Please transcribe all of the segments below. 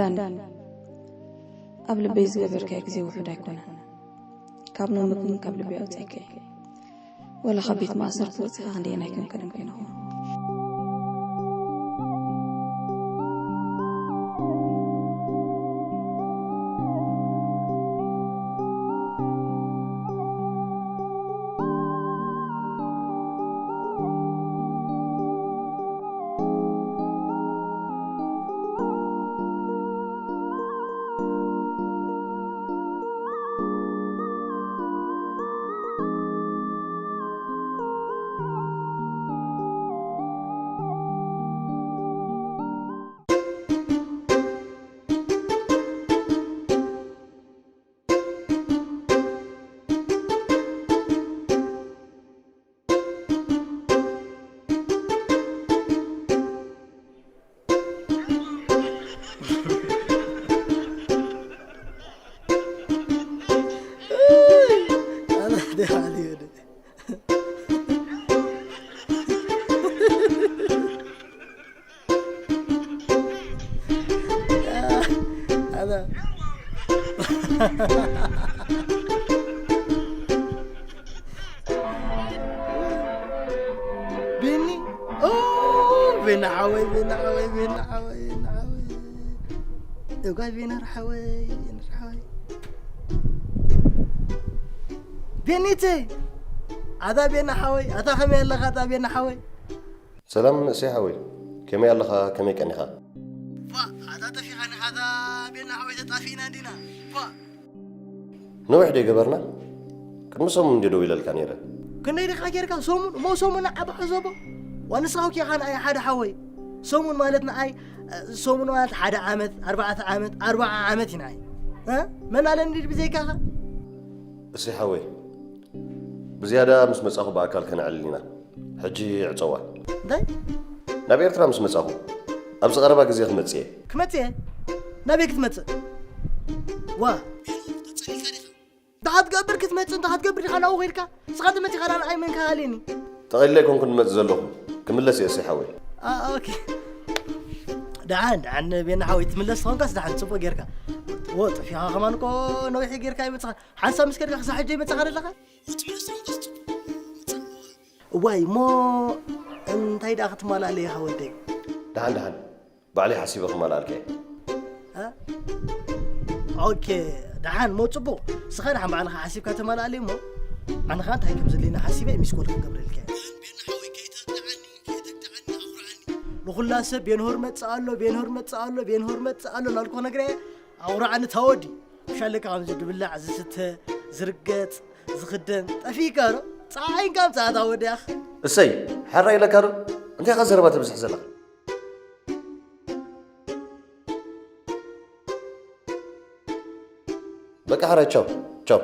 ዳኒ፣ ኣብ ልበይ ዝገበርካዮ ግዜ ውሑድ ኣይኮነን። ካብ ሎሚ ግን ካብ ልበይ ኣውጺእካዮ። ወላ ካብ ቤት ማእሰርቲ ወጺኻ ክንደየናይ ክንከደም ኮይንኹም። ቤኒ፣ ኦ፣ ቤና ሓወይ፣ ቤና ሓወይ፣ ቤና ሓወይ፣ ቤና ሓወይ። እጓይ ቤነር ሓወይ፣ ቤነር ሓወይ። ቤኒተይ፣ ኣታ ቤና ሓወይ፣ ኣታ ከመይ ኣለኻ ኣታ ቤና ሓወይ? ሰላም ንእሰይ ሓወይ፣ ከመይ ኣለኻ? ከመይ ቀኒኻ? ፋ፣ ኣታ ጠፊኻኒ፣ ኣታ ቤና ሓወይ፣ ተጣፊእና እንዲና። ፋ። ነዊሕ ዶ ገበርና? ቅድሚ ሰሙን እንዲ ደው ኢለልካ ነይረ። ክንደይ ዲኻ ጌርካ? ሰሙን? እሞ ሰሙን ዓቢ ሕሰቦ። ዋንስኻ ኬኻ ንኣይ ሓደ ሓወይ። ሰሙን ማለት ንኣይ፣ እ፣ ሰሙን ማለት ሓደ ዓመት፣ ኣርባዕተ ዓመት፣ ኣርባዓ ዓመት እዩ ንኣይ። እ? መን ኣለኒ ብዘይካኻ? እሰይ ሓወይ፣ ብዝያዳ ምስ መጻኹ ብኣካል ከነዕልል ኢና። ሕጂ ዕጸዋ። እንታይ? ናብ ኤርትራ ምስ መጻኹ፣ ኣብዚ ቀረባ ግዜ ክመጽእ እየ። ክመጽእ እየ? ናበይ ክትመጽእ? ዋ። እንታይ ክትገብር ክትመጽእ፣ እንታይ ክትገብር ዲኻ ናብኡ ኸይድካ? ንስኻ ተመጺኻ ደኣ ንዓይ መን ከሃልየኒ? ጠቒለ ኣይኮንኩን ዝመጽእ ዘለኹ። ክምለስ እየ እሰይ ሓወይ። ኣ፣ ኦኬ። ደሓን፣ ደሓን ቤና ሓወይ፣ ትምለስ ተኾንካስ ደሓን ጽቡቕ ጌርካ። ዎ፣ ጠፊኻ ከማን እኮ ነዊሕ ጌርካ ኣይመጽኻን። ሓንሳብ ምስ ከድካ ክሳብ ሕጂ ኣይመጽኻ ዘለኻ? እዋይ፣ እሞ እንታይ ደኣ ክትማልኣለይ ኢኻ ወደይ? ደሓን፣ ደሓን። ባዕለይ ሓሲበ ክማልኣልካ እየ። እ? ኦኬ፣ ደሓን፣ እሞ ጽቡቕ። ንስኻ ደሓን ባዕልኻ ሓሲብካ ተማልኣለይ እሞ፣ ኣነ ኸኣ እንታይ ከም ዘድልየኒ ሓሲበ ሚስኮል ክገብረልካ እየ። ንኹላ ሰብ ቤንሆር መጽእ ኣሎ፣ ቤንሆር መጽእ ኣሎ፣ ቤንሆር መጽእ ኣሎ እናልኩ ክነግራ እየ። ኣቑርዓኒ ታወዲ። ምሽ ኣለካ ከምዚ ድብላዕ፣ ዝስተ፣ ዝርገጽ፣ ዝኽደን። ጠፊእካ ዶ? ጸዓይንካ ምጽኣታ ወዲያኽ። እሰይ፣ ሕራይ ኢለካ ዶ? እንታይ ኢኻ ዘረባ ተብዝሕ ዘለኻ? በቃ ሕራይ፣ ቻው፣ ቻው።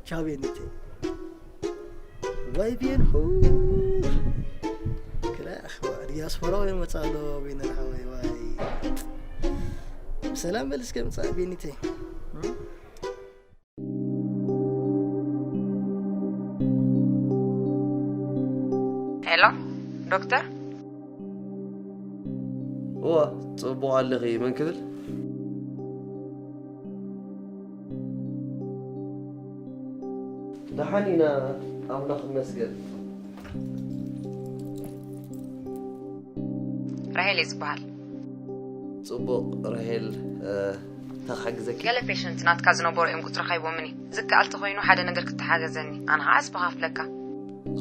ቻው ቤኒቴ። ዋይ ቤንሁ። ክላ ኣኽዋ፣ ዲያስፖራ ወይ መጻ ኣሎ፣ ቤነር ሓወይ፣ ዋይ። ብሰላም በል እስከ ምጻእ ቤኒቴ። ሄሎ፣ ዶክተር። እዋ፣ ጽቡቕ ኣለኺ፣ መን ክብል? ደሓን ኢና፣ ኣምላኽ ይመስገን። ራሄል እየ ዝበሃል። ጽቡቕ ራሄል፣ እ፣ እንታይ ክሕግዘኪ? ገለ ፔሸንት ናትካ ዝነበሩ እዮም ቁጽርኻ ሂቦምኒ። ዝከኣል ተኾይኑ ሓደ ነገር ክትሓገዘኒ፣ ኣነ ኸዓ ኣስብኻ ክፍለካ።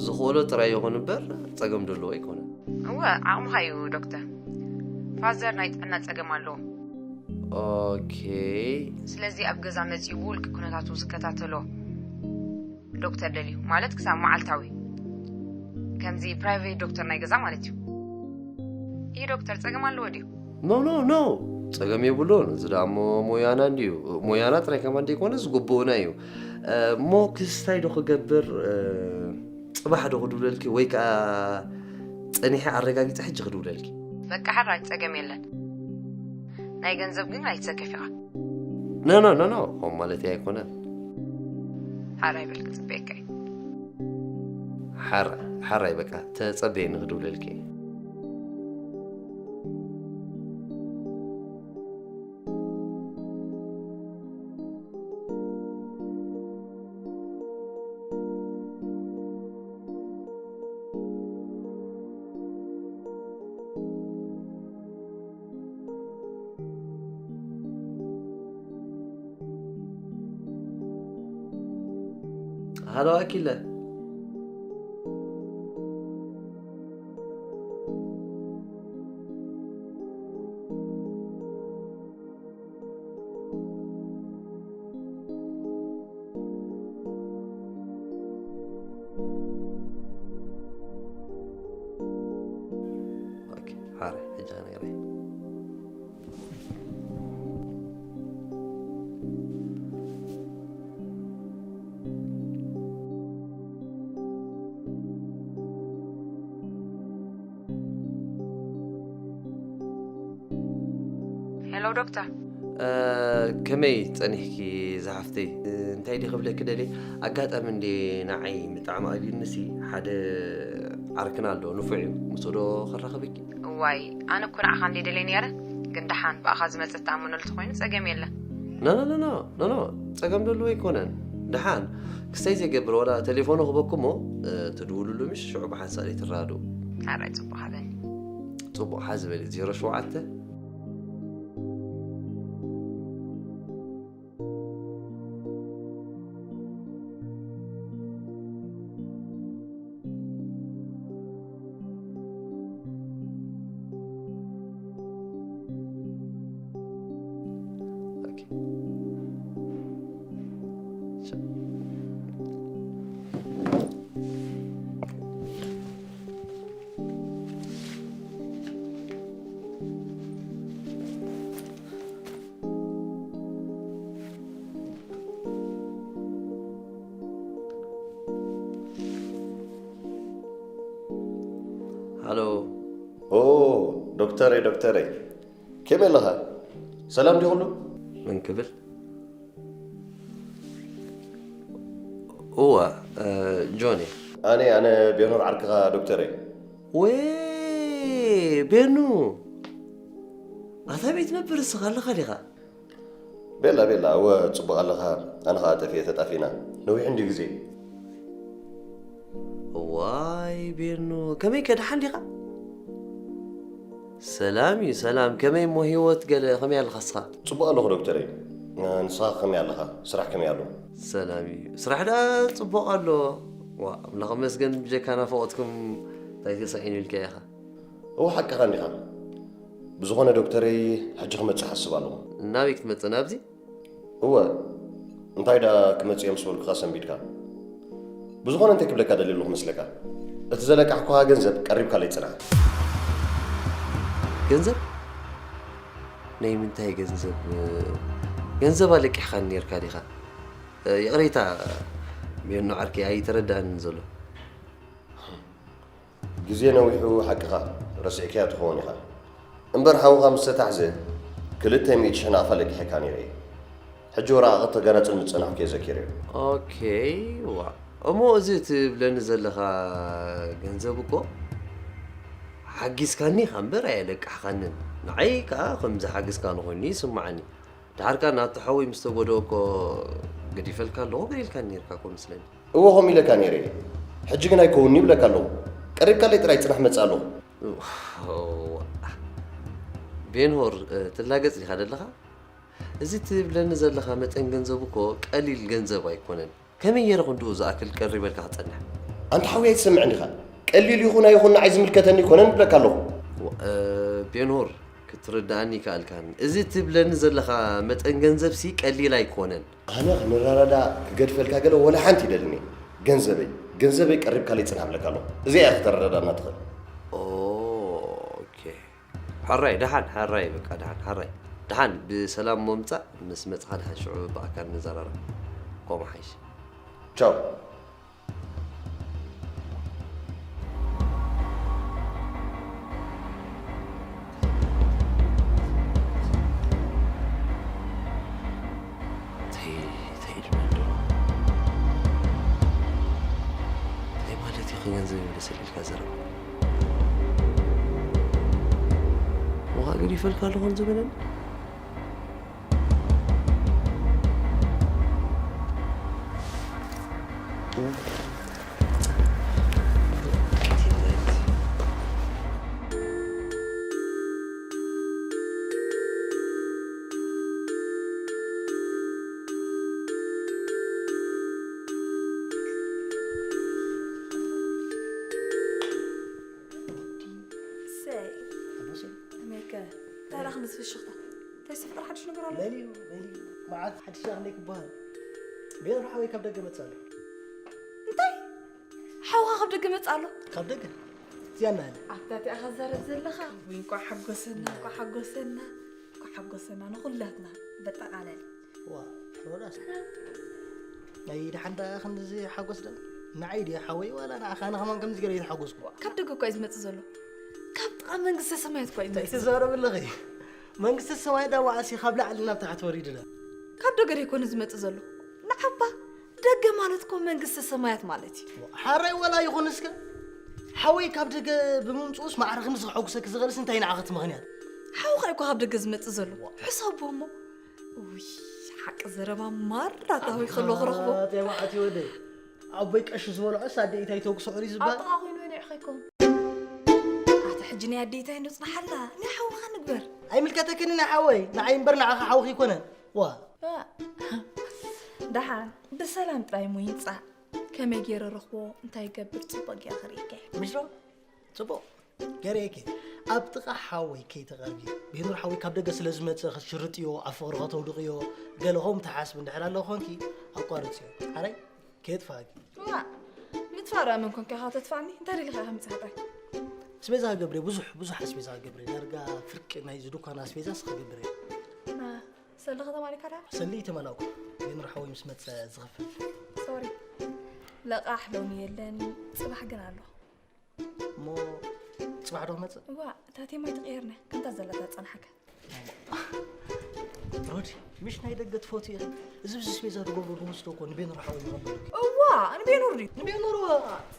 ዝኽእሎ ጥራይ ይኹን እምበር ጸገም ደለዎ ኣይኮነን። እወ፣ ዓቕምኻ እዩ ዶክተር። ፋዘር ናይ ጥዕና ጸገም ኣለዎ። ኦኬ። ስለዚ ኣብ ገዛ መጺኡ ብውልቂ ኩነታቱ ዝከታተሎ ዶክተር ደልዩ፣ ማለት ክሳብ መዓልታዊ፣ ከምዚ ፕራይቬት ዶክተር ናይ ገዛ ማለት እዩ። ይህ ዶክተር ጸገም ኣለዎ ድዩ? ኖ፣ ኖ፣ ኖ፣ ጸገም የብሉን። እዚ ደኣ እሞ ሞያና እንድዩ። ሞያና ጥራይ ከማን ደይኮነ ዝግብኡና እዩ። እ፣ እሞ ክስታይ ዶ ክገብር፣ እ፣ ጽባሕ ዶ ክድውለልኪ ወይ ከኣ ጸኒሐ ኣረጋጊጸ ሕጂ ክድውለልኪ? በቃ ሕራይ ጸገም የለን። ናይ ገንዘብ ግን ኣይትሰከፍ ኢኻ። ኖ፣ ኖ፣ ኖ፣ ኖ፣ ከምኡ ማለተይ ኣይኮነን። ሓራይ በል ክጽበየካ እየ። ሓራይ፣ ሓራይ በቃ ተጸበየኒ ክድውለልኪ እየ። ሃሎ ኣኪለ። ኦኬ፣ ሓረ፣ ሕጂ ነይረ። ሄሎ ዶክተር። እ፣ ከመይ ጸኒሕኪ ዝሓፍተይ? እ፣ እንታይ ድየ ክብለኪ ደልየ? ኣጋጣሚ እንድየ ንዓይ ብጣዕሚ ኣልዩኒሲ ሓደ ዓርክና ኣሎ፣ ንፉዕ እዩ። ምስኡ ዶ ከራኽበኪ? እዋይ፣ ኣነ እኮ ንዓኻ እንድየ ደልየ ነይረ፣ ግን ደሓን ብኣኻ ዝመጸ ትኣምነሉ ተኾይኑ ጸገም የለን። ኖ፣ ኖ፣ ኖ፣ ኖ፣ ኖ፣ ኖ፣ ጸገም ደልዎ ኣይኮነን። ደሓን ክስተይ ዘይገብር ዋላ ቴሌፎኑ ክበኩ እሞ፣ እ፣ ትድውልሉ ምሽ ሽዑ ብሓንሳእ ትራድኡ። ሓራይ ጽቡቕ ሃበኒ። ጽቡቕ ሓዚ በሊ፣ ዜሮ ሸውዓተ። ኦኬ። ቻው። ሃሎ። ኦ፣ ዶክተረይ፣ ዶክተረይ። ከመይ ኣለኻ? ሰላም ድዩ ኩሉ? መን ክብል? እወ፣ እ፣ ጆን እየ። ኣነ፣ ኣነ ቤኖር ዓርክኻ ዶክተረይ። ወይ፣ ቤኑ። ኣታ ቤት ነበር እስኻ ኣለኻ ዲኻ? ቤላ፣ ቤላ፣ እወ፣ ጽቡቕ ኣለኻ። ኣነ ኸኣ ጠፊኤ ተጣፊእና። ነዊሕ እንድዩ ግዜ። እዋይ፣ ቤኑ፣ ከመይ ከ ደሓን ዲኻ? ሰላም እዩ፣ ሰላም። ከመይ እሞ ህይወት ገለ ከመይ ኣለኻ እስኻ? ጽቡቕ ኣለኹ ዶክተረይ። ንስኻ ከመይ ኣለኻ? ስራሕ ከመይ ኣሎ? ሰላም እዩ። ስራሕ ደኣ ጽቡቕ ኣሎ። ዋ፣ ኣምላኽ ይመስገን፣ ብጀካ ናፍቖትኩም እንታይ ተሳኢኑ ኢልካ ኢኻ። እወ፣ ሓቅኻ እንዲኻ። ብዝኾነ ዶክተረይ፣ ሕጂ ክመጽእ ሓስብ ኣለኹ። ናበይ ክትመጽእ? ናብዚ? እወ፣ እንታይ ደኣ ክመጽእ እየ ምስ በልኩኻ ሰንቢድካ። ብዝኾነ እንታይ ክብለካ ደልየ ኣለኹ መስለካ? እቲ ዘለቃሕኩኻ ገንዘብ ቀሪብካለይ ጽናሕ። ገንዘብ? ናይ ምንታይ ገንዘብ? ገንዘብ ኣለቂሕካኒ ኔርካ ዲኻ? ይቕሬታ፣ ሜኖ ዓርከይ ኣይተረድኣንን ዘሎ። ግዜ ነዊሑ ሓቅኻ ረሲዕካያ ትኸውን ኢኻ። እምበር ሓውኻ ምስ ተታሕዘ ክልተ ሚእቲ ሽሕ ናቕፋ ለቂሐካ ነይረ እየ። ሕጂ ወረቓቕቲ ከገናጽል ምስ ጸናሕኩ እየ ዘኪረዮ። ኦኬ፣ ዋ። እሞ እዚ ትብለኒ ዘለኻ ገንዘብ እኮ ሓጊዝካኒ ኢኻ እምበር ኣየለቃሕኻንን። ንዓይ ከኣ ከም ዝሓግዝካኒ ኮይኑ ይስምዓኒ። ደሓር ከኣ ናቱ ሓወይ ምስ ተጎድኦ እኮ ገዲፈልካ ኣለኹ ገዲልካኒ ነይርካ እኮ መስለኒ። እወ፣ ከምኡ ኢለካ ነይረ እየ። ሕጂ ግን ኣይከውንን'ዩ ይብለካ ኣለኹ። ቀሪብካለይ ጥራይ ጽናሕ መጽእ ኣለኹ። እዋ፣ ቤንሆር፣ እ፣ ትላገጽ ዲኻ ደለኻ? እዚ ትብለኒ ዘለኻ መጠን ገንዘብ እኮ ቀሊል ገንዘብ ኣይኮነን። ከመይ ገይረ ክንድኡ ዝኣክል ቀሪበልካ ክጸንሕ? ኣንታ ሓወይ ኣይትሰምዕን ዲኻ? ቀሊል ይኹን ኣይኹን ንዓይ ዝምልከተኒ ኣይኮነን እብለካ ኣለኹ። ዋ፣ እ፣ ቤንሆር፣ ክትርድኣኒ ይከኣልካን። እዚ ትብለኒ ዘለኻ መጠን ገንዘብሲ ቀሊል ኣይኮነን። ኣነ ክንረዳዳእ ክገድፈልካ ገለ ወላ ሓንቲ ይደልኒ። ገንዘበይ፣ ገንዘበይ ቀሪብካለይ ጽናሕ እብለካ ኣለኹ። እዚኣ እያ ከተረዳዳእና ትኽእል። ኦኬ። ሕራይ፣ ደሓን፣ ሕራይ፣ በቃ፣ ደሓን፣ ሕራይ። ደሓን፣ ብሰላም ምምጻእ፣ ምስ መጻኻ ደሓን ሽዑ ብኣካል ንዘራረብ። ከምኡ ሓይሽ። ቻው። እንታይ፣ እንታይ ኢሉና ኣሎ? እንታይ ማለት እዩ? ከገንዘብ ይመለሰልካ ዘረባ። ውሃ ገዲፈልካ ኣለኹ ዝበለኒ? ሽኽታ እንታይ ዝተፈጠረ ሓድሽ ነገር ኣሎ? መን እዩ መን እዩ መዓት ሓድሽ ሻቕ ለይ ክበሃል ቤሮ ሓወይ ካብ ደገ መጽእ ኣሎ እንታይ ሓውኻ ካብ ደገ መጽእ ኣሎ? ካብ ደገ እዚኣና ኣለ ኣታ እቲኣ ከዛረብ ዘለኻ ወይ እንኳዕ ሓጎሰና እንኳዕ ሓጎሰና እንኳዕ ሓጎሰና ንኹላትና በጠቓለል ዋ ሮዳስ ናይ ደሓን ደኣ ክንድዚ ሓጎስ ደ ንዓይ ድያ ሓወይ ዋላ ንዓኻ ኣነ ከማን ከምዚ ገይረ ይተሓጎስኩ ካብ ደገ እኳ እዩ ዝመጽእ ዘሎ ካብ ጥቓ መንግስተ ሰማያት እኳ እዩ እንታይ ዝመጽእ ትዛረብ ኣለኺ መንግስተ ሰማይ ዳ ዋዓሲ ካብ ላዕሊ ናብ ታሕቲ ወሪድና ካብ ደገ ደይኮነ ዝመጽእ ዘሎ ንዓባ ደገ ማለት እኮ መንግስተ ሰማያት ማለት እዩ ሓራይ ወላ ይኹን እስከ ሓወይ ካብ ደገ ብምምፅኡስ ማዕረ ከምዚ ከሐጉሰኪ ዝኽእልስ እንታይ ንዓኸቲ ምኽንያት ሓውኻ እኮ ካብ ደገ ዝመጽእ ዘሎ ሕሰቦ እሞ ውይ ሓቂ ዘረባ ማራ ታዊ ከሎ ክረኽቦ ተባዕቲ ወደይ ኣቦይ ቀሺ ዝበልዖስ ኣደኢታይ ተጉስዑር እዩ ዝበሃል ኣጥቓ ኮይኑ ነዕኸይኮም ኣቲ ሕጂ ናይ ኣደይታይ ንጽናሓላ ናይ ሓውኻ ንግበር ኣይምልከተክን ናይ ሓወይ ንዓይ እምበር ንዓኻ ሓውኺ ይኮነን ዋ ደሓን ብሰላም ጥራይ እሞ ይምጻእ ከመይ ገይረ ረኽቦ እንታይ ይገብር ጽቡቅ ገይረ ክርእየካ እየ። ምሽ ዶ ጽቡቅ ገሬኪ ኣብ ጥቓ ሓወይ ከይተቐርቢ ቤኑር ሓወይ ካብ ደገ ስለ ዝመጽእ ክትሽርጥዮ ኣብ ፍቕሪ ከተውድቕዮ ገለ ከምኡ ትሓስቢ እንድሕር ኣሎ ኮንኪ ኣቋርጽዮ ሓራይ ከየጥፋእኪ ዋ ምጥፋእ ደኣ መን ኮንካ ኢኻ ተጥፋእኒ እንታይ ደሊኻ ኢኻ ምጽሓጣይ ኣስቤዛ ክገብር እየ ብዙሕ ብዙሕ ኣስቤዛ ክገብር እየ ዳርጋ ፍርቂ ናይዚ ዱኳን ኣስቤዛስ ክገብር እየ ሰለ ከተማ ዲካ ደኣ ሰሊ ተመላኩ ቤኑር ሓወይ ምስ መጸ ዝኽፈል ሶሪ ለቓሕ ሎሚ የለን ጽባሕ ግን ኣሎ እሞ ጽባሕ ዶ ክመጽእ እዋ እታ ቴማ ኣይትቕየርና ከምታ ዘለታ ጸናሓካ ሮዲ ምሽ ናይ ደገ ትፈቱ ኢኺ እዚ ብዚ ኣስቤዛ ትገብሩ ድምስቶ እኮ ንቤኑር ሓወይ ይቐበሉኪ እዋ ንቤኑር ድዩ ንቤኑር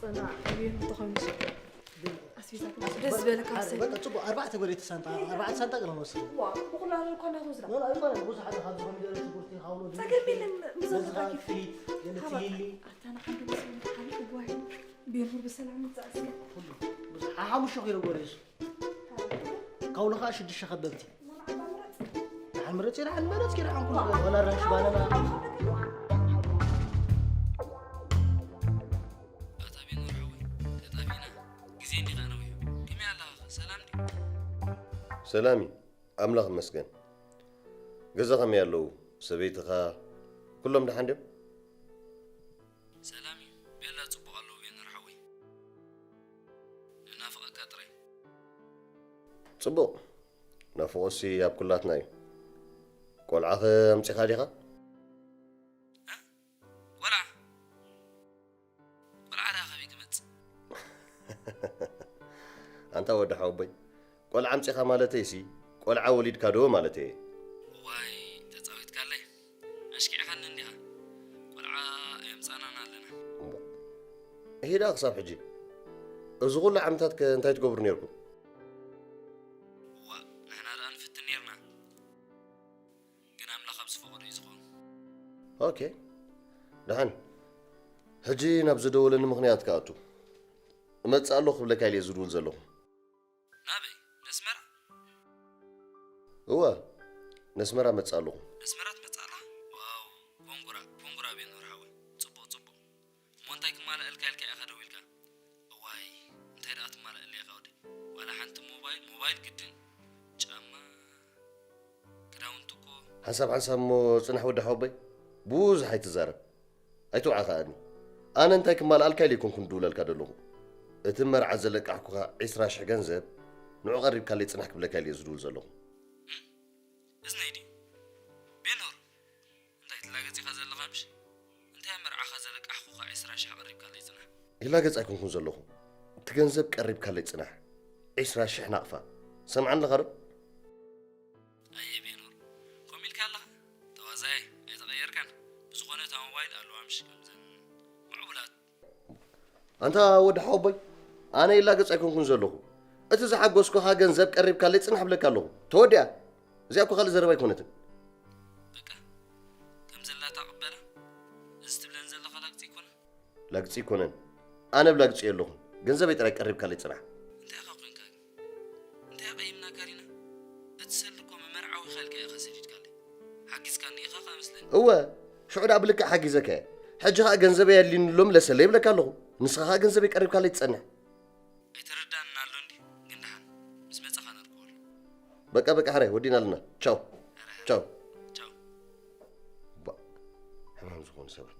ጽና ንቤኑር ተኾይኑ ኣስቤዛ ደስ ዝበለካ ሰ በቃ ጽቡቅ ኣርባዕተ ጎሬ ተሳንጣ ኣርባዕተ ሳንጣ ቅድም ወስድ እዋ ብኩላ እኮ ናቱ ዝላ ኖ ኣይኮነ ብዙሓት ካብ ዝኾነ ገለ ሽጉርቲ ካውሎ ጸገም የለን በዝኻ ብዘለካ ፍሊት ገለ ትይሊ ኣታ ንሓንዱ መስሉ ሓሊፉ ጓይ ቤኑር ብሰላም ምጻእ እስከ ኩሉ ብዙሕ ሓሙሽተ ኪሎ ጎሬ እሱ ካውሎ ከዓ ሽዱሽተ ከበብቲ ንሓምረፂ ንሓምረፂ ንሓምረፂ ኪዳ ሓንኩ ወላ ራሽ ባለና ኣታ ቤኖር ሓወይ ተጣፊእና ግዜ እንዲኻ ነዊሑ ከመይ ኣለኻ ሰላም ድዩ ሰላም እዩ ኣምላኽ ይመስገን ገዛ ከመይ ኣለዉ ሰበይትኻ ኩሎም ደሓን ድዮም ሰላም እዩ ቤላ ጽቡቕ ኣለዉ ቤኖር ሓወይ ንናፍቐካ ጥራይ ጽቡቕ ናፍቖሲ ኣብ ኩላትና እዩ ቆልዓኸ ኣምጺኻ ዲኻ ቆልዓ ቆልዓ ደኣ ከበይ ክመጽእ ኣንታ ወዲ ሓወቦይ ቆልዓ ኣምጺኻ ማለተይሲ ቆልዓ ወሊድካ ዶ ማለተይ እየ ዋይ ተጻዊትካለይ ኣሽኪዕኻኒ እንዲኻ ቆልዓ ኣየምጻናን ኣለና እሂዳ ክሳብ ሕጂ እዚ ኩሉ ዓመታት ከ እንታይ ትገብሩ ነርኩም እዋ ንሕና ደኣ ንፍትን ነርና ግን ኣምላኽ ኣብ ዝፈቐዶ እዩ ዝኸውን ኦኬ ደሓን ሕጂ ናብ ዝደወለኒ ምኽንያት ክኣቱ እመጽእ ኣለኹ ክብለካ ኢለ ዝድውል ዘለኹ ናበይ ነስመራ እወ ነስመራ መጽእ ኣለኹ ነስመራ ትመጽእ ኣለኻ ዋው ኮንጉራ ኮንጉራ ቤኖር ሓወይ ጽቡቕ ጽቡቕ እሞ እንታይ ክማልኣልካ ኢልካ ኢኻ ደው ኢልካ እዋይ እንታይ ደኣ ትማልኣለይ ኢኻ ወደይ ዋላ ሓንቲ ሞባይል ሞባይል ግድን ጫማ ክዳውንቲ እኮ ሓንሳብ ሓንሳብ እሞ ጽናሕ ወዲ ሓወቦይ ብዙሕ ኣይትዛረብ ኣይትውዓ ከኣኒ ኣነ እንታይ ክማልኣልካ ኢለ ኣይኮንኩን ድውለልካ ዘለኹ እቲ መርዓ ዘለቃሕኩኻ ዒስራ ሽሕ ገንዘብ ንዑ ቀሪብካለይ ጽናሕ ክብለካ ኢለ ዝድውል ዘለኹ እዝነይ ድዩ ቤኖር እንታይ ትላገጽ ኢኻ ዘለኻ ምሽ እንታይ መርዓኻ ዘለቃሕኩኻ ዒስራ ሽሕ ቀሪብካለይ ጽናሕ ይላገጽ ኣይኮንኩን ዘለኹ እቲ ገንዘብ ቀሪብካለይ ጽናሕ ዒስራ ሽሕ ናቕፋ ሰምዓኒ ኣለኻ ዶ ኣየ ቤኖር ከምኡ ኢልካ ኣለኻ ተዋዛየ ኣይተቐየርካን ብዝኾነ እታ ሞባይል ኣለዋ ምሽ ከምዘን ምዕቡላት ኣንታ ወዲ ሓወቦይ ኣነ ይላገጽ ኣይኮንኩን ዘለኹ እቲ ዝሓጎስኩኻ ገንዘብ ቀሪብካለይ ጽናሕ ብለካ ኣለኹ ተወዲኣ እዚኣ እኮ ካልእ ዘረባ ኣይኮነትን በቃ ከም ዘላታ ቅበላ እዚ ትብለን ዘለኻ ላግጺ ይኮነ ላግጺ ኣይኮነን ኣነ ብላግጺ የለኹን ገንዘበይ ጥራይ ቀሪብካለይ ጽናሕ እንታይ ኢኻ ኮይንካ ግን እንታይ ቀይምና ካሪና እቲ ሰልዲ እኮ መመርዓዊ ካልካ ኢኻ ሰዲድካለይ ሓጊዝካኒ ኢኻ ከኣ መስለኒ እወ ሽዑ ደኣ ብልክዕ ሓጊዘካ እየ ሕጂ ኸኣ ገንዘበይ ኣድልዩኒ ኣሎ ምለሰለይ ይብለካ ኣለኹ ንስኻ ኸኣ ገንዘበይ ቀሪብካለይ ትጸንሕ ኣይተረዳእንን ኣሎ እንዲ ግን ደሓን ምስ መጻኻ ነርክበሉ በቃ በቃ፣ ሕራይ ወዲና ኣለና። ቻው ቻው ቻው። ባ ሕማም ዝኾኑ ሰባት።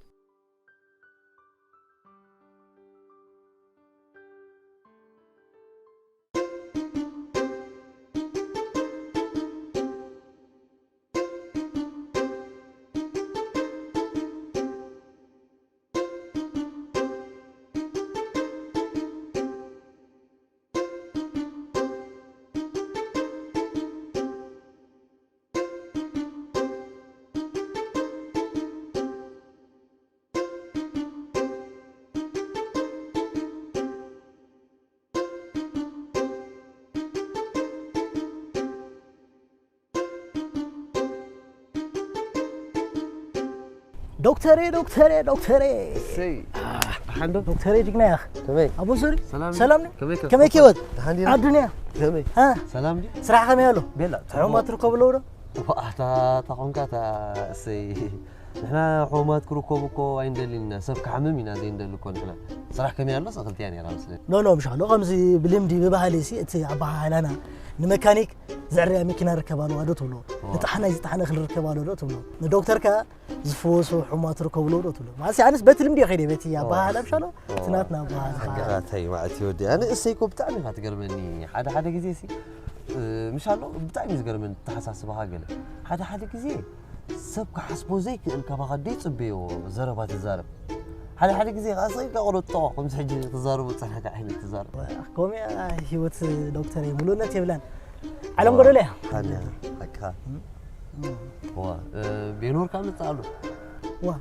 ዶክተሬ ዶክተሬ ዶክተሬ ሰይ ሓንዶ ዶክተሬ ጅግና ያኽ ከመይ ኣቦ ሱሪ ሰላም ሰላም ነው ከመይ ከ ከመይ ከወት ተሓንዲ ኣዱንያ ከመይ እ ሰላም ዲ ስራሕ ከመይ ኣሎ ቤላ ሕማማት ትርከብሎ ዶ ኣታ ታኾንካ ታ ሰይ ንሕና ሕማማት ክርከቡ እኮ ኣይንደልን ኢና ሰብ ክሓምም ኢና ዘይንደሊ እኮ ንሕና ስራሕ ከመይ ኣሎ ሰኽልቲያ ነራ መስለኒ ኖ ኖ ምሻሎ ከምዚ ብልምዲ ብባህሊ ሲ እቲ ኣባሃህላና ንመካኒክ ዘዕርያ መኪና ርከብ ኣለዋ ዶ ትብሎ ንጣሕናይ ዝጣሕነ ክልርከብ ኣሎ ዶ ትብሎ ንዶክተር ከ ዝፍወሱ ሕሙማት ርከብሉ ዶ ትብሎ ማለት ኣነስ በቲ ልምዲ ከይደ በቲ ኣባሃህላ ምሻሎ እቲ ናትና ኣባሃህላ ኣጋራታይ ማለት ይወዲ ኣነ እሰይ እኮ ብጣዕሚ ኢኻ ትገርመኒ ሓደ ሓደ ግዜ ሲ ምሻሎ ብጣዕሚ እዩ ዝገርመኒ ተሓሳስባኻ ገለ ሓደ ሓደ ግዜ ሰብ ክሓስቦ ዘይክእል ካባኻ ደይ ጽበዮ ዘረባ ትዛረብ ሓደ ሓደ ግዜ ከዓ ስቕ ኢልካ ቆሎ ትጠቕዖ ከምዚ ሕጂ ትዛረቦ ዝጸናሕካ ዓይነት ትዛረብ ከምኡ እያ ህይወት ዶክተር እየ ምሉእነት የብላን ዓለም ጎደሎ እያ ካንያ ኣካ ዋ ቤኖር ካብ መጽእ ኣሎ ዋ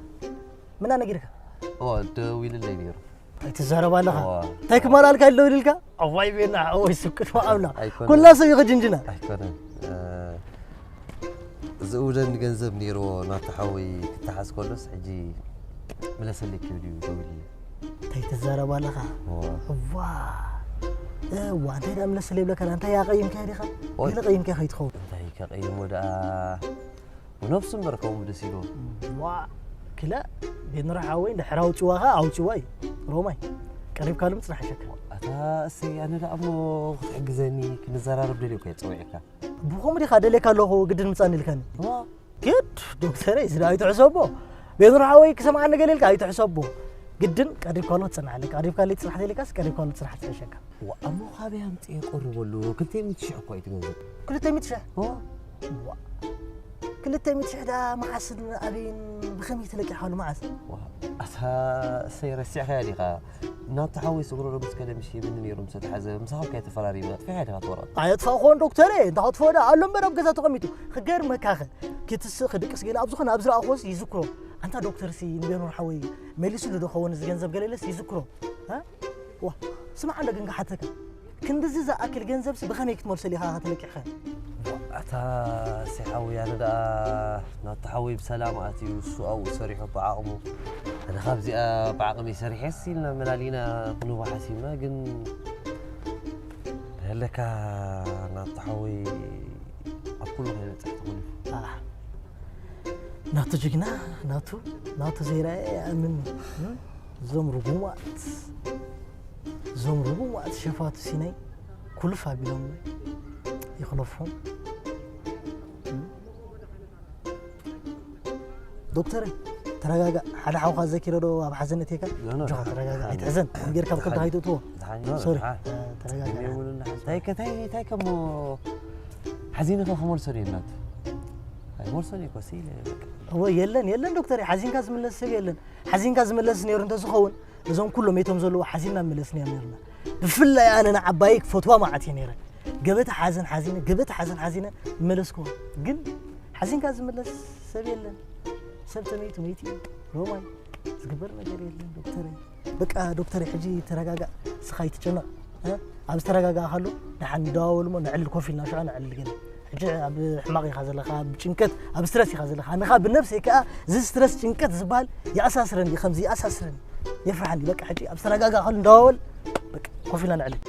ምና ነጊርካ ዋ ደዊልለይ ነይሩ እንታይ ትዛረብ ኣለኻ ዋ እንታይ ክመላልካ ኢለ ደዊልልካ ኣዋይ ቤና ኣወይ ስብቅት ኣምላኽ ኣይኮነን። ኩላ ሰብ ይኸጅንጅና ኣይኮነን ዝእውደኒ ገንዘብ ነይርዎ ናቱ ሓወይ ክተሓዝ ከሎስ ሕጂ ምለሰለይ ክብል እዩ ደዊሉ እንታይ ትዛረብ ኣለኻ እዋ እዋ እንታይ ደኣ ምለስለ ይብለካ እንታይ ያቐይምካ ዲኻ ኦይ። ገለ ቀይምካ ከይትኸውን እንታይ ከቐይሞ ደኣ ብነብሱ እምበር ከምኡ ደስ ኢልዎ ዋ ክለ ቤንሮ ሓወይ እንድሕር ኣውፅዋ ኸ ኣውፅዋ እዩ ሮማይ ቀሪብካ ሎም ፅራሕ ሸካ ኣታ እሰይ ኣነ ደኣ እሞ ክትሕግዘኒ ክንዘራረብ ደልዮ እኮ እየ ፀዊዕካ ብኸምኡ ዲኻ ደልየካ ኣለኹ ግድን ምፃን ኢልካኒ ዋ ግድ ዶክተረይ እዚ ኣይትሕሰቦ ቤንሮ ሓወይ ክሰምዓኒ ገለ ኢልካ ኣይትሕሰቦ ግድን ቀሪብካ ሎ ትፅናሕ ኣለካ ቀሪብካ ለይ ትፅናሕ ዘይልካስ ቀሪብካ ሎ ትፅናሕ ትሕሸካ ዋ እሞ ካበይ ኣምፅኤ ቀርበሉ ክልተ ሚእቲ ሽሕ እኮ እዩ ትገዝእ ክልተ ሚእቲ ሽሕ ዋ ዋ ክልተ ሚእቲ ሽሕ ደኣ መዓስን ኣበይን ብኸመይ ተለቂሕካሉ መዓስ ዋ ኣታ እሰይ ረሲዕካያ ዲኻ ናቱ ሓወይ ስግሮ ዶ ምስ ከደ ምሽ ይብኒ ነይሩ ምስ ተሓዘ ምሳኹም ከየ ተፈራሪምና ጥፊሕ ዲኻ ትወረቕ ኣየጥፋእኹን ዶክተረ እንተ ከጥፍኦ ደኣ ኣሎ እምበር ኣብ ገዛ ተቐሚጡ ክገርመካኸ ክትስእ ክድቅስ ገለ ኣብ ዝኾነ ኣብ ዝረኣኹዎስ ይዝክሮ ኣንታ ዶክተርሲ ንቤኖር ሓወይ መሊሱሉ ዶ ኸውን እዚ ገንዘብ ገለ ኢለስ ይዝክሮ እ? ዋ ስማዕ እንዶ ግን ክሓተካ ክንድዚ ዝኣክል ገንዘብሲ ብኸመይ ክትመልሰሉ ኢኻ ተለቂሕኻ ኣታ እሰይ ሓወይ ኣነ ደኣ ናቱ ሓወይ ብሰላም ኣትዩ እሱ ኣብኡ ሰሪሑ ብዓቕሙ ኣነ ካብዚኣ ብዓቕመይ ሰሪሐስ ኢልና መላሊና ክንህቦ ሓሲብና ግን ደለካ ናቱ ሓወይ ኣብ ኩሉ ከይበፅሕ ተኾሊፉ ኣህ፣ ናቱ ጅግና ናቱ ናቱ ዘይረኣየ ይኣምን እዩ። እም? እዞም ርጉማት እዞም ርጉማት ሸፋቱ ሲናይ ኩልፍ ኣቢሎም ይኽለፍዎም እም? ዶክተር ተረጋጋ ሓደ ሓውካ ዘኪረ ዶ ኣብ ሓዘን እቴካ ኖ፣ ኖ፣ ጆኻ ደሓን፣ ተረጋጋ ደሓን። ኣይትሕዘን ንጌርካ ብከብዲ ደሓን፣ ኣይትእትዎ ደሓን፣ ሶሪ ደሓን። ተረጋጋ እንታይ እንታይ ከሞ ሓዚንኻ ክመልሶ ድዩ እናት ኣይመልሶን እኮ ሲለ በቃ እወ የለን የለን ዶክተር ሓዚንካ ዝምለስ ሰብ የለን ሓዚንካ ዝምለስ ነይሩ እንተዝኸውን እዞም ኩሎም የቶም ዘለዎ ሓዚንና ምለስንዮም ነርና ብፍላይ ኣነ ንዓባይ ክፈትዋ መዓት እየ ነይረ ገበታ ሓዘን ሓዚነ ገበታ ሓዘን ሓዚነ መለስክዎ ግን ሓዚንካ ዝምለስ ሰብ የለን ሰብ ተመይቱ መይቱ እዩ ሮማይ ዝግበር ነገር የለን ዶክተር በቃ ዶክተር ሕጂ ተረጋጋእ ስኻ ይትጨነቕ ኣብ ዝተረጋጋእካሉ ደሓን ንደዋወል ሞ ንዕልል ኮፍ ኢልና ሽዑ ንዕልል ገለ ሕጂ ኣብ ሕማቕ ኢኻ ዘለኻ ኣብ ጭንቀት ኣብ ስትረስ ኢኻ ዘለኻ ኣነኻ ብነብሰይ ከኣ እዚ ስትረስ ጭንቀት ዝበሃል ይኣሳስረኒ ከምዚ ይኣሳስረኒ የፍርሓኒ በቃ ሕጂ ኣብ ዝተረጋጋእካሉ ንደዋወል በቃ ኮፍ ኢልና ንዕልል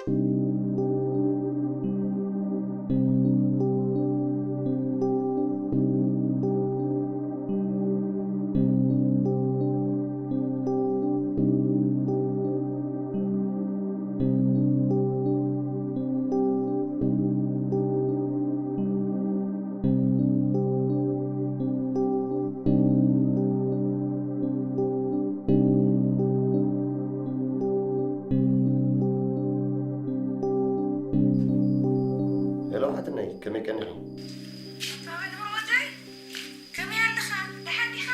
ከመይ ቀኒኺ? ኣንታ በል ወደይ፣ ከመይ ኣለኻ? ደሓን ዲኻ?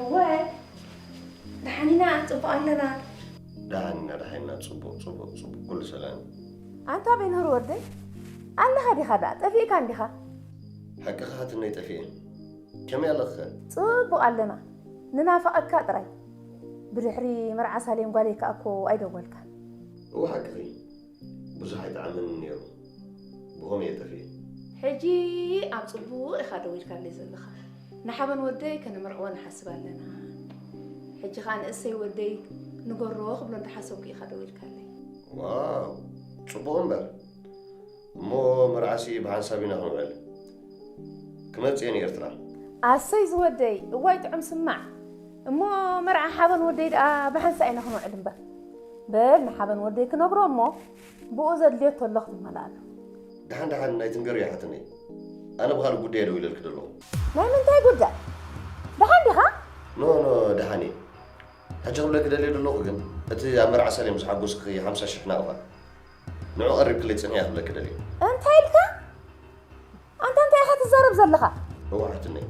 እወ፣ ደሓን ኢና፣ ጽቡቕ ኣለና። ደሓን ኢና፣ ደሓን ኢና። ጽቡቕ፣ ጽቡቕ፣ ጽቡቕ። ኩሉ ሰላም። ኣንታ በይንህር ወደይ፣ ኣለኻ ዲኻ ደኣ? ጠፊእካ እንዲኻ? ሓቅኻ ሃትነይ ጠፊኤ። ከመይ ኣለኽኸ? ጽቡቕ ኣለና። ንናፍቐካ ጥራይ። ብድሕሪ መርዓ ሳሌም ጓለይ ከኣ እኮ ኣይደወልካን። እወ ሓቅኺ። ብዙሕ ኣይጠዓመንን ነይሩ። ብኸምኡ እየ ጠፊኤ። ሕጂ ኣብ ጽቡቕ ኢኻ ደዊልካለይ ዘለኻ። ንሓበን ወደይ ከነመርዕዎ ንሓስብ ኣለና። ሕጂ ኸኣ ንእሰይ ወደይ ንገሮ ክብሎ እንዳሓሰብኩ ኢኻ ደዊልካለይ። ዋው፣ ጽቡቕ እምበር። እሞ መርዓሲ ብሓንሳብ ኢና ክንውዕል። ክመጽእ እየ ንኤርትራ። ኣሰይ ዝወደይ፣ እዋይ ጥዑም ስማዕ። እሞ መርዓ ሓበን ወደይ ደኣ ብሓንሳእ ኢና ክንውዕል እምበር። በል ንሓበን ወደይ ክነግሮ እሞ ብኡ ዘድልዮ ተሎ ክትመልኣሉ። ደሓን ደሓን ናይ ትንገር ይሓትኒ። ኣነ ብኻልእ ጉዳይ ደው ኢለልክ ዘለኹ። ናይ ምንታይ ጉዳይ? ደሓን ዲኻ? ኖ ኖ ደሓን እየ። ሕጂ ክብለኪ ደልየ ዘለኹ ግን እቲ ኣብ መርዓ ሰሌም ዝሓጎስኪ ሓምሳ ሽሕ ናቕፋ ንዑ ቀሪብክለይ ጽንሒ እየ ክብለኪ ደልየ። እንታይ ኢልካ? ኣንታ እንታይ ኢኻ ትዛረብ ዘለኻ? እወ ሓትነይ፣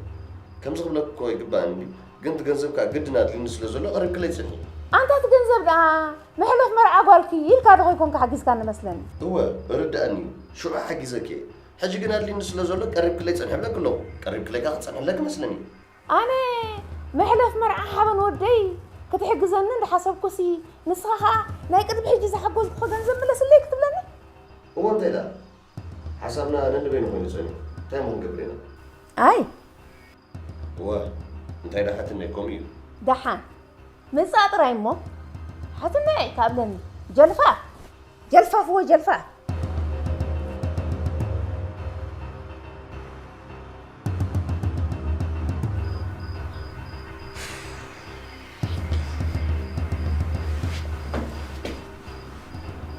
ከምዚ ክብለኪ እኮ ኣይግባእን እዩ፣ ግን እቲ ገንዘብ ከኣ ግድን ኣድልዩኒ ስለ ዘሎ ቀሪብክለይ ጽንሒ። ኣንታ እቲ ገንዘብ ደኣ መሕለፍ መርዓ ጓልኪ ኢልካ ዶ ከይኮንካ ሓጊዝካኒ መስለኒ? እወ ርድኣኒ እዩ፣ ሽዑ ሓጊዘኪ እየ። ሕጂ ግን ኣድልዩኒ ስለ ዘሎ ቀሪብክለይ ጽንሒ እብለኪ ኣለኹ። ቀሪብክለይ ከኣ ክጸንሐለኪ መስለኒ። ኣነ መሕለፍ መርዓ ሓበን ወደይ ክትሕግዘኒ እንዳሓሰብኩሲ ንስኻ ኸኣ ናይ ቅድሚ ሕጂ ዝሓጎዝኩኻ ገንዘብ ምለስለይ ክትብለኒ? እወ እንታይ ደኣ ሓሳብና ነንበይኑ ኮይኑ ጸኒሑ እንታይ እሞ ክንገብር ኢና? ኣይ እወ እንታይ ደኣ ሓትነይ ከምኡ እዩ። ደሓን ምጻእ ጥራይ እሞ ሓትነይ ኣይትኣብለኒ ጀልፋ ጀልፋፍ እወ ጀልፋፍ።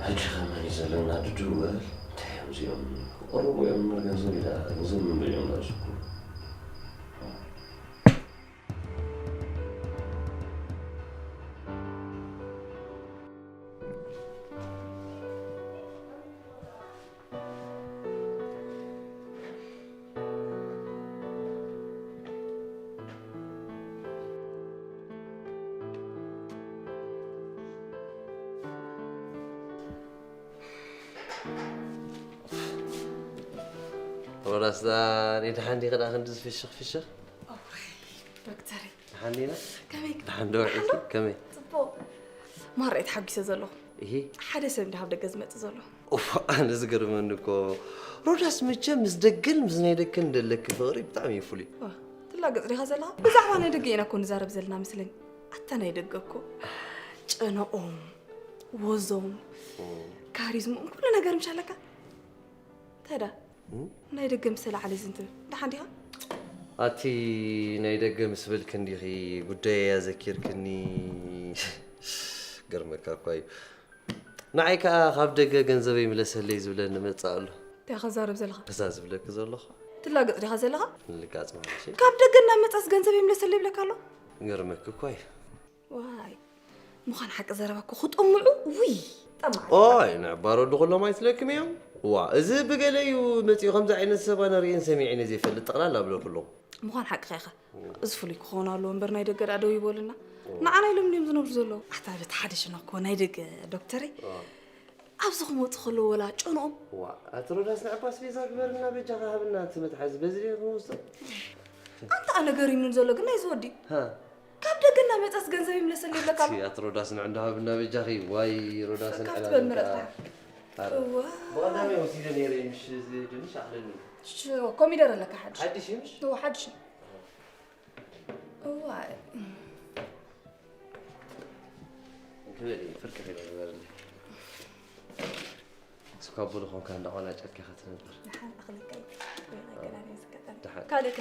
ሕጂ ከ መን እዩ ዘለና ድድወል እንታይ እዮም እዚኦም ክቕርቡ እዮም እምበር ገንዘብ ኢላ ገንዘብ ምንበል እዮም ዝኣስኩ። ሮዳስ ዳ ደሓን ዲኺ ደኣ ክንድዚ ፍሽኽ ፍሽኽ? ዶክተረይ ደሓን ዲና? ከመይ ደሓን ዶ ውዒልኪ? ከመይ? ጽቡቕ። ማራ እየ ተሓጒሰ ዘለኹ። እሂ። ሓደ ሰብ እንዲ ካብ ደገ ዝመጽእ ዘሎ። ኡፍ፣ ኣነ ዝገርመኒ እኮ ሮዳስ መቸም ምስ ደገን ምስ ናይ ደገን ደለኪ ፍቕሪ ብጣዕሚ እዩ ፍሉይ። ዋ፣ ትላገጽ ዲኻ ዘለኻ? ብዛዕባ ናይ ደገ ኢና እኮ ንዛረብ ዘለና መስለኒ። ኣታ ናይ ደገ እኮ ጨነኦም፣ ወዞም፣ ካሪዝምኦም ኩሉ ነገር ምሽ ኣለካ። እንታይ ደኣ ናይ ደገ ምሰ ለዓለ ዝንትብል ደሓን ዲኻ? ኣቲ ናይ ደገ ምስ በልኪ እንዲኺ ጉዳየይ ኣዘኪርክኒ። ገርመካ እኳ እዩ። ንዓይ ከኣ ካብ ደገ ገንዘበይ ምለሰለይ ዝብለኒ መጽእ ኣሎ። እንታይ ኢኻ ትዛረብ ዘለኻ? እዛ ዝብለኪ ዘለኹ። ትላገጽ ዲኻ ዘለኻ? ምልጋጽ ማለት እዩ። ካብ ደገ እናመጻስ ገንዘበይ ምለሰለይ ይብለካ ኣሎ? ይገርመኪ እኳ እዩ። ዋይ ምዃን ሓቂ ዘረባ እኮ ክጥምዑ ውይ ጠማዕ ኦይ ንዕባር ወዲ ኩሎም ኣይትለክም እዮም ዋ እዚ ብገለ እዩ መፂኡ ከምዚ ዓይነት ሰብ ኣነ ርእየን ሰሚዐን እየ ዘይፈልጥ ጠቕላላ ኣብለኩ ኣለኹ ምዃን ሓቅኻ ኢኻ እዚ ፍሉይ ክኸውን ኣለዎ እምበር ናይ ደገ ደኣ ደው ይበሉና ንዓና ኢሎም ድዮም ዝነብሩ ዘለዉ ኣታ በቲ ሓደ ሽና እኮ ናይ ደገ ዶክተረይ ኣብዚ ክመፁ ከለዉ ወላ ጨንኦም ዋ ኣቲ ሮዳስ ንዕባ ኣስቤዛ ግበርልና በጃኻ ሃብና እቲ መትሓዚ በዚ ድየ ክንወስዶ ኣንታ ኣነ ገሪምኒ ዘሎ ግን ናይዚ ወዲ ካብ ደገ እናመፀስ ገንዘብ ይምለሰለይ ይብለካ ኣሎ ኣቲ ሮዳስ ንዕ እንዳሃብና በጃኺ ዋይ ሮዳስ ካብ ትበል ምረፅካ እዋ ብቐዳመይ ወሲደ ነይረ ምሽ እዚ ድንሽ ኣኽለኒ ኮሚደር ኣለካ ሓድሽ ሓድሽ ምሽ እዎ ሓድሽ እዋ ክበል እዩ ፍርቂ ኺበል ዝበለኒ ስኳብ ብልኾንካ እንዳቆናጨት ዲኻ ትነብር? ደሓን ኣኽለካ እዩ። ወይ ኣገናኒ ዝገጠም። ደሓን። ካልእ ከ?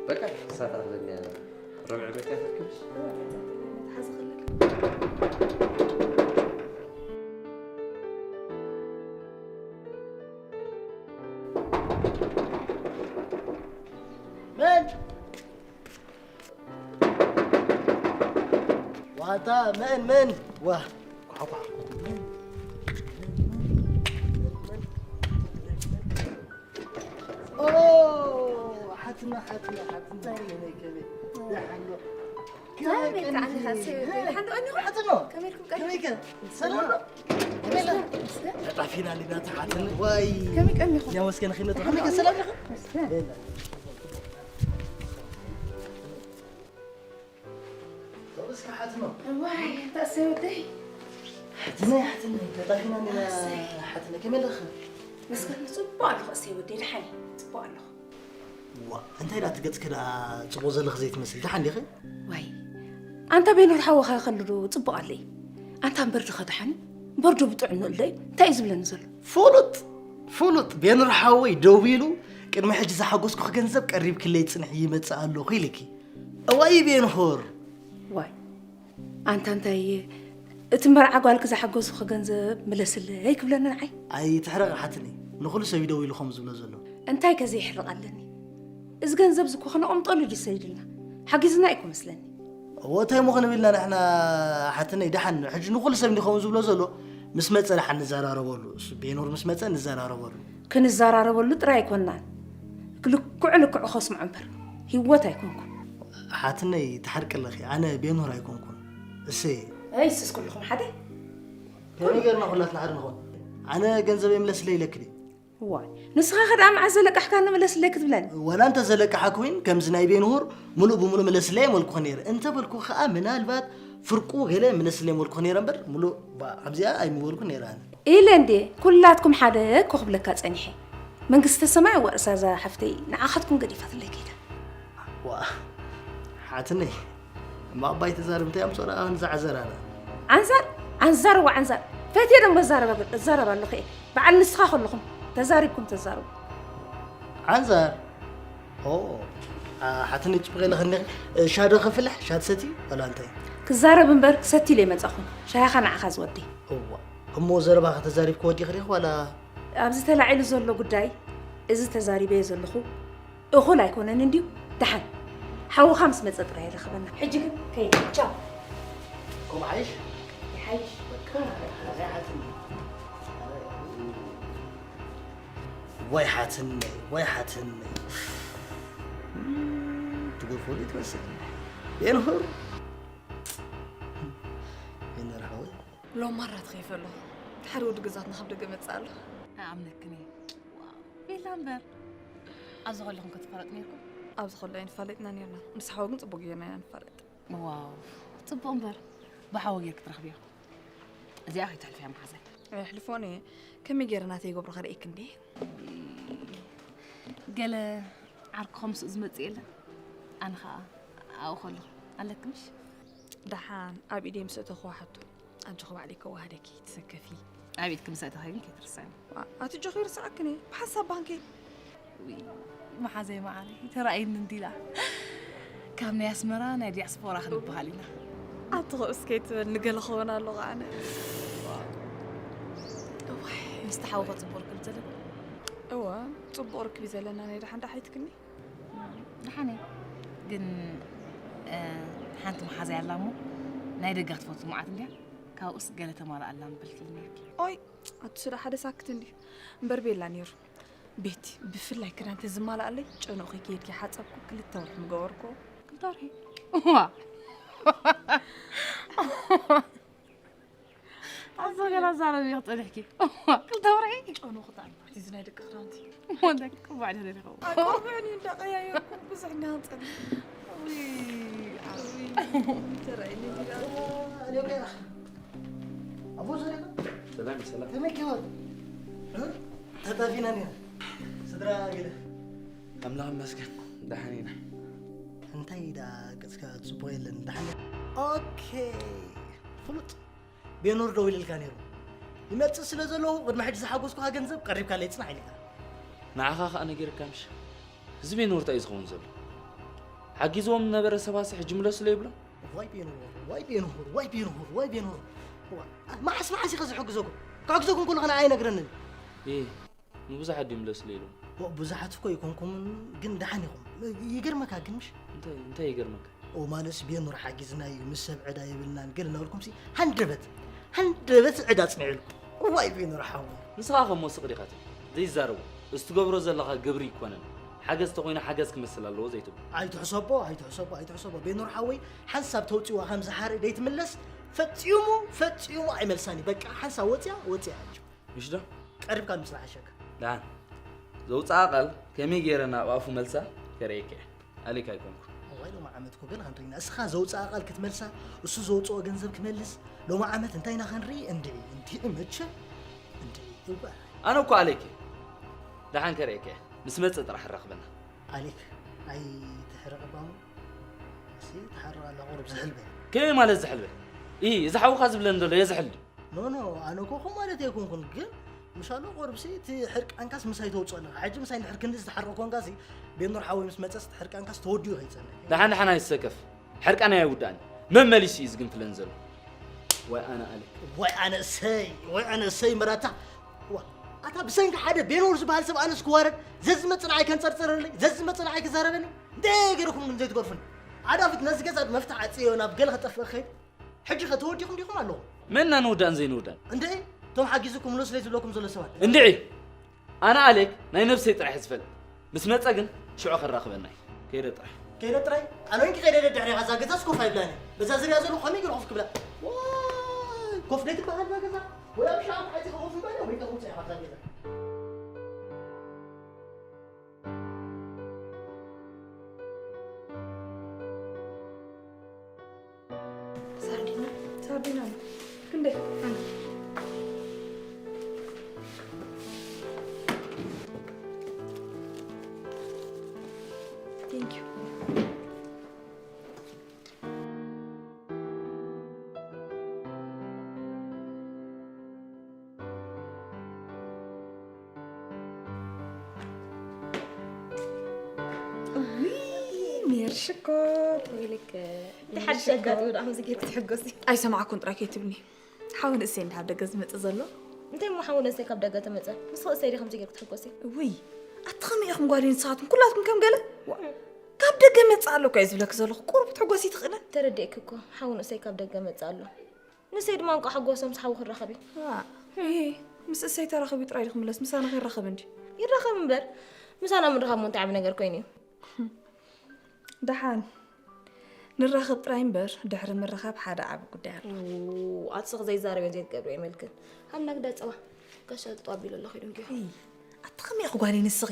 በቃ ክሳት ኣኽለኒ እያ። ረብዒ በቃ ትርክብሽ? መን ዋታ መን መን ዋ ኳኳ ሓትና ሓትና ሓትና ከመይ ከመይ ደሓን ዶ? ከመይ ከዓኒ ሓሰብ ደሓን ዶ? ሓትና ከመይ ኢልኩም? ከመይ ከ ሰላም ዶ? ከመይ ኢለ ተጣፊና ዲና ተሓትን ወይ ከመይ ቀኒኹም? ያመስገን ኺነት ከመይ ከ ሰላም ዶ? እዋይ፣ እንታይ እሰይ ወደይ? ሓትነይ፣ ሓትነይ፣ ተጣፊና እንዲና፣ ሓትነይ፣ ከመይ ኣለኺ? መስገን፣ ጽቡቕ ኣለኹ እሰይ ወደይ፣ ደሓን እየ፣ ጽቡቕ ኣለኹ። ዋ፣ እንታይ ደኣ እቲ ገጽኪ ደኣ ጽቡቕ ዘለኺ ዘይትመስል፣ ደሓን ዲኺ? ዋይ፣ ኣንታ ቤኑር ሓወኻ ከሉ ዶ ጽቡቕ ኣለይ? ኣንታ እምበር ድኸ ደሓን እዩ? እምበር ዶ ብጥዕንኡ ኣሎ እዩ? እንታይ እዩ ዝብለኒ ዘሎ? ፍሉጥ፣ ፍሉጥ፣ ቤኑር ሓወይ ደዊሉ፣ ቅድሚ ሕጂ ዝሓጎስኩኺ ገንዘብ ቀሪብክለይ ጽንሒ ይመጽእ ኣለኹ ኢልኪ። እዋይ ቤንሁር። ዋይ፣ ኣንታ እንታይ እቲ መርዓ ጓልኪ ዝሓገዝኹ ገንዘብ ምለስለይ ክብለኒ ንዓይ? ኣይትሕረቕ ሓትነይ፣ ንኹሉ ሰብ እዩ ደው ኢሉ ከምኡ ዝብሎ ዘሎ። እንታይ ከ ዘይሕርቕ ኣለኒ? እዚ ገንዘብ እዚ እኮ ከነቐምጠሉ ድዩ ሰዲድልና? ሓጊዝና እዩ እኮ መስለኒ። እዎ፣ እንታይ እሞ ክንብል ኢና ንሕና ሓትነይ? ደሓን ሕጂ ንኹሉ ሰብ እንዲ ከምኡ ዝብሎ ዘሎ፣ ምስ መጸ ደሓን ንዘራረበሉ። እሱ ቤኖር ምስ መጸ ንዘራረበሉ። ክንዘራረበሉ ጥራይ ኣይኮንናን፣ ልክዑ ልክዑ ከስምዖ እምበር ህይወት ኣይኮንኩን። ሓትነይ ትሓርቂ ኣለኺ፣ ኣነ ቤኖር ኣይኮንኩን። እሰይ። ኣይስስ ኩልኹም ሓደ። ከመይ ጌርና ኩላትና ሓደ ንኾን? ኣነ ገንዘበይ ምለስለይ ኢለኪ ድየ? ዋይ፣ ንስኻ ከ ደኣ መዓስ ዘለቃሕካኒ ምለስለይ ክትብለኒ? ወላ እንተ ዘለቃሓ ኮይን ከምዚ ናይ ቤንሁር ሙሉእ ብሙሉእ ምለስለይ ኣይመልኩኹ ነይረ። እንተ በልኩ ከኣ ምናልባት ፍርቁ ገለ ምለስለይ መልኩኹ ነይረ እምበር ሙሉእ ባ-፣ ከምዚኣ ኣይምበልኩ ነይረ ኣነ። ኢለ እንዴ፣ ኩላትኩም ሓደ እኮ ክብለካ ጸኒሐ። መንግስተ ሰማይ ወርሳ እዛ ሓፍተይ ንዓኻትኩም ገዲፋትለይ ከይዳ። ዋ፣ ሓትነይ፣ እማ ኣባይ ተዛረብ፣ እንታይ ኣምጾ ደኣ ንዛ ዓንዛር ኣነ? ዓንዛር? ዓንዛር እዋ ዓንዛር። ፈትየ ደሞ እዛረብ፣ እዛረብ ኣለኹ እየ። በዓል ንስኻ ከለኹም ተዛሪብኩም ተዛረቡ። ዓንዛር? ኦ፣ ኣ፣ ሓትነይ ጽቡቕ ኢለ ከኒኺ፣ ሻሂ ዶ ከፍልሕ? ሻሂ ትሰቲ? ዋላ እንታይ? ክዛረብ እምበር ክሰቲ ኢለ ይመጻኹ። ሻሂኻ ንዓኻ ዝወደይ። እዋ፣ እሞ ዘረባኸ ተዛሪብኪ ወዲኺ ዲኺ ዋላ? ኣብዚ ተላዒሉ ዘሎ ጉዳይ፣ እዚ ተዛሪበዮ ዘለኹ እኹል ኣይኮነን እንድዩ። ደሓን፣ ሓውኻ ምስ መጸ ጥራይ ይረኽበና። ሕጂ ግን ከይደ። ቻው። ከምኡ ሓይሽ? ይሓይሽ። በቃ፣ ኣይሓትኒ። ወይ ሓትነይ፣ ወይ ሓትነይ። ትጎርፎ ትመስል። የንሁር። የንርሓወይ። ሎም ማራ ትኸይፍ ኣለኹ። ሓደ ወዲ ገዛትና ካብ ደገ መጽእ ኣሎ። ኣይኣምነክን እየ። ዋው፣ ቤላ እምበር። ኣብዚ ከለኹም ከ ትፋለጡ ነይርኩም? ኣብዚ ከሎ ኣይንፋለጥና ነይርና። ምስ ሓወ ግን ጽቡቕ ጌርና ኢና ንፋለጥ። ዋው፣ ጽቡቕ እምበር። ብሓወ ጌርክ ትረኽብዮ። እዚኣ ከይተሕልፍያ መሓዛይ። ኣየሕልፎን እየ። ከመይ ጌረ ናተይ ይገብሮ ከርእየክ እንዴ? ገለ ዓርኩ ከም ስኡ ዝመጽእ የለን። ኣነ ኸኣ ኣብኡ ከለኹ ኣለክምሽ? ደሓን ኣብ ኢደይ ምስ ኣተኹዋ ሕቶ፣ ኣጆኺ ባዕለይ ከወሃደኪ፣ ትሰከፊ። ኣብ ኢድኪ ምስ ኣእተኺ ግን ከይትርስዕኒ። ዋ፣ ኣቲ ኣጆኺ ይርስዓክን እየ፣ ብሓንሳብ ባንኪ። ውይ፣ መሓዘይ መዓረይ፣ ተራእየኒ እንዲላ። ካብ ናይ ኣስመራ ናይ ዲያስፖራ ክንበሃል ኢና። ኣቲ ኸኡ እስከ ኣይትበል፣ ንገለ ክኸውን ኣሎ ኸኣ ኣነ። እዋይ። ምስቲ ሓውኺ ጽቡቕ ርክብ ዘለኪ? እወ፣ ጽቡቕ ርክብ እዩ ዘለና፣ ናይ ደሓን ደሓይትክኒ? ደሓን እየ። ግን፣ እ፣ ሓንቲ መሓዛይ ኣላ እሞ፣ ናይ ደጋ ክትፈቱ መዓት እንድያ። ካብኡስ ገለ ተማልኣላ ምበልክልኒ ነይርኪ። ኦይ፣ ኣቲ ስዳ ሓደ ሳክት እንድዩ። እምበር ቤላ ነይሩ። ቤቲ፣ ብፍላይ ክዳን ተዝማልኣለይ፣ ጨንቑ ከይከይድኪ ሓጸብኩ፣ ክልተ ወርሒ ምገበርኩ። ክልተ ወርሒ? እዋ። ኣዞ ገና ዛረብ ኢኺ ጸኒሕኪ። እዋ፣ ክልተ ወርሒ? ጨንቑ ተኣልባት፣ እዚ ናይ ደቂ ክዳንቲ። እሞ እንታይ ክትቅባዕ ድሕሪ ይኸውን? ኣይ፣ ቆቢዕኒ እንዳቀያየርኩ ብዙሕ እናሃንጸኒ። ውይ፣ ውይ፣ ተራእይኒ ዲላ። ኣቦ ሰላም። ሰላም፣ ሰላም። ከመይ ኪወት? እ? ተጣፊና ኒና። ስድራ ገለ? ኣምላኽ ይመስገን፣ ደሓን ኢና። እንታይ ደኣ ገጽካ ጽቡቕ የለን፣ ደሓን? ኦኬ። ፍሉጥ። ቤኖር ደዊልልካ ነይሩ። ይመጽእ ስለ ዘለኹ፣ ቅድሚ ሕጂ ዝሓጎስኩኻ ገንዘብ ቀሪብካለይ ጽናሕ ኢልካ። ንዓኻ ኸኣ ነጊረካ ምሽ? እዚ ቤኖር እንታይ እዩ ዝኸውን ዘሎ? ሓጊዝዎም ዝነበረ ሰባሲ ሕጂ ምለሱለይ ይብሎ? ዋይ ቤንሁር፣ ዋይ ቤንሁር፣ ዋይ ቤንሁር፣ ዋይ ቤንሁር። ዋ፣ መዓስ መዓስ ኢኸ ዝሕግዘኩም? ክሕግዘኩም ከለኹ ንዓይ ኣይነግረንን። እ፣ ንብዙሓት ድዩ ምለስለ ኢሎም? ዋ፣ ብዙሓት እኮ ኣይኮንኩምን፣ ግን ደሓን ኢኹም። ይገርመካ ግን ምሽ? እንታይ፣ እንታይ ይገርመካ? ኦ፣ ማለትስ ቤንሁር ሓጊዝና እዩ፣ ምስ ሰብ ዕዳ የብልናን፣ ገለ እናበልኩምሲ ሃንደበት፣ ሃንደበት ዕዳ ኣጽኒዕሉ። ዋይ ቤንሁር ሓወይ። ንስኻ ከ እሞ ስቕ ዲኻ ትብል? ዘይዛረቡ። እዚ ትገብሮ ዘለኻ ግብሪ ኣይኮነን። ሓገዝ ተኾይኑ ሓገዝ ክመስል ኣለዎ ዘይትብሉ? ኣይትሕሰቦ ኣይትሕሰቦ ኣይትሕሰቦ ቤኖር ሓወይ፣ ሓንሳብ ተውፅዋ ከም ዝሓረ ደይትምለስ። ፈፂሙ ፈፂሙ ኣይመልሳን እዩ። በቃ ሓንሳብ ወፅያ ወፅያ። ኣጆ፣ ምሽ ዶ? ቀሪብካ ምስላ ሓሸካ። ደሓን። ዘውፅኣ ቃል ከመይ ገይረ ናብ ኣፉ መልሳ ከርእየካ እየ። ኣሌክ ኣይኮንኩ። እዋይ ሎሚ ዓመት እኮ ገና ክንርኢና። እስኻ ዘውፅኣ ቃል ክትመልሳ፣ እሱ ዘውፅኦ ገንዘብ ክመልስ፣ ሎሚ ዓመት እንታይ ኢና ክንርኢ? እንድዒ እንድዒ መቸም እንድዒ። እዋ። ኣነ እኮ ኣሌክ እየ። ደሓን ከርእየካ እየ። ምስ መፀ ጥራሕ ኣራኽበና። ኣሌክ ኣይትሕረቕ እባ እሞ። እሲ ትሓርቕ ኣላ ቁሩብ ዝሕል በል። ከመይ ማለት ዝሕል በል? ኢ፣ እዚ ሓውኻ ዝብለኒ ዘሎ የዝሕል ድዩ? ኖ ኖ፣ ኣነ እኮ ከምኡ ማለት ኣይኮንኩን፣ ግን ምሻሎ ቁሩብሲ እቲ ሕርቃንካስ ምሳይ ተውፅኦ ኣለኻ። ሕጂ ምሳይ እንድሕር ክንዲ ዝተሓረቕ ኮንካሲ፣ ቤኖር ሓወይ ምስ መፀስ እቲ ሕርቃንካስ ተወዲኡ ከይፀንሕ። ደሓን ደሓን ኣይትሰከፍ። ሕርቃን ኣይውዳእን። መመሊሱ እዩ ዝግንፍለን ዘሎ። ወይ ኣነ ኣለ። ወይ ኣነ እሰይ፣ ወይ ኣነ እሰይ መራታ። ዋ፣ ኣታ ብሰንኪ ሓደ ቤኖር ዝበሃል ሰብ ኣነስ ክዋረድ፣ ዘዝመጽ ንዓይ ከንጸርጽረለይ፣ ዘዝመጽ ንዓይ ክዛረበኒ፣ እንደ ገይርኩም ግን ዘይትገርፉኒ። ኣዳፊት ነዚ ገዛ መፍትሕ ዓጽዮ ናብ ገለ ክጠፍእ ክኸይድ። ሕጂ ከ ተወዲኹም ዲኹም ኣለኹም? መና ንውዳእን ዘይንውዳእን? እንደ እቶም ሓጊዝኩም ሎ ስለ ዝብለኩም ዘሎ ሰባት። እንድዒ! ኣነ ኣሌክ ናይ ነብሰይ ጥራሕ ዝፈልጥ። ምስ መጸ ግን ሽዑ ከራኽበና እዩ። ከይደ ጥራሕ። ከይደ ጥራይ? ኣነ ወንቂ ከይደ ድሕሪ ኻዛ ገዛስ ኮፍ ኣይብላኒ። በዛ ዝሪያ ዘለኹ ከመይ ገይሩ ኮፍ ክብላ? ዋይ፣ ኮፍ ደይ ትበሃል እዛ ገዛ? ወይ ኣብ ሻዕብ ሓይጢ ኮፍ ምባል ወይ ከኹም ጸይ ኻዛ ገዛ። ሳርዲና፣ ሳርዲና። ክንደይ? ሓንቲ። Thank you። እውይ፣ ሜርሺ እኮ። ወይለከ፣ እቲ ሓድሽ ኣጋጥሚ ደኣ ከምዚ ጌርክ ትሕጎሲ። ኣይሰማዕኩን ጥራይ ከይትብልኒ። ሓው ንእሰይ እንዳ ኣብ ደገ ዝመጽእ ዘሎ። እንታይ እሞ ሓው ንእሰይ ካብ ደገ ተመጸ? ንስኺ እሰይ ዲኺ ከምዚ ጌርክ ትሕጎሲ? እውይ፣ ኣቲ ከመይ ኢኹም ጓለይ ንስኻትኩም ኩላትኩም ከም ገለ? ዋ፣ ካብ ደገ መጽእ ኣሎ እኮ እየ ዝብለኪ ዘለኹ። ቁሩብ ክትሕጎሲ ትኽእልን? ተረዲእኪ እኮ፣ ሓው ንእሰይ ካብ ደገ መጽእ ኣሎ። ንሰይ ድማ እንቋዕ ሓጎሶም ምስ ሓዉ ክራኸብ እዩ። ዋ፣ እሂ፣ ምስ እሰይ ተራኸቡ ጥራይ ድዩ ክምለስ? ምሳና ከይራኸብ እንዲ። ይራኸብ እምበር፣ ምሳና ምርኻብ እሞ እንታይ ዓቢ ነገር ኮይኑ እዩ? ደሓን፣ ንራኸብ ጥራይ እምበር፣ ድሕሪ ምርኻብ ሓደ ዓቢ ጉዳይ ኣሎ። ው፣ ኣቲ ስኺ ዘይዛረብዮን ዘይትገብርዮ የመልክን። ሃብና ግዳ ጸባ፣ ጋሻ ጠጠው ኣቢሉ ኣሎ፣ ኸይዱ እንኪዮ። እይ፣ ኣቲ ከመይ ኢኺ ጓለይ ንስኺ?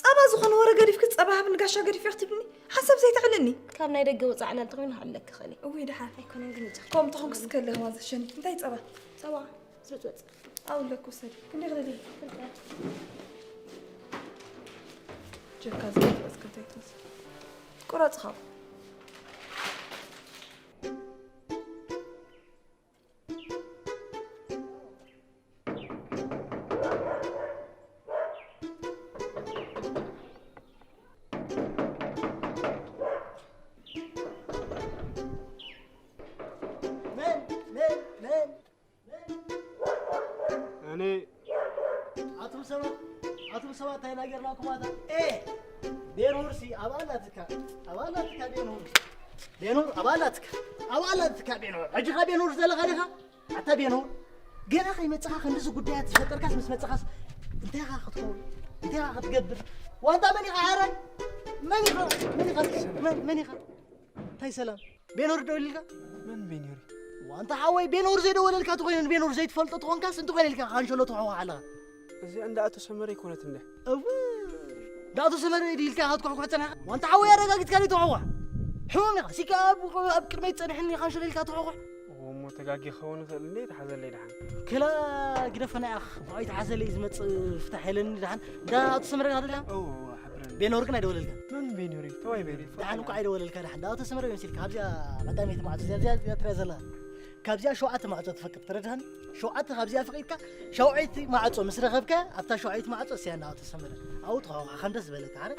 ጸባ ዝኾነ ወረ ገዲፍኪ ጸባ ሃብኒ ጋሻ ገዲፍዮ ክትብልኒ ሓንሳብ ዘይተዕልኒ። ካብ ናይ ደገ ወጻኢ ዕላል ተኾይኑ ክዕለኪ ክእል እየ። እውይ ደሓን። ኣይኮነን ግን ይጨ-፣ ከምኡ ተኾንክስ ከለኺ ማዘሸኒ። እንታይ ጸባ? ጸባ ስርጭ ወጽ። ኣውለኩ ሰዲ። ክንደይ ክደሊ? ጀካ ዝገለጽ ከታይ ትወስድ። ቁረጽ ካብ። መን? መን? መን? መን? እኔ። ኣቱም ሰባት፣ ኣቱም ሰባት እንታይ ናጌርናኩም ኣታ? ኤ! ቤንሁርሲ ኣብ ኣላትካ፣ ኣብ ኣላትካ ቤንሁር። ቤንሁር ኣብ ኣላትካ፣ ኣብ ኣላትካ ቤንሁር። ሕጂ ኸ ቤንሁር ዘለኻ ዲኻ? ኣታ ቤኖ፣ ገና ከይመጽኻ ክንድዚ ጉዳያት ዝፈጠርካስ ምስ መጽኻስ እንታይ ኢኻ ክትኸውን? እንታይ ኢኻ ክትገብር? ዋንታ መን ኢኻ ሓራይ? መን ኢኻ? መን ኢኻ? መን፣ መን ኢኻ? እንታይ ሰላም? ቤኖር ደውልልካ? መን ቤኖር? ዋንታ ሓወይ ቤኖር ዘይደወለልካ ተኾይኑ ንቤኖር ዘይትፈልጦ ተኾንካስ እንተኾይነ ኢልካ ካንሸሎ ተዋዋ ኣለኻ። እዚኣ እንዳ ኣቶ ሰመረ ይኮነት እንደ። እው፣ እንዳ ኣቶ ሰመረ ድዩ ኢልካ ክትኳሕኳሕ ጸኒሕካ? ዋንታ ሓወይ ኣረጋጊጽካ ድዩ ተዋዋ? ሕሙም ኢኻ። ሲካ ኣብ፣ ኣብ ቅድመይ ጸኒሕኒ ካንሸሎ ኢልካ ተዋዋ? እሞ ተጋጊ ክኸውን ይኽእል እንዴ? ተሓዘለይ ደሓን። ክላ ግደፈና ኢኻ። ብኣይ ተሓዘለይ ዝመጽእ ፍታሕ የለኒ ደሓን። እንዳ ኣቶ ሰመረ ኢኻ ደሊኻ? እው፣ እው፣ ሓብረኒ። ቤኖር ግን ኣይደወለልካ? መን ቤኖር እዩ? ተዋይ ቤኖር። ደሓን እኮ ኣይደወለልካ ደሓን። እንዳ ኣቶ ሰመረ መሲልካ። ኣብዚኣ ቀዳመይቲ ማዕጾ እዚኣ፣ እዚኣ፣ እዚኣ ትረኣ ዘላ። ካብዚኣ ሸውዓተ ማዕጾ ትፈቅድ። ተረድሃኒ? ሸውዓተ ካብዚኣ ፈቒድካ፣ ሻውዐይቲ ማዕጾ ምስ ረኸብካ፣ ኣብታ ሻውዐይቲ ማዕጾ እስያ እንዳ ኣቶ ሰመረ። ኣብኡ ተዋውኻ ከም ደስ ዝበለካ፣ ኣረ?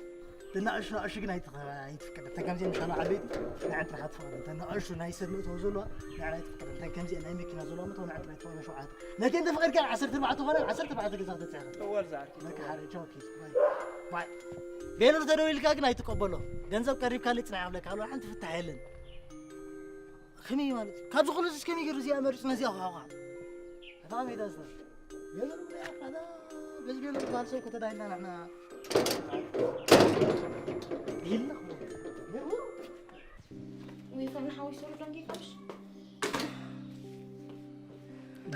እተን ንኣሽቱ፣ ንኣሽቱ ግን ኣይትኸ-፣ ኣይትፍቀድ። እተን ከምዚአን ምሻና ዓበይቲ፣ ንዐን ጥራሕ ትፈቕድ። እተን ንኣሽቱ ናይ ሰብ መእተዊ ዘለዋ፣ ንዐን ኣይትፍቀድ። እተን ከምዚአን ናይ መኪና ዘለዋ መእተዊ፣ ንዐን ጥራሕ ትፈቕድ ሸውዓተ። ነተን እንተፈቒድካ፣ ዓሰርተ ኣርባዕተ ኾነ፣ ዓሰርተ ኣርባዕተ ገዛ ክትበጽሕ ኢኻ። እወ፣ ዝኣክል። በቃ፣ ሓደ፣ ቻው፣ ኪስ። ባይ። ባይ። ቤኖር ተደዊልካ ግን ኣይትቀበሎ። ገንዘብ ቀሪብካለይ ጽናሕ ይብለካ ኣሎ፣ ሓንቲ ፍታሕ የለን። ከመይ ማለት እዩ? ካብዚ ኩሉ እዚስ ከመይ ገይሩ እዚኣ መሪጹ ነዚኣ ክሓውኻ? ኣታ ከመይ ዳዝታ? ቤኖር እያ፣ ኣታ በዚ ቤኖር ዝበሃል ሰብ እኮ ተዳሂልና ንሕና።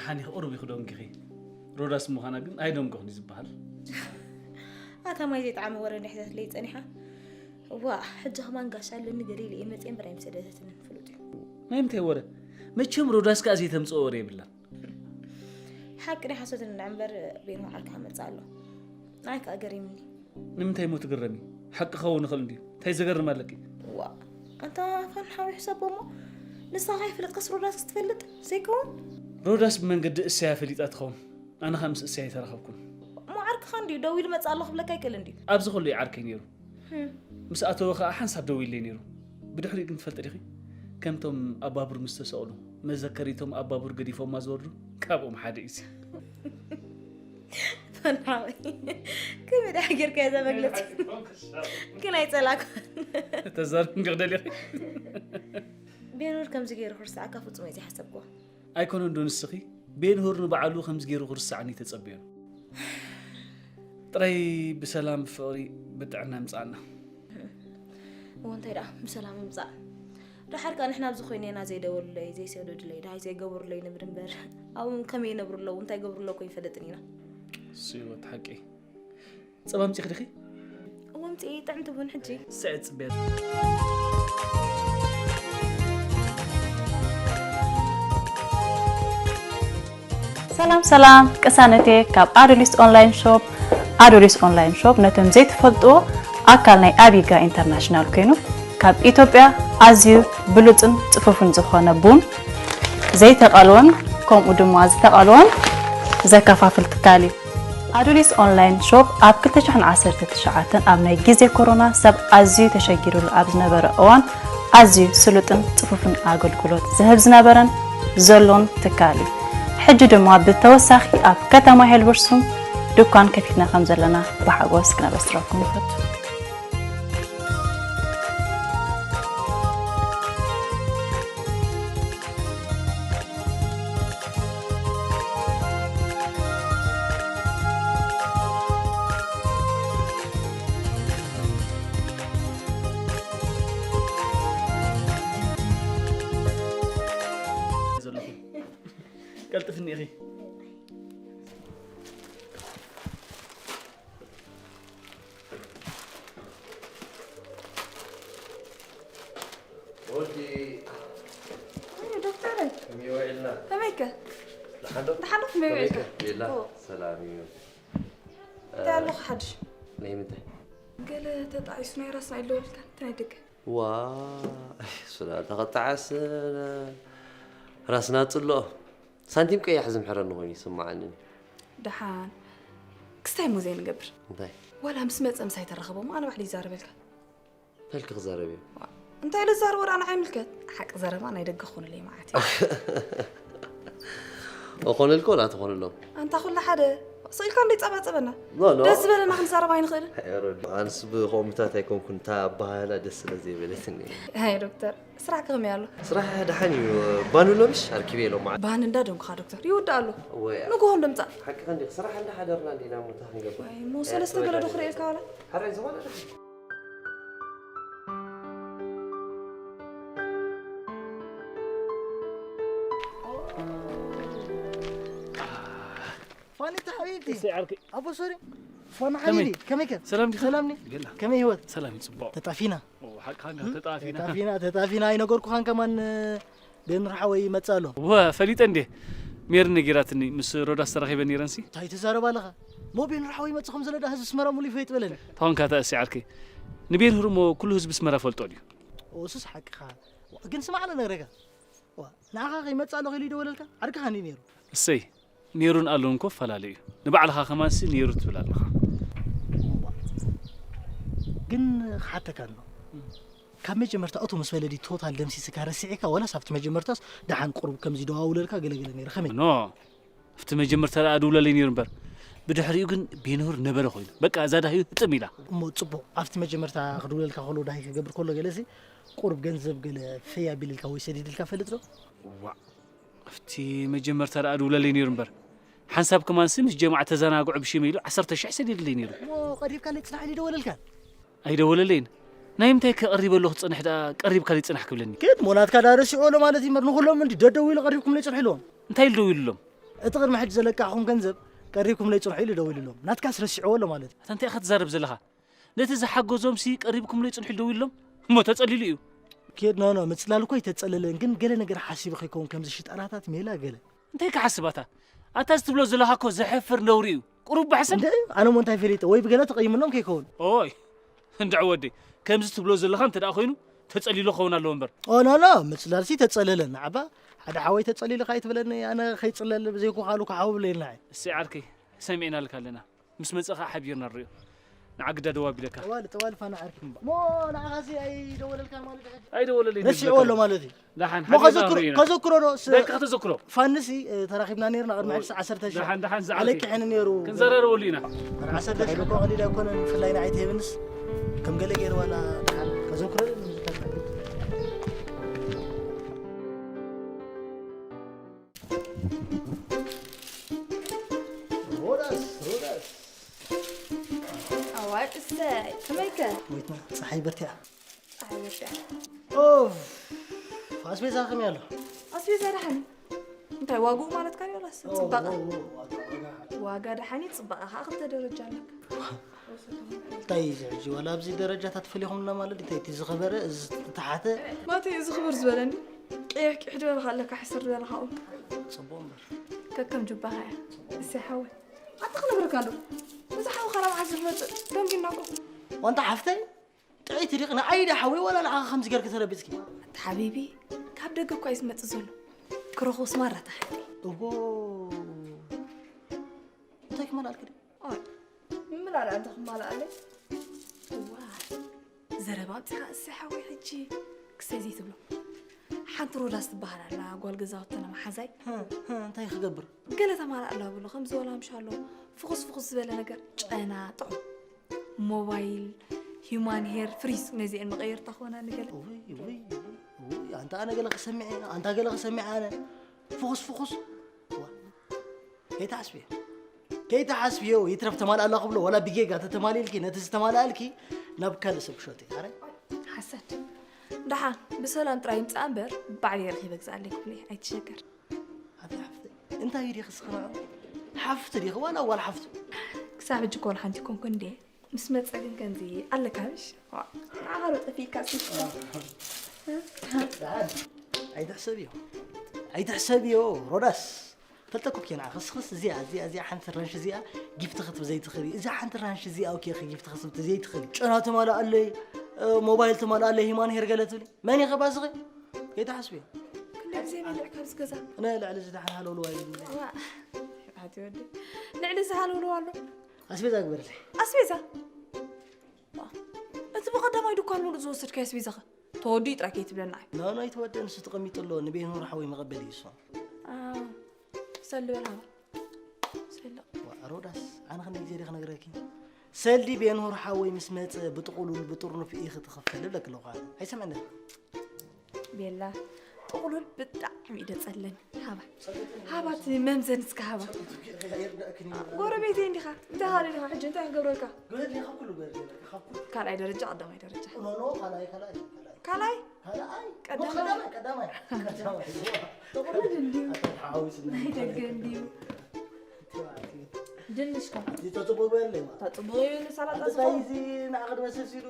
ሓኒ ቁሩብ ይኽደንኪኺ። ሮዳስ ምዃና ግን ኣይደንጎኽን እዩ ዝበሃል። ኣታ ማይ ዘይጠዓመ ወረ እንድሕር ዘትለይ ጸኒሓ። ዋ፣ ሕጂ ከማን ጋሻ ኣለኒ ገለ ኢለ እየ መጽየ እምበር ኣይምሰደተትንን ፍሉጥ እዩ። ናይ ምንታይ ወረ? መቸም ሮዳስ ከኣ ዘይተምጽኦ ወረ የብላን። ሓቂ ናይ ሓሶት እንዳ እምበር ቤን ዓርካ መጽእ ኣሎ። ኣይ ከኣ ገሪምኒ። ንምንታይ እሞ ትግረሚ? ሓቂ ክኸውን ይኽእል እንድዩ። እንታይ ዘገርም ኣለኪ? ዋ፣ ኣንታ ፋን ሓዊ ሕሰቦ እሞ ንስኻ ከይፍለጥካስ ሮዳስ ክትፈልጥ ዘይከውን? ሮዳስ ብመንገዲ እሰያ ፈሊጣ ትኸውን። ኣነ ኸኣ ምስ እሰያ ኣይተራኸብኩን። እሞ ዓርክኻ እንድዩ፣ ደዊሉ መጽእ ኣሎ ክብለካ ኣይክእል እንድዩ። ኣብዚ ኸሎ እዩ ዓርከይ ነይሩ። ምስ ኣተወ ኸኣ ሓንሳብ ደዊሉለይ ነይሩ። ብድሕሪኡ ግን ትፈልጢ ዲኺ? ከምቶም ኣብ ባቡር ምስ ተሰቕሉ መዘከሪቶም ኣብ ባቡር ገዲፎማ ዝወርዱ ካብኦም ሓደ እዩሲ። ፈናወይ ከመይ ደኣ ጌርካ እዛ መግለጺ ግን ኣይጸላኩን። ተዛርም ክደሊኺ ቤኑር ከምዚ ገይሩ ክርስዓካ ፍጹም እየ ዝሓሰብኩ። ኣይኮነን ዶ ንስኺ ቤንሁር ንባዕሉ ከምዚ ገይሩ ክርስዓኒ ተጸብዮን። ጥራይ ብሰላም ብፍቕሪ ብጥዕና ምጻና። እዎ እንታይ ደኣ ብሰላም ይምጻእ። ደሓር ከኣ ንሕና ኣብዚ ኮይነ ኢና ዘይደወሉለይ ዘይሰደዱለይ ደሃይ ዘይገበሩለይ ንብል እምበር ኣብኡ ከመይ ይነብሩ ኣለዉ እንታይ ይገብሩ ኣለዉ እኮ ይፈልጥን ኢና። እሱ ይወት ሓቂ። ጸባ ኣምጺኺ ዲኺ? እወ ኣምጺኤ ጥዕምቲ ቡን ሕጂ። ስዒ ጽበያ። ሰላም ሰላም ቅሳነቴ ካብ ኣዶሊስ ኦንላይን ሾፕ። ኣዶሊስ ኦንላይን ሾፕ ነቶም ዘይትፈልጥዎ ኣካል ናይ ኣቢጋ ኢንተርናሽናል ኮይኑ ካብ ኢትዮጵያ ኣዝዩ ብሉፅን ፅፉፍን ዝኾነ ቡን ዘይተቐልወን ከምኡ ድማ ዝተቐልወን ዘከፋፍል ትካል እዩ። ኣዱሊስ ኦንላይን ሾፕ ኣብ ክልተ ሽሕን ዓሰርተ ትሽዓተን ኣብ ናይ ግዜ ኮሮና ሰብ ኣዝዩ ተሸጊሩሉ ኣብ ዝነበረ እዋን ኣዝዩ ስሉጥን ጽፉፍን ኣገልግሎት ዝህብ ዝነበረን ዘሎን ትካል እዩ። ሕጂ ድማ ብተወሳኺ ኣብ ከተማ ሄልበርሱም ድኳን ከፊትና ከም ዘለና ብሓጎስ ክነበስረኩም ንፈቱ። ቀልጥፍኒ ኢኺ። ወዲ ዶክተር ከመይ ውዒልና? ከመይከ? ደሓን ዶ? ደሓን ዶ ከመይ ውዒልካ? ከመይከ? ቤላ ሰላም እዩ። እንታይ ኣለኹ ሓድሽ? ናይ ምንታይ? ገለ ተጣዒሱ ናይ ራስና ኢለወልካ እንታይ ደገ? ዋ ሱላ ተኸጣዓስ ራስና ጽልኦ ሳንቲም ቀያሕ ዝምሕረኒ ኮይኑ ይስምዓኒ። ደሓን ክስታይ እሞ ዘይንገብር እንታይ? ዋላ ምስ መጸ ምሳይ ተራኸቦ እሞ ኣነ ባዕለ ይዛረበልካ። እንታይ ኢልኪ ክዛረብ እየ? እንታይ ኢለ ዝዛረቦ ደኣ ንዓይ ይምልከት። ሓቂ ዘረባ ናይ ደገ ክኾኑለይ መዓት እዩ። እኾነልኪ ወላ ትኾንሎም? ኣንታ ኩላ ሓደ ስቕ ኢልካ እንዶ ይጸባጸበና። ኖ ኖ። ደስ ዝበለና ክንዛረብ ኣይንኽእልን? ኣይ ሮዲ፣ ኣነስ ብኸምኡታት ኣይኮንኩን፣ እታ ኣበሃህላ ደስ ስለ ዘይበለትኒ እየ። ኣይ ዶክተር፣ ስራሕ ከመይ ኣሎ? ስራሕ ደሓን እዩ። ባኑ ሎምሽ ኣርኪበ ኢሎም መዓት። ባን እንዳ ደንኩኻ ዶክተር፣ ይውዳእ ኣሎ። ወይ ንግሆ እንዶ ምጻእ። ሓቅኻ እንዲኺ፣ ስራሕ እንዳሓደርና እንዲና እሞ እንታይ ክንገብር? ወይ እሞ ሰለስተ ገለ ዶ ክርእየልካ ዋላ? ሓራይ ዝኾነ ደሓን። ፋኒታ ሓቢብቲ እሰይ ዓርከይ ኣቦ ሶሪ ፋና ከመይ? ሓቢቢ ከመይ ከ ሰላም ዲኻ? ሰላም ኒ ቤላ ከመይ ህይወት ሰላም እዩ ጽቡቕ ተጣፊና ኦ ሓቅኻ እንካ ተጣፊና ተጣፊና ተጣፊና ኣይነገርኩኻን ከማን ቤንር ሓወይ ይመጽእ ኣሎ ወ ፈሊጠ እንዴ ሜሪ ነጊራትኒ ምስ ሮዳስ ተራኺበ ነይረንሲ እንታይ ትዛረብ ኣለኻ ሞ ቤንር ሓወይ ይመጽእ ከም ዘሎ ዳ ህዝቢ ስመራ ሙሉ ይፈይጥ በለኒ ታሆንካ ተእሲ ዓርከይ ንቤንሁር እሞ ኩሉ ህዝቢ ስመራ ፈልጦ ድዩ እሱስ ሓቅኻ ግን ስማዕ ኣነ ነግረካ ንዓኻ ከይመጽእ ኣለኹ ኢሉ ይደወለልካ ዓርክኻ እንድዩ ነይሩ እሰይ ኔሩን ኣሉን እኮ ፈላለዩ እዩ። ንባዕልኻ ከማንሲ ኔሩ ትብል ኣለኻ። ግን ክሓተካ ኣሎ ካብ መጀመርታ እቱ ምስ በለ ድዩ ቶታል ደምሲስካ ረሲዕካ ወላስ ኣብቲ መጀመርታስ ደሓን ቁሩብ ከምዚ ደዋውለልካ ገለገለ ነይረ ከመይ? ኖ ኣብቲ መጀመርታ ደኣ ድውለለይ ነይሩ እምበር ብድሕሪኡ ግን ቤንሁር ነበረ ኮይኑ በቃ እዛ ዳህዩ ህጥም ኢላ። እሞ ጽቡቕ ኣብቲ መጀመርታ ክድውለልካ ከሎ ዳህይ ክገብር ከሎ ገለሲ ቁሩብ ገንዘብ ገለ ፈይ ኣቢልልካ ወይ ሰዲድልካ ፈልጥ ዶ? ዋእ ኣብቲ መጀመርታ ደኣ ድውለለይ ነይሩ እምበር ሓንሳብ ከማንሲ ምስ ጀማዓ ተዘናግዑ ብሽመይ ኢሉ ዓሰርተ ሽሕ ሰዲድለይ ነይሩ። እሞ ቀሪብካለይ ጽናሕ ኢሉ ኣይደወለልካን? ኣይደወለለይን። ናይ ምንታይ ከ ቀሪበ ኣለኹ ጽንሕ ደኣ ቀሪብካለይ ጽናሕ ክብለኒ? ግድ እሞ ናትካ ደኣ ረሲዕዎ ኣሎ ማለት እዩ እምበር ንኹሎም እንዲ ደደዊሉ ቀሪብኩምለይ ጽንሕ ኢልዎም። እንታይ ኢሉ ደዊሉሎም? እቲ ቅድሚ ሕጂ ዘለቃኹም ገንዘብ ቀሪብኩምለይ ጽንሑ ኢሉ ደዊሉሎም። ናትካስ ረሲዕዎ ኣሎ ማለት እዩ። ኣታ እንታይ ኢኻ ትዛረብ ዘለኻ? ነቲ ዝሓገዞምሲ ቀሪብኩምለይ ጽንሑ ኢሉ ደዊሉሎም? እሞ ተጸሊሉ እዩ። ኬድ፣ ኖ፣ ኖ፣ ምጽላል እኮ ኣይተጸለለን፣ ግን ገለ ነገር ሓሲቡ ከይከውን ከምዚ ሽጣራታት ሜላ ገለ። እንታይ ክሓስብ ኣታ? ኣታ እዚ ትብሎ ዘለኻ እኮ ዘሕፍር ነውሪ እዩ። ቁሩብ ባሕስን። እንደ ኣነ እሞ እንታይ ፈሊጠ? ወይ ብገለ ተቐይምሎም ከይከውን። ኦይ፣ እንድዒ ወደይ፣ ከምዚ ትብሎ ዘለኻ እንተ ደኣ ኮይኑ ተጸሊሉ ክኸውን ኣለዎ እምበር። ኦ፣ ኖ፣ ኖ፣ ምጽላልሲ ተጸለለ። ንዓባ ሓደ ሓወይ ተጸሊሉ ከኣ ኣይትብለኒ፣ ኣነ ከይጽለል ብዘይኮ ካልእ ክሓው ብለየልና። እሰይ ዓርከይ፣ ሰሚዕናልካ ኣለና። ምስ መጸ ከኣ ሓቢርና ንርእዮ። ንዓ ግዳ ደው ኣቢለካ። ጠዋል፣ ጠዋል ፋና ዓርኪ። እሞ ንዓኻሲ ኣይደወለልካን ማለት እዩ ሕጂ? ኣይደወለለይ ረሲዕዎ ኣሎ ማለት እዩ። ደሓን እሞ ሓቢርና ከዘክሮ፣ ንርእዮ ኢና። ከዘክሮ ዶ ስ-፣ ደቂ ከተዘክሮ። ፋንሲ፣ እ፣ ተራኺብና ነይርና ቅድሚ ወይ። ሕጂ ዓሰርተ ሺሕ። ደሓን፣ ደሓን፣ ዝዓርከይ። ኣለቂሐኒ ነይሩ። ክንዘራረበሉ ኢና። ዓሰርተ ሺሕ እኮ ቀሊል ኣይኮነን፣ ብፍላይ ንዓይ ተሂብንስ ከም ገለ ገይሩ ዋላ ደሓን ከዘክሮ ንምዝከር። ሮዳስ፣ ሮዳስ። ኣዋይ፣ እሰይ፣ ከመይከ? ሞይትና፣ ጸሓይ በርቲዓ። ጸሓይ በርቲዓ። ኦፍ፣ ኣስቤዛ ከመይ ኣሎ? ኣስቤዛ ደሓን እዩ። እንታይ ዋግኡ ማለትካ ድዩ? ወላስ ኦ፣ ጽባቐ? ኦ፣ ኦ፣ ዋጋ፣ ዋጋ። ዋጋ ደሓን እዩ፣ ጽባቐ ኸዓ ክልተ ደረጃ ኣለካ። እንታይ እዩ እዚ ሕጂ? ዋላ ኣብዚ ደረጃታት ፈሊኹምና ማለት ድዩ? እንታይ እቲ ዝኸበረ፣ እዚ ዝተሓተ? ማተይ፣ እዚ ክብር ዝበለ እንዲ? ቀይሕ ቂሕ ዝበልካ ኣለካ፣ ሕስር ዝበለ ካብኡ። ጽቡቕ እምበር። ከከም ጁባኻ እያ። እሰይ ሓወይ። ኣታ ክነግረካ ዶ? እዚ ሓውኻ ናብ ዓዲ ዝመጽእ ደንጊና እኮ። ዋንታ ሓፍተይ፣ ጥዕይቲ ዲኺ? ንዓይ ድያ ሓወይ ዋላ ንዓኻ ከምዚ ጌርኪ ተረቢጽኪ? ኣታ ሓቢቢ፣ ካብ ደገ እኮ እዩ ዝመጽእ ዘሎ። ክረኽቦስ ማራ ተሓቲ። እዎ። እንታይ ክመላልኪ ድዩ? ኦይ፣ ምምላእ ደኣ እንተ ክማልኣለይ። እዋ፣ ዘረባ ኣምጺኻ እሰይ ሓወይ ሕጂ ክሰይ ዘይትብሎ። ሓንቲ ሮዳስ ትበሃል ኣላ፣ ጓል ገዛውትና መሓዛይ። ህ፣ ህ፣ እንታይ ክገብር? ገለ ተማልኣላ ብሎ፣ ከምዚ ወላ ምሻሎ ፍኹስ ፍኹስ ዝበለ ነገር፣ ጨና፣ ጥዑም። ሞባይል፣ ሂዩማን ሄር፣ ፍሪዝ፣ ነዚአን መቐየርታ ክኾና ንገለ። ውይ፣ ውይ፣ ውይ፣ ውይ፣ ኣንታ ኣነ ገለ ክሰምዕ እየ፣ ኣንታ ገለ ክሰምዕ ኣነ። ፍኹስ ፍኹስ። ዋ። ከይትሓስብዮ። ከይትሓስብዮ፣ ይትረፍ ተማልኣላ ክብሎ፣ ወላ ብጌጋ ተተማሊልኪ፣ ነቲ ዝተማልኣልኪ ናብ ካልእ ሰብ ክሸጦ እዩ። ኣረ? ሓሰድ። ደሓን፣ ብሰላም ጥራይ ይምጻእ እምበር፣ ባዕለይ ረኺበ ግዝኣለይ ክብሎ እየ፣ ኣይትሸገር። ኣቲ ሓፍተይ፣ እንታይ ዲኺ ስኽና? ሓፍቲ ዲኺ ዋላ ጓል ሓፍቱ? ክሳብ ሕጂ እኮ ወላ ሓንቲ ኣይኮንኩን እንዴ? ምስ መጸ ግን ከምዚ ኣለካ ምሽ? ዋ፣ ንዓኻ ዶ ጠፊእካ ስሽ? ደሓን፣ ኣይትሕሰብዮ። ኣይትሕሰብዮ፣ ሮዳስ። ፈልጠኩ ኬና፣ ኸስኸስ እዚኣ፣ እዚኣ፣ እዚኣ ሓንቲ ራንሽ እዚኣ ጊፍቲ ክትብ ዘይትኽእሊ። እዛ ሓንቲ ራንሽ እዚኣ ኦኬ፣ ኸ ጊፍቲ ክትብ ዘይትኽእሊ። ጨና ትማልኣለይ፣ እ፣ ሞባይል ትማልኣለይ፣ ሂማን ሄር ገለ ትብሊ። መን ኢኸ ባስኺ? ከይትሓስብዮ። ክንደይ ግዜ በሊዕካ ኣብዚ ገዛ? ንልዕሊ እዚ ደሓን ሃለውለዋ ይብል። ዋ፣ ኣቲ ወዲ። ልዕሊ እዚ ሃለውለዋ ኣሎ። ኣስቤዛ ግበርለይ። ኣስቤዛ? ዋ፣ እቲ ብቐዳማይ ድኳን ሙሉእ ዝወሰድካዮ ኣስቤዛኸ? ተወዲኡ ጥራይ ከይትብለና ኣይ። ኖ፣ ኖ፣ ኣይተወደን፣ ንሱ ተቐሚጡ ኣሎ። ንቤኑር ሓወይ መቐበሊ እዩ እሱ። ኣ፣ ሰሊ በል ሃባ። ሰሊ። ዋ፣ ሮዳስ፣ ኣነ ክንደይ ግዜ ድየ ክነግረኪ? ሰልዲ ቤንሁር ሓወይ ምስ መጸ ብጥቕሉል ብጥርኑፍ ኢኺ ትኽፈሊ እብለኪ ኣለኹ ኣነ። ኣይሰምዕን። ቤላ፣ ጥቕሉል ብጣዕሚ እዩ ደጸለኒ። ሃባ። ሃባ እቲ መምዘኒ እስከ ሃባ። ጎረቤተይ እንዲኻ። እንታይ ሃለ ኢኻ ሕጂ? እንታይ ክገብረልካ? ግበርልካ ኩሉ ግበርልካ፣ ካብ ኩሉ። ካልኣይ ደረጃ ቀዳማይ ደረጃ። ኖ፣ ኖ፣ ካልኣይ፣ ካልኣይ፣ ካልኣይ። ካልኣይ? ካልኣይ? ቀዳማይ። ቀዳማይ፣ ቀዳማይ፣ ቀዳማይ። ጥቕሉል እንድዩ። ኣታ ተሓዊስና። ናይ ደገ እንድዩ። እቲ ማለት እዩ። ድንሽ ከ? እቲ ተጽቡቕ በለይ ማለት። ተጽቡቕ እዩ፣ ንሳላጣ እንታይ ዝኸውን። እዚ ንዓኻ ድመስስ ኢሉ?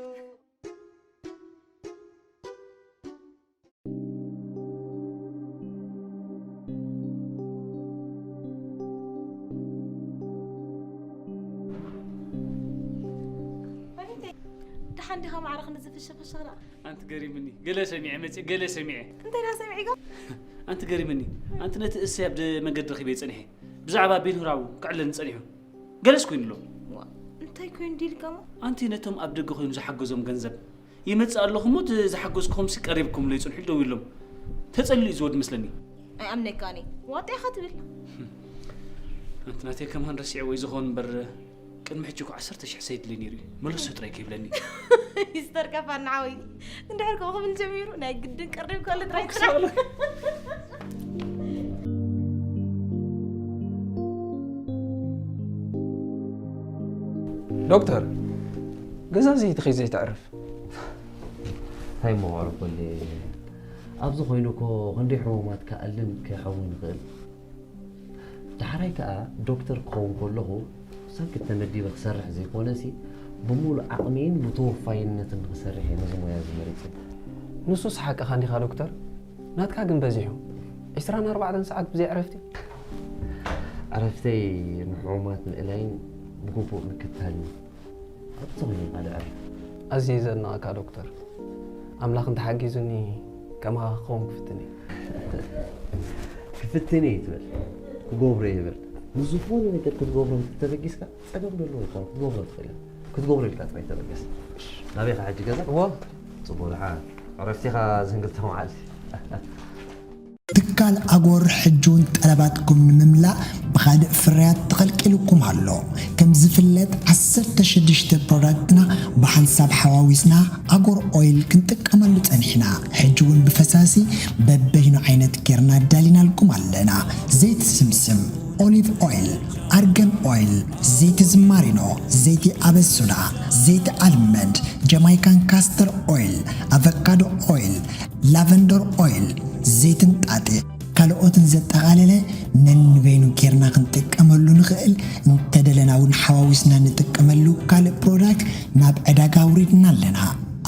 ደሓን ዲኻ ማዕረ ክንዲ ዝፍሽፍሽ ደኣ? ኣንቲ ገሪምኒ፣ ገለ ሰሚዐ መጺእ፣ ገለ ሰሚዐ። እንታይ ደኣ ሰሚዕካ? ኣንቲ ገሪምኒ፣ ኣንቲ ነቲ እሰይ ኣብ ደ-፣ መንገዲ ረኺበዮ ጸኒሐ። ብዛዕባ ቤንሁር ሓው ክዕለኒ ጸኒሑ። ገለስ ኮይኑ ኣሎ። ዋ፣ እንታይ ኮይኑ ድዩ ኢልካ እሞ? ኣንቲ ነቶም ኣብ ደገ ኮይኑ ዝሓገዞም ገንዘብ፣ ይመጽእ ኣለኹ እሞ፣ እቲ ዝሓገዝኩኹምሲ ቀሪብኩምለይ ጽንሑ ኢሉ ደዊሉሎም። ተጸሊሉ እዩ ዝወድ መስለኒ። ኣይኣምነካን እየ። ዋጣ ኢኻ ትብል። ኣንቲ ናተይ ከማን ረሲዐ ወይ ዝኾን እምበር፣ ቅድሚ ሕጂ እኮ ዓሰርተ ሽሕ ሰይድለይ ነይሩ እዩ። መለሶ ጥራይ ከይብለኒ። ሚስተር ከፋን ንዓወይ። እንድሕር ከምኡ ክብል ጀሚሩ፣ ናይ ግድን ቅርብ ከሎ ጥራይ ጥራሕ። ዶክተር፣ ገዛ ዘይትኸይድ ዘይተዕርፍ። እንታይ እሞ ዋዕሮ ኮሌ፣ ኣብዚ ኮይኑ እኮ ክንደይ ሕሙማት ክኣልን ክሕውን ይኽእል። ዳሕራይ ከኣ ዶክተር ክኸውን ከለኹ፣ ሰንክት ተመዲበ ክሰርሕ ዘይኮነሲ፣ ብምሉእ ዓቕሚን ብተወፋይነትን ንኽሰርሕ እየ ነዚ ሞያ እዚ መሪጸ። ንሱስ ሓቅኻ እንዲኻ ዶክተር፣ ናትካ ግን በዚሑ። ዒስራን ኣርባዕተን ሰዓት ብዘይ ዕረፍቲ? ዕረፍተይ ንሕሙማት ምእላይን ብግቡእ ምክታልን እዩ። ኣብቲ ኾይኑ ካልእ ዕረፍቲ። ኣዝየ ዘድንቐካ ዶክተር። ኣምላኽ እንተሓጊዙኒ ከማኻ ክኸውን ክፍትን እየ። ክፍትን እየ ትብል፣ ክገብሮ እየ ይብል። ንዝኾነ ነገር ክትገብሮ እንተተበጊስካ ጸገም ዘለዎ ኣይኮነን፣ ክትገብሮ ትኽእል ኢኻ። ክትገብሮ ኢልካ ጥራይ ተበገስ። ናበይ ኢኻ ሕጂ ገዛ? እወ። ጽቡቕ ደሓን። ዕረፍቲኻ ዝን ክልተ መዓልቲ። ትካል ኣጎር ሕጂ እውን ጠለባትኩም ንምምላእ ብኻልእ ፍርያት ተቐልቂሉኩም ኣሎ። ከም ዝፍለጥ ዓሰርተ ሽዱሽተ ፕሮዳክትና ብሓንሳብ ሓዋዊስና ኣጎር ኦይል ክንጥቀመሉ ጸኒሕና። ሕጂ እውን ብፈሳሲ በበይኑ ዓይነት ጌርና ኣዳሊናልኩም ኣለና። ዘይቲ ስምስም፣ ኦሊቭ ኦይል፣ ኣርገን ኦይል፣ ዘይቲ ዝማሪኖ፣ ዘይቲ ኣበሱዳ፣ ዘይቲ ኣልመንድ፣ ጀማይካን ካስተር ኦይል፣ ኣቨካዶ ኦይል፣ ላቨንደር ኦይል፣ ዘይቲ እንጣጢዕ፣ ካልኦትን ዘጠቓለለ ነንበይኑ ጌርና ክንጥቀመሉ ንኽእል፣ እንተደለና እውን ሓዋዊስና ንጥቀመሉ ካልእ ፕሮዳክት ናብ ዕዳጋ ኣውሪድና ኣለና።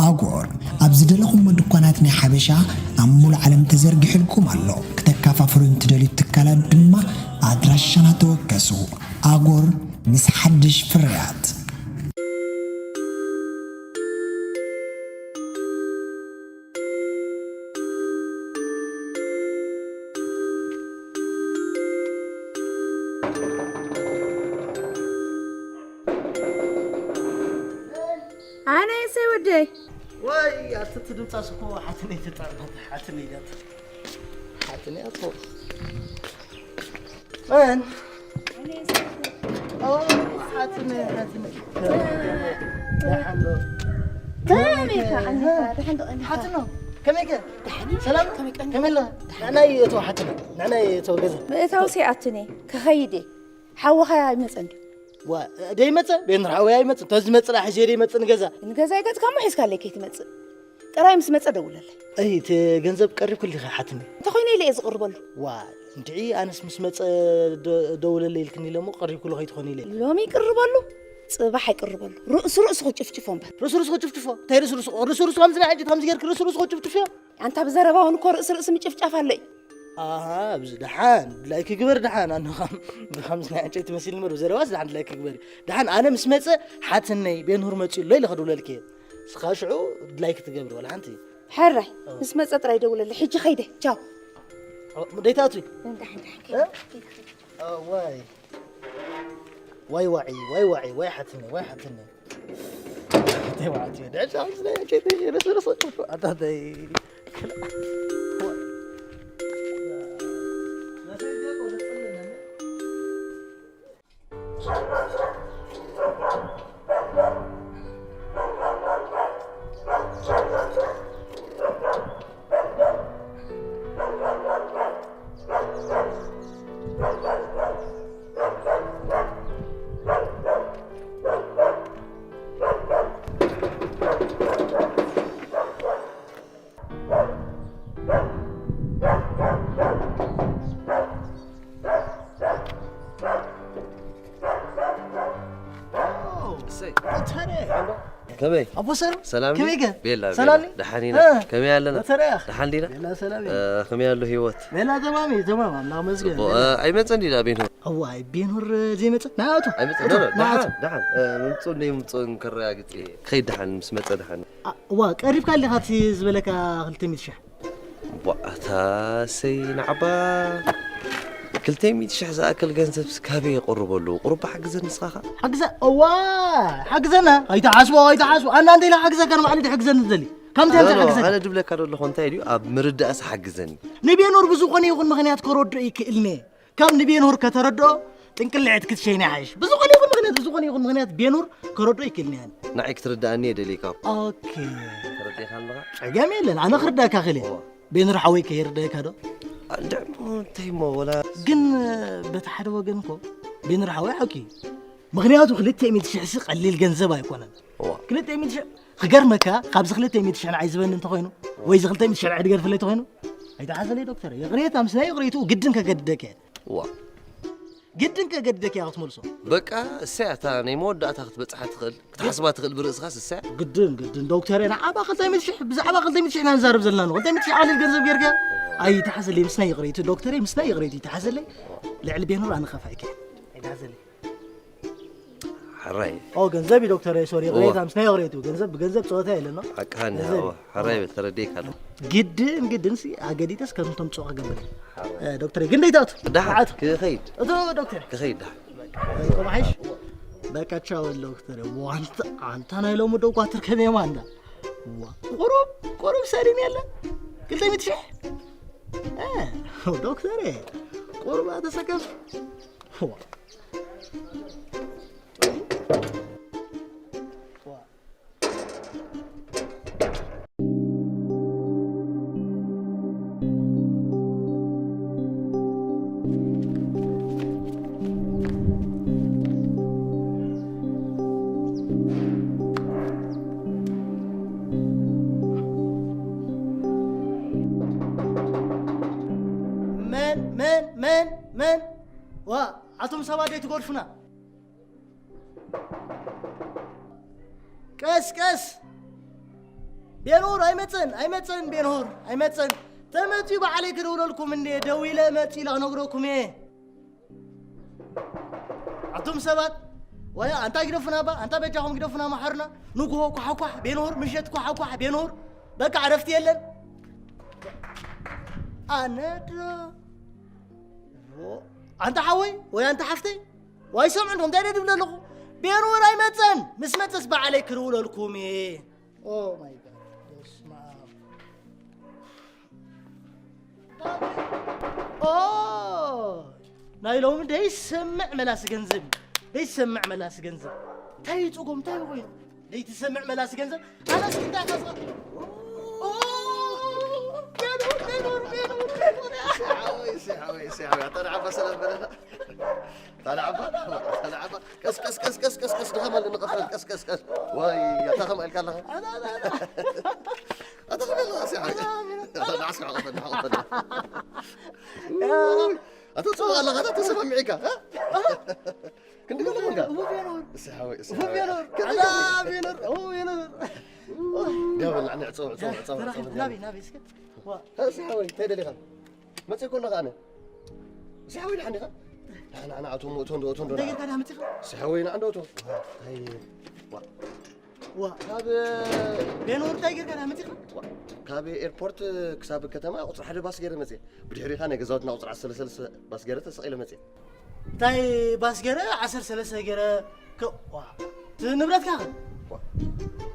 ኣጎር ኣብ ዝደለኹሞ ድኳናት ናይ ሓበሻ ኣብ ሙሉእ ዓለም ተዘርጊሑልኩም ኣሎ። ክተከፋፍሉ እንትደልዩ ትካላት ድማ ኣድራሻና ተወከሱ። ኣጎር ምስ ሓድሽ ፍርያት። ኣነ እሰይ ወደይ። ወይ ኣቲ እቲ ድምጻስ እኮ ሓትነይ ትጠርናት፣ ሓትነይ እያ። ሓትነይ ኣቶ መን? ኦ፣ ሓትነይ፣ ሓትነይ። ደሓን ዶ? ከመይ ኢኻ? ደሓን ዶ? ሓትኖ፣ ከመይ ከ? ሰላም? ከመይ ቀኒ? ከመይ ኣለ? ንዕናይ እቶ ሓትነይ፣ ንዕናይ እቶ ገዛ። ምእታው ሲኣትኒ፣ ክኸይድ እየ። ሓውኻ ኣይመጸን ድዩ? ዋ፣ ደይመጸ? ቤንር ሓወይ ኣይመጽን። ተዝመጽእ ሒዘ ደይመጽእ ንገዛ። ንገዛ ይገጽካ እሞ ሒዝካለይ ከይትመጽእ። ጥራይ ምስ መጸ ደውለለይ። ኣይ፣ እቲ ገንዘብ ቀሪብኩልኺ ሓትኒ። እንተኾይነ ኢለ እየ ዝቕርበሉ። ዋ፣ እንድዒ ኣነስ ምስ መጸ ደ-፣ ደውለለይ ኢልክኒ ኢለ እሞ ቀሪብኩሉ ከይትኾኒ ኢለ። ሎሚ ይቅርበሉ፣ ጽባሕ ኣይቅርበሉ። ርእሲ ርእሱ ክጭፍጭፎ እምበር። ርእሲ ርእሱ ክጭፍጭፎ? እንታይ ርእሲ ርእሱ? ርእሲ ርእሱ ከምዚ ናይ ሕጂ ከምዚ ጌርክ ርእሲ ርእሱ ክጭፍጭፍዮ? ኣንታ ብዘረባ እውን እኮ ርእሲ ርእሲ ምጭፍጫፍ ኣሎ እዩ። ኣሃ፣ ኣብዚ ደሓን ድላይኪ ግበር ደሓን። ኣነ ኸም-፣ ብኸምዚ ናይ ዕንጨይቲ መሲል እምበር ብዘረባስ ደሓን ድላይኪ ግበር። ደሓን ኣነ ምስ መጸ ሓትነይ ቤንሁር መጺኡ ኣሎ ኢለ ክድውለልኪ እየ። ንስኻ ሽዑ ድላይኪ ትገብሪ ዋላ ሓንቲ። ሕራይ፣ ምስ መጸ ጥራይ ደውለለይ። ሕጂ ኸይደ። ቻው። ኦ፣ ደይትኣትዊ? ደሓን፣ ደሓን፣ እ? ከይደ፣ ከይደ። ኦ፣ ዋይ። ዋይ ዋዒ፣ ዋይ ዋዒ፣ ዋይ ሓትኒ፣ ዋይ ሓትኒ። ኣታይ ዋዓቲ፣ ድዕል ሳምስ ናይ ጨቲ፣ ረስ፣ ረስ፣ ኣታ ኣታይ። እሰይ። ከመይ? ኣቦ ሰር፣ ሰላም ከመይ ድዩ? ገ? ቤላ፣ ሰላም ቤላ። ድዩ? ደሓን ኢና። እ። ከመይ ኣለና? በተረያ። ደሓን ዲና? ቤላ ሰላም እዩ። እ፣ ከመይ ኣሎ ህይወት? ቤላ ተማም እዩ፣ ተማም፣ ኣምላኽ መስገን። ጽቡቕ። እ፣ ኣይመጸን ዲና ቤንሁር? እዋይ፣ ቤንሁር ዘይመጸ? ናቱ። ኣይመጸን። ናቱ፣ ኖ፣ ኖ፣ ናቱ። ደሓን፣ ደሓን። እ፣ ምምጽኡ እንደይምምጽኡ ከረጋግጽ እየ። ክኸይድ ደሓን፣ ምስ መጸ ደሓን። አ፣ እዋ፣ ቀሪብካ ኣለኻ እቲ ዝበለካ ክልተ ሚእቲ ሽሕ? ቧ፣ ኣታ ሰይ ንዓባ ክልተ ሚእቲ ሽሕ ዝኣክል ገንዘብ ካበይ የቕርበሉ? ቁሩብ ሓግዘኒ ንስኻ ኸኣ። ሓግዘ-፣ እዋ፣ ሓግዘና። ኣይትሓስቦ፣ ኣይትሓስቦ። ኣና እንተ ኢለ ሓግዘካ ንባዕሉ ድሕግዘኒ ዝደሊ። ከምቲ ኣንተ ኖ፣ ኖ፣ ሓግዘካ። ኣነ ድብለካ ዘለኹ እንታይ ድዩ? ኣብ ምርዳእስ ሓግዘኒ። ንቤኖር ብዝኾነ ይኹን ምኽንያት ከረድኦ ይክእልኒ። ካብ ንቤንሁር ከተረድኦ ጥንቅልዕት ክትሸይና ይሓይሽ። ብዝኾነ ይኹን ምኽንያት፣ ብዝኾነ ይኹን ምኽንያት ቤንሁር ከረድኦ ይክእልኒ እየ። ንዓይ ክትርድኣኒ እየ ደልየካ። ኦኬ። ተረዲእካ ኣለኻ? ጸገም የለን። ኣነ ክርዳእካ ክእል እየ። እዋ። ቤንሁር ሓወይ ከ ይርዳእካ ዶ? እንድዕ እሞ እንታይ እሞ ወላ ግን በቲ ሓደ ወገን እኮ ቤንሁር ሓወይ ሓቂ እዩ። ምኽንያቱ ክልተ ሚእቲ ሽሕ ሲ ቀሊል ገንዘብ ኣይኮነን። እዋ። ክልተ ሚእቲ ሽሕ ክገርመካ፣ ካብዚ ክልተ ሚእቲ ሽሕ ንዓይ ዝበኒ እንተኾይኑ፣ ወይ እዚ ክልተ ሚእቲ ሽሕ ንዓይ ድገድፈለይ እንተኾይኑ፣ ኣይተሓዘለይ ዶክተር። ይቕሬታ፣ ምስ ናይ ይቕሬትኡ ግድን ከገድደክ እየ። እዋ። ግድን ከገድደክ እያ ክትመልሶ። በቃ እሰያ፣ እታ ናይ መወዳእታ ክትበጽሓ ትኽእል፣ ክትሓስባ ትኽእል ብርእስኻስ እሰያ። ግድን፣ ግድን ዶክተር፣ ንዓባ ክልተ ሚእቲ ሽሕ፣ ብዛዕባ ክልተ ሚእቲ ሽሕ ኢና ንዛረብ ዘለና ነው። ክልተ ሚእቲ ሽሕ ቀሊል ገንዘብ ጌርካ? ኣይትሓዘለይ፣ ምስናይ ይቕሬቱ ዶክተረይ፣ ምስናይ ይቕሬቱ ይትሓዘለይ። ልዕሊ ቤኖር ኣነ ከፋእከ። ኣይትሓዘለይ። ሕራይ። ኦ፣ ገንዘብ እዩ ዶክተረይ፣ ሶሪ፣ እወ። ይቕሬታ፣ ምስናይ ይቕሬቱ። ገንዘብ ብገንዘብ ጸወታ የለን ነው። ሓቅኻ እንዲኻ፣ ገንዘብ እወ። እዩ። ሕራይ በል፣ ተረዲእካ ኣለኹ። ግድን፣ ግድንሲ ኣገዲደስ ከም ተምጽኦ ክገብር። እ፣ ዶክተረይ፣ ግን ደይታቱ። ደሓን፣ ኣቱ። ክኸይድ። እቶ ዶክተር። ክኸይድ፣ ደሓን። በቃ፣ ይቆም ሓይሽ። በቃ፣ ቻው ዶክተር። ዋንታ፣ ኣንታ ናይ ሎሚ ዶ ኳትር ከመይ ማንዳ? ዋ፣ ቁሩብ፣ ቁሩብ ሰሪን የለ። ክልተ ሚእቲ ሽሕ። እ፣ ዶክተር፣ ቁሩብ ኣተሰከፍ። ዋ። ዋ። መን፣ መን፣ መን፣ መን? ዋ፣ ኣቱም ሰባት ደይ ትጎድፉና? ቀስ፣ ቀስ። ቤንሁር ኣይመጸን፣ ኣይመጸን፣ ቤንሁር ኣይመጸን። ተመጺኡ ባዕለይ ክድውለልኩም እንዴ፣ ደዊለ መጺ ኢለ ክነግረኩም እየ። ኣቱም ሰባት፣ ወይ ኣንታ ግደፉና ባ፣ ኣንታ በጃኹም ግደፉና፣ መሓሩና። ንግሆ ኳሓኳሕ፣ ቤንሁር፣ ምሸት ኳሓኳሕ፣ ቤንሁር። በቃ ዕረፍቲ የለን። ኣነ ድሮ፣ ኣንታ ሓወይ፣ ወይ ኣንታ ሓፍተይ፣ ዋይ ሰምዑ እንዶ እንታይ ድብል ኣለኹ? ቤንሁር ኣይመጸን፣ ምስ መጸስ ባዕለይ ክድውለልኩም እየ። ኦ ማይ ጋድ፣ በስመ ኣብ። ኦ፣ ናይ ሎሚ ደይሰምዕ መላሲ ገንዘብ እዩ። ደይሰምዕ መላሲ ገንዘብ። እንታይ እዩ ጽጎም? እንታይ እዩ ኮይኑ? ደይትሰምዕ መላሲ ገንዘብ። ኣነስ እንታይ ከስራ? ኦ፣ ቤንሁር፣ ቤንሁር፣ ቤንሁር፣ ቤንሁር። ሲሓወይ፣ ሲሓወይ፣ ሲሓወይ። ኣታ ንዓባ ሰላም በለና። ኣታ ንዓባ፣ ኣታ ንዓባ። ቀስ፣ ቀስ፣ ቀስ፣ ቀስ፣ ቀስ፣ ቀስ፣ ድኸም ኣለኒ፣ ቀስ፣ ቀስ፣ ቀስ፣ ቀስ። ዋይ፣ ኣታ ከም ኣልካ ኣለኻ? ኣታ፣ ኣታ፣ ኣታ። ኣታ ከም ኣለኻ፣ ሲሓወይ። ኣታ፣ ኣታ፣ ኣታ፣ ንዓስ ንዓቐፈኒ፣ ንዓቐፈኒ። ኣታ ጽቡቕ ኣለኻ፣ ኣታ ተሰማሚዕካ፣ እ? ክንዲ ገለ ኮንካ? እዎ፣ ፌኖር። እሰይ ሓወይ፣ እሰይ እዎ፣ ሓወይ። ፌኖር። ክንዲ ኣላ፣ ገለ። ፌኖር፣ እዎ፣ ፌኖር። ያ በል፣ ንዕና ዕጸው፣ ዕጸው፣ ዕጸው፣ ተራኺብ፣ ዕጸው። ናበይ፣ ናበይ እስከ? ዋ። እሰይ ሓወይ፣ እንታይ ደሊኻ? መጺእ እኮ ኣለኻ ኣነ። እሰይ ሓወይ፣ ደሓን ዲኻ? ንዓ፣ ንዓ፣ ንዓ፣ እቶ እሞ፣ እቶ እንዶ፣ እቶ እንዶ፣ እንታይ ንዓ። ጌርካ ዲኻ መጺኻ? እሰይ ሓወይ፣ ንዓ እንዶ፣ እቶ። ኣይ፣ ዋ። ዋ። ካብ ፌኖር እንታይ ጌርካ ዲኻ መጺኻ? ዋ። ካብ ኤርፖርት ክሳብ ከተማ ቁጽሪ ሓደ ባስ ገይረ መጺእ። ብድሕሪኻ ናይ ገዛውትና ቁጽሪ ዓሰርተ ሰለስተ ባስ ገይረ ተሰቒለ መጺእ። እንታይ ባስ ገረ፣ ዓሰርተ ሰለስተ ገረ፣ ከ-፣ ዋ፣ እቲ ንብረትካ ኸ? ዋ፣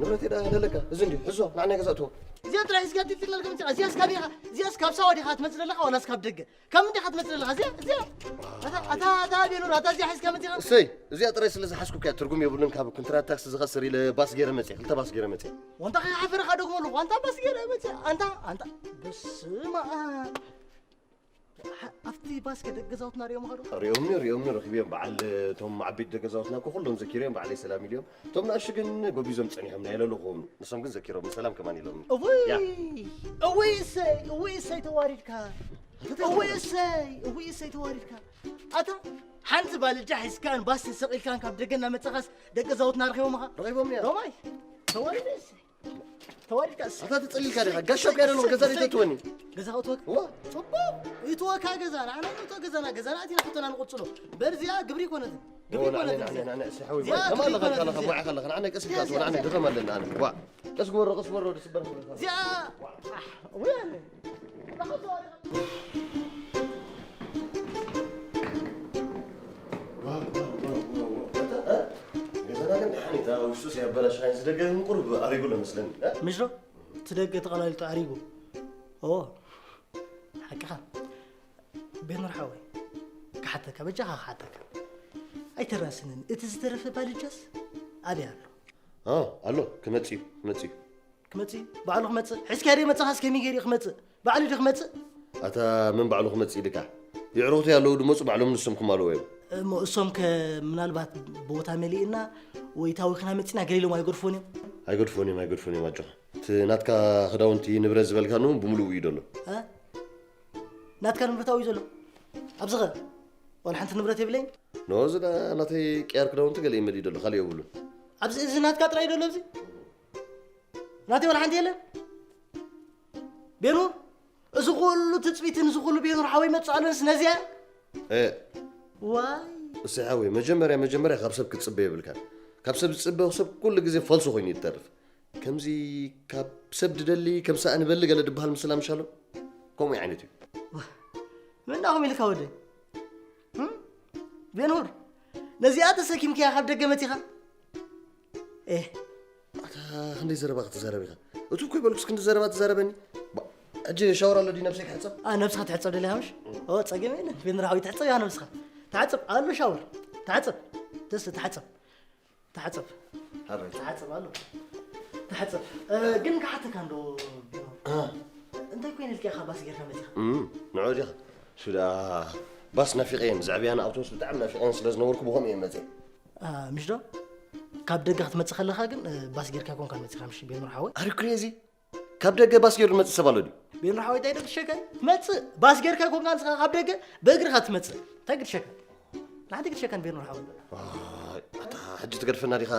ንብረተይ ደኣ ኣለካ፣ እዚ እንድዩ፣ ሕዞ፣ ንዓና ገዛእትዎ። እዚኣ ጥራይ ሒዝካ ትልትለልካ መጺኻ፣ እዚኣስ ካበይ ኢኻ? እዚኣስ ካብ ሳዋ ዲኻ ትመጽእ ዘለኻ ዋላስ ካብ ደገ? ካብ ምንታይ ኢኻ ትመጽእ ዘለኻ? እዚኣ፣ እዚኣ? ኣታ፣ ኣታ፣ ኣታ፣ ቤኑር፣ ኣታ እዚኣ ሒዝካ መጺኻ? እሰይ፣ እዚኣ ጥራይ ስለ ዝሓዝኩ እኮ እያ፣ ትርጉም የብሉን፣ ካብ ኩንትራት ታክሲ ዝኸስር ኢለ ባስ ገይረ መጽየ፣ ክልተ ባስ ገይረ መጽየ። ዋንታ ከይሓፈረኻ ደግሞ ኣለኹ፣ ዋንታ ባስ ገይረ መጽየ፣ ኣንታ፣ ኣንታ፣ በስመ ኣብ። ሓ-፣ ኣብቲ ባስ ከ ደቂ ገዛውትና ሪኦም ኸዶ? ሪኦም እዮም፣ ሪኦም እዮም፣ ረኺቦም። በዓል እቶም ዓበይቲ ደቂ ገዛውትና እኮ ኩሎም ዘኪሮም፣ በዓለይ ሰላም ኢሎም። እቶም ንኣሽቱ ግን ጎቢዞም ጸኒሖም፣ ናይ ለለኹም። ንሶም ግን ዘኪሮም፣ ሰላም ከማን ኢሎም። እውይ! ያ። እውይ እሰይ፣ እውይ እሰይ ተዋሪድካ። እውይ እሰይ፣ እውይ እሰይ ተዋሪድካ። ኣታ ሓንቲ ባልጃ ሒዝካን ባስ ተሰቒልካን ካብ ደገ እናመጻኻስ ደቂ ገዛውትና ረኺቦምኻ? ረኺቦም እዮም። ሮማይ፣ ተዋሪደ እሰይ። ተዋሪድካ እስ-፣ ኣታ ተጸሊልካ ዲኻ? ጋሻ እኮ ያደለው ገዛ እሰይ፣ ዘይተትወኒ። ገዛ ከእትወካ? እዋ። ጽቡቕ። ይትወካ ገዛ። ንዓና ይትወ ገዛና። ገዛና ኣቲና ሕቶና ንቕጽሎ። በርዚኣ ግብሪ ይኮነትን። ግብሪ ኦ፣ ንዓና፣ ይኮነትን ንዓና፣ እዚኣ። ንዓና፣ እዚኣ ሓወይ፣ እዚኣ ዋ፣ ግብሪ ከማን ኣለኻ ይኮነትን ካልኻ፣ እዚኣ። ሞያ ከለኻ። ንዓና ቀስ ኢልካ እዚኣ፣ ትወ፣ ንዓና እዚኣ። ድኸም ኣለና፣ ኣነ። ዋ። ቀስ ግበሮ፣ ቀስ ግበሮ፣ ድስበር። እዚኣ፣ ኣሕ፣ ውይ፣ ኣነ። ገዛና ግን ደሓን እዩ፣ እታ ውሽጡ ዘየበላሻ፣ እዚ ደገ ግን ቁሩብ ኣሪጉ ኣሎ መስለኒ፣ እ? ምሽ ዶ? እቲ ደገ ተቐላሊጡ ኣሪጉ። ኦ፣ ሓቅኻ። ቤኖር ሓወይ፣ ክሓተካ፣ በጃኻ ክሓተካ። ኣይተራስንን፣ እቲ ዝተረፈ ባልጃስ ኣበይ ኣሎ? ኦ፣ ኣሎ፣ ክመጽእ እዩ፣ ክመጽእ እዩ። ክመጽእ እዩ? ባዕሉ ክመጽእ? ሒዝካዮ ደይ መጻኻስ ከመይ ገይሩ እዩ ክመጽእ? ባዕሉ ድዩ ክመጽእ? ኣታ መን ባዕሉ ክመጽእ ኢልካ? የዕሩኽተይ ኣለዉ ድመጹ ባዕሎም ንሶም ክማልኡ እዮም። እሞ እሶም ከ ምናልባት ቦታ መሊእና ወይ ታዊኽና መጺና ገለ ኢሎም ኣይገድፎን እዮም? ኣይገድፎን እዮም፣ ኣይገድፎን እዮም ኣጆኻ። እቲ ናትካ ክዳውንቲ ንብረት ዝበልካ ንውን ብምሉኡ እዩ ዘሎ። እ? ናትካ ንብረት ኣብኡ እዩ ዘሎ? ኣብዚ ኸ? ዋላ ሓንቲ ንብረት የብለይን። ኖ፣ እዚ ዳ-፣ ናተይ ቅያር ክዳውንቲ ገለ ይመልእ ደሎ፣ ካልእ የብሉን። ኣብዚ እዚ ናትካ ጥራይ ደሎ፣ ኣብዚ ናተይ ዋላ ሓንቲ የለን። ቤኑር፣ እዚ ኩሉ ትጽቢትን እዚ ኩሉ ቤኑር ሓወይ መጽእ ኣሎንስ ነዚያ? እ። ዋይ። እሰይ ሓወይ፣ መጀመርያ መጀመርያ ካብ ሰብ ክትጽበ የብልካን። ካብ ሰብ ዝጽበ ሰብ ኩሉ ግዜ ፈልሱ ኮይኑ እዩ ዝተርፍ። ከምዚ ካብ ሰብ ድደሊ ከም ሰኣን በሊ ገለ ድበሃል ምስላ ምሻሎ? ከምኡ ዓይነት እዩ። መናኹም ኢልካ ወደይ? እም? ቤንሁር፣ ነዚኣ ተሰኪምካያ ካብ ደገ መጺኻ? ኤህ። ኣታ ክንደይ ዘረባ ክትዛረብ ኢኻ? እቱ እኮ ይበልኩስ ክንዲ ዘረባ ትዛረበኒ? ባ-፣ ሕጂ ሻወር ኣሎ ድዩ ነብሰይ ክሕጸብ? ኣ፣ ነብስኻ ትሕጸብ ደሊኻ ምሽ? ኦ፣ ጸገም የለን። ቤንራዊ ትሕጸብ ኢኻ ነብስኻ። ተሓጸብ፣ ኣሎ ሻወር። ተሓጸብ። ደስ ተሓጸብ። ተሓጸብ። ሃበይ። ተሓጸብ ኣሎ። ተሓጸብ። እ፣ ግን ክሓተካ እንዶ ቢኖ። እ። እንታይ ኮይነ ኢልካ ኢኻ ባስ ጌርካ መጺኻ? እም፣ ንዑ ዲኻ? ሹዳ ባስ ናፊቐየን፣ ዘዕብያን ኣውቶቡስ ብጣዕሚ ናፊቐየን ስለ ዝነበርኩ ብኸምኡ እየ መጺአ። እ፣ ምሽ ዶ? ካብ ደገ ክትመጽእ ከለኻ ግን፣ እ፣ ባስ ጌርካ ኣይኮንካን መጺኻ ምሽ ቢኖ ሓወይ? Are you crazy? ካብ ደገ ባስ ጌሩ ዝመጽእ ሰብ ኣሎ ድዩ? ቢኖ ሓወይ እንታይ ዶ ግድሸካ? ትመጽእ ባስ ጌርካ ኣይኮንካን ንስኻ ካብ ደገ ብእግርኻ ትመጽእ። እንታይ ግድሸካ? ንሓንቲ ግድሸካ ንቢኖ ሓወይ። ዋይ፣ ኣታ ሕጂ ትገድፈና ዲኻ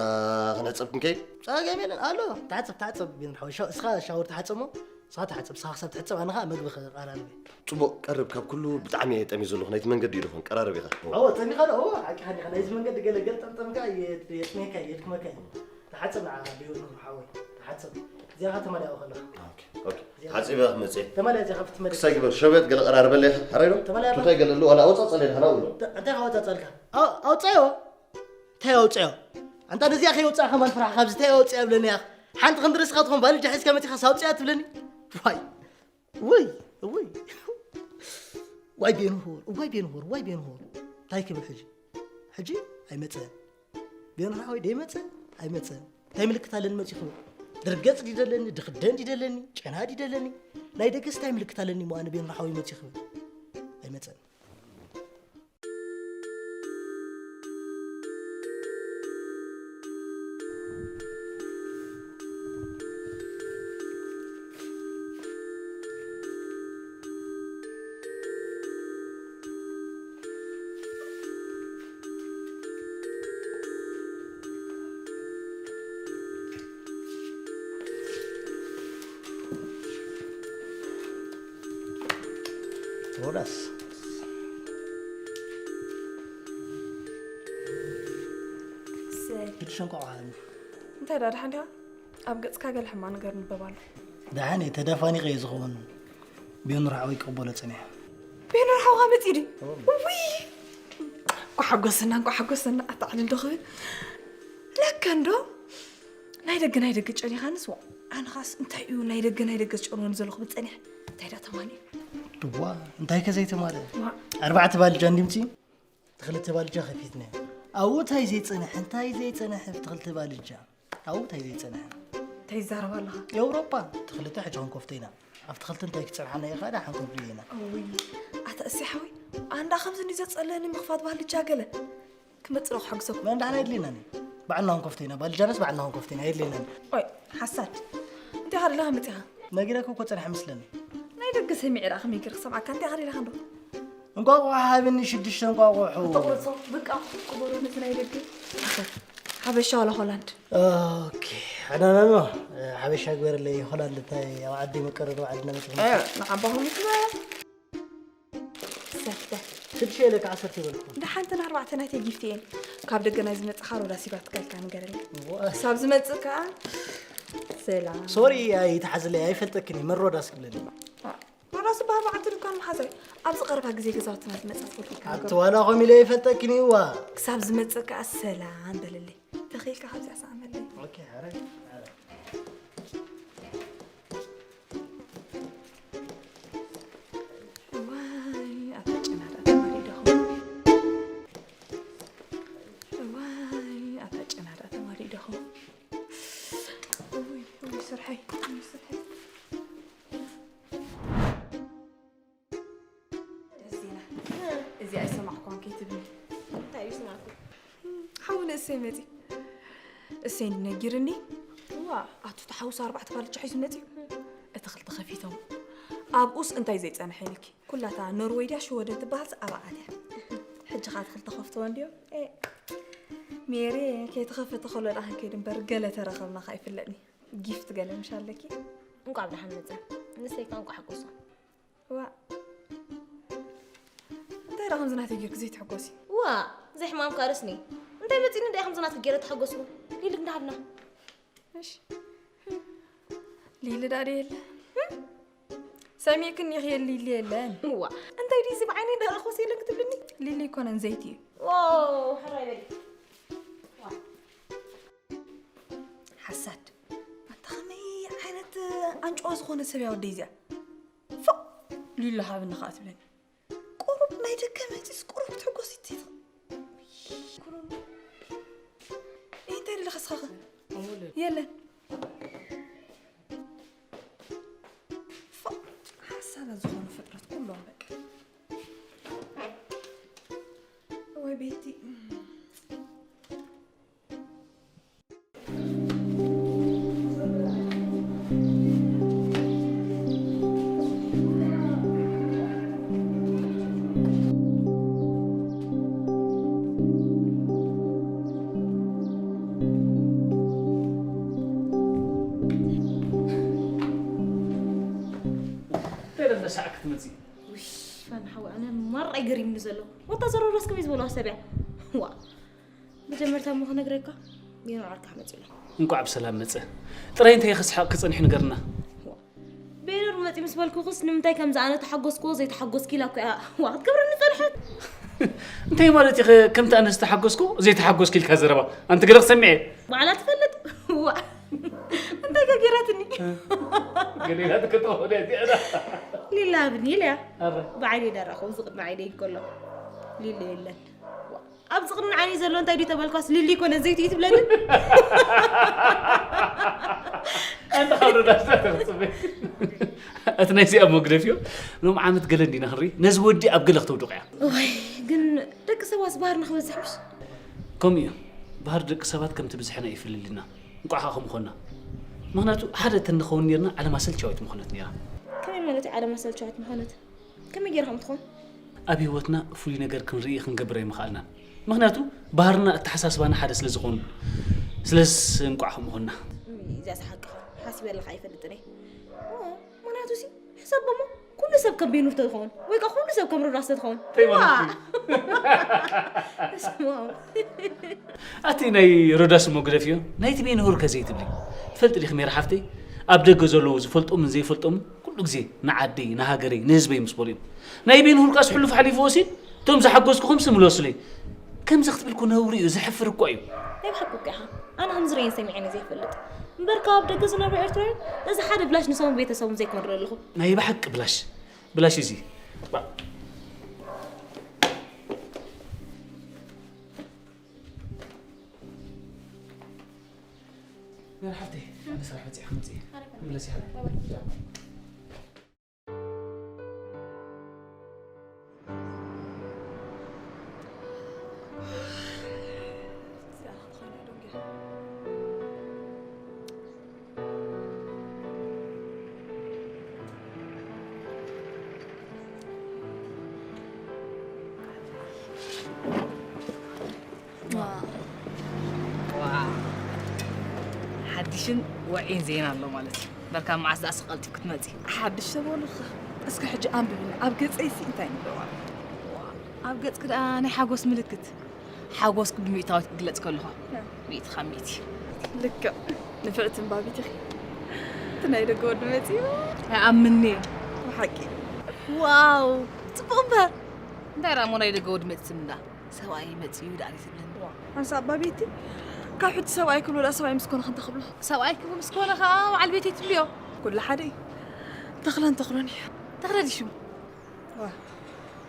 ክንሕጸብ ክንከይድ? ጸገም የለን ኣሎ። ተሓጸብ፣ ተሓጸብ ቢኖ ሓወይ። ሻ-፣ እስኻ ሻወር ተሓጸብ እሞ፣ እስኻ ተሓጸብ፣ እስኻ ክሳብ ትሕጸብ ኣነ ኸኣ መግቢ ክቐራርብ እየ። ጽቡቕ፣ ቀርብ፣ ካብ ኩሉ ብጣዕሚ እየ ጠምዩ ዘለኹ፣ ናይቲ መንገዲ እዩ ዝኾን፣ ቀራረብ ኢኻ። እወ፣ ጠሚኻ ዶ? እወ፣ ሓቂኻ ዲኻ? ናይዚ መንገዲ ገለ ገልጠምጠምካ እየ-፣ የጥምየካ እየ፣ የድክመካ እየ። ተሓጸብ ንዓ ቢኖ ሓወይ፣ ተሓጸብ። እዚኣ ኸኣ ተማሊኣ ከለኻ። ኦኬ፣ ኦኬ። ሓጺበ ክመጽእ እየ። ተማልያ እዚኣ ኸኣ ክትመልስ። ክሳይ ግበር፣ ሸበጥ ገለ ቀራርበለይ ኢኻ። ሕራይ ዶ? ተማልያ ቱታይ ገለ ኣሎ፣ ዋላ ኣውጻእ ጸለይ ኢኻ፣ ናብኡ። ተ-፣ እንታይ ኸኣ ኣውጻእ ጸልካ? ኣው-፣ ኣውጻዮ። እንታይ ኣውጻዮ? ኣንታ ነዚኣ ከየውጻእኻ ማን ፍራሕ፣ ካብዚ እንታይ ኣውጻዮ ብለኒ ኢኻ። ሓንቲ ክንዲ ርእስኻ ትኾን ባልጃ ሒዝካ መጺኻስ ኣውጻዮ ትብለኒ? ዋይ። ውይ፣ ውይ። ዋይ ቤንሆር፣ ዋይ ቤንሆር፣ ዋይ ቤንሆር። እንታይ ክብል ሕጂ? ሕጂ ኣይመጸን። ቤንሆር ሓወይ ደይመጸ ኣይመጸን። እንታይ ምልክት ኣለኒ መጺኹ? ድርገጽ ድዩ ደለኒ? ድኽደን ድዩ ደለኒ? ጨና ድዩ ደለኒ? ናይ ደገስ እንታይ ምልክት ኣለኒ እሞ ኣነ ቤንሆር ሓወይ መጺኹ? ኣይመጸን። ሮዳስ። እሰይ። ግዲ ሸንቋቋ። እንታይ ደኣ ደሓን ዲኻ? ኣብ ገጽካ ገለ ሕማቕ ነገር ይንበብ ኣሎ። ደሓን እየ፣ ተደፋኒቐ እየ ዝኸውን። ቤኑር ሓወይ ክቕበሎ ጸኒሐ። ቤኑር ሓውኻ መጺኡ ድዩ? እወ። ውይ! እንኳዕ ሓጎሰና፣ እንኳዕ ሓጎሰና። ኣታ ዕልል ዶ ክብል? ለካ እንዶ ናይ ደገ፣ ናይ ደገ ጨኒኻንስ፣ ዋ፣ ኣነ ኸኣስ እንታይ እዩ ናይ ደገ፣ ናይ ደገ ዝጨንወኒ ዘሎ ክብል ጸኒሐ። እንታይ ደኣ ተማሊኡ? ድዋ፣ እንታይ ከ ዘይተማልአ? ዋ። ኣርባዕተ ባልጃ እንድዩ ምጺኡ? እቲ ክልተ ባልጃ ከፊትናዮ። ኣብኡ እንታይ ዘይጸንሐ፣ እንታይ ዘይጸንሐ፣ ኣብቲ ክልተ ባልጃ። ኣብኡ እንታይ ዘይጸንሐ። እንታይ ትዛረብ ኣለኻ? ኤውሮጳ፣ እቲ ክልተ ሕጂ ክንከፍቶ ኢና። ኣብቲ ክልተ እንታይ ክጸንሓና እዩ፣ ኸኣ ደሓን ክንሪኦ ኢና። እውይ፣ ኣታ እሰይ ሓወይ፣ ኣንዳ ከምዚ እንዲ ዘጸለኒ ምኽፋት ባልጃ ገለ። ክመጽእ ዶ ክሕግዘኩም? መን ደሓን ኣየድልየናን እዩ። ባዕልና ክንከፍቶ ኢና፣ ባልጃናስ ባዕልና ክንከፍቶ ኢና፣ ኣየድልየናን እዩ። ኦይ፣ ሓሳድ። እንታይ ኢኻ ደለኻ መጺኻ? ነጊረካ እኮ ጸኒሐ መስለኒ። ናይ ደገ ሰሚዐ ደኣ ከመይ ገይረ ክሰምዓካ? እንታይ ኢኻ ደለኻ እንዶ? እንቋቑሖ ሃብኒ ሽዱሽተ እንቋቑሖ። ተቑረጾ፣ በቃ፣ ቅበሮ ነቲ ናይ ደገ። ሓበሻ ዋላ ሆላንድ? ኦኬ፣ ኣናናኖ፣ ሓበሻ ግበረለይ፣ ሆላንድ እንታይ ኣብ ዓዲ መቀረሪ ዓድና መጽእ። እ፣ ንዓባኹም ይትበል። ሰተ። ሽዱሽተ ኢለ ዓሰርተ ይበልኩ። ደሓን ተን ኣርባዕተ ናተይ ጊፍቲ እየን። ካብ ደገ ናይ ዝመጽኻ ሮዳስ ሂባትካ ኢልካ ንገረለይ። እዋ። ክሳብ ዝመጽእ ከኣ ሰላም። ሶሪ፣ ኣይትሓዝለይ፣ ኣይፈልጠክን እየ። መን ሮዳስ ክብለኒ? ዋ፣ ሮዳስ ዝበሃል በዓልቲ ድኳን መሓዛይ። ኣብዚ ቀረባ ግዜ ገዛውትና ዝመጽእ ትፈልጥ ኢልካ ኣቲ ንገሮ። ዋላ ኾም ኢለ ኣይፈልጠክን እየ፣ እዋ። ክሳብ ዝመጽእ ከኣ ሰላም በለለይ። ተኺእልካ ካብዚኣ ሰኣመለይ። ኦኬ፣ ሓራይ፣ ሓራይ። እዋይ፣ ኣታ ጨና ደኣ ተማሊኡ ዶ ኸውን? እዋይ፣ ኣታ ጨና ደኣ ተማሊኡ ዶ ኸውን? እውይ፣ እውይ፣ ስርሐይ፣ እውይ፣ ስርሐይ። ደስ ዜና። እዚ ኣይሰማዕኳን ከይትብሊ። እንታይ እዩ ስናቱ? ሓው ንእሰይ መጺ። እሰይ ነጊርኒ። እዋ፣ ኣቱ ተሓውሱ ኣርባዕተ ባልቻ ሒዙ መጺ። እቲ ክልተ ከፊቶም። ኣብኡስ እንታይ ዘይጸንሐ ኢልኪ? ኩላታ ኖርወይ ድያ ሽወደን ትበሃልስ ኣብኣ ኣትያ። ሕጂ ችኻ ትኽል ተኸፍትዎ እንድዮም። ኤ፣ ሜሪ፣ ከይተኸፈተ ከሎ ደኣ ክንከይድ እምበር ገለ ተረኸብና ከኣ ይፍለጥኒ። ጊፍት ገለ ምሽ ኣለኪ? እንቋዕ ብደሓን መጸ። ንሰይ ከኣ እንቋዕ ሓጎሶ። ዋ። እንታይ ደኣ ከምዚ ናተይ ጌርኪ ዘይትሕጎሲ? ዋ፣ ዘይሕማምካ ርስኒ። እንታይ መጺኒ ደኣ ከምዚ ናትኪ ጌረ ተሓጎስኩ? ሊሊ እንዳሃብና። እሺ። ሊሊ ደኣ የለ? ሰሚዕክኒ ኢኺ የለ ሊሊ የለን። ዋ፣ እንታይ ድዩ እዚ ብዓይነይ ደኣ ረኾስ የለን ክትብልኒ? ሊሊ ኣይኮነን ዘይቲ እዩ። ዋው፣ ሕራይ በሊ። ዋ። ሓሳድ። ኣንታ ከመይ ዓይነት ኣንጭዋ ዝኾነ ሰብ እያ ወደይ እዚኣ? ፎእ! ሊሊ ሃብኒ ኸኣ ትብለኒ። ቁሩብ ናይ ደገ መጺስ ቁሩብ ትሕጎስ ይትይት። ቁሩብ። እንታይ ኢለ ከስኻኸ? የለን። ፎእ! ሓሳዳት ዝኾኑ ፍጥረት ኩሎም በቃ። ወይ ቤቲ። እንታይ ደኣ ሳዕ ክትመጺ? ውሽ፣ ፋን ሓወይ፣ ኣነ ማራ እዩ ገሪምኒ ዘሎ። ወታ ዘረረስ ከመይ ዝበልዋ ሰብ እያ? ዋ፣ መጀመርታ እሞ ክነግረካ፣ ቤኖር ዓርካ መጺኡ ኣሎ። እንቋዕ ብሰላም መጸ። ጥራይ እንታይ ክስሓቕ ክጸንሕ ንገርና። ዋ፣ ቤኖር መጺኡ ምስ በልኩኽስ ንምንታይ ከምዚ ኣነ ተሓጎስክዎ ዘይተሓጎስኪ ኢላ እኮ እያ። ዋ፣ ክትገብረኒ ጸንሐት። እንታይ ማለት እዩ? ከምቲ ኣነ ዝተሓጎስኩ ዘይተሓጎስኪ ኢልካ ዘረባ። ኣንቲ ገለ ክሰምዕ እየ። ባዕላ ትፈልጥ። ዋ፣ እንታይ ገጊራትኒ? ገሊላ ትከተኸደ እዚኣ። ሊላ ብኒ ኢለያ። ኣረ። ብዓይነይ ደረኹ፣ እዚ ቅድሚ ዓይነይ እንከሎ። ሊሊ የለን። ዋ፣ ኣብዚ ቅድሚ ዓይነይ ዘሎ እንታይ ድዩ ተበልኳስ ሊሊ ይኮነ ዘይቲ እዩ ትብለኒ? ኣንተ ካብ ሮዳስ ተኽጽበ። እቲ ናይ እዚኣ መግደፍዮ፣ ሎም ዓመት ገለ እንዲና ክንርኢ፣ ነዚ ወዲ ኣብ ገለ ክተውድቕ እያ። እዋይ፣ ግን ደቂ ሰባት ባህርና ክበዝሕ ምሽ? ከምኡ እዩ። ባህሪ ደቂ ሰባት ከምቲ ብዝሕና ይፍልልና። እንቋዕ ኸኣ ከምኡ ኾንና። ምኽንያቱ ሓደ እንተንኸውን ኔርና ዓለም ኣሰልቻዊት ምኾነት ኔራ። ከመይ ማለት እዩ ዓለም ኣሰልቻዊት ምኾነት? ከመይ ጌርካ ምትኾን? ኣብ ህይወትና ፍሉይ ነገር ክንርኢ ክንገብር ኣይምኽኣልናን። ምኽንያቱ ባህርና ኣተሓሳስባና ሓደ ስለ ዝኾኑ። ስለስ እንቋዕ ከምኡ ኾንና። እዚኣስ ሓቅኻ። ሓሲበ ኣለኻ ኣይፈልጥን እየ። ኦ፣ ምኽንያቱ ሲ ሕሰቦ እሞ ኩሉ ሰብ ከም ቤኑር ተዝኸውን ወይ ከኣ ኩሉ ሰብ ከም ሮዳስ ተዝኸውን። እንታይ ማለት እዩ? ስማ። ኣቲ ናይ ሮዳስ እሞ ግደፍዮ። ናይቲ ቤንሁር ከ ዘይትብሊ? ትፈልጢ ዲኺ ሜሪ ሓፍተይ? ኣብ ደገ ዘለዉ ዝፈልጦምን ዘይፈልጦምን ኩሉ ግዜ ንዓደይ፣ ንሃገረይ፣ ንህዝበይ ምስ በሉ እዮም። ናይ ቤንሁር ቃስ ሕሉፍ ሓሊፍዎ ሲ እቶም ዝሓጎዝኩኹም ሲ ምለሱለይ። ከምዚ ክትብል እኮ ነውሪ እዩ፣ ዘሕፍር እኮ እዩ። ናይ ብሓቂ እኮ ኢኻ። ኣነ ከምዚ ርእየን ሰሚዐን እየ ዘይፈልጥ። እምበር ካብ ኣብ ደገ ዝነብሩ ኤርትራውያን እዚ ሓደ ብላሽ ንሶምን ቤተሰቡን ዘይኮን ርኢ ኣለኹ። ናይ ብሓቂ ብላሽ። ብላሽ እዚ። ሜሪ ሓፍተይ፣ ኣነ ስራሕ ወጺኣ ክመጽእ እየ። ምለስ ኢኻ። ዋው። ሓድሽን ውዑይን ዜና ኣሎ ማለት እዩ። በርካ መዓስ ደኣ ስቕ ቀልጢፍ ክትመጺ? ሓድሽ ተበሉኻ። እስከ ሕጂ ኣንብብኒ። ኣብ ገጸይሲ እንታይ ይንበብ ኣሎ? ዋው። ኣብ ገጽኪ ደኣ ናይ ሓጎስ ምልክት። ሓጎስኪ ብሚእታዊት ክግለጽ ከለኹ። እ። ሚእቲ ካብ ሚእቲ። ልክዕ። ንፍዕቲ እምባቢት ኢኺ። እቲ ናይ ደገ ወዲ መጺኡ። ኣይኣምንኒ እየ። ብሓቂ። ዋው። ጽቡቕ እምበር። እንታይ ደኣ እሞ ናይ ደገ ወዲ መጺኡ እንዳ? ሰብኣይ መጺኡ ደኣ ትብለኒ። ኣንሳ ኣባ ቤቲ፣ ካብ ሕጂ ሰብኣይ ክብሎ ደኣ ሰብኣይ ምስ ኮነ ክንተ ክብሎ? ሰብኣይ ክብሎ ምስ ኮነ ከኣ በዓል ቤተይ ትብልዮ። ኩሉ ሓደ እዩ። ተኽለን ተኽሎን እዩ። ተኽለ ድዩ ሽሙ? ዋ፣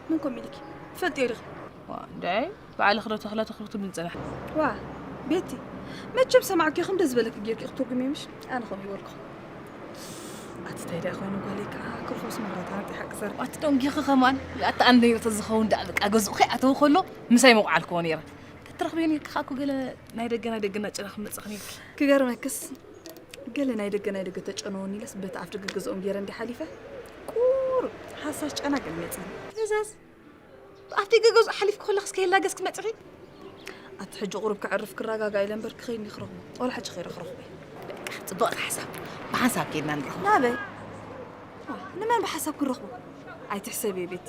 መን ኮም ኢልኪ? ትፈልጥዮ ዲኺ? ዋ፣ እንድዒ፣ ባዕልኺ ዶ ተኽለ ተኽሉ ትብሊ ዝጸናሕኪ? ዋ፣ ቤቲ፣ መቸም ሰማዕኪ፣ ከምደ ዝበለኪ ጌርኪ ክትትርጉሚ ምሽ? ኣነ ከምኡ ይበልኩ። ኣቲ እንታይ ደኣ ኮይኑ ጓለይ ከዓ ክርኾስ መብራት ኣምጢሓ ክዘርግ። ኣቲ ደንጊኺ ከማን፣ ኣቲ ኣነ ነይረ ተዝኸውን ደኣ በቃ ገዝኡ ከይኣተወ ከሎ ምሳይ መውዓልክዎ ነይረ። ተትረኽብዮ ነይርኪ ከዓ እኮ ገለ ናይ ደገ ናይ ደገ እናጨነኽኪ ምመጻእኺ ነይርኪ። ክገርመክስ፣ ገለ ናይ ደገ ናይ ደገ ተጨነወኒ ኢለስ በቲ ኣፍ ደገ ገዝኦም ገይረ እንዲ ሓሊፈ፣ ቁሩብ ሓሳስ ጨና ገለ መጺኒ። ትእዛዝ? ኣብቲ ገገዝኡ ሓሊፍኪ ከለኽስ ከይላገስ ክትመጽኺ? ኣቲ ሕጂ ቁሩብ ከዕርፍ ክረጋጋእ ኢለ እምበር ክኸይድ እንዲ ክረኽቦ። ዋላ ሕጂ ከይረ ክረኽቦ እየ። በቃ፣ ጽቡቕ ሓሳብ። ብሓንሳብ ከይድና ንረኽቦ። ናበይ? ዋ፣ ንመን ብሓሳብ ክንረኽቦ? ኣይትሕሰቢ ቤቲ።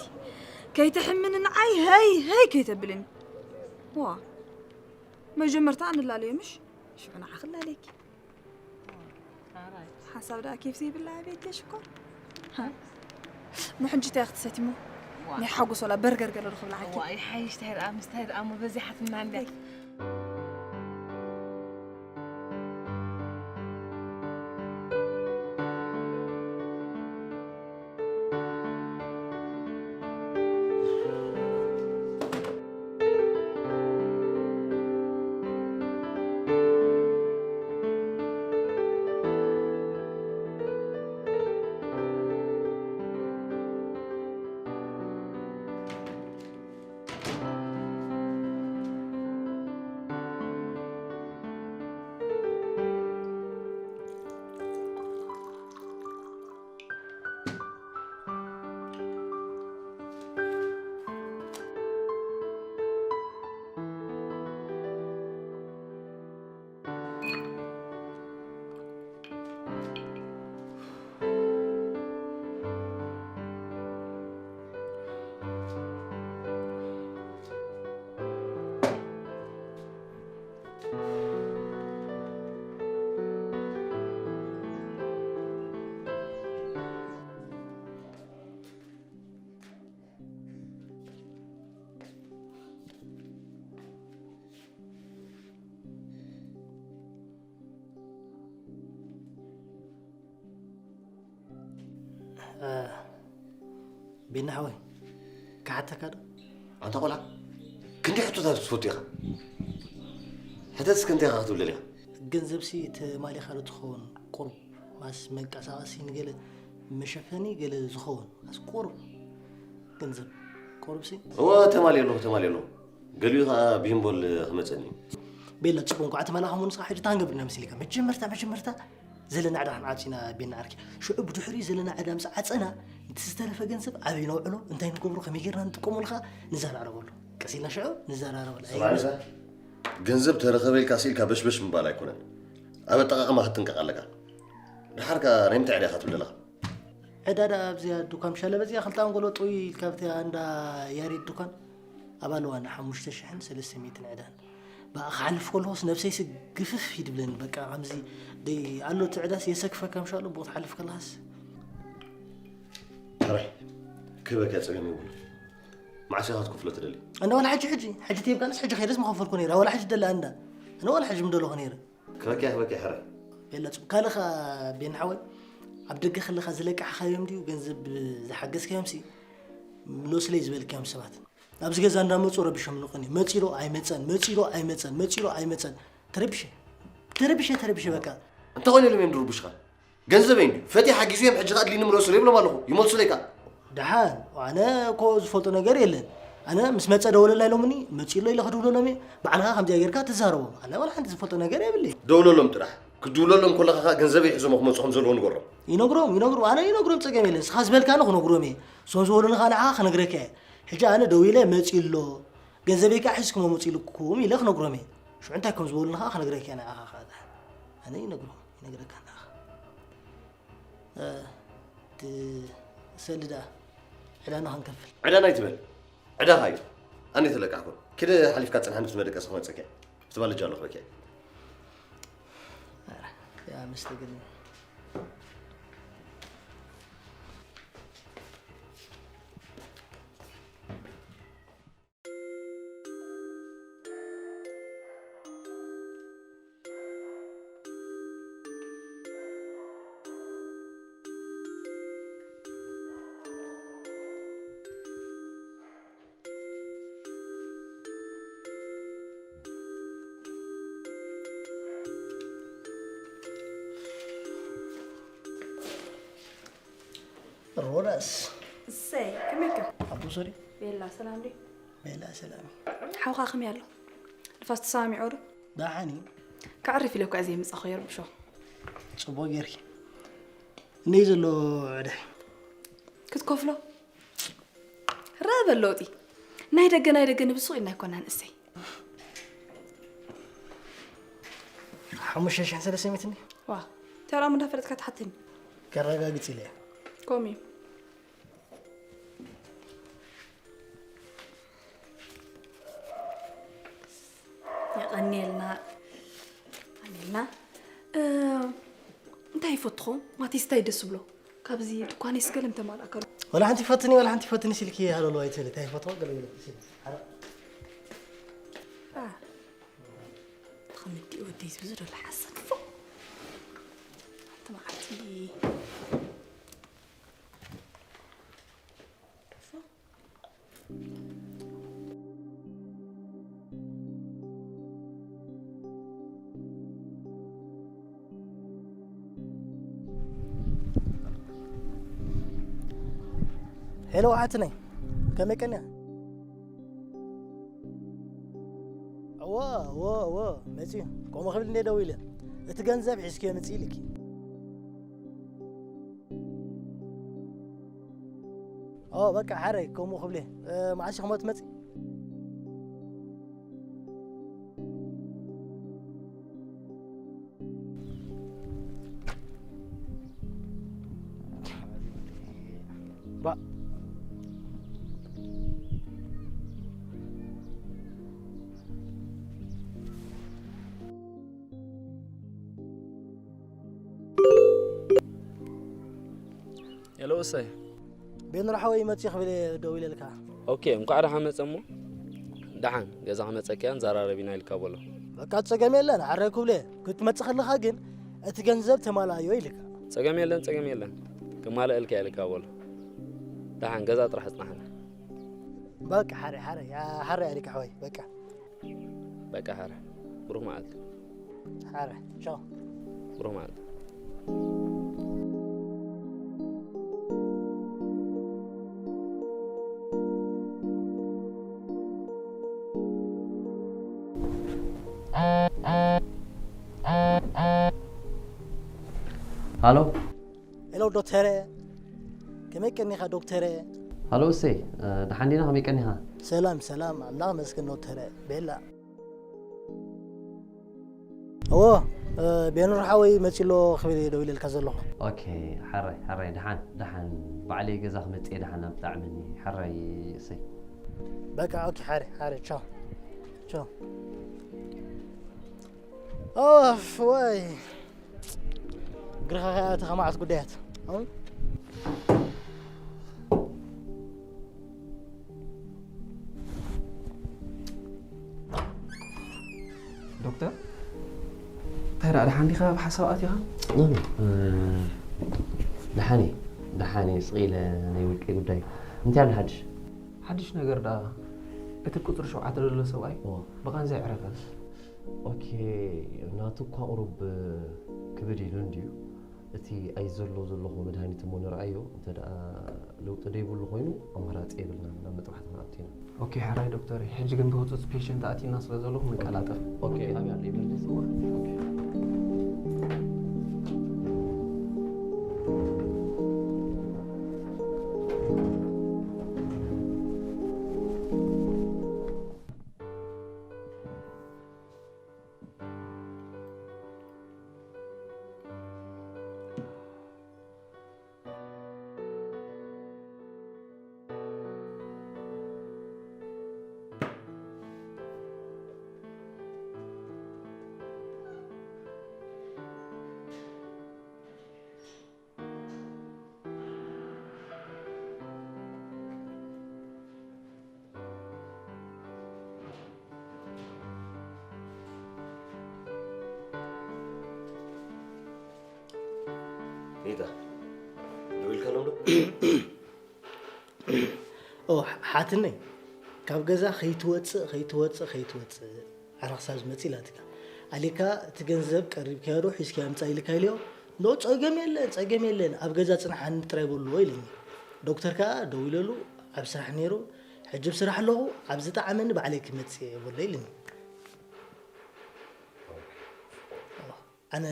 ከይትሕምኒ ንዓይ ሀይ ሀይ ከይተብልኒ። ዋ፣ መጀመርታ ንላለዮ ምሽ? ሽዑ ንዓኺ ላለየኪ። ሓንሳብ ደኣ ኬፍ ዘይብላ ቤት ሽኮር። ንሕጂ እንታይ ክትሰትሞ? ናይ ሓጎስ ወላ በርገር ገለ ዶ ክብልዓኪ? ዋ፣ ይሓይሽ፣ እንታይ ደኣ፣ ምስታይ ደኣ እሞ በዚሓትና እንድያ። እ፣ ቤና ሓወይ፣ ክሓተካ ዶ? ኣንታ ቆልዓ፣ ክንደይ ሕቶታት ክትፈቱ ኢኻ? ሕተት እስከ እንታይ ኢኻ ክትብለኒ ኢኻ? ገንዘብሲ ተማሊኻ ዶ ትኸውን? ቁሩብ ማስ መንቀሳቐሲ ንገለ መሸፈኒ ገለ ዝኸውን። ማስ ቁሩብ ገንዘብ ቁሩብሲ። እወ፣ ተማልየ ኣለኹ፣ ተማልየ ኣለኹ። ገሊኡ ኸኣ ብሂምቦል ክመጸኒ እዩ። ቤላ፣ ጽቡቕ እንኳዕ ተመላኻ እሞ ንስኻ ሕጂ እንታይ ክንገብር ኢና መሲልካ? መጀመርታ፣ መጀመርታ ዘለና ዕዳ ክንዓጽ ኢና ቤና ዓርኪ። ሽዑ ብድሕሪኡ ዘለና ዕዳ ምስ ዓጸና፣ እቲ ዝተረፈ ገንዘብ ኣበይ ነውዕሎ፣ እንታይ ንገብሮ፣ ከመይ ጌርና ንጥቀመሉ ኸኣ ንዘራረበሉ። ቀስ ኢልና ሽዑ ንዘራረበሉ። ስማዕ፣ ኣይመስ- ንሳ ገንዘብ ተረኸበ ኢልካ ስኢልካ በሽበሽ ምባል ኣይኮነን። ኣብ ኣጠቓቕማ ክትጥንቀቕ ኣለካ። ደሓር ከኣ ናይ ምንታይ ዕዳ ኢኻ ትብል ዘለኻ? ዕዳ ደኣ ኣብዚኣ ዱኳን ምሻለ በዚኣ ክልተ ኣንጎሎ ጥውይ ኢልካ ኣብቲ እንዳ ያሬድ ዱኳን ኣብ ኣለዋ እንዳ ሓሙሽተ ሽሕን ሰለስተ ሚእትን ዕዳን። ብኣ ክሓልፍ ከለኹስ ነብሰይስ ግፍፍ ይድብለኒ። በቃ ከምዚ ደይ ኣሎ እቲ ዕዳስ የሰክፈካ ምሻሎ ብኡ ክትሓልፍ ከለኻስ። ሕራይ ክህበካ ጸገም የብሉን። መዓስ ኢኻ ክትከፍሎ ትደሊ? ኣነ ዋላ ሕጂ ሕጂ፣ ሕጂ ተሂብካንስ ሕጂ ከይደስ ምኸፈልኩ ነይረ። ዋላ ሕጂ ደላ እንዳ። ኣነ ዋላ ሕጂ ምደለኹ ነይረ። ክበኪ ክበኪ ሕረ። ቤላ ጽቡቅ። ካልእ ኸኣ ቤን ሓወይ፣ ኣብ ደገ ከለኻ ዝለቃሕካዮም ድዩ ገንዘብ ዝሓገዝካዮምሲ ምለሱለይ ዝበልካዮም ሰባት? ኣብዚ ገዛ እንዳመጹ ረቢሾምኒ ቀንዮም። መጺኡ ዶ ኣይመጸን፣ መጺኡ ዶ ኣይመጸን፣ መጺኡ ዶ ኣይመጸን። ተረቢሸ፣ ተረቢሸ፣ ተረቢሸ በቃ። እንታይ ኮይነ ኢሎም እዮም ድርቡሽኻ? ገንዘበይ እንድዩ። ፈትየ ሓጊዘዮም፣ ሕጂ ኸኣ ኣድልይኒ ምለሱለይ ይብሎም ኣለኹ። ይመልሱለይ ከኣ። ደሓን፣ ኣነ እኮ ዝፈልጦ ነገር የለን። ኣነ ምስ መጸ ደወለላ ኢሎምኒ፣ መጺኡ ኣሎ ኢለ ክድውለሎም እየ። ባዕልኻ ከምዚኣ ጌርካ ትዛረቦም። ኣነ ዋላ ሓንቲ ዝፈልጦ ነገር የብለይን። ደውለሎም ጥራሕ። ክትድውለሎም ከለኻ ኸኣ ገንዘበይ ሒዞሞ ክመጹ ከም ዘለዉ ንገሮም። ይነግሮም፣ ይነግሮም። ኣነ ይነግሮም፣ ጸገም የለን። ንስኻ ዝበልካኒ ክነግሮም እየ። እሶም ዝበሉኒ ኸኣ ንዓኻ ክነግረካ እየ። ሕጂ ኣነ ደዊለ መጺኡ ኣሎ፣ ገንዘበይ ከኣ ሒዝኩሞ መጺኡ ኢልኩም ኢለ ክነግሮም እየ። ሽዑ እንታይ ከም ዝበሉኒ ኸኣ ክነግረካ እየ ንዓኻ ኸኣ። ኣነ ይነግሮም፣ ይነግረካ ንዓኻ። እ፣ ትሰሊ ደኣ ዕዳና ክንከፍል። ዕዳና ኣይትበል። ዕዳኻ እዩ። ኣነ ተለቃሕኩ። ኪደ ሓሊፍካ ጽንሓ፣ ንብቲ መደቀሲ ክመጸኪ። ብቲ ባልጃ ኣለኹ በኪ። ኧረ፣ ያ መስተ ግን። ሮዳስ። እሰይ፣ ከመይ ኢልካ? ኣቦ ሶሪ። ቤላ፣ ሰላም ድዩ? ቤላ፣ ሰላም እዩ። ሓውኻ ከመይ ኣሎ? ንፋስ ተሰማሚዕዎ ዶ? ደሓን እዩ። ከዕርፍ ኢለ እኳ እየ ዘይመጻኹ፣ የርብሾ። ጽቡቕ ጌርኪ። እነይ ዘሎ ዕዳ። ክትከፍሎ? ረአ በል ለውጢ። ናይ ደገ ናይ ደገ ንብል ሱቕ ኢልና ኣይኮናን እሰይ። ሓሙሽተ ሽሕን ሰለስተ ሚእትን ዋ ተራሙ እንዳፈለጥካ ትሓተኒ። ከረጋግጽ ኢለ እየ። ከምኡ እዩ። የቐንየልና። የቐንየልና። እ፣ እንታይ ይፈትኹም? ማቲስ እንታይ ደስ ብሎ? ካብዚ ድኳነይስ ገለ ምተማልኣካ ዶ? ወላ ሓንቲ ፈትኒ ወላ ሓንቲ ፈትኒ ሲልኪ ሃለሎ ኣይትብል እንታይ ፈትዋ ገለ ገለ ሲል ሓረ አ፣ ተኸምዲ ወደይ ዝብዙ ደሎ ሓሰን ፎ። ሓንቲ መዓልቲ ሄሎ ሓትነይ ከመይ ቀንያ? እወ እወ እወ መፅዩ ከምኡ ክብል እንደ ደው ኢለ እቲ ገንዘብ ሒዝክዮ ምፅእ ኢልኪ። ኦ በቃ ሓረይ ከምኡ ክብለ መዓሽ ክመት መፂ ሄሎ እሰይ። ቤኑር ሓወይ መፂ ክብል እየ ደው ኢለልካ። ኦኬ እንኳዕ ደሓን መፀ እሞ ደሓን ገዛ ክመፀኪያ ንዘራረብ ኢና ኢልካ በሎ። በቃ ፀገም የለን ሓራይ ክብለ ክትመፅእ ከለኻ ግን እቲ ገንዘብ ተማልኣዮ ኢልካ። ፀገም የለን ፀገም የለን ክማልአልካ ኢልካ በሎ። ደሓን ገዛ ጥራሕ ኣፅናሓና። በቃ ሓራይ ሓራይ ሓራይ ኣሊካ ሓወይ በቃ። በቃ ሓረ ብሩህ መዓልቲ። ሓረ ቻው። ብሩህ መዓልቲ። ሃሎ ሄሎ ዶክተረ፣ ከመይ ቀኒኻ ዶክተረ? ሃሎ እሰይ፣ ደሓን ዲና ከመይ ቀኒኻ? ሰላም ሰላም፣ ኣምላኽ መስገን ዶክተረ። ቤላ እዎ፣ ቤኑር ሓወይ መጺሎ ክብል እየ ደው ኢለልካ ዘለኹ። ኦኬ፣ ሓራይ ሓራይ፣ ደሓን ደሓን፣ ባዕለይ ገዛ ክመጽእ እየ ደሓን፣ ኣብ ጣዕመኒ ሓራይ እሰይ። በቃ ኦኬ፣ ሓራይ ሓራይ፣ ቻው ቻው። ኦፍ ወይ ግርኻ ከኣ ተኸማዕት ጉዳያት። ዶክተር እንታይ ደኣ ደሓን ዲኻ ብሓሳብ ኣቲኻ? ደሓን እየ ደሓን እየ ስቕ ኢለ ናይ ውልቀይ ጉዳይ እንታይ ኣሎ ሓድሽ? ሓድሽ ነገር ደኣ እቲ ቁፅሪ ሸውዓተ ዘሎ ሰብኣይ ብቓንዛ ይዕረፈ። ኦኬ ናቱ እኳ ቁሩብ ክብድ ኢሉ እንድዩ እቲ ኣይ ዘሎ ዘለኹ መድሃኒት እሞ ንርኣዮ እንተ ደኣ ለውጢ ደይብሉ ኮይኑ ኣማራፂ የብልናን ናብ መጥባሕቲ ክንኣቱ ኢና። ኦኬ ሕራይ ዶክተረይ ሕጂ ግን ብህፁፅ ፔሸንት ኣእቲና ስለ ዘለኹ ንቀላጠፍ። ኦኬ ኣበይ ኣሎ ኢመርጀንሲ? ኒታ ደው ኢልካሎም ዶ? ኦ ሓትነይ ካብ ገዛ ከይትወፅእ ከይትወፅእ ከይትወፅእ ዕረኽ ሳብ ዝመፅእ ኢላትካ ኣሊካ እቲ ገንዘብ ቀሪብካዮ ዶ ሒዝካዮ ምፃእ ኢልካ ኢልዮ ኖ ፀገም የለን ፀገም የለን ኣብ ገዛ ፅንሓኒ ጥራይ በልዎ ኢልኒ ዶክተር ከዓ ደው ኢለሉ ኣብ ስራሕ ነይሩ ሕጂ ኣብ ስራሕ ኣለኹ ኣብ ዝጠዓመኒ ባዕለይ ክመፅእ እየ በሎ ኢልኒ ኣነ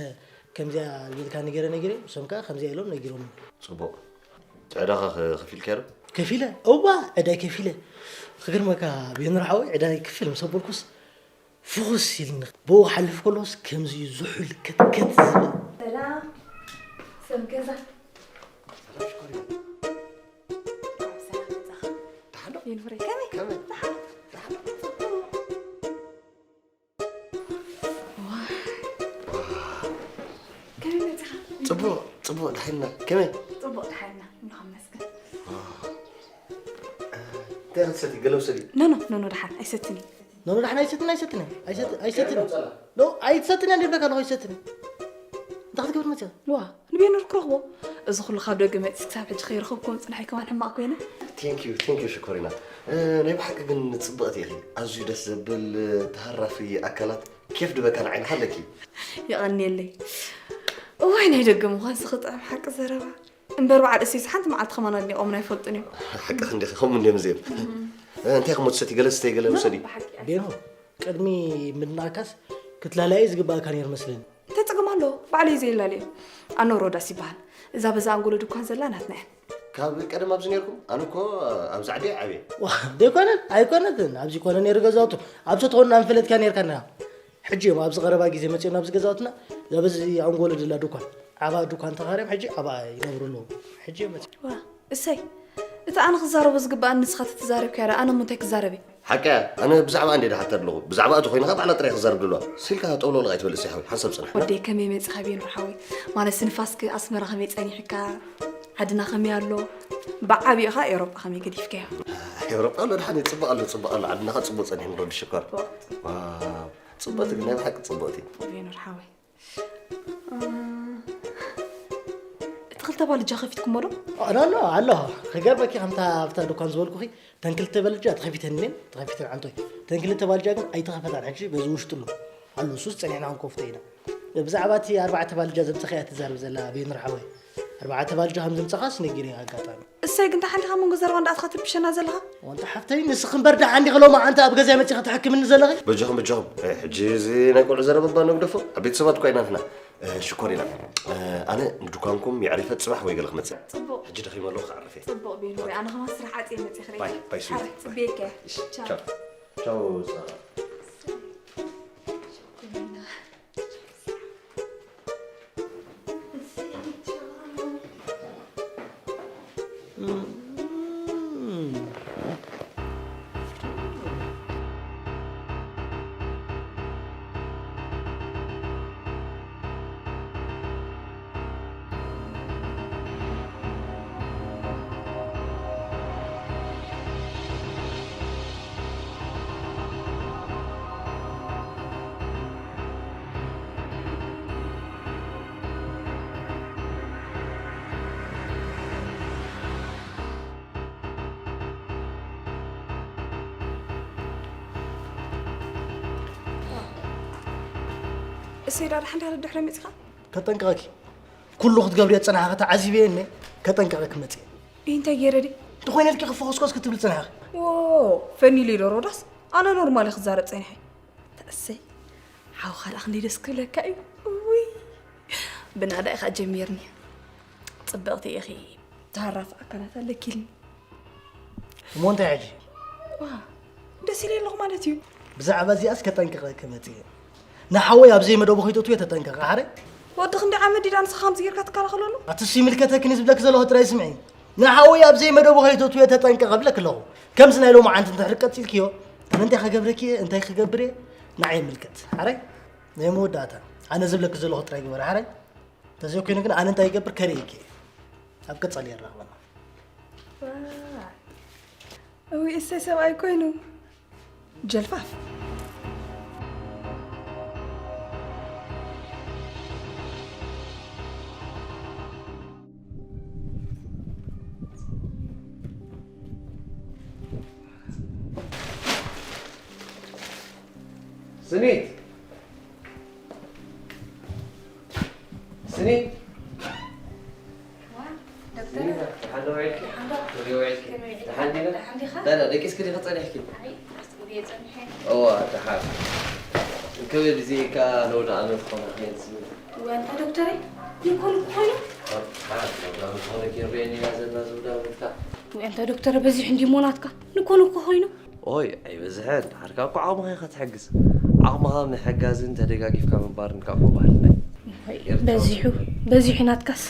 ከምዚኣ ዝበልካኒ ገይረ ነጊረ ንሶም ከዓ ከምዚኣ ኢሎም ነጊሮምኒ። ፅቡቕ። ትዕዳኻ ከ ከፊልካዮ ዶ? ከፊለ እዋ ዕዳይ ከፊለ። ክገርመካ ቤንር ሓወይ ዕዳይ ክፍል ምስ ኣበልኩስ ፍኹስ ኢልኒ። ብኡ ክሓልፍ ከሎስ ከምዚ እዩ ዝሑል ከትከት ዝብል። ሰላም ሰብ ገዛ። ሰላም ሽኮር እዩ። ሰላም ገዛኻ። ደሓን ዶ? ይንፍረይ ከመይ? ከመይ? ደሓን። ደሓን። ከመይ መጺኻ? ጽቡቕ፣ ጽቡቕ፣ ደሓን ኢና። ከመይ? ጽቡቕ፣ ደሓን ኢና። እንኳን መስገን። እንታይ ክትሰቲ? ገለ ውሰዲ። ኖ፣ ኖ፣ ኖ፣ ኖ፣ ደሓን። ኣይሰትን እየ። ኖ፣ ኖ፣ ደሓን ኣይሰትን፣ ኣይሰትን እየ። ኣይሰት-፣ ኣይሰትን እየ። ኖ፣ ኣይትሰትን እየ፣ እንዴት በቃ፣ ኣይሰትን እየ። እንታይ ክትገብር መጺኻ? ዋ፣ ንቤኑር ክረኽቦ። እዚ ኩሉ ካብ ደገ መጺስ ክሳብ ሕጂ ከይረኸብኩ ምጽናሐይ ከማን ሕማቕ ኮይነ። Thank you፣ thank you ሽኮሪና። እ፣ ናይ ብሓቂ ግን ጽብቕቲ ኢኺ። ኣዝዩ ደስ ዘብል፣ እ፣ ተሃራፊ ኣካላት፣ ኬፍ ድበካ ንዓይንኻ ኣለኪ። የቐንየለይ። እዋይ፣ ናይ ደገ ምዃን ስኽጥዕም ሓቂ ዘረባ። እምበር በዓል እሴስ ሓንቲ መዓልቲ ከማን ኣድኒቖምና ኣይፈልጡን እዮም። ሓቅኺ እንዲኺ፣ ከምኡ እንዲዮም እዚኦም። እ፣ እንታይ ክሞ ትሰቲ? ገለ ስተይ፣ ገለ ውሰዲ። ብሓቂ። ቤኑ፣ ቅድሚ ምድናርካስ ክትላለየ ዝግባእካ ነይሩ መስለኒ። እንታይ ጸገም ኣለዎ? ባዕለይ ዘይላልዮ። ኣነ ሮዳስ ይበሃል። እዛ በዛ ኣንጎሎ ድኳን ዘላ ናትና እያ። ካብ ቀደም ኣብዚ ነይርኩም? ኣነ እኮ ኣብዚ ዓዲ እየ ዓብየ። ዋ፣ ደይኮነን፣ ኣይኮነትን። ኣብዚ ኮነ ነይሩ ገዛውቱ። ኣብዚ ተኾንና ምፈለጥካ ነይርካ ና። ሕጂ እዮም ኣብዚ ቀረባ ግዜ መጺኦም ኣብዚ ገዛውትና። እዛ በዚ ኣንጎሎ ድላ ድኳን። ዓባ ድኳን ተኻርዮም ሕጂ ኣብኣ ይነብሩ ኣለዉ። ሕጂ እዮም መጺኦም። ዋ፣ እሰይ። እቲ ኣነ ክዛረቦ ዝግባኣኒ ንስኻ ተተዛረብካዮ ደኣ፣ ኣነ እሞ እንታይ ክዛረብ እየ? ሓቀያ፣ ኣነ ብዛዕባ እንዴ ድሓተር ኣለኹ። ብዛዕባ እቲ ኮይንኻ ባዕላ ጥራይ ክዛረብ ድልዋ። ሲልካ ጠውሎቕ ኣይትበል እሰይ ሓወይ፣ ሓንሳብ ጽናሕ። ወደይ ከመይ መጺኻ ቤኑር ሓወይ? ማለት ንፋስክ ኣስመራ ከመይ ጸኒሕካ? ዓድና ከመይ ኣሎ? ብዓቢኡ ኸኣ ኤውሮጳ ከመይ ገዲፍካዮ? ኤውሮጳ ኣሎ ድሓን እዩ፣ ጽቡቕ ኣሎ፣ ጽቡቕ ኣሎ። ዓድና ኸኣ ጽቡቕ ጸኒሑ ንረዱ ሽኮር። ጽቡቕ። ዋው፣ ጽቡቕቲ ግን ናይ ብሓቂ ጽቡቕቲ። ቤኑር ሓወይ። እ፣ እቲ ክልተ ባልጃ ከፊትኩሞ ዶ? ኣሎ፣ ኣሎ፣ ኣሎ። ክገርመኪ ከምታ ኣብታ ድኳን ዝበልኩኺ፣ እተን ክልተ ባልጃ ተኸፊተን እኔን፣ ተኸፊተን ዓንቶይ። እተን ክልተ ባልጃ ግን ኣይተኸፈታን፣ ሕጂ በዚ ውሽጡ ኣሎ። ኣሎ፣ እሱስ ጸኒሕና ክንከፍቶ ኢና። ብዛዕባ እቲ ኣርባዕተ ባልጃ ዘምጻኻያ ትዛረብ ዘላ ቤኑር ሓወይ። ኣርባዕተ ባልጃ ከም ዘምጻኻስ ነጊረያ ኣጋጣሚ። እሰይ፣ ግን ደሓን ዲኻ መንጎ ዘረባ እንዳኣትኻ ትርብሸና ዘለኻ? ወንታ ሓፍተይ፣ ንስኺ እምበር ደሓን ዲኺ ሎማዓንቲ ኣብ ገዛይ መጺኺ ትሕክምኒ ዘለኺ? በጃኹም፣ በጃኹም። እ፣ ሕጂ እዚ ናይ ቆልዑ ዘረባ እባ ነግደፎ። ኣብ ቤተሰባት እኳ ኢና ንሕና። እ፣ ሽኮር ኢና። እ፣ ኣነ ንድኳንኩም የዕሪፈ ጽባሕ ወይ ገለ ክመጽእ። ጽቡቕ። ሕጂ ደኺመ ኣለኹ፣ ክዓርፍ እየ። ጽቡቕ ቤኑረይ፣ ኣነ ኸማን ስራሕ ዓጽየ መጺእ ክርኢ። ባይ፣ ባይ፣ ስዊት። ሓረ፣ ጽብየካ። እሺ፣ ቻው። ቻው። ቻው፣ ጸጋ። እሰይ፣ ዳዳ ሓንቲ ሃለ ድሕረ መጺኻ? ከጠንቅቐኪ። ኩሉ ክትገብርዮ ዝጸናሕኺ ተዓዚበ እኔ፣ ከጠንቅቐኪ መጺኤ። ይህ እንታይ ገይረ ድዩ? እንተኾይነ ኢልኪ ክፍኹስኮስ ክትብሊ ጸናሕኺ። ዎ፣ ፈኒለይ ዶ ሮዳስ? ኣነ ኖርማል ክዛረብ ጸኒሐ። ተእሰይ፣ ሓውኻ ደኣ ክንደይ ደስ ክብለካ እዩ። እውይ፣ ብናዳ ኢኻ ጀሚርኒ። ጽብቕቲ ኢኺ፣ ተሃራፊ ኣካላት ኣለኪልኒ። እሞ እንታይ ሕጂ? ዋ፣ ደስ ኢለ ኣለኹ ማለት እዩ። ብዛዕባ እዚኣስ ከጠንቅቐኪ መጺኤ። ንሓወይ ኣብ ዘይመደቡ ከይተእትውዮ ተጠንቀቒ፣ ሓረይ? ወዲ ክንደይ ዓመት ዲዳ ንስኻ ከምዚ ጌርካ ትከላኸለሉ? ኣቲ እሱ ይምልከተክን እዩ ዝብለኪ ዘለኹ ጥራይ ስምዒ። ንሓወይ ኣብ ዘይመደቡ ከይተእትውዮ ተጠንቀቒ እብለኪ ኣለኹ። ከምዚ ናይ ሎማዓንቲ እንድሕር ቀጺልክዮ፣ ኣነ እንታይ ክገብረኪ እየ፣ እንታይ ክገብር እየ፣ ንዓይ ይምልከት። ሓረይ? ናይ መወዳእታ፣ ኣነ ዝብለኪ ዘለኹ ጥራይ ግበሪ፣ ሓረይ? እንተዘይኮይኑ ግን ኣነ እንታይ ይገብር ከርእየኪ እየ። ኣብ ቀጻሊ የራኽበና። ዋይ። እውይ፣ እሰይ ሰብኣይ ኮይኑ። ጀልፋፍ። ስኒት! ስኒት! ዋ፣ ዶክተር። ስኒት፣ ደሓን ዶ ውዒልኪ? ደሓን ዶ? ከመይ ውዒልኪ? ከመይ ውዒልኪ? ደሓን ዲና? ደሓን ዲኻ? ዳና፣ ደቂስኪ ዲኺ ጸኒሕኪ? ኣይ፣ ደቂሰ እየ ጸኒሐ። እዋ፣ ደሓን። ከመይ ብዘይካ ነውና ኣነ ዝኾነ ዓይነት ስኒት? እዋ፣ ኣንታ ዶክተረይ፣ ይኮን እኮ ኮይኑ? ደሓን፣ ነውና ዝኾነ ጌርየን ኢና ዘላ ዝውዳ ምትካ። ወይ ኣንታ ዶክተር፣ በዚሑ እንዲ ሞናትካ ንኮን እኮ ኮይኑ። ኦይ ኣይበዝሐን። ሓርካ እኮ ዓቕምኻ ኢኻ ትሕግዝ። ዓቕምኻ ምሕጋዝን ተደጋጊፍካ ምንባርን ካብ እኮ ባህልና እዩ። በዚሑ በዚሑ ናትካስ።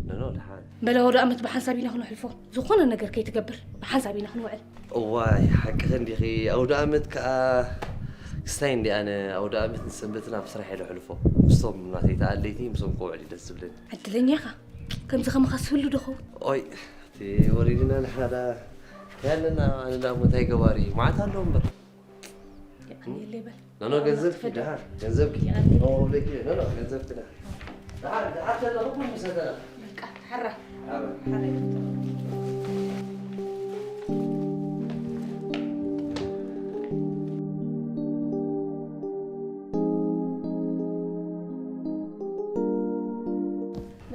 ነኖ ደሓን። በለ ወደ ኣመት ብሓንሳብ ኢና ክንሕልፎ። ዝኾነ ነገር ከይትገብር ብሓንሳብ ኢና ክንውዕል። እዋይ ሓቅኺ እንዲኺ። ኣውደ ኣመት ከኣ ክስታይ እንዲ ኣነ ኣውደ ኣመት ንሰንበትን ኣብ ስራሕ ኢለ ሕልፎ። ምስቶም ናተይ ተኣለይቲ ምስኦም ክውዕል እዩ ደስ ዝብለኒ። ዕድለኛ ኢኻ። ከምዚ ከማኻ ዝህሉ ዶ ኸውን? ኦይ እቲ ወሪድና ንሓዳ ከያለና ኣነ ዳሞ እንታይ ገባሪ እዩ መዓት ኣሎ እምበር። የቐንየለይ በል። ኖኖ ገንዘብኪ ደሓን ገንዘብኪ። የቐንየለይ። ኖኖ ብለኪ ኖኖ ገንዘብኪ ደሓን። ደሓን ደሓን ተለኹ ምሰተና። በቃ ሓራ ኣበ ሓራ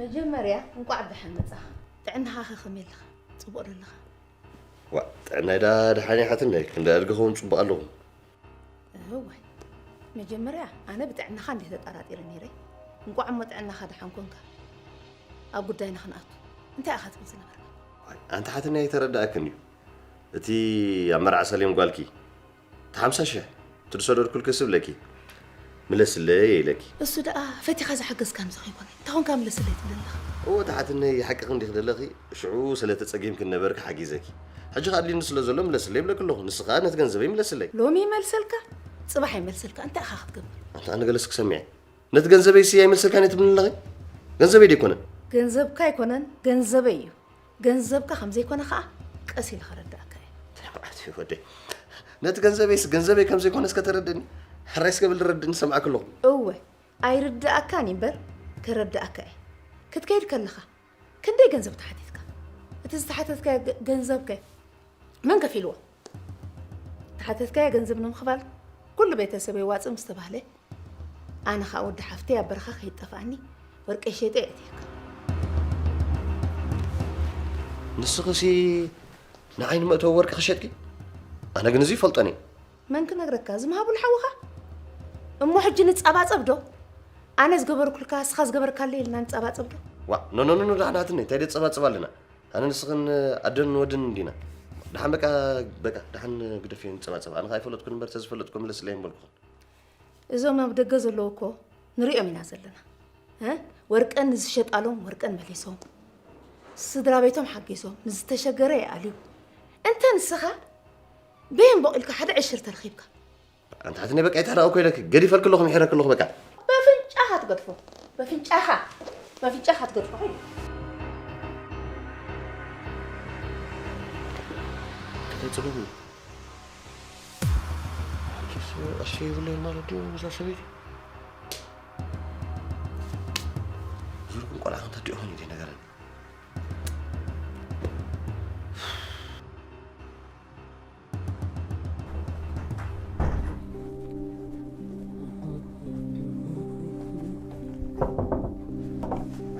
መጀመርያ እንቋዕ ብደሓን መጻኻ። ጥዕናኻ ከ ከመይ ኣለኻ? ጽቡቕ ዶ ኣለኻ? ዋ ጥዕናይ ዳ ደሓን ይሓትነይ ክንደ ኣድግኸውን ጽቡቕ ኣለኹ። እዋይ መጀመርያ ኣነ ብጥዕናኻ እንደ ተጠራጢረ ነይረ። እንቋዕ እሞ ጥዕናኻ ደሓን ኮንካ። ኣብ ጉዳይና ክንኣቱ እንታይ ኢኻ ትብል ዝነበርካ? ኣንቲ ሓትነይ ኣይተረዳእክን እዩ። እቲ ኣብ መርዓ ሰሌም ጓልኪ እቲ ሓምሳ ሽሕ እቲ ዝሰደድኩልኪ ስብለኪ ምለስለይ ኢለኪ። እሱ ደኣ ፈቲኻ ዝሓገዝካኒ ዝኸይኮነ እንታይ ኾንካ ምለስለይ ትብለኒ ኣለኻ? እወ ተሓትነይ ሓቅኺ እንዲኺ ደለኺ ሽዑ ስለ ተጸጊምኪ ነበርኪ ሓጊዘኪ። ሕጂ ከኣ ኣድልዩኒ ስለ ዘሎ ምለስለይ ይብለኪ ኣለኹ። ንስኻ ነቲ ገንዘበይ ምለስለይ። ሎሚ ይመልሰልካ ጽባሕ ይመልሰልካ እንታይ ኢኻ ክትገብር? ኣንታ ኣነ ገለስ ክሰምዐ ነቲ ገንዘበይ ሲ ኣይመልሰልካን እየ ትብልኒ ኣለኺ? ገንዘበይ ደይኮነን። ገንዘብካ ኣይኮነን ገንዘበይ እዩ። ገንዘብካ ከም ዘይኮነ ኸኣ ቀስ ኢለ ከረድኣካ እየ። እንታይ ማለት እዩ ወደይ? ነቲ ገንዘበይስ ገንዘበይ ከም ዘይኮነ እስከ ተረድእኒ። ሕራይ እስከ ብል ረድእኒ ሰምዓኪ ኣለኹ። እወ ኣይርድኣካን እዩ እምበር ከረድኣካ እየ። ክትከይድ ከለኻ ክንደይ ገንዘብ ተሓቲትካ? እቲ ዝተሓተትካዮ ገ- ገንዘብከ መን ከፊልዎ? ተሓተትካዮ ገንዘብ ንምኽፋል ኩሉ ቤተሰብ የዋፅእ ምስ ተባህለ ኣነ ኸኣ ወዲ ሓፍተይ ኣብ በረኻ ከይጠፍኣኒ ወርቀይ ሸይጠ የእትየካ። ንስኺሲ ንዓይ ንመእተዊ ወርቂ ክሸጥኪ? ኣነ ግን እዚ ይፈልጦን እየ። መን ክነግረካ እዚ ምሃቡ ንሓውኻ? እሞ ሕጂ ንጸባጸብ ዶ? ኣነ ዝገበርኩልካ እስኻ ዝገበርካለይ ኢልና ንጸባጸብ ዶ? ዋ ኖ ኖ ኖ ኖ ዳሕናትኒ እንታይ ደጸባጽብ ኣለና? ኣነ ንስኽን ኣደን ወድን እንዲና። ደሓን በቃ በቃ ደሓን ግደፍዮ ንጸባጸብ። ኣነ ከኣ ኣይፈለጥኩን እምበር ተዝፈለጥኩ ምለስለይ ምበልኩኽን። እዞም ኣብ ደገ ዘለዉ እኮ ንሪኦም ኢና ዘለና። እ? ወርቀን ንዝሸጣሎም ወርቀን መሊሶም፣ ስድራ ቤቶም ሓጊዞም፣ ንዝተሸገረ ይኣልዩ። እንተ ንስኻ በየን ቦቕ ኢልካ ሓደ ዕሽር ተረኺብካ? ኣንታ ሓትነይ በቃ ኣይተረኣእኩ ኢለኪ ገዲፈልኪ ኣለኹ ምሒረኪ ኣለኹ በቃ። በፍንጫኻ ትገድፎ፣ በፍንጫኻ፣ በፍንጫኻ ትገድፎ። እንታይ ጽሉም እዩ? ሕጂስ ቀሺ የብለይን ማለት ድዩ እዛ ሰበይቲ? ዙርኩም ቆልዓ ክንተዲኡ ኾይኑ እዩ ነገረን።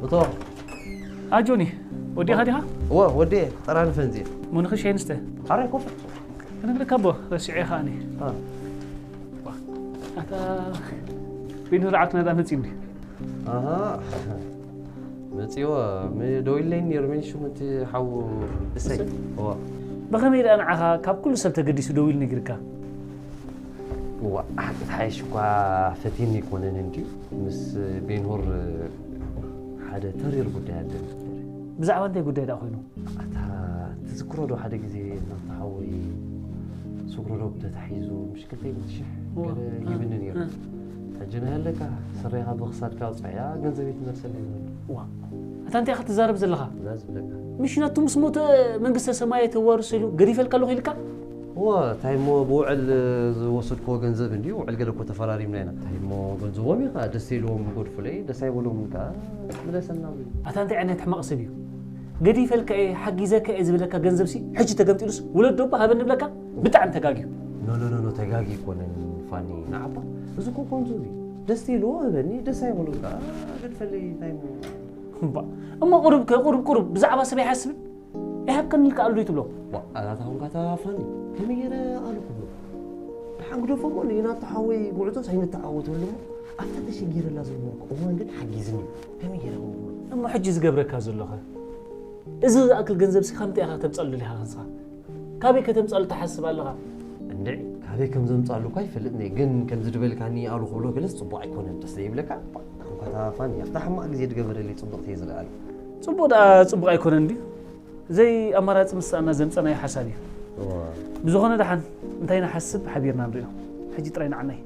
እቶ ኣጆኒ ወዲኻ ዲኻ? እወ ወዴ ጠራንፈ እንዜ ሙንኽሽ የንስተ ሓራይ ኮፈ ክነግረካ ኣቦ ረሲዐ ከኣኒ አ። ኣታ ቢኑ ዝረዓት ነዳ መፂኒ ኣሃ መፂዎ ደው ኢለይ ነይሩ መን ሽሙ እቲ ሓዉ እሰይ እዋ ብኸመይ ደኣ ንዓኻ ካብ ኩሉ ሰብ ተገዲሱ ደው ኢሉ ነጊርካ? እዋ ሓቂ ትሓይሽ እኳ ፈትየኒ ኣይኮነን እንድዩ ምስ ቤንሆር ሓደ ተሪር ጉዳይ ኣለኒ ብዛዕባ እንታይ ጉዳይ ደኣ ኮይኑ? ኣታ ትዝክሮ ዶ ሓደ ግዜ እናተሓወይ ስግሮ ዶ ተታሒዙ ምሽ ክልተ ሚእቲ ሽሕ ገለ ሂብኒ ነይሩ ሕጂ ናይ ኣለካ ስረኻ ብክሳድካ ኣውፅዕያ ገንዘብ ትመልሰለይ ይብል ዋ ኣታ እንታይ ኢኻ ትዛረብ ዘለኻ? እዛ ዝብለካ ምሽ ነቱ ምስ ሞተ መንግስተ ሰማይ ተዋርሱ ኢሉ ገዲፈልካ ኣለኹ ኢልካ? እወ እንታይ እሞ ብውዕል ዝወሰድክዎ ገንዘብ እንድዩ ውዕል ገለ እኮ ተፈራሪምና ኢና እንታይ እሞ ገንዘቦም እዩ ከዓ ደስ ኢልዎም ይገድፉለይ ደስ ኣይበሎም ከዓ ምለሰልና ብሉ ኣታ እንታይ ዓይነት ሕማቕ ሰብ እዩ? ገዲፈልካ እየ ሓጊዘካ እየ ዝብለካ ገንዘብሲ ሕጂ ተገምጢሉስ ውለዶ እባ ሃበኒ ብለካ ብጣዕሚ ተጋግዩ። ኖኖኖኖ ተጋጊ ይኮነን ፋኒ ንዓባ እዚ እኮ ገንዘብ እዩ ደስ ኢልዎ ህበኒ ደስ ኣይበሎም ከዓ ገድፈለይ እንታይ እሞ እባ እሞ ቁሩብ ከ ቁሩብ ቁሩብ ብዛዕባ ሰብ ኣይሓስብን? ኣይሃብከኒ ኢልካ ኣሎ ትብሎ? ዋ ኣታ ታኹንካ ታፋኒ ከመይ ገይረ ኣሉ ክብሎ ደሓን ግደፎ እሞ ንናቱ ሓወይ ጉዕዞስ ኣይንተዓወተሉ እሞ ኣብታ ተሸጊረላ ዝነበርኩ እዋን ግን ሓጊዝኒ እዩ ከመይ ገይረ ክብሎ እሞ ሕጂ ዝገብረካ ዘሎኸ? እዚ ዝኣክል ገንዘብ ሲ ከምንታይ ኢኻ ከተምጻሉ ደሊኻ ንስኻ? ካበይ ከተምጻሉ ትሓስብ ኣለኻ? እንድዒ፣ ካበይ ከም ዘምጻሉ እኳ ይፈልጥ እየ፣ ግን ከምዚ ዝበልካኒ ኣሉ ክብሎ ገለስ ጽቡቕ ኣይኮነን፣ ደስ ዘይብለካ? ኣንኳታ ፋኒ፣ ኣብታ ሕማቕ ግዜ ዝገበረለይ ጽቡቕቲ እየ ዝረኣሉ። ጽቡቕ ደኣ ጽቡቕ ኣይኮነን ድዩ? ዘይ ኣማራጺ ምሳና ዘምጸናዮ ሓሳብ እዩ። ብዝኾነ ደሓን እንታይ ንሓስብ ሓቢርና ንሪኦ። ሕጂ ጥራይ ንዓናይ።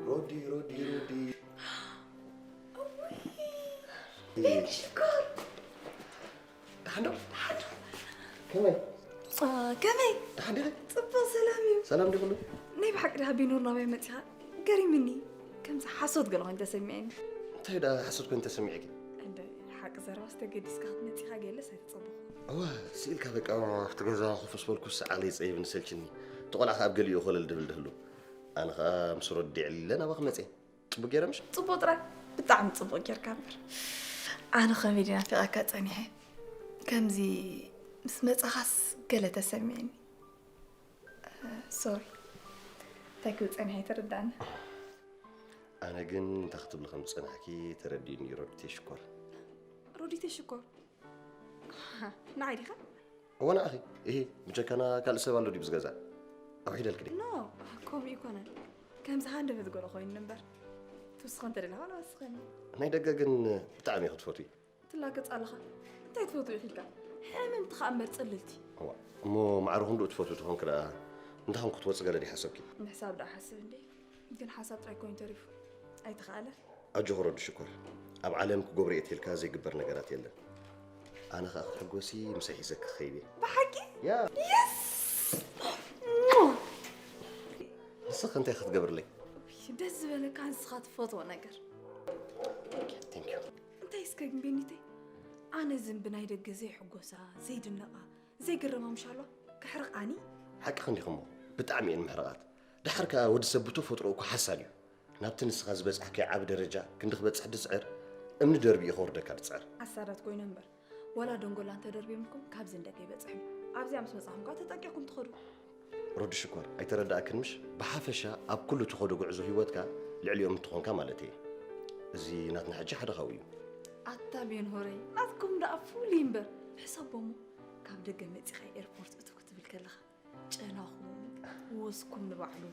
ሮዲ ሮዲ ሮዲ ቤቢ ሽኮር ደሓን ዶ ከመይ ከመይ ደሓን ዲኺ ፅቡቅ ሰላም እዩ ሰላም ዲ ኩሉ ናይ ብሓቂ ድሃ ቢኑር ናበይ መፂኻ ገሪምኒ ከምዚ ሓሶት ገለ ኮይኑ ተሰሚዐኒ እንታይ ደኣ ሓሶት ኮይኑ ተሰሚዐኪ እንደ ሓቂ ዘረባስ ተገዲስካ ክትመፂኻ ገለስ ኣይተፀበኹ እዋ ስኢልካ በቃ ኣብቲ ገዛ ኮፍ ስበልኩስ ዓቕለይ ይፀይብኒ ሰልችኒ እቲ ቆልዓ ከኣ ኣብ ገሊኡ ኮለል ድብል ድህሉ ኣነ ከኣ ምስ ረዲዐ ኢለ ናባኺ መፅየ ፅቡቅ ገይረ ምሽ? ፅቡቅ ጥራይ ብጣዕሚ ፅቡቅ ጌርካ እምበር ኣነ ከመይ ድየ ናፊቐካ ፀኒሐ ከምዚ ምስ መፃኻስ ገለ ተሰሚዕኒ ሶሪ እንታይ ክብል ፀኒሐ ኣይተረዳእኒ ኣነ ግን እንታይ ክትብሊ ከም ዝፀናሕኪ ተረዲኡኒ ሮዲተይ ሽኮር ሮዲተይ ሽኮር ንዓይ ዲኻ እወ ንዓኺ እሂ ብጀካና ካልእ ሰብ ኣሎ ድዩ ብዚ ገዛ ኣውሒደልኪ ድየ ኖ ከምኡ ይኮነን ከምዚ ሃንደበት ገሎ ኮይኑ እምበር ትውስኸ እንተ ደለኻ ንወስኸኒ ናይ ደገ ግን ብጣዕሚ እየ ክትፈትዊ ትላገጽ ኣለኻ እንታይ ትፈትው ኢኺ ኢልካ ሕምምቲ ኸኣ እምበር ጽልልቲ እዋ እሞ ማዕረ ክንድኡ ትፈትዊ ተኾንኪ ደኣ እንታይ ከም ክትወጺ ገለ ድዩ ሓሰብኪ ንሕሳብ ደኣ ሓስብ እንዴ ግን ሓሳብ ጥራይ ኮይኑ ተሪፉ ኣይተኻእለን ኣጆኺ ረዱ ሽኮር ኣብ ዓለም ክገብሮ እየ ተልካ ዘይግበር ነገራት የለን ኣነ ኸኣ ክትሕጎሲ ምሳይ ሒዘኪ ክኸይድ እየ ብሓቂ ያ የስ ንስኺ እንታይ ክትገብርለይ ደስ ዝበለካ ንስኻ ትፈትዎ ነገር Thank you እንታይ እስከ ግን ቤኒተይ ኣነ ዝን ብናይ ደገ ዘይሕጎሳ ዘይድነቓ ዘይግረማ ምሻሎ ከሕርቓኒ ሓቅኺ እንዲኽሞ ብጣዕሚ እየን ምሕርቓት ደሓር ከኣ ወዲ ሰብ ብተፈጥሮ እኮ ሓሳድ እዩ ናብቲ ንስኻ ዝበጽሕካዮ ዓቢ ደረጃ ክንዲ ክበጽሕ ድጽዕር እምኒ ደርቢኡ ከውርደካ ድጽዕር ሓሳዳት ኮይኖም እምበር ወላ ደንጎላ እንተደርብዮምልኩም ካብዚ እንደገ ይበጽሕን ኣብዚኣ ምስ መጻኹም ከኣ ተጠቂቕኩም ትኸዱ ሮዲ ሽኮር ኣይተረዳእክን ምሽ ብሓፈሻ ኣብ ኩሉ ትኸዶ ጉዕዞ ህይወትካ ልዕሊኦም እንትኾንካ ማለት እየ እዚ ናትና ሕጂ ሓደ ካብኡ እዩ ኣታ ቤንሆረይ ናትኩም ደኣ ፍሉይ እምበር ሕሰቦሞ ካብ ደገ መጺኻ ኤርፖርት እቱ ክትብል ከለኻ ጨናኹም ወስኩም ንባዕሉ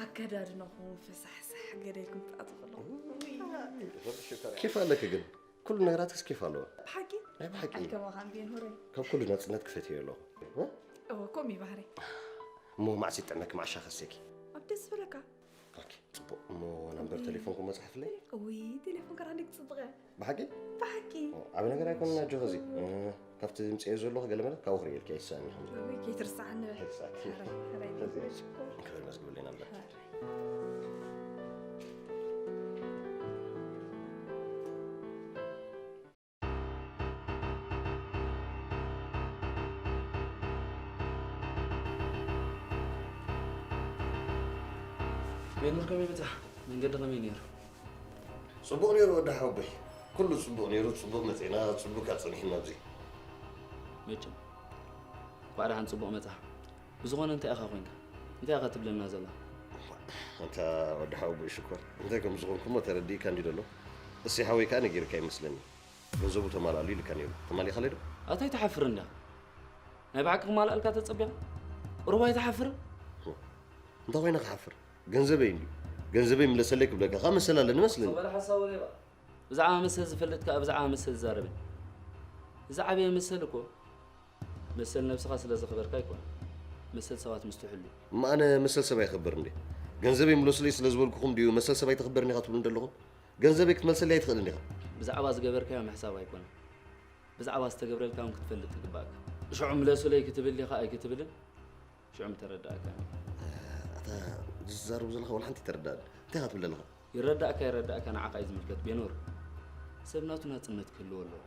ኣከዳድናኹም ፈሳሕሳሕ ገደልኩም ትኣትኹ ኣለኹም ኬፍ ኣለኪ ግን ኩሉ ነገራትክስ ኬፍ ኣለዎ ብሓቂ ናይ ብሓቂ ኣይከማኻን ቤንሆረይ ካብ ኩሉ ናፅነት ክፈትዮ ኣለኹ እወ ከምኡ እዩ ባህረይ እሞ ማዕሲ ይጥዕመኪ ማዕሻ ከስየኪ ኣብ ደስ ዝበለካ ኦኬ ፅቡቅ እሞ ነምበር ቴሌፎንኩም መፅሓፍለይ እውይ ቴሌፎን ከራ እንዴት ፅብቀ ብሓቂ ብሓቂ ዓብ ነገር ኣይኮነን ኣጆ ኸዚ ካብቲ ዝምፅኦ ዘለኹ ገለ መለ ካብኡ ክርእየልኪ ኣይሳኒ ከም እውይ ከይትርስዓኒ በል ኣይሳኪ ሕራይ ሕራይ ክብል መዝግብለይ ነበር ቤኑር ከመይ በጻሕ? መንገዲ ከመይ ነይሩ? ጽቡቕ ነይሩ ወዲ ሓወቦይ። ኩሉ ጽቡቕ ነይሩ፣ ጽቡቕ መጺእና፣ ጽቡቕ ከኣ ጸኒሕና ኣብዚ። መቸም እንኳዕ ደሓን ጽቡቕ መጻ። ብዝኾነ እንታይ ኢኻ ኮንካ? እንታይ ኢኻ ትብለና ዘላ? ኣንታ ወዲ ሓወቦይ ሽኮር፣ እንታይ ከም ዝኾንኩ እሞ ተረዲእካ እንድዩ ዘሎ። እሲ ሓወይ ከኣ ነጊርካ ይመስለኒ። ገንዘቡ ተማልኣሉ ኢልካ ነይሩ። ተማሊኻለይ ዶ? ኣታ ኣይትሓፍርን ዲኻ? ናይ ብሓቂ ክማልኣልካ ተጸቢኻ? ቁሩብ ኣይትሓፍርን? እንታይ ኮይነ ክሓፍር? ገንዘበይ እንድዩ። ገንዘበይ ምለሰለይ ክብለካ ከኣ መሰል ኣለኒ መስለኒ። በል ሓሳዊ ሌባ። ብዛዕባ መሰል ዝፈልጥ ከኣ ብዛዕባ መሰል ዝዛረብ እዩ። ዝዓበየ መሰል እኮ መሰል ነብስኻ ስለ ዘኽበርካ ኣይኮነን። መሰል ሰባት ምስ ትሕሉ እዩ። እሞ ኣነ መሰል ሰብ ኣይኸብርን ድየ? ገንዘበይ ምለሱለይ ስለ ዝበልኩኹም ድዩ መሰል ሰብ ኣይተኽብርን ኢኻ ትብሉኒ ዘለኹም? ገንዘበይ ክትመልሰለይ ኣይትኽእልን ዲኻ? ብዛዕባ ዝገበርካዮ ምሕሳብ ኣይኮነን፣ ብዛዕባ ዝተገብረልካ እውን ክትፈልጥ ይግባእካ። ሽዑ ምለሱለይ ክትብል ዲኻ ኣይክትብልን ሽዑ ምተረድኣካኒ። ኣታ እዚ ትዛረቦ ዘለኻ ዋላ ሓንቲ ኣይተረድኣንን። እንታይ ኢኻ ትብል ዘለኻ? ይረዳእካ ኣይረዳእካ ንዓኻ እዩ ዝምልከት ቤኖር። ሰብ ናቱ ናጽነት ክህልዎ ኣለዎ።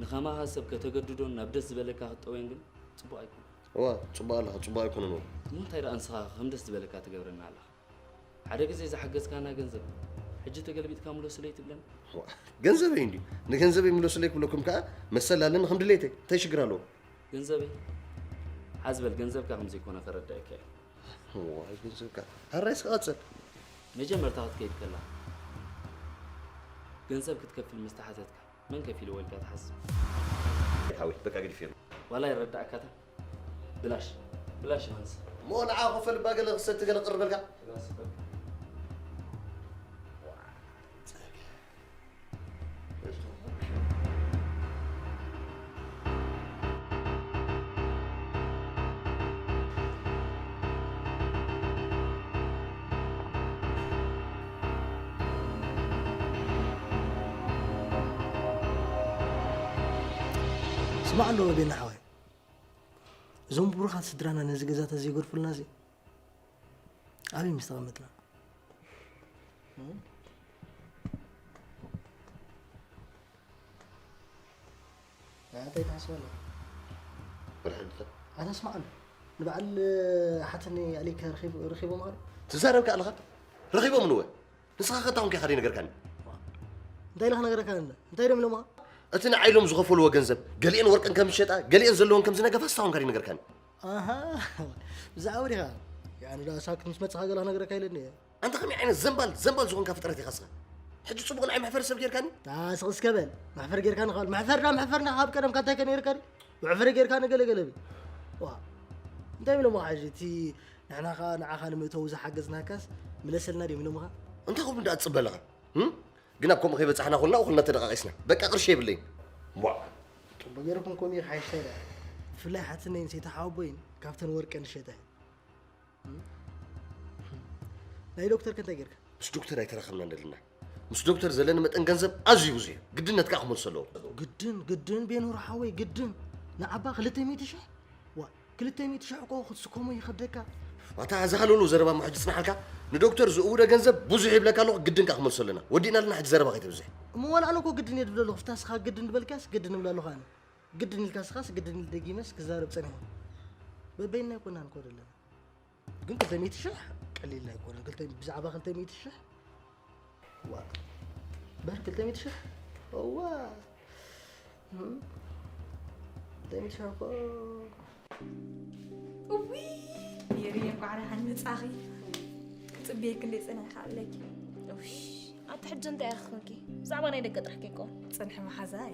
ንኸማኻ ሰብ ከተገድዶን ናብ ደስ ዝበለካ ክትጠውዮን ግን ጽቡቕ ኣይኮነን። እዋ፣ ጽቡቕ ኣለኻ፣ ጽቡቕ ኣይኮነን እዋ። እሞ እንታይ ደኣ ንስኻ ከም ደስ ዝበለካ ትገብረና ኣለኻ? ሓደ ግዜ ዝሓገዝካና ገንዘብ ሕጂ ተገልቢጥካ ምለሱለይ ትብለኒ? እዋ፣ ገንዘበይ እንድዩ። ንገንዘበይ ምለሱለይ ክብለኩም ከኣ መሰል ኣለኒ ከም ድሌተይ። እንታይ ሽግር ኣለዎ? ገንዘበይ? ሓዝ በል፣ ገንዘብካ ከም ዘይኮነ ከረድኣካ እየ። እዋ፣ ገንዘብካ። ሃራይ እስከ ቀጽል። መጀመርታ ክትከይድ ከላ ገንዘብ ክትከፍል ምስ ተሓተትካ መን ከፊልዎ ኢልካ ትሓስብ? ሓወይ፣ በቃ ገዲፈዮ። ዋላ ይረዳእካታ። ብላሽ፣ ብላሽ ዮሃንስ። እሞ ንዓ ኮፈል እባ ገለ ክሰቲ ገለ ቅርበልካ። ስማዕ ኣለዎ ቤና ሓወይ፣ እዞም ብሩኻት ስድራና ነዚ ገዛ ተዘይገድፉልና እዚ ኣበይ ምስ ተቐመጥና? እንታይ ትሓስብ ኣለኻ? ኣታ ስማዕ ኣሎ፣ ንበዓል ሓትኒ ኣሊከ ረኺቦም ኸ? ትዛረብካ ኣለኻ? ረኺቦም ንወ ንስኻ ከ እንታይ ኮንካ ኢኻ ዘይነገርካኒ? እንታይ ኢልካ ነገረካ እንዳ? እንታይ ደም ኢሎምኻ? እቲ ንዓይ ኢሎም ዝኸፈልዎ ገንዘብ፣ ገሊኤን ወርቅን ከም ዝሸጣ፣ ገሊኤን ዘለወን ከም ዝነገፋ ንስኻ ኮንካ ዘይነገርካኒ? ኣሃ፣ ብዛዕባ ዲኻ? ያኑ ዳ ሳክት ምስ መጽኻ ገለ ክነግረካ ኢለኒ እየ። ኣንታ ከመይ ዓይነት ዘንባል፣ ዘንባል ዝኾንካ ፍጥረት ኢኻ ንስኻ? ሕጂ ጽቡቕ ንዓይ መሕፈሪ ሰብ ጌርካኒ? ዳ ስቕ እስከ በል። መሕፈሪ ጌርካኒ ካብ መሕፈሪ ዳ መሕፈሪ ዳ ካብ ቀደምካ እንታይ ከ ነይርካ ድዩ? መሕፈሪ ጌርካኒ ገለ ገለ ብል። ዋ፣ እንታይ ኢሎምኻ ሕጂ እቲ ንሕና ኸኣ ንዓኻ ንምእተው ዝሓገዝናካስ ምለሰልና ድዮም ኢሎምኻ? እንታይ ከምኡ ደኣ ትጽበ ኣለኻ? እም? ግን ኣብ ከምኡ ከይበጻሕና ኩልና ኩልና ተደቃቒስና። በቃ ቅርሺ የብለይን። ዋ! ጽቡቕ ጌርኩም ከምኡ ይሓይሽ ታዲያ። ብፍላይ ሓትነይን ሰይቲ ሓወቦይን ካብተን ወርቀን ዝሸጣ እየን። እም? ናይ ዶክተር ከ እንታይ ጌርካ? ምስ ዶክተር ኣይተራኸብናን ዘለና። ምስ ዶክተር ዘለኒ መጠን ገንዘብ ኣዝዩ ብዙሕ እዩ። ግድነት ከኣ ክመልሶ ኣለዎ። ግድን፣ ግድን ቤኑር ሓወይ፣ ግድን። ንዓባ ክልተ ሚእቲ ሽሕ? ዋ፣ ክልተ ሚእቲ ሽሕ እኮ ክትስከሞ ይኸብደካ። ኣታ እዚ ሃለውለው ዘረባ እሞ ሕጂ ጽናሓልካ። ንዶክተር ዝእውዶ ገንዘብ ብዙሕ ይብለካ ኣለኹ፣ ግድን ከኣ ክመልሶ ኣለና። ወዲእና ኣለና ሕጂ ዘረባ ከይተብዝሕ። እሞ ዋላ ኣነ እኮ ግድን እየ ድብል ኣለኹ፣ ፍታ ንስኻ ግድን ድበልካስ ግድን እብል ኣለኹ ኣነ። ግድን ኢልካ ንስኻስ ግድን ኢል ደጊመስ ክዛረብ ጸኒሐ። በበይንና ኣይኮናን እኮ ዘለና። ግን ክልተ ሚእቲ ሽሕ ቀሊል ኣይኮነን። ክልተ፣ ብዛዕባ ክልተ ሚእቲ ሽሕ? ዋ፣ በር ክልተ ሚእቲ ሽሕ? እዋ። እም፣ ክልተ ሚእቲ ሽሕ እኮ። እውይ፣ ሜሪ፣ እንኳዕ ደሓን መጻኺ። ክጽብየኪ እንደ ጸኒሐ ኣለኪ። እውይ፣ ኣቲ ሕጂ እንታይ ኢኺ ኮንኪ? ብዛዕባ ናይ ደገ ጥራሕ ከይኮን። ጽንሒ መሓዛይ፣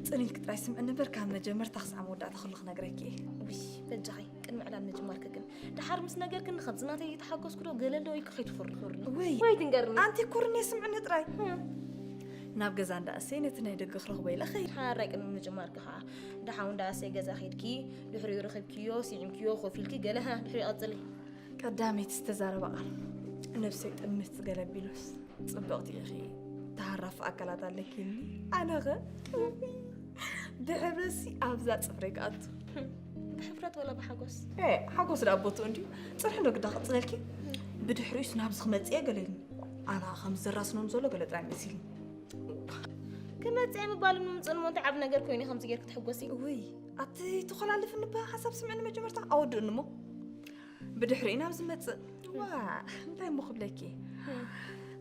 ጽን ኢልኪ ጥራይ ስምዒ ነበር፣ ካብ መጀመርታ ክሳዕ መወዳእታ ኩሉ ክነግረኪ እየ። ውይ፣ በጃኺ፣ ቅድሚ ዕላል ምጅማርኪ ግን፣ ደሓር ምስ ነገርክኒ ከምዚ ናተይ እየተሓጎስኩ ዶ ገለ ኣሎ ኢልኪ ከይትኹሪ። ወይ፣ ወይ ትንገርኒ። ኣንቲ ኩርኒ ስምዕኒ ጥራይ። ህም። ናብ ገዛ እንዳ እሰይ ነቲ ናይ ደገ ክረኽቦ ኢለ ኸይድ። ሓራይ ቅድሚ ምጅማርኪ ኸዓ፣ ደሓው እንዳ እሰይ ገዛ ኸይድኪ፣ ድሕሪኡ ረኺብክዮ፣ ስዒምክዮ፣ ኮፍ ኢልኪ፣ ገለ፣ ሃ፣ ድሕሪኡ ቀጽሊ። ቀዳመይቲ ዝተዛረባ ቃል፣ ነብሰይ ጥምት ገለ ቢሉስ። ጽብቕቲ ኢኺ፣ ተሃራፊ ኣካላት ኣለኪኒ። ኣነኸ ብሕብረትሲ ኣብዛ ጽፍረይ ክኣቱ። ብሕፍረት ወላ ብሓጎስ? ኤ፣ ሓጎስ ደኣ ቦትኡ እንድዩ። ጽንሒ ዶ ግዳ ክቕጽለልኪ? ብድሕሪኡስ ናብዚ ክመጽእ እየ ገለ ኢሉኒ። ኣና ከም ዝዘራስኖም ዘሎ ገለ ጥራይ መሲልኒ። ክመጽእ እየ ምባልን ምምጽእን እሞ እንታይ ዓቢ ነገር ኮይኑ ከምዚ ጌርኪ ትሕጎሲ? እውይ፣ ኣቲ ተኾላልፍኒ እባ ሓሳብ ስምዕኒ መጀመርታ ኣወድእኒ እሞ። ብድሕሪኡ ናብ ዝመጽእ። ዋ፣ እንታይ እሞ ክብለኪ? እም።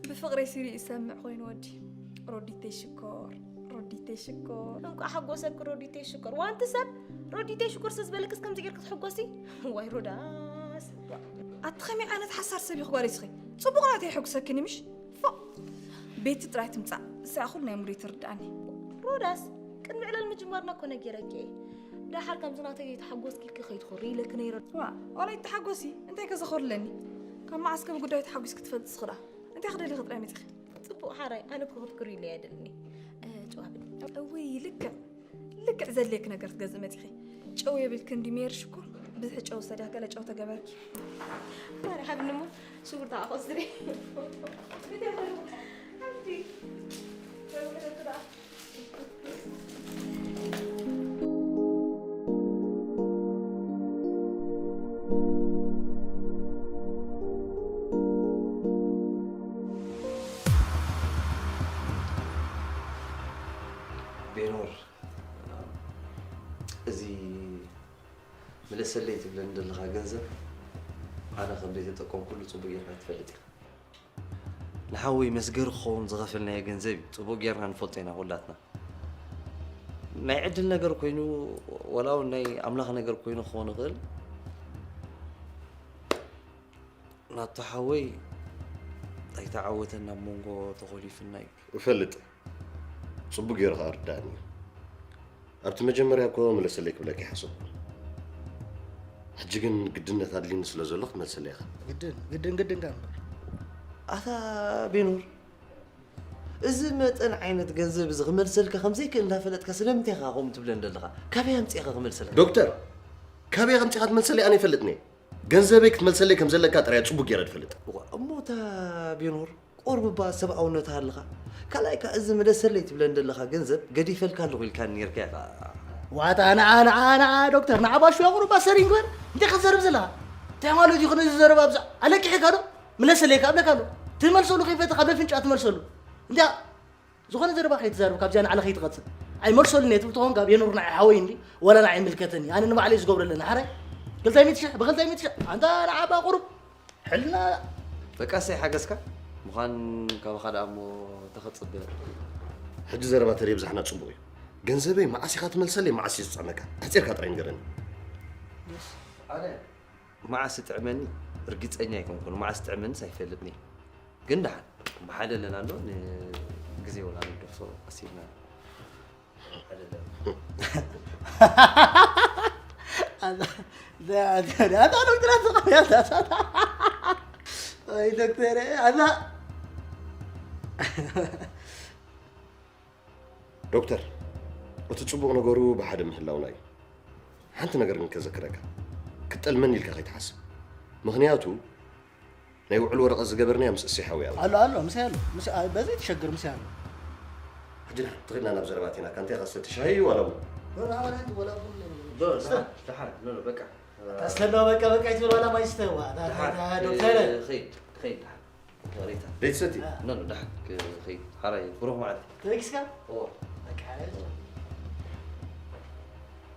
ብፍቕረይ ሲሪኡ ዝሰምዕ ኮይኑ ወዲ። ሮዲተይ ሽኮር፣ ሮዲተይ ሽኮር። እንቋዕ ሓጎሰኪ ሮዲተይ ሽኮር። ዋንቲ ሰብ ሮዲተይ ሽኮር ስለ ዝበለክስ ከምዚ ጌርኪ ትሕጎሲ? ዋይ ሮዳስ። ኣቲ ኸመይ ዓይነት ሓሳር ሰብ ኢኺ ጓል እስኺ? ጽቡቕ ናተይ የሐጉሰኪኒ ምሽ? ፎእ! ቤቲ ጥራይ ትምጻእ። እሳ ኩሉ ናይ ሙደይ ትርድኣኒ። ሮዳስ፣ ቅድሚ ዕላል ምጅማርና እኮ ነጊረኪ እየ። ደሓር ከምዚ ናተይ ተሓጎስኪ ኢልኪ ከይትኹሪ ኢለኪ ነይረ። ዋ፣ ዋላ ይተሓጎሲ፣ እንታይ ከ ዘኸርለኒ? ካብ መዓስ ከ ብጉዳይ ተሓጒስኪ ትፈልጢ እስኺ ደኣ? እንታይ ክደሊ ጥራይ መጺኺ? ጽቡቕ ሓራይ፣ ኣነ እኮ ክትኩሪ ኢለ ኣይደልኒ። እ፣ ጨዋ በሊ። እውይ፣ ልክዕ፣ ልክዕ ዘድልየኪ ነገር ክትገዝእ መጺኺ። ጨው የብልክን ድዩ ሜሪ ሽኮር? ብዝሒ ጨው ሰዲኻ ገለ ጨው ተገበርኪ። ማሪ ሓብኒ እሞ ሽጉርቲ ኣቆስሪ። ሓብቲ። ቤኖር፣ እዚ ምለሰለይ ትብለኒ ዘለኻ ገንዘብ ኣነ ከም ዘይተጠቀምኩሉ ጽቡቕ ጌርካ ትፈልጥ ኢኻ። ንሓወይ መስገሪ ክኸውን ዝኸፈልናዮ ገንዘብ እዩ። ጽቡቕ ጌርና ንፈልጦ ኢና ኩላትና። ናይ ዕድል ነገር ኮይኑ፣ ወላ እውን ናይ ኣምላኽ ነገር ኮይኑ ክኸውን ይኽእል። ናቱ ሓወይ ኣይተዓወተን፣ ኣብ መንጎ ተኾሊፉና እዩ። እፈልጥ። ጽቡቕ ጌሩ ከኣ ርዳእኒ እዩ። ኣብቲ መጀመርያ እኮ ምለሰለይ ክብለካ ይሓሰብኩ። ሕጂ ግን ግድነት ኣድልኒ ስለ ዘሎ ክትመልሰለይ ኢኻ። ግድን፣ ግድን፣ ግድን ከኣ እምበር። ኣታ ቤኑር፣ እዚ መጠን ዓይነት ገንዘብ እዚ ክመልሰልካ ከም ዘይክእል እንዳፈለጥካ ስለምንታይ ኢኻ ከምኡ ትብለኒ ዘለኻ? ካበይ ኣምጺእኻ ክመልሰልካ? ዶክተር፣ ካበይ ኣምጺእካ ትመልሰለይ ኣነ ይፈልጥኒ። ገንዘበይ ክትመልሰለይ ከም ዘለካ ጥራይ ጽቡቕ ጌረ ትፈልጥ። እዋ፣ እሞ እታ ቤኑር ቁሩብ እባ ሰብኣውነት ኣለኻ። ካልኣይ ከኣ እዚ ምለሰለይ ትብለኒ ዘለኻ ገንዘብ ገዲፈልካ ኣለኹ ኢልካኒ ኔርካ ኢኻ። ዋታ ንዓ፣ ንዓ፣ ንዓ ዶክተር፣ ንዓ ባሹ ቁሩብ ሰሪን ግበር። እንታይ ኢኻ ትዛረብ ዘለኻ? እንታይ ማለት እዩ? እዚ ዘረባ ብዛ ኣለቂሕካ ዶ? ምለሰለይ ከኣ እብለካ ኣሎ። ትመልሰሉ ከይፈተኻ በፍንጫ ትመልሰሉ። እንታይ ዝኾነ ዘረባ ከይትዛረብ፣ ካብዚኣ ንዓለ ከይትቐጽል። ኣይመልሰሉን እየ ትብል ተኾንካ፣ ቤኑር ንዓይ ሓወይ እንዲ፣ ወላ ንዓይ ይምልከተኒ። ኣነ ንባዕለይ ዝገብረለኒ ሓራይ። ክልተ ሚእቲ ሽሕ፣ ብክልተ ሚእቲ ሽሕ፣ ኣንታ ንዓባ ቁሩብ ሕልና። በቃ፣ እሰይ ሓገዝካ ምዃን ካባኻ ደኣ እሞ ተኸጽበ። ሕጂ ዘረባ ተደይ ብዛሕና ጽቡቕ እዩ። ገንዘበይ መዓስ ኢኻ ትመልሰለይ፣ መዓስ እዩ ዝጥዕመካ? ኣሕጺርካ ጥራይ ንገረኒ። ኣነ መዓስ ይጥዕመኒ ርግጸኛ ኣይኮንኩን። መዓስ ይጥዕመኒስ ኣይፈልጥን እየ። ግን ደሓን ብሓደ ኣለና ኣሎ፣ ንግዜ ወላ ንገፍሶ ቀስ ኢልና። ኣታ ዶክተር ኣታ ኣይ ዶክተር ኣታ። ዶክተር፣ እቲ ጽቡቕ ነገሩ ብሓደ ምህላውና እዩ። ሓንቲ ነገር ግን ከዘክረካ፣ ክትጠልመኒ ኢልካ ከይትሓስብ። ምኽንያቱ ናይ ውዕል ወረቐት ዝገበርናዮ ምስ እሰይ ሓውያ ኣሎ። ኣሎ፣ ኣሎ፣ ምሳይ ኣሎ። ምስ-፣ ኣ-፣ በዚ ትሸግር ምሳይ ኣሎ። ሕጂ ንሓ-፣ ትኽድና ናብ ዘረባቲና፣ ካንተ ኢኻ ሰቲ ሻሂ ዋላ ቡን? ኖ፣ ኖ፣ ኣባል ሓንቲ ወላ ቡን። ኖ፣ ኖ፣ ደሓን፣ ደሓን፣ ኖ፣ ኖ፣ በቃ። ኣስተሎ፣ በቃ፣ በቃ፣ ይትብል ዋላ ማይ ስተዋ። ታ-፣ ደሓን፣ ታ-፣ ዶክተር። እ፣ ኸይድ፣ ኸይድ፣ ደሓን። ይቕሬታ። ደይትሰቲ? ኖ፣ ኖ፣ ደሓን፣ ክ-፣ ኸይድ። ሓራይ፣ ብሩኽ መዓልቲ። ተበጊስካ? እዎ። በቃ፣ ሓራይ።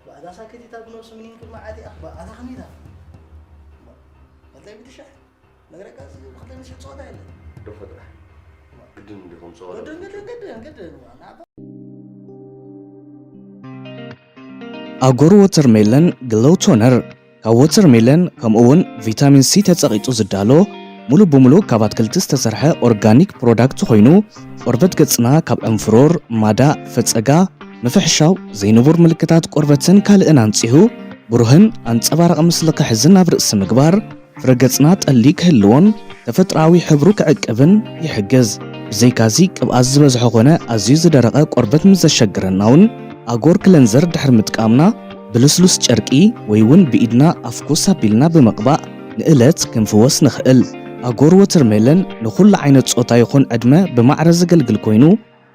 ባእዳ ሳክቲታ ብነብሱ ምኒን ክል መዓት እያ። ባእዳ ከሚታ። ባእዳ ብትሽሕ። ነግረካ፣ እዚ ብክልተ ሚእቲ ሽሕ ጸወታ የለን። ዶ ፈጥራሕ። ግድን እንዲኹም ጸወታ ግድን፣ ግድን፣ ግድን፣ ግድን። ዋና ኣጎር ወተርሜለን ግሎው ቶነር፣ ካብ ወተርሜለን ከምኡ እውን ቪታሚን ሲ ተጸቒጡ ዝዳሎ፣ ሙሉእ ብሙሉእ ካብ ኣትክልቲ ዝተሰርሐ ኦርጋኒክ ፕሮዳክት ኮይኑ፣ ቆርበት ገጽና ካብ ዕንፍሩር፣ ማዳእ፣ ፈጸጋ፣ ምፍሕሻው፣ ዘይንቡር ምልክታት ቆርበትን ካልእን ኣንጺሁ፣ ብሩህን ኣንጸባራቒ ምስሊ ክሕዝን ኣብ ርእሲ ምግባር፣ ፍረ ገጽና ጠሊ ክህልዎን ተፈጥሮኣዊ ሕብሩ ክዕቅብን ይሕግዝ። ብዘይካዚ፣ ቅብኣት ዝበዝሖ ኾነ ኣዝዩ ዝደረቐ ቆርበት ምስ ዘሸግረና እውን፣ ኣጎር ክለንዘር ድሕሪ ምጥቃምና፣ ብልስሉስ ጨርቂ ወይ እውን ብኢድና ኣፍኩስ ኣቢልና ብምቕባእ ንእለት ክንፍወስ ንኽእል። ኣጎር ወተርሜለን ንኹሉ ዓይነት ጾታ ይኹን ዕድመ ብማዕረ ዘገልግል ኮይኑ፣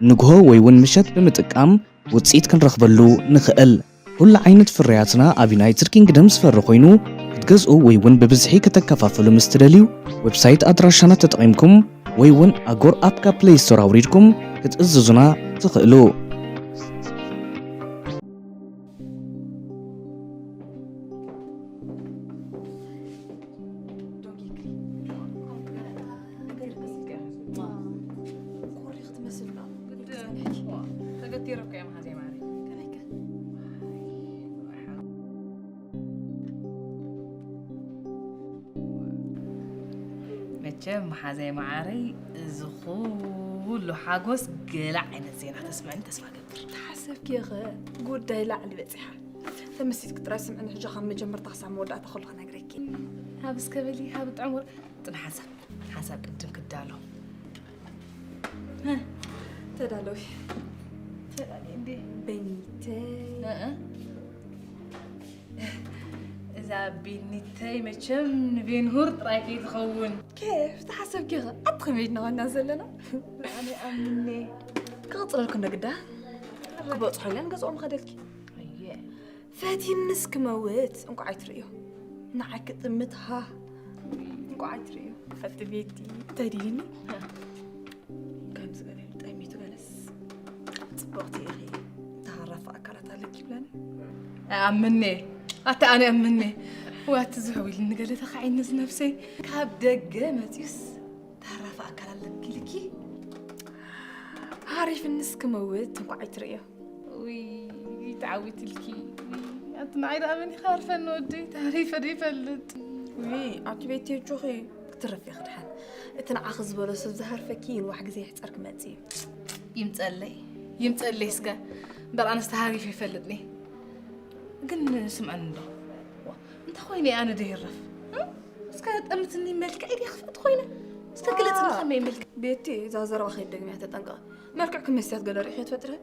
ንግሆ ወይ እውን ምሸት ብምጥቃም ውጽኢት ክንረኽበሉ ንኽእል። ኩሉ ዓይነት ፍርያትና ኣብ ዩናይትድ ኪንግደም ዝፈሪ ኮይኑ፣ ክትገዝኡ ወይ እውን ብብዝሒ ከተከፋፍሉ ምስ ትደልዩ፣ ዌብሳይት ኣድራሻና ተጠቒምኩም ወይ እውን ኣጎር ኣፕ ካብ ፕሌይ ስቶር ኣውሪድኩም ክትእዝዙና ትኽእሉ። ዶንኪ ግሪ። ኮሪ ክትመስል ነው። ግድ ተገቲሩ እኮ እዮም ሃዘይ ማሪ። ከመይ ከ? መቸም መሓዘይ መዓረይ፣ እዚ ኩሉ ሓጎስ ገለ ዓይነት ዜና ተስምዕኒ ተስፋ ገብር። ተሓሰብኪ ኢኸ ጉዳይ ላዕሊ በጺሓ። ተመሲጥኪ ጥራይ ስምዕኒ፣ ሕጂ ካብ መጀመርታ ክሳብ መወዳእታ ኩሉ ክነግረኪ። ሃብ እስከ በሊ፣ ሃብ ጥዑም ወረ-፣ ጥን ሓሳብ፣ ሓሳብ ቅድም ክዳሎ። ተዳለዊ። ተዳለዊ እንዴ? በኒተይ። እእ። እዛ ቢኒተይ መቸም ንቤንሁር ጥራይ ከይትኸውን። ኬፍ ተሓሰብኪ ኢኸ? ኣቲ ከመይ ኢድና ዋና ዘለና? ኣነ ኣምኔ። ክቕጽለልኩ እንደ ግዳ። ክበጽሖ ኢለን ገዝኦም ኸደልኪ። ኣየ። ፈቲንስ ክመውት እንኳዕ ኣይትርእዮ። ንዓኪ ጥምት ሃ። እንኳዕ ኣይትርእዮ። ሓንቲ ቤቲ እንታይ ድልኒ? ከምዚ ገለ ጠሚቱ ገለስ ጽብቕቲ ኢኺ። ተሃራፊ ኣካላት ኣለኪ ይብለኒ። ኣምኔ ኣታ ኣነ ኣምኔ ዋት ዝሕዊል ንገለ ተኻዒኒ ዝነብሰይ ካብ ደገ መፂስ ተራፋ ኣካል ኣለኪ ልኪ ሓሪፍንስ ክመውት እንኳዕ ኣይትርእዮ ውይ ተዓዊትልኪ ኣቲ ንዓይ ደኣ መን ይኸርፈኒ ወደይ ታሪፈ ዶ ይፈልጥ ውይ ኣቲ ቤት ጆኺ ክትረፍ ኢኺ ድሓን እቲ ንዓኺ ዝበሎ ሰብ ዝሃርፈኪ ይንዋሕ ግዜ ይሕፀር ክመፅእ እዩ ይምፀለይ ይምፀለይ እስከ እምበር ኣነስ ተሃሪፈ ይፈልጥኒ ግን ስምዐኒ እንዶ እንታይ ኮይነ ኣነ ዶ ይረፍ እስከ ጠምትኒ መልክዐይ ድየ ክፍእቲ ኮይነ እስከ ግለፅኒ ከመይ መልክዕ ቤቲ እዛ ዘረባ ከይደግምያ ተጠንቀቂ መልክዕኪ መስትያት ገለ ርኢኺ ትፈልጢ ዶ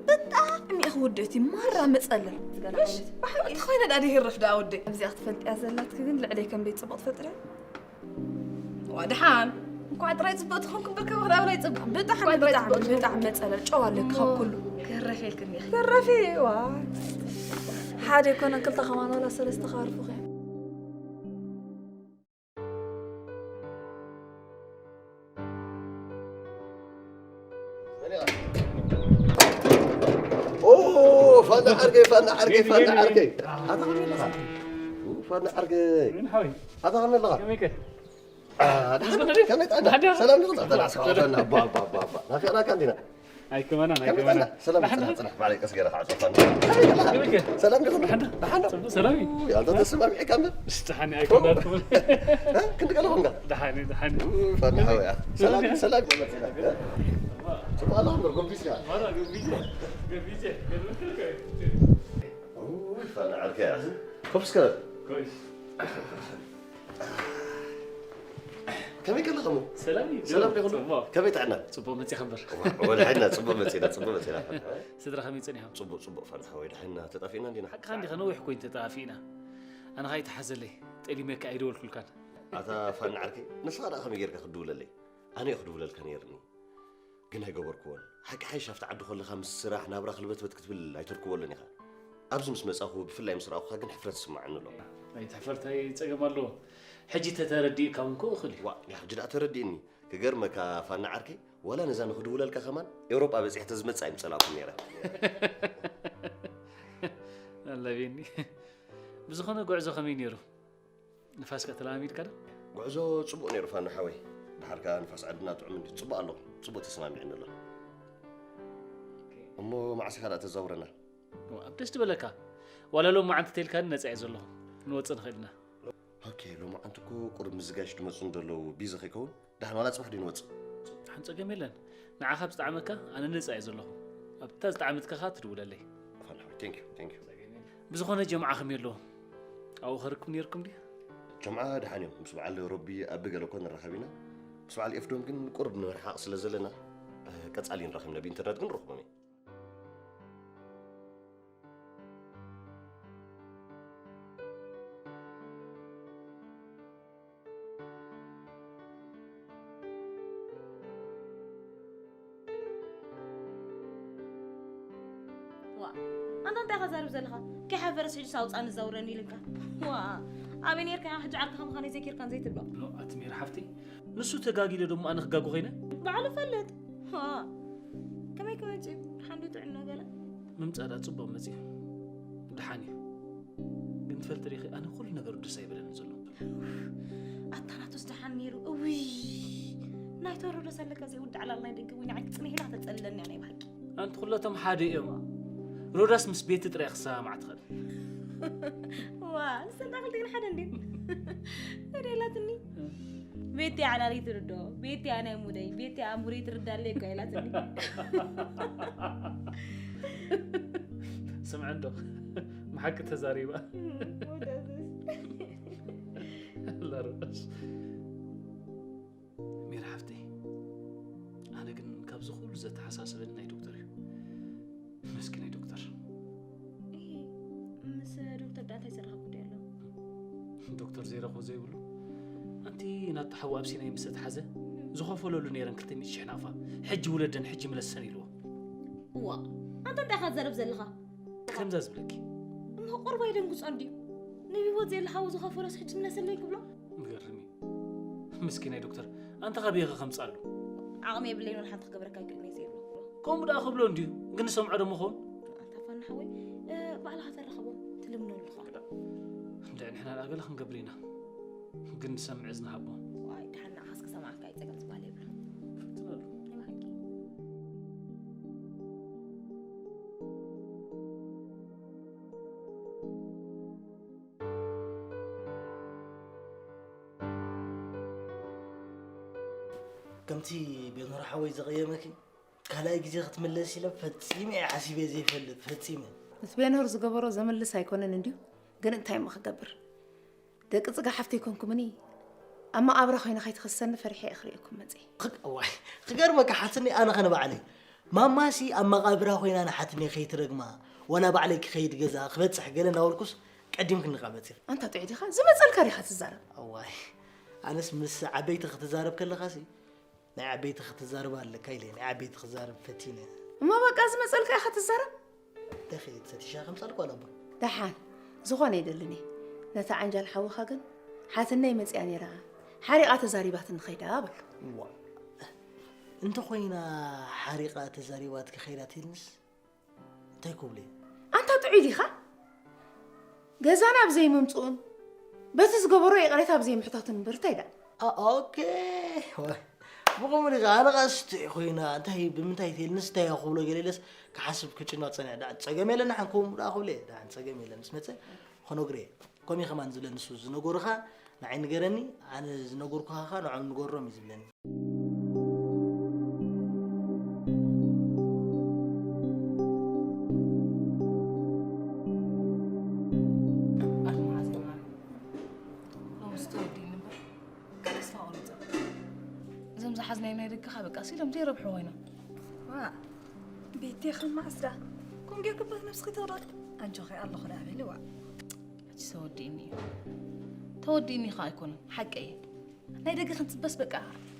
ብጣዕሚ ኢኺ ውድእቲ ማራ መፀለል እንታይ ኮይነ ዳ ድሂረፍ ዳ ወደይ ኣብዚኣ ክትፈልጥያ ዘላትኪ ግን ልዕለይ ከም ቤት ፅቡቕ ትፈልጢ ዶ ዋ ድሓን እንኳዕ ጥራይ ፅብቕቲ ኮንኩ እምበር ከማኺ ዳ ብላይ ፅብቕ ብጣዕሚ ብጣዕሚ ብጣዕሚ መፀለል ጨዋ ኣለኪ ካብ ኩሉ ክረፌልክኒ ገረፊ ዋ ሓደ ኣይኮነን ክልተ ከማን ዋላ ሰለስተ ክሃርፉኺ ፋና ዓርከይ ፋና ዓርከይ ፋና ዓርከይ ኣታ ከመይ ኣለኻ ፋና ዓርከይ ኣታ ከመይ ኣለኻ ከመይ ጥዕና ሰላም ዲኹም ጥዕና ሰላም ናፊቕናካ እንዲና ኣይከመናን ኣይከመናን ሰላም ጽናሕ ጽናሕ ባዕለይ ቀስ ገይረ ከዓ ጸፋን ሰላም ዲኹም ደሓን ሰላም እዩ ያንተ ተስማሚዕካ እምበር ደሓን ኣይከመናን ክንዲ ቀለኹምካ ደሓን ደሓን ፋና ሓወያ ሰላም ሰላም ጽቡቕ ኣለኹም በር ጎቢስካ ፋና ዓርከያ ኮፍ እስከ ከመይ ከለኸሙ ሰላም እዩ ሰላም ዲኹም ጽቡቕ ከመይ ጥዕና ጽቡቕ መጺኻ እምበር ወድሓና ጽቡቕ መጺና ጽቡቕ መጺና ስድራ ከመይ ጸኒሖም ጽቡቕ ጽቡቕ ፋንታ ወይ ድሕና ተጣፊእና እንዲና ሓቅኻ እንዲኻ ነዊሕ ኮይኑ ተጣፊእና ኣነ ኸኣ ይተሓዘለይ ጠሊመካ ኣይደወልኩልካን ኣታ ፋና ዓርከይ ንስኻ ደኣ ከመይ ጌርካ ክትድውለለይ ኣነ እየ ክድውለልካ ነይርኒ ግን ኣይገበርክዎን። ሓቂ ሓይሽ ኣብቲ ዓዲ ከለኻ ምስ ስራሕ ናብራ ክልበትበት ክትብል ኣይተርክበሉን ኢኻ። ኣብዚ ምስ መጻኹ ብፍላይ ምስ ረኣኹኻ ግን ሕፍረት ይስምዓኒ ኣሎ። ኣይትሕፈር ታይ ጸገም ኣለዎ። ሕጂ ተተረዲእካ እውን ክእኽል እዩ። ዋእ ንሕጂ ደኣ ተረዲእኒ። ክገርመካ ፋና ዓርከይ ዋላ ነዛ ንኽድውለልካ ከማን ኤውሮጳ በጺሐ ተዝመጽእ ኣይምጸላእኩን ነይረ። ኣለቤኒ ብዝኾነ ጉዕዞ ከመይ ነይሩ? ንፋስ ከ ተለማሚድካ ዶ? ጉዕዞ ጽቡቕ ነይሩ ፋኖ ሓወይ። ደሓር ከኣ ንፋስ ዓድና ጥዑም እንዲ ጽቡቕ ኣሎ። ጽቡቕ ተሰማሚዕኒ ኣሎ። እሞ መዓስ ኢኻ ደኣ ተዛውረና? ኣብ ደስ ዝበለካ። ዋላ ሎም መዓንቲ ተልካኒ ነጻ እየ ዘለኹ። ንወጽእ ንኽእል ኢና። ኦኬ፣ ሎማዓንቲ እኮ ቁሩብ ምዝጋሽ ድመጹ እንደለዉ ቢዚ ከይከውን ደሓን ዋላ ጽባሕ ድዩ ንወጽእ? ሓን ጸገም የለን። ንዓኻ ኣብ ዝጠዓመካ ኣነ ነጻ እየ ዘለኹ። ኣብታ ዝጠዓመትካ ኸኣ ትድውለለይ። ፋና ሓወይ፣ thank you, thank you. ብዝኾነ ጀምዓ ከመይ ኣሎ ኣብኡ ከርክብ ነርኩም ድዩ ጀምዓ ደሓን እዮም ምስ በዓል ሮቢ ኣቢ ገለ እኮ ንራኸብ ኢና ምስ በዓል ኤፍዶም ግን ቁርብ ንምርሓቕ ስለ ዘለና ቀጻሊ ንራኸብ ኢና ብኢንተርነት ግን ንረኽቦም ኢና ዋ ኣንታ እንታይ ኢኻ ዛርብ ዘለኻ ከይሓፈረስ ሕጂ ሳውፃ ንዛውረን ኢልካ ዋ ኣበይ ነርካ ሕጂ ዓርክኻ ምዃነይ ዘይኪርካን ዘይትብሎ ኣትሚር ሓፍቲ ንሱ ተጋጊለ ደሞ ኣነ ክጋጉ ኮይነ ባዕሉ ፈልጥ ዋ ከመይ ክመፅእ ሓንዱ ጥዕና ገለ ምምፃእ ዳ ፅቡቅ መፅእ ድሓን እዩ ግን ትፈልጢ ዲኺ ኣነ ኩሉ ነገሩ ደስ ኣይበለኒ ዘሎ ኣታ ናቱስ ደሓን ነይሩ እውይ ናይ ተወረዶ ዘለካ ዘይውዳዕ ላል ናይ ደገ ወይ ንዓይ ክፅንሕ ኢላ ተፀልለኒ እያ ናይ ብሓቂ ኣንቲ ኩላቶም ሓደ እዮም ሮዳስ ምስ ቤቲ ጥራይ ክሰማማዕ ትኽእል ዋ ንሰን ዳክልቲ ግን ሓደ እንዴ ተደላትኒ ቤቲ ዓላሊ ትርዶ ቤቲ ኣነ ሙደይ ቤቲ ኣሙሪ ትርዳለይ እኮ ኢላትኒ ስምዐ እንዶ ብሓቂ ተዛሪባ ላሮዳስ ሜሪ ሓፍተይ ኣነ ግን ካብዚ ኩሉ ዘተሓሳስበኒ ናይ ዶክተር እዩ መስኪናይ ዶክተር ምስ ዶክተር ዳኣ እንታይ ዘረኸብ ጉዳይ ኣሎ ዶክተር ዘይረኽቦ ዘይብሉ ኣንቲ ናቱ ሓዊ ኣብ ሲናይ ምስ ተሓዘ ዝኸፈለሉ ነይረን ክልተ ሚእቲ ሽሕ ናቕፋ ሕጂ ውለደን ሕጂ ምለሰን ኢልዎ እዋ ኣንተ እንታይ ኢኻ ትዘርብ ዘለኻ ከምዛ ዝብለኪ እሞ ቁርባ ይደንግጾ እንድዩ ንብህይወት ዘየለ ሓዊ ዝኸፈሎስ ሕጂ ምለሰለይ ክብሎ ገርም እዩ ምስኪናይ ዶክተር ኣንተ ካበይ ኢኻ ከምጻሉ ዓቕሚ የብለይን ወላ ሓንቲ ክገብረካ ኣይክእልን እየ ዘይብሎ ከምኡ ደኣ ክብሎ እንድዩ ግን ዝሰምዖ ዶ ምኸውን ኣንታ ፋና ሓወይ እ፣ ባዕልኻ ተራኸቦም፣ ትልምነሉ ኸኣ። እንድዒ ንሕና ደኣ ገለ ክንገብር ኢና። ግን ንሰምዕ እዝኒ ሃቦ። ዋይ፣ ደሓን ንዓኻስ ክሰምዓካ እዩ፣ ጸገም ዝበሃል የብሉን። ፈትነሉ። ናይ ብሓቂ። ከምቲ ቤኖር ሓወይ ዘቐየመኪ፣ ካልኣይ ግዜ ክትምለስ ኢለ ፈጺመ እየ ሓሲበ ዘይፈልጥ፣ ፈጺመ። ምስ ቤኖር ዝገበሮ ዘምልስ ኣይኮነን እንድዩ፣ ግን እንታይ እሞ ክገብር? ደቂ ጽጋ ሓፍተይ ኮንኩምኒ፣ ኣብ መቓብራ ኮይነ ከይትኸሰኒ ፈሪሐ እየ ክርእየኩም መጺኤ። ክግ-፣ እዋይ፣ ክገርመካ ሓትኒ ኣነ ኸ ንባዕለይ። ማማሲ ኣብ መቓብራ ኮይና ንሓትኒ ከይትረግማ፣ ዋላ ባዕለይ ክኸይድ ገዛ ክበጽሕ ገለ እናበልኩስ ቀዲምክኒ ኸኣ መጺኺ። ኣንታ ጥዑይ ዲኻ? ዝመጸልካ ዲኻ ትዛረብ? እዋይ፣ ኣነስ ምስ ዓበይቲ ክትዛረብ ከለኻሲ ናይ ዓበይቲ ክትዛረብ ኣለካ ኢለ፣ ናይ ዓበይቲ ክዛረብ ፈቲነ። እሞ በቃ ዝመጸልካ ኢኻ ትዛረብ? እንታይ ከይድ ሰቲሻ ከምጻልኩ ኣላቦ። ደሓን፣ ዝኾነ ይደልን እየ። ነታ ዓንጃል ሓውኻ ግን ሓትነይ መጺኣ ነይራ፣ ሓሪቓ ተዛሪባትኒ ኸይዳ በሎ። ዋ፣ እንተኾይና ሓሪቓ ተዛሪባትኪ ኸይዳ ትልንስ እንታይ ክብሉ እዩ? ኣንታ ጥዑይ ዲኻ? ገዛና ኣብ ዘይምምጽኡን በቲ ዝገበሮ ይቕሬታ ኣብ ዘይምሕታቱን እምበር እንታይ ደኣ? ኣ-፣ ኦኬ። ብኸምኡ ዲኻ? ኣነ ኸኣ ስቱዕ ኮይና፣ እንታይ፣ ብምንታይ ተይልንስ እንታይ እያ ክብሎ ገለ ኢለስ ክሓስብ ክጭነቕ ጸኒሐ። ደኣ ጸገም የለን፣ ንሓን ከምኡ ደኣ ክብሎ እየ። ደኣ ጸገም የለን፣ ምስ መጸ ክነግሮ እየ። ከምኡ ከማን ዝብለኒ ንሱ ዝነገሩኻ ንዓይ ንገረኒ፣ ኣነ ዝነገርኩኻ ኸኣ ንዖም ንገሮም እዩ ዝብለኒ። ኣርማሃ ዘማን ሎምስ ተወዲእኒ እምበር፣ ተስፋ ቆሪጸ። እዞም ዝሓዝናዮም ናይ ደገኻ በቃ ሲሎም ዘይረብሑ ኮይኖም። ዋ፣ ቤቴ ከም ማዕስዳ። ከምኡ ጌርክባት ነብስኺ ተቕረብ። ኣጆኺ ኣለኹ ደኣ በሊ፣ ዋ። ሕጂ ተወዲእኒ እዩ። ተወዲእኒ ኸኣ ኣይኮነን፣ ሓቀይ እየ። ናይ ደገ ክንጽበስ በቃ፣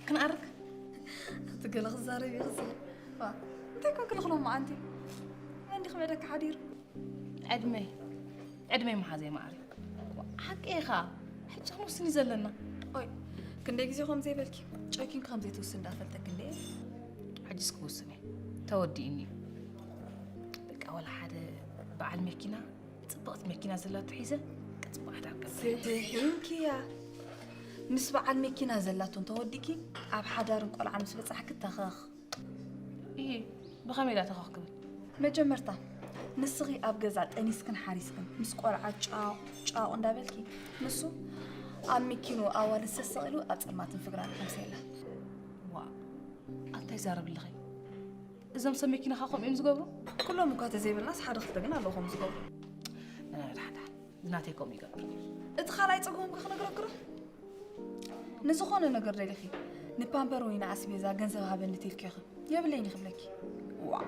ክንኣርግ። እቲ ገለ ክዛረብ እዩ ክዛረብ። ዋ፣ እንታይ ኮንኪ ለኽሎም መዓንቲ? መን ዲኺ መደካ ሓዲሩ? ዕድመይ፣ ዕድመይ መሓዘይ መዓሪ። ሓቂ ኢኻ፣ ሕጂ ክንውስን እዩ ዘለና። ኦይ፣ ክንደይ ግዜ ከም ዘይበልኪ፣ ጨኪንኪ ከም ዘይትውስን እንዳፈልጠኪ እንደ እየ። ሕጂስ ክውስን እየ፣ ተወዲእኒ እዩ። በቃ፣ ወላ ሓደ በዓል መኪና፣ ጽብቕቲ መኪና ዘላቶ ሒዘ፣ ጽቡቕ ሓዳር ቀጽል። ስሕንኪያ፣ ምስ በዓል መኪና ዘላቶ እንተወዲእኪ፣ ኣብ ሓዳርን ቆልዓን ምስ በጻሕኪ ተኸኽ። እሂ፣ ብኸመይ ኢላ ተኸኽ ክብል? መጀመርታ፣ ንስኺ ኣብ ገዛ ጠኒስክን ሓሪስክን፣ ምስ ቆልዓ ጫቑ ጫቑ እንዳበልኪ፣ ንሱ ኣብ ሚኪኑ ኣዋልድ ሰሰቒሉ ኣብ ጸልማትን ፍግራን ከምሰላ። ዋእ፣ ኣንታይ ዛረብ ኣለኺ? እዞም ሰብ መኪናኻ ከምኡ እዮም ዝገብሩ? ኩሎም እኳ ተዘይበልናስ፣ ሓደ ክልተ ግን ኣለዉ ከምኡ ዝገብሩ። ደሓን፣ ደሓን። ናተይ ከምኡ ይገብር። እቲ ካልኣይ ጸገምካ ክነግረኪ ዶ? ንዝኾነ ነገር ደሊኺ፣ ንፓምፐር ወይ ንኣስቤዛ ገንዘብ ሃበኒ ተልኪ ኢኺ። የብለይን ክብለኪ። ዋእ።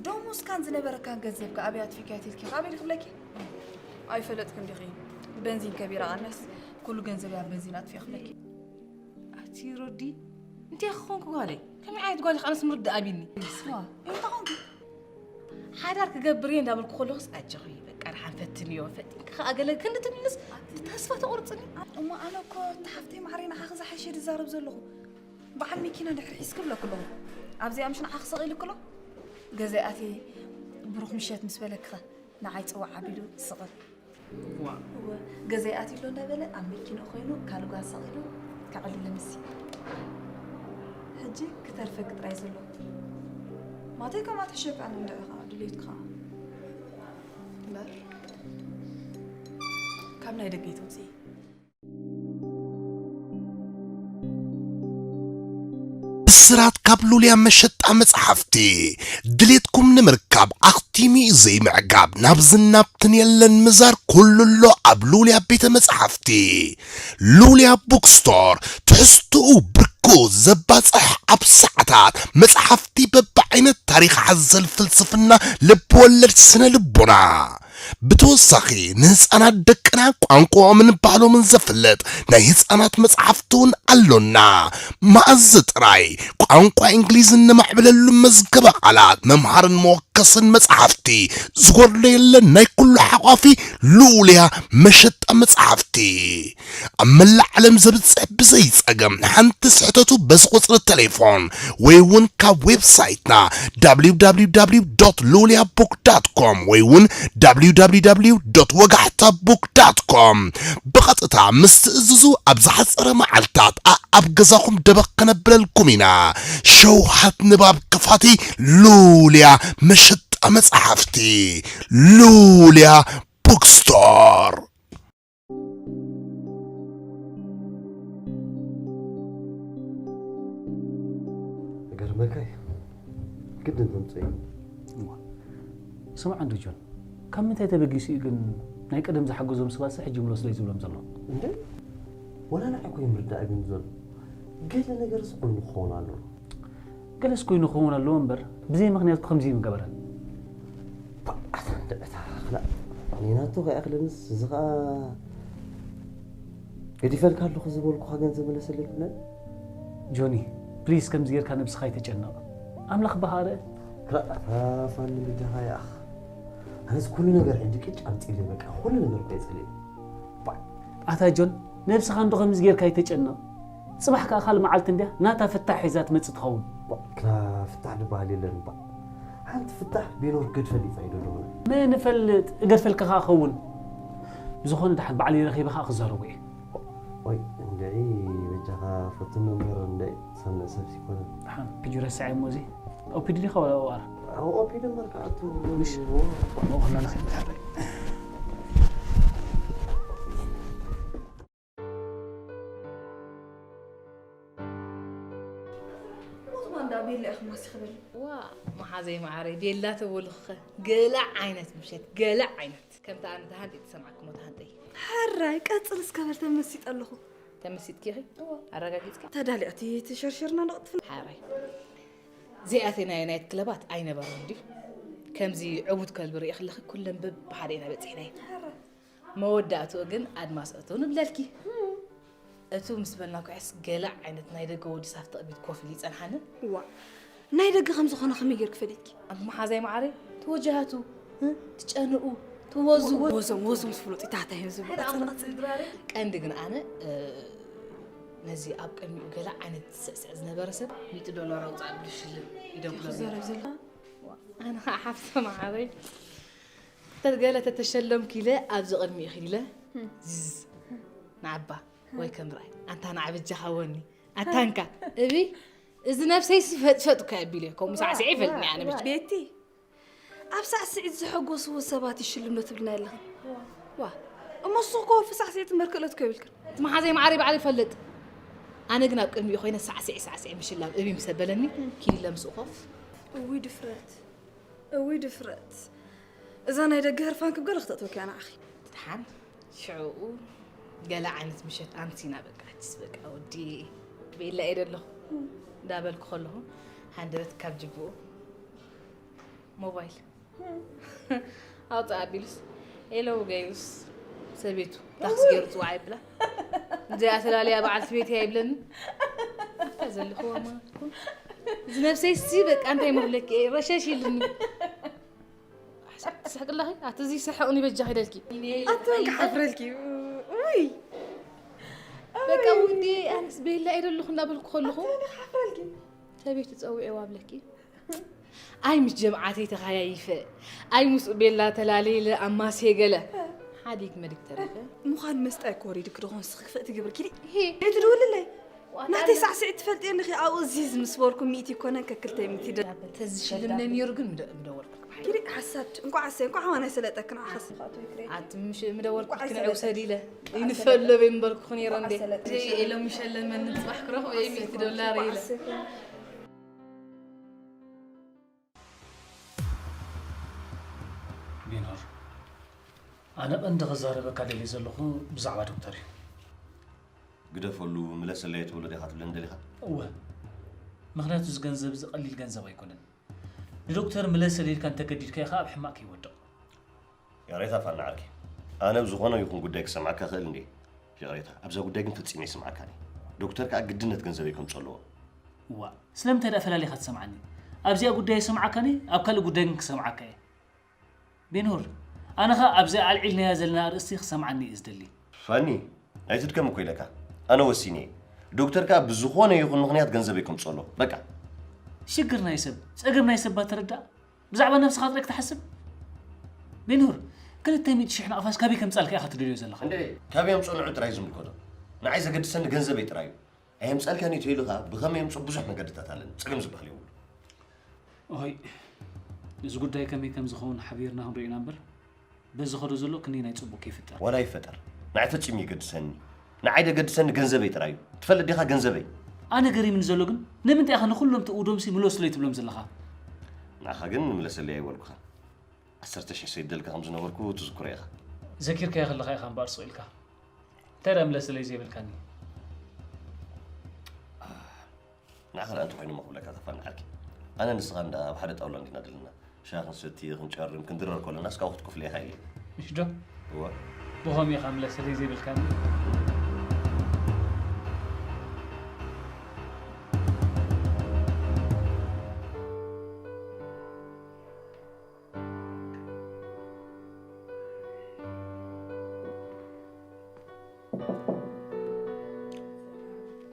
ደሞዝካን ዝነበረካን ገንዘብ ከ ኣበይ ኣጥፊእካዮ ተልኪ ኢኺ ኣበይ ክብለኪ? ኣይፈለጥክን ዲኺ? በንዚን ከቢራ ቀንስ፣ ኩሉ ገንዘብ ኣብ በንዚን ኣጥፊእ ክብለኪ። ኣቲ ሮዲ፣ እንታይ ክኾንኩ ጓለይ? ከመይ ዓይነት ጓል ኢኺ? ኣነስ ምርዳእ ኣቢኒ። ስማ፣ እንታይ ኾንኩ? ሓዳር ክገብር እየ እንዳበልኩ ከለኹስ፣ ኣጆኺ፣ በቃ፣ ደሓን ፈትንዮ፣ ፈቲንኪ ከኣ ገለ ክንዲ ትብልስ፣ ተስፋ ተቑርጽኒ። እሞ ኣነ እኮ፣ እታ ሓፍተይ ማዕረይ፣ ንዓኺ ዝሓይሸ ድዛረብ ዘለኹ። በዓል መኪና ድሕሪ ሒዝኪ እብለኪ ኣለኹ። ኣብዚኣ ምሽ ንዓኺ ሰቒልኪ ኣሎ? ገዛይ ኣትየ፣ ብሩኽ ምሸት ምስ በለኪ ኸ፣ ንዓይ ጽዋዕ ኣቢሉ ስቕ። ዋእ። እወ፣ ገዛይ ኣትዩ ኣሎ እንዳበለ ኣብ መኪንኡ ኮይኑ ካልእ ጓል ሰቒሉ ከዕልለንሲ። ሕጂ ክተርፈኪ ጥራይ ዘሎ። ማተይ ከምኣ ትሕሸኪ ኣነ እንድዒ ኸዓ ድሌትኪ ኸዓ። እምበር ካብ ናይ ደገ ኣይትውፅኢ። ብስራት ካብ ሉልያ መሸጣ መጽሓፍቲ። ድሌትኩም ንምርካብ ኣኽቲሙ ዘይምዕጋብ፣ ናብዝን ናብትን የለን ምዛር፣ ኩሉ ኣሎ ኣብ ሉልያ ቤተ መጽሓፍቲ። ሉልያ ቡክስቶር፣ ትሕዝትኡ ብርኩ ዘባጽሕ፣ ኣብ ሰዓታት መጽሓፍቲ በብዓይነት፣ ታሪኽ ሓዘል፣ ፍልስፍና፣ ልብ ወለድ፣ ስነ ልቦና። ብተወሳኺ ንህፃናት ደቅና ቋንቋኦምን ባህሎምን ዘፍልጥ ናይ ህፃናት መፅሓፍቲ እውን ኣሎና። መኣዝ ጥራይ ቋንቋ እንግሊዝ እነማዕብለሉ መዝገበ ቃላት መምሃርን መወከ ከስን መጽሓፍቲ ዝጎድሎ የለን። ናይ ኩሉ ሓቋፊ ሉልያ መሸጣ መጽሓፍቲ ኣብ መላእ ዓለም ዘብጽሕ ብዘይ ጸገም። ሓንቲ ስሕተቱ በዚ ቁጽሪ ቴሌፎን ወይ እውን ካብ ዌብሳይትና www.luliabook.com ወይ እውን www.ወጋሕታbook.com ብቐጥታ ምስ ትእዝዙ ኣብ ዝሓጸረ መዓልታት ኣብ ገዛኹም ደበኽ ከነብለልኩም ኢና። ሸውሃት ንባብ ክፋቲ ሉልያ መሸጣ መጽሓፍቲ ሉልያ ቡክስቶር። ገርመካይ ግድን ተምፅእ እዩ። ስማዕ እንዶ ጆን፣ ካብ ምንታይ ተበጊሱ እዩ ግን ናይ ቀደም ዝሓገዞም ሰባት ሕጂ ምለሱለይ ዝብሎም ዘሎ? እንደ ወላ ንዓይ እኮ ይምርዳእ ግን ዘሎ ገለ ነገርስ ኮይኑ ክኸውን ኣለዎ። ገለስ ኮይኑ ክኸውን ኣለዎ እምበር ብዘይ ምኽንያት ከምዚ ምገበረ። ኣታ እንደ እታ ክላ ኔናቶ ከይኣኽለንስ እዚ ኸዓ ገዲፈልካ ኣለኹ ዝበልኩኻ ገንዘብ መለሰለይ ይብለን። ጆኒ ፕሊስ ከምዚ ጌርካ ነብስኻ ኣይተጨነቕ። ኣምላኽ በሃረ። ክላ ኣታ ፋኒ ብጃኻ ይኣኽ ኣነስ ኩሉ ነገር ሕጂ ቅጭ ኣምፂለይ በቃ ኩሉ ነገር እኮ የፅልእ። ኣታ ጆን ነብስኻ እንዶ ከምዚ ጌርካ ኣይተጨነቕ። ጽባሕ ከኣ ካልእ መዓልቲ እንድያ ናታ ፍታሕ ሒዛ ትመጽእ ትኸውን። ክላ ፍታሕ ዝበሃል የለን እባ። ሓንቲ ፍታሕ ቢኖር ገድፈል ይጻይ ዶ ደሆነ? መን እፈልጥ እገድፈልካ ከኣ ኸውን። ብዝኾነ ደሓን ባዕለይ ረኺበ ከኣ ክዛረቦ እየ። ወይ እንድዒ በጃኻ ፈትኖ እምበር እንድዒ ሰምዕ ሰብሲ ይኮነ። ደሓን ሕጂ ረስዐ እሞ እዚ ኦፒዲ ዲኻ ወላ ኦኣር? ኦፒዲ እምበር ከኣቱ ምሽ? ሞኾና ንኽእል ሓረይ። ሞት ማንዳ ቤላ ኢኹም ማሲ ክብል ዋ መሓዘይ መዓረይ ቤላ ተበሉኽኸ ገለ ዓይነት ምሸት ገለ ዓይነት ከምቲ ኣነ ተሃንጠይ ተሰምዓክሞ ተሃንጠይ ሕራይ ቀጽል እስከ በል ተመሲጠ ኣለኹ ተመሲጥኪ ኢኺ ኣረጋጊጽኪ ተዳሊዕቲ ትሸርሽርና ንቕጥፍ ሓራይ ዘይኣተናዮ ናይት ክለባት ኣይነበረን ድዩ ከምዚ ዕቡድ ከልቢ ርኢ ከለኺ ኩለን በብሓደ ኢና በፂሕናዮ መወዳእትኡ ግን ኣድማስ እቶ ንብለልኪ እቱ ምስ በልና ኩሕስ ገለ ዓይነት ናይ ደገ ወዲ ሳፍቲ ቅድሚት ኮፍ ኢሉ ይፀንሓኒ ዋ ናይ ደገ ከም ዝኾነ ከመይ ጌርክ ፈሊጥኪ ኣንቲ መሓዛይ መዓረይ ተወጃሃቱ ትጨንኡ ትወዙ ወዞም ወዞም ዝፍለጡ ይታህታይ እዮም ዝብሉ ቀንዲ ግን ኣነ ነዚ ኣብ ቅድሚኡ ገለ ዓይነት ዝስዕስዕ ዝነበረ ሰብ ሚእቲ ዶላር ኣውፅኣ ብልሽልም ይደብሎ ዘረብ ዘሎ ኣነ ከዓ ሓፍተ መዓረይ ተገለ ተተሸለምኩ ኢለ ኣብዚ ቅድሚኡ ኢለ ዝዝ ንዓባ ወይ ከም ርኣይ ኣንታ ንዓበጃኻ ወኒ ኣታንካ እብይ እዚ ነብሰይ ሲፈጥፈጥኩ ኣቢለ ከምኡ ሳዕስዒ ይፈልጥኒ ኣነ ብቻ ቤቲ ኣብ ሳዕስዒት ዝሐጎስዎ ሰባት ይሽልም ዶ ትብልና ኣለኽን ዋ እሞ ንስኺ እኮ ወልፊ ሳዕስዒት እምበር ክእለት እኮ የብልክን እቲ መሓዘይ ማዕረ ባዕሉ ይፈልጥ ኣነ ግን ኣብ ቅድሚኡ ኮይነ ሳዕስዒ ሳዕስዒ ምሽላም እብይ ምስ ኣበለኒ ኪድ ኢለ ምስኡ ኮፍ እውይ ድፍረት እውይ ድፍረት እዛ ናይ ደገ ህርፋን ክብገለ ክተእትወኪ እያ ንዓኺ ድሓን ሽዑኡ ገለ ዓይነት ምሸት ኣምሲና በቃ ኣችስ በቃ ወዲ ቤላ እየ ደለኹ እንዳበልኩ ከለኹ ሃንደበት ካብ ጅብኡ ሞባይል ኣውፅእ ኣቢሉስ ኤለው ገይሩስ ሰቤቱ ታክስ ገይሩ ፅዋዕ ይብላ እዚኣ ተላለያ በዓልቲ ቤት እያ ይብለኒ ዘለኹዋ ማለት እዚ ነብሰይ ሲ በቃ እንታይ መብለኪ ረሸሽ ኢልኒ ትስሕቂ ኣለኺ ኣቲ እዚ ስሕቕኒ በጃኺ ኢለልኪ ኣቶም ክሓፍረልኪ ውይ በቃ ውዲ ኣነስ ቤላ እየ ደለኹ እናበልኩ ከለኹ ክሓፍረልኪ ሰበይቲ ፀዊዕዋ ብለኪ ኣይ ምስ ጀምዓተይ ተኻያይፈ ኣይ ምስኡ ቤላ ተላለይለ ኣማስየ ገለ ሓዲግ መዲግ ተረፈ ምዃን መስጣ ይኮሪድክ ዶ ንስኺ ክፍእቲ ግብርኪ ሂ ትድውልለይ ናተይ ሳዕስዒት ትፈልጥየኒ ኺ ኣብኡ እዚዝ ምስ በልኩ ሚእቲ ይኮነን ከክልተ ሚእቲ ደ ተዝሽልምነ ነይሩ ግን ምደ- ምደወልኩ ኪዲ ሓሳድ እንኳዕ ኣሰይ እንኳዕ ሃዋና ይሰለጠክን ዓኸስ ኣቲ ምሽ ምደወልኩ ክንዕው ሰዲለ ይንፈለበ ምበልኩ ነይረ እንዴ ኤሎም ይሸለመኒ ፅባሕ ክረኽቦ እየ ሚእቲ ዶላር ኢለ ቢኖር ኣነ ቀንዲ ክዛረበካ ደልየ ዘለኹ ብዛዕባ ዶክተር እዩ ግደፈሉ ምለሰለይ ትብሎ ዲኻ ትብለኒ ደሊኻ? እወ ምኽንያቱ እዚ ገንዘብ እዚ ቀሊል ገንዘብ ኣይኮነን ንዶክተር ምለሰለይ ኢልካ እንተገዲድካዮ ከዓ ኣብ ሕማቕ ከይወድቕ ይቕሬታ ፋና ዓርከይ ኣነ ኣብ ዝኾነ ይኹን ጉዳይ ክሰምዓካ እኽእል እንድየ ይቕሬታ ኣብዛ ጉዳይ ግን ፈጺመ ኣይስምዓካን እየ ዶክተር ከዓ ግድነት ገንዘበይ ከምጽእ ኣለዎ ዋእ ስለምንታይ ደኣ ፈላሊኻ ትሰምዓኒ ኣብዚኣ ጉዳይ ይሰምዓካኒ፣ ኣብ ካልእ ጉዳይ ግን ክሰምዓካ እየ። ቤንሁር፣ ኣነ ኸኣ ኣብዚኣ ኣልዒልናያ ዘለና ኣርእስቲ ክሰምዓኒ እየ ዝደሊ። ፋኒ፣ ኣይትድከም እኮ ኢለካ። ኣነ ወሲነ እየ። ዶክተር ከኣ ብዝኾነ ይኹን ምኽንያት ገንዘበይ ከምጽኦ ኣለዎ። በቃ። ሽግር ናይ ሰብ፣ ጸገም ናይ ሰብ እባ ተረዳእ። ብዛዕባ ነብስኻ ጥራይ ክትሓስብ። ቤንሁር፣ ክልተ ሚእቲ ሽሕ ናቕፋስ ካበይ ከምጻልካ ኢኻ ትደልዮ ዘለኻ? እንዴ፣ ካበይ ኣምጽኦ ንዑ ጥራይ ዝምልከቶ። ንዓይ ዘገድሰኒ ገንዘበይ ጥራይ እዩ። ኣየምጻልካን እዩ ተይሉ ኸኣ ብኸመይ የምጽኦ ብዙሕ መገድታት ኣለኒ። ጸገም ዝበሃል የብሉ። ኦሆይ፣ እዚ ጉዳይ ከመይ ከም ዝኸውን ሓቢርና ክንሪኦ ኢና እምበር፣ በዚ ኸዶ ዘሎ ክንደይ ናይ ጽቡቕ ከይፍጠር። ዋላ ይፈጠር። ንዓይ ፈጺሙ ይገድሰኒ። ንዓይ ደገድሰኒ ገንዘበይ ጥራይ እዩ። ትፈልጥ ዲኻ ገንዘበይ? ኣነ ገሪምኒ ዘሎ ግን፣ ንምንታይ ኢኻ ንኹሎም ትእውዶምሲ ምለሱለይ ትብሎም ዘለኻ? ንዓኻ ግን ምለሰለይ ኣይበልኩኻን። ዓሰርተ ሽሕ ሰይደልካ ከም ዝነበርኩ ትዝክሮ ኢኻ። ዘኪርካዮ ከለኻ ኢኻ እምበኣር ስቕ ኢልካ። እንታይ ደኣ ምለሰለይ ዘይበልካኒ? ንዓኻ ደኣ እንተኾይኑ እሞ ክብለካ ተፋኒ ዓርኪ። ኣነ ንስኻ እንዳ ኣብ ሓደ ጣውላ እንዲና ዘለና። ሻሂ ክንሰቲ፣ ክንጨርም፣ ክንድረር ከለና እስካብ ክትኩፍለ ኢኻ ኢለ። ምሽ ዶ? እወ። ብኸምኡ ኢኻ ምለሰለይ ዘይበልካኒ?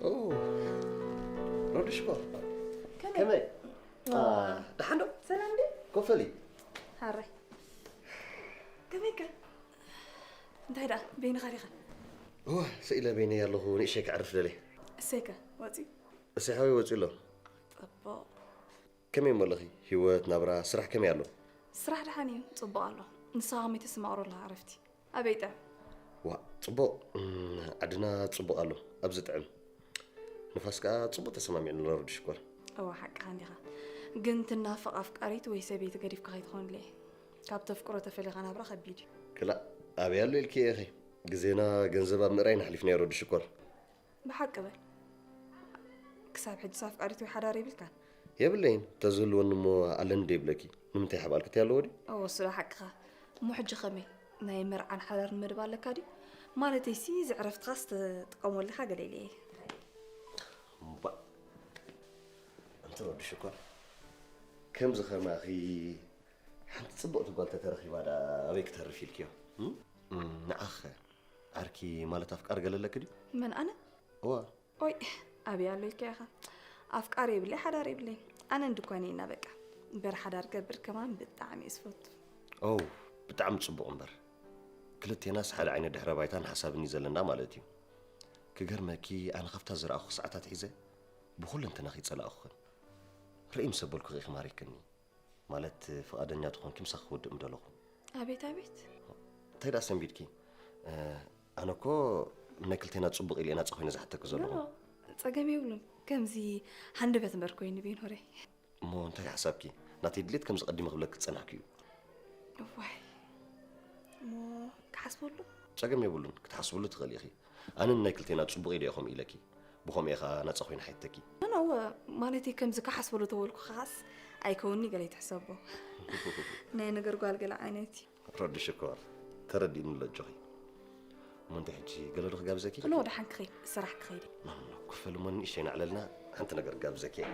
ኦ፣ ሮድሽኮ። ከመይ? ከመይ? ዋ። አ፣ ደሓን ዶ? ሰላም ድዩ? ኮፈሊ። ሃራይ። ከመይከ? እንታይ ደኣ? በይንኻ ዲኻ? እወ፣ ስኢለ በይነይ ኣለኹ። ንእሸይ ከዕርፍ ደልየ። እሰይከ? ወጺኡ? እሰይ ሓወይ ወጺኡ ኣሎ። ጽቡቕ። ከመይ እሞ ኣለኺ? ህይወት፣ ናብራ፣ ስራሕ ከመይ ኣሎ? ስራሕ ደሓን እዩ፣ ጽቡቕ ኣሎ። ንስኻ ከመይ ተሰማቕሮ ኣለኻ ዕረፍቲ? ኣበይ ጥዕም? ዋእ፣ ጽቡቕ። እም፣ ዓድና ጽቡቕ ኣሎ፣ ኣብዚ ጥዕም። ንፋስ ከኣ ጽቡቕ ተሰማሚዕና ኣሎ፣ ረዲ ሽኮር። እወ፣ ሓቅኻ እንዲኻ። ግን ትናፍቕ ኣፍቃሪት ወይ ሰበይቲ ገዲፍካ ከይትኾንለይ። ካብ ተፍቅሮ ተፈሊኻ ናብራ ከቢድ እዩ። ክላእ፣ ኣበይ ኣሎ ኢልኪ ኢኺ? ግዜና ገንዘብ ኣብ ምእራይ ኢና ኣሕሊፍናዮ፣ ረዲ ሽኮር። ብሓቂ በል። ክሳብ ሕጂስ ኣፍቃሪት ወይ ሓዳር የብልካን? የብለይን። እንተዝህልወኒ እሞ ኣለኒ ዶ ይብለኪ? ንምንታይ ይሓብኣልኪ? እንታይ ኣለዎ ድዩ? እወ፣ እሱ ዶ ሓቅኻ። እሞ ሕጂ ከመይ? ናይ መርዓን ሓዳርን መደብ ኣለካ ድዩ? ማለተይሲ፣ እዚ ዕረፍትኻስ ትጥቀመሉ ኢኻ ገለ ኢለ እየ። እምባእ። ኣንቲ ረዲ ሽኮር፣ ከምዚ ከማኺ ሓንቲ ጽብቕቲ ጓል ተተረኺባ ደኣ ኣበይ ክተርፍ ኢልክዮ? እም? እም፣ ንዓኸ ዓርኪ ማለት ኣፍቃሪ ገለ ኣለኪ ድዩ? መን፣ ኣነ? እዋ። ኦይ፣ ኣበይ ኣሎ ኢልካ ኢኻ? ኣፍቃሪ የብለይ፣ ሓዳር የብለይ። ኣነ እንድኳን እየ እና በቃ። እምበር ሓዳር ገብር ከማን ብጣዕሚ እየ ዝፈቱ። ኦ፣ ብጣዕሚ ጽቡቕ እምበር። ክልቴናስ ሓደ ዓይነት ድሕረ ባይታን ሓሳብን እዩ ዘለና ማለት እዩ። ክገርመኪ፣ ኣነ ካብታ ዝረኣኹ ሰዓታት ሒዘ ብኹለንተናኺ ጸላእኹኽን። ርእይ ምስ ኣበልኩኺ ኢኺ ማሪክኒ። ማለት፣ ፍቓደኛ ተኾንኪ ምሳኺ ክውድእ ምደለኹ። ኣቤት፣ ኣቤት። እንታይ ደኣ ሰንቢድኪ? እ፣ ኣነ እኮ ናይ ክልቴና ጽቡቕ ኢለ እየ ናጻ ኮይነ ዝሓተኪ ዘለኹ። ኖ፣ ጸገም የብሉን። ከምዚ ሃንደበት እምበር ኮይኑ ቤኖረይ። እሞ እንታይ ሓሳብኪ? ናተይ ድሌት ከምዚ ቀዲመ ክብለኪ ዝጸናሕኩ እዩ። እዋይ፣ እሞ ክሓስበሉ? ጸገም የብሉን፣ ክትሓስብሉ ትኽእሊ ኢኺ። ኣነ ንናይ ክልቴና ጽቡቕ ኢለ እየ ከምኡ ኢለኪ። ብኸምኡ እየ ኸኣ ናጻ ኮይነ ሓቲተኪ። ኖ፣ ኖ፣ ማለተይ ከምዚ ክሓስበሉ ተበልኩኻስ ኣይከውንኒ ገለ ይትሕሰቦ። ናይ ነገር ጓል ገለ ዓይነት እዩ። ረዲ ሽኮር፣ ተረዲእኒ ኣሎ ኣጆኺ። እሞ እንታይ ሕጂ ገለ ዶ ክጋብዘኪ? ኖ፣ ደሓን ክኸይድ፣ ስራሕ ክኸይድ። ኖ፣ ኖ፣ ኖ፣ ክፈል እሞ ንእሽተይ ናዕለልና፣ ሓንቲ ነገር ክጋብዘኪ እየ።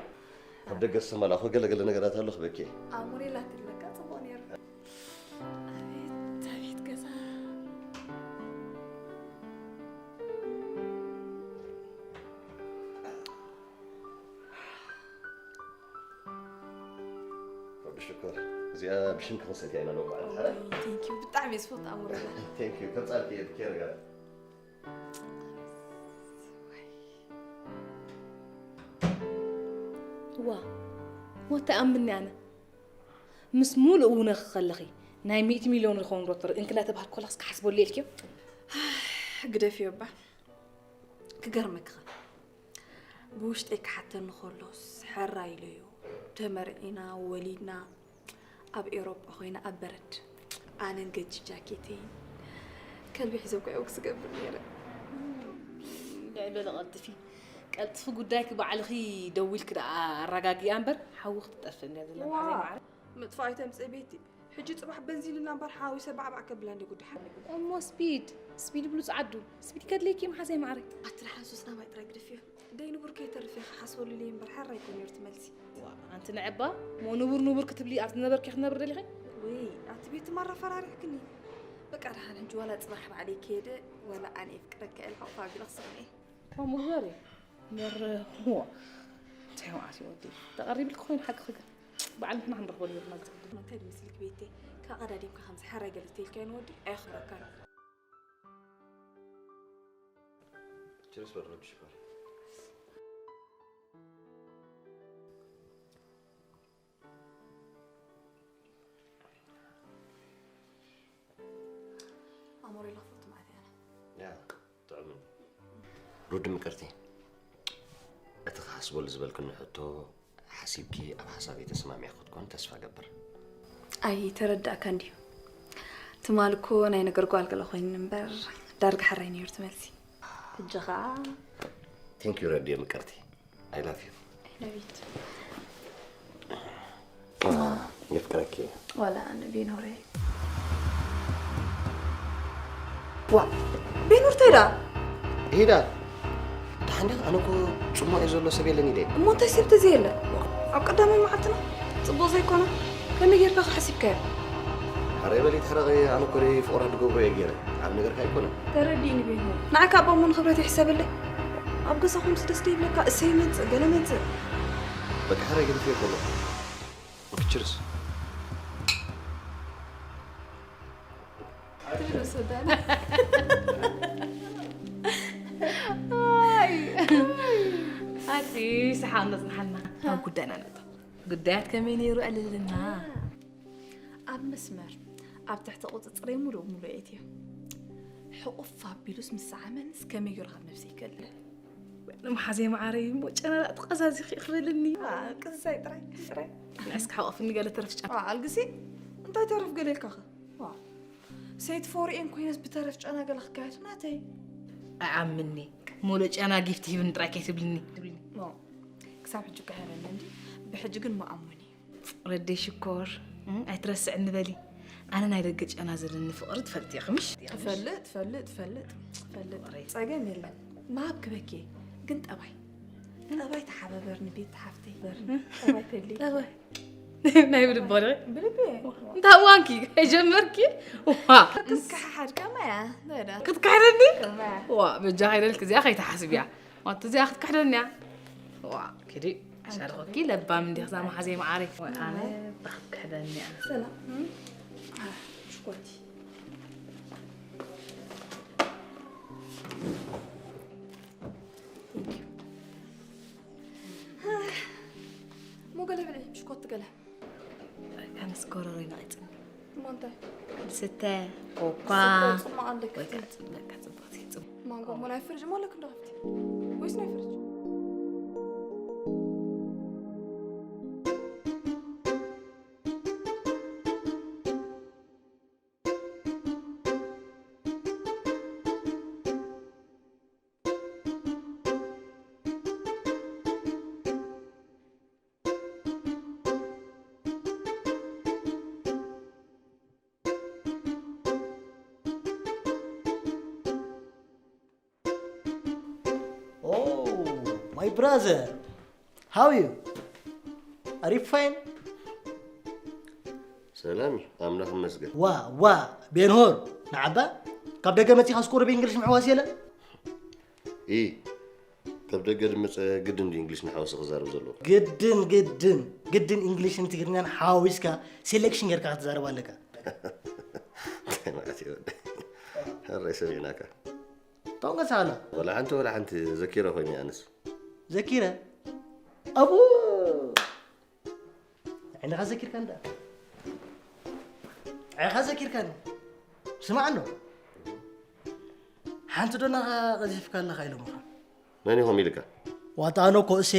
ኣብ ደገ ዝተመላእኹ ገለ ገለ ነገራት ኣሎ ክበኪ እየ። ኣሞሌላ ትብለካ ጽቡቕ ነይሩ። ኣቤት፣ ኣቤት ገዛ። ረቢ ሽኮር፣ እዚኣ ብሽምኪ ክንሰትያ ኢና ሎሚ መዓልቲ፣ ሓራይ? ቴንኪዩ፣ ብጣዕሚ እየ ዝፈቱ ኣሞሌላ። ቴንኪዩ፣ ከብጻልኪ እየ ብኬር ጋር። ዋ፣ ሞተ ኣምኒ ኣነ። ምስ ሙሉእ እውነኺ ከለኺ፣ ናይ ሚእቲ ሚልዮን ዝኸውን ዶ ትርኢ እንክላ ተባህልኩ ከለኽስ ክሓስበሉ ኢልክዮ? ግደፍዮ እባ። ክገርመኪ ኸ፣ ብውሽጠይ ክሓተኒ ከሎስ፣ ሕራይ ኢለዮ፣ ተመርዒና፣ ወሊድና፣ ኣብ ኤውሮጳ ኮይና ኣብ በረድ፣ ኣነን ገጭ ጃኬተይን ከልቢ ሒዘ እኮ እየ ወክ ዝገብር ነይረ። ልዕሊ ቀልጥፊ፣ ቀልጥፊ ጉዳይኪ ባዕልኺ ደዊልኪ ደኣ ኣረጋግእያ እምበር፣ ሓዊ ክትጠፍእ እንድያ ዘላ ዋ፣ መዓረይ። ምጥፋእ ኣይተምጽእ ቤቲ። ሕጂ ጽባሕ በንዚን እና እምበር ሓዊሰ ባዕባዕ ከብላ እንደ ጉዳይ ሓመድ። እሞ ስፒድ፣ ስፒድ ብሉጽ ዓዱ። ስፒድ ከድልየኪ መሓዘይ ማዕረይ። ኣቲ ደሓን ሱስና ማይ ጥራይ ግደፍዮ። ደይ ንቡር ከይተርፍ ኢኻ ሓስበሉ ኢለ እምበር ሓራ ኣይኮን ነይሩ ትመልሲ። ዋ፣ ኣንቲ ንዕባ፣ ሞ ንቡር ንቡር ክትብሊ ኣብቲ ነበርኪ ክትነብር ደሊኺ? ወይ፣ ኣቲ ቤት ትማራ ፈራሪሕክኒ። በቃ ደሓን ሕጂ ዋላ ጽባሕ ባዕለይ ከየደ፣ ዋላ ኣነ የፍቅረካ ኢለ ሓውፋ ቢለ ክስቕኒ። እሞ ግበሪ። እምበር፣ ዋ፣ እንታይ መዓስ እዩ ወዲ? ተቐሪብልኪ ኮይኑ ሓቅኺ ግን። በዓል ንሕና ክንረኽበሉ ኔርና ዝብል። እንታይ ድምስልክ ቤቴ? ካብ ቀዳዲምካ ከምዚ ሓራይ ገለ ተይልካዮ ንወዲ ኣየኽብረካን። ችርስ በል ረዱሽ በል። ኣሞሬላ ክፈቱ ማለት እያ። ያ፣ ጥዑም እዩ። ሩድ ምቅርቲ፣ እቲ ክሓስበሉ ዝበልክኒ ሕቶ ሓሲብኪ ኣብ ሓሳበይ ተሰማሚዕኪ ክትኮን ተስፋ ገብር። ኣይ ተረዳእካ እንድዩ። ትማል እኮ ናይ ነገር ጓል ገለ ኮይኒ እምበር ዳርጋ ሓራይ ነይሩ ትመልሲ። ሕጂ ኸኣ Thank you ረድዮ ምቅርቲ። I love you. I love you too. የፍቅረኪ። ዋላ ኣነ ቤኖረይ። ዋ፣ ቤኖር እንታይ ደኣ? ሄዳ፣ ደሓን ዲኻ? ኣነ እኮ ጽሙቕ እዩ ዘሎ ሰብ የለን ኢለ። እሞ እንታይ ሰብ ተዘየለ? ኣብ ቀዳማይ መዓልትና ጽቡቕ ዘይኮነ ከመይ ጌርካ ሓሲብካዮ? ሓራይ በሊ ትሕረቒ፣ ኣነ እኮ ደይ ፍቕራ ድገብሮ እየ ገይረ። ዓብ ነገርካ ኣይኮነን። ተረዲእኒ ቤኖር። ንዓካ ኣባ እሞ ንኽብረት ይሕሰበለይ። ኣብ ገዛኹምስ ደስ ደይብለካ? እሰይ መጽእ፣ ገለ መጽእ። በቃ ሓራይ ገዲፈ ይኮሎ። ኦኬ፣ ችርስ። ትብሉ ሱዳን። ኣይ። ኣቲ ሰሓቕ ነጽንሓልና። ኣብ ጉዳይና ነእቶ። ጉዳያት ከመይ ነይሩ ዕልልና? ኣብ መስመር፣ ኣብ ትሕቲ ቁጽጽረይ ሙሉእ ሙሉእ እየ። ሕቑፍ ኣቢሉስ ምስ ሰዓመንስ ከመይ ገይሩ ካብ ነብሰይ ይከልእ? ንመሓዘይ መዓረይ እሞ ጨና ተቐዛዚኺ ክበልኒ። ዋ፣ ቅሳይ ጥራይ፣ ጥራይ። እስኪ ሓቆፍኒ ገለ ተረፍ ጨና። ዋ፣ ኣልግሲ፣ እንታይ ተረፍ ገለ ኢልካኸ? ዋ፣ ሰይት ፎርኤን ኮይነስ ብተረፍ ጨና ገለ ክካየድ ናተይ። ኣይኣምኒ። ሙሉእ ጨና ጊፍት ሂብኒ ጥራይ ከይትብልኒ። ዋ፣ ክሳብ ሕጂ እኮ ኣይሃበኒ እንዲ፣ ብሕጂ ግን መኣሙኒ። ረደይ ሽኮር፣ እም፣ ኣይትረስዕኒ በሊ። ኣነ ናይ ደገ ጨና ዘለኒ ፍቕሪ ትፈልጢ ኢኺ ምሽ? እፈልጥ፣ እፈልጥ፣ እፈልጥ፣ እፈልጥ። ወረይ። ጸገም የለን። ምሃብ ክበኪ፣ ግን ጠባይ። ጠባይ ተሓባበርኒ ቤት ሓፍተይ። ጠባይ ተሊ። ጠባይ። ናይ ብልቦ ዶ? ብልቢ። እንታይ ዋንኪ? ከይጀመርኪ? ዋ። ክትከሓሓድ ከማያ፣ ዳዳ። ክትከሓደኒ? ከማያ። ዋ፣ በጃ ከይደልክ እዚኣ ከይትሓስብያ። ዋቲ እዚኣ ክትክሕደኒ እያ። ዋ፣ ኪዲ፣ ኣሻርኾኪ ለባም እንዲኽ እዛ መሓዘይ መዓረይ። ወይ ኣነ ባኽትክሕደኒ እያ። ሰላም። አ፣ ሽኮቲ። Thank you። ሞ ገለ ብልዒ፣ ሽኮቲ ገለ። ኣነስ ጎረሮይ ነቒጹኒ። እሞ እንታይ? ዝስተ፣ ኮኳ። ዝስተ ጽማቕ ኣለኪ። ወይ ከዓ ጽ-፣ በቃ ጽቡቕ እዩ፣ ጽቡቕ። ማንጎ እሞ ናይ ፍርጅ እሞ ኣለኪ እንዶ ከፍቲ? ወይስ ናይ ፍርጅ? Oh, my brother. How are you? Are you fine? ሰላም እዩ፣ ኣምላኽ ይመስገን። ዋ፣ ዋ፣ ቤንሆር፣ ንዓባ፣ ካብ ደገ መጺኻ ስኮር ብእንግሊሽ ምሕዋስ የለን? ኢ፣ ካብ ደገ ድመጸ ግድን ድዩ እንግሊሽ ንሓዋሲ ክዛረብ ዘለዎ? ግድን፣ ግድን፣ ግድን እንግሊሽን ትግርኛን ሓዋዊስካ ሴሌክሽን ጌርካ ክትዛረብ ኣለካ። እንታይ ማለት እዩ ወደይ? ሕራይ ሰሚዕናካ። ታውን ገሳና? ወላ ሓንቲ፣ ወላ ሓንቲ ዘኪረ ኮይነ ኣነስ። ዘኪረ? ኣቡ! ንዓኻ ዘኪርካኒ ደኣ። ንዓኻ ዘኪርካኒ። ስማዕ ኣሎ። ሓንቲ ዶ ናኻ ቀዚፍካ ኣለኻ ኢሎምኻ? መን ኢኹም ኢልካ? ዋታ ኣነ እኮ እሴ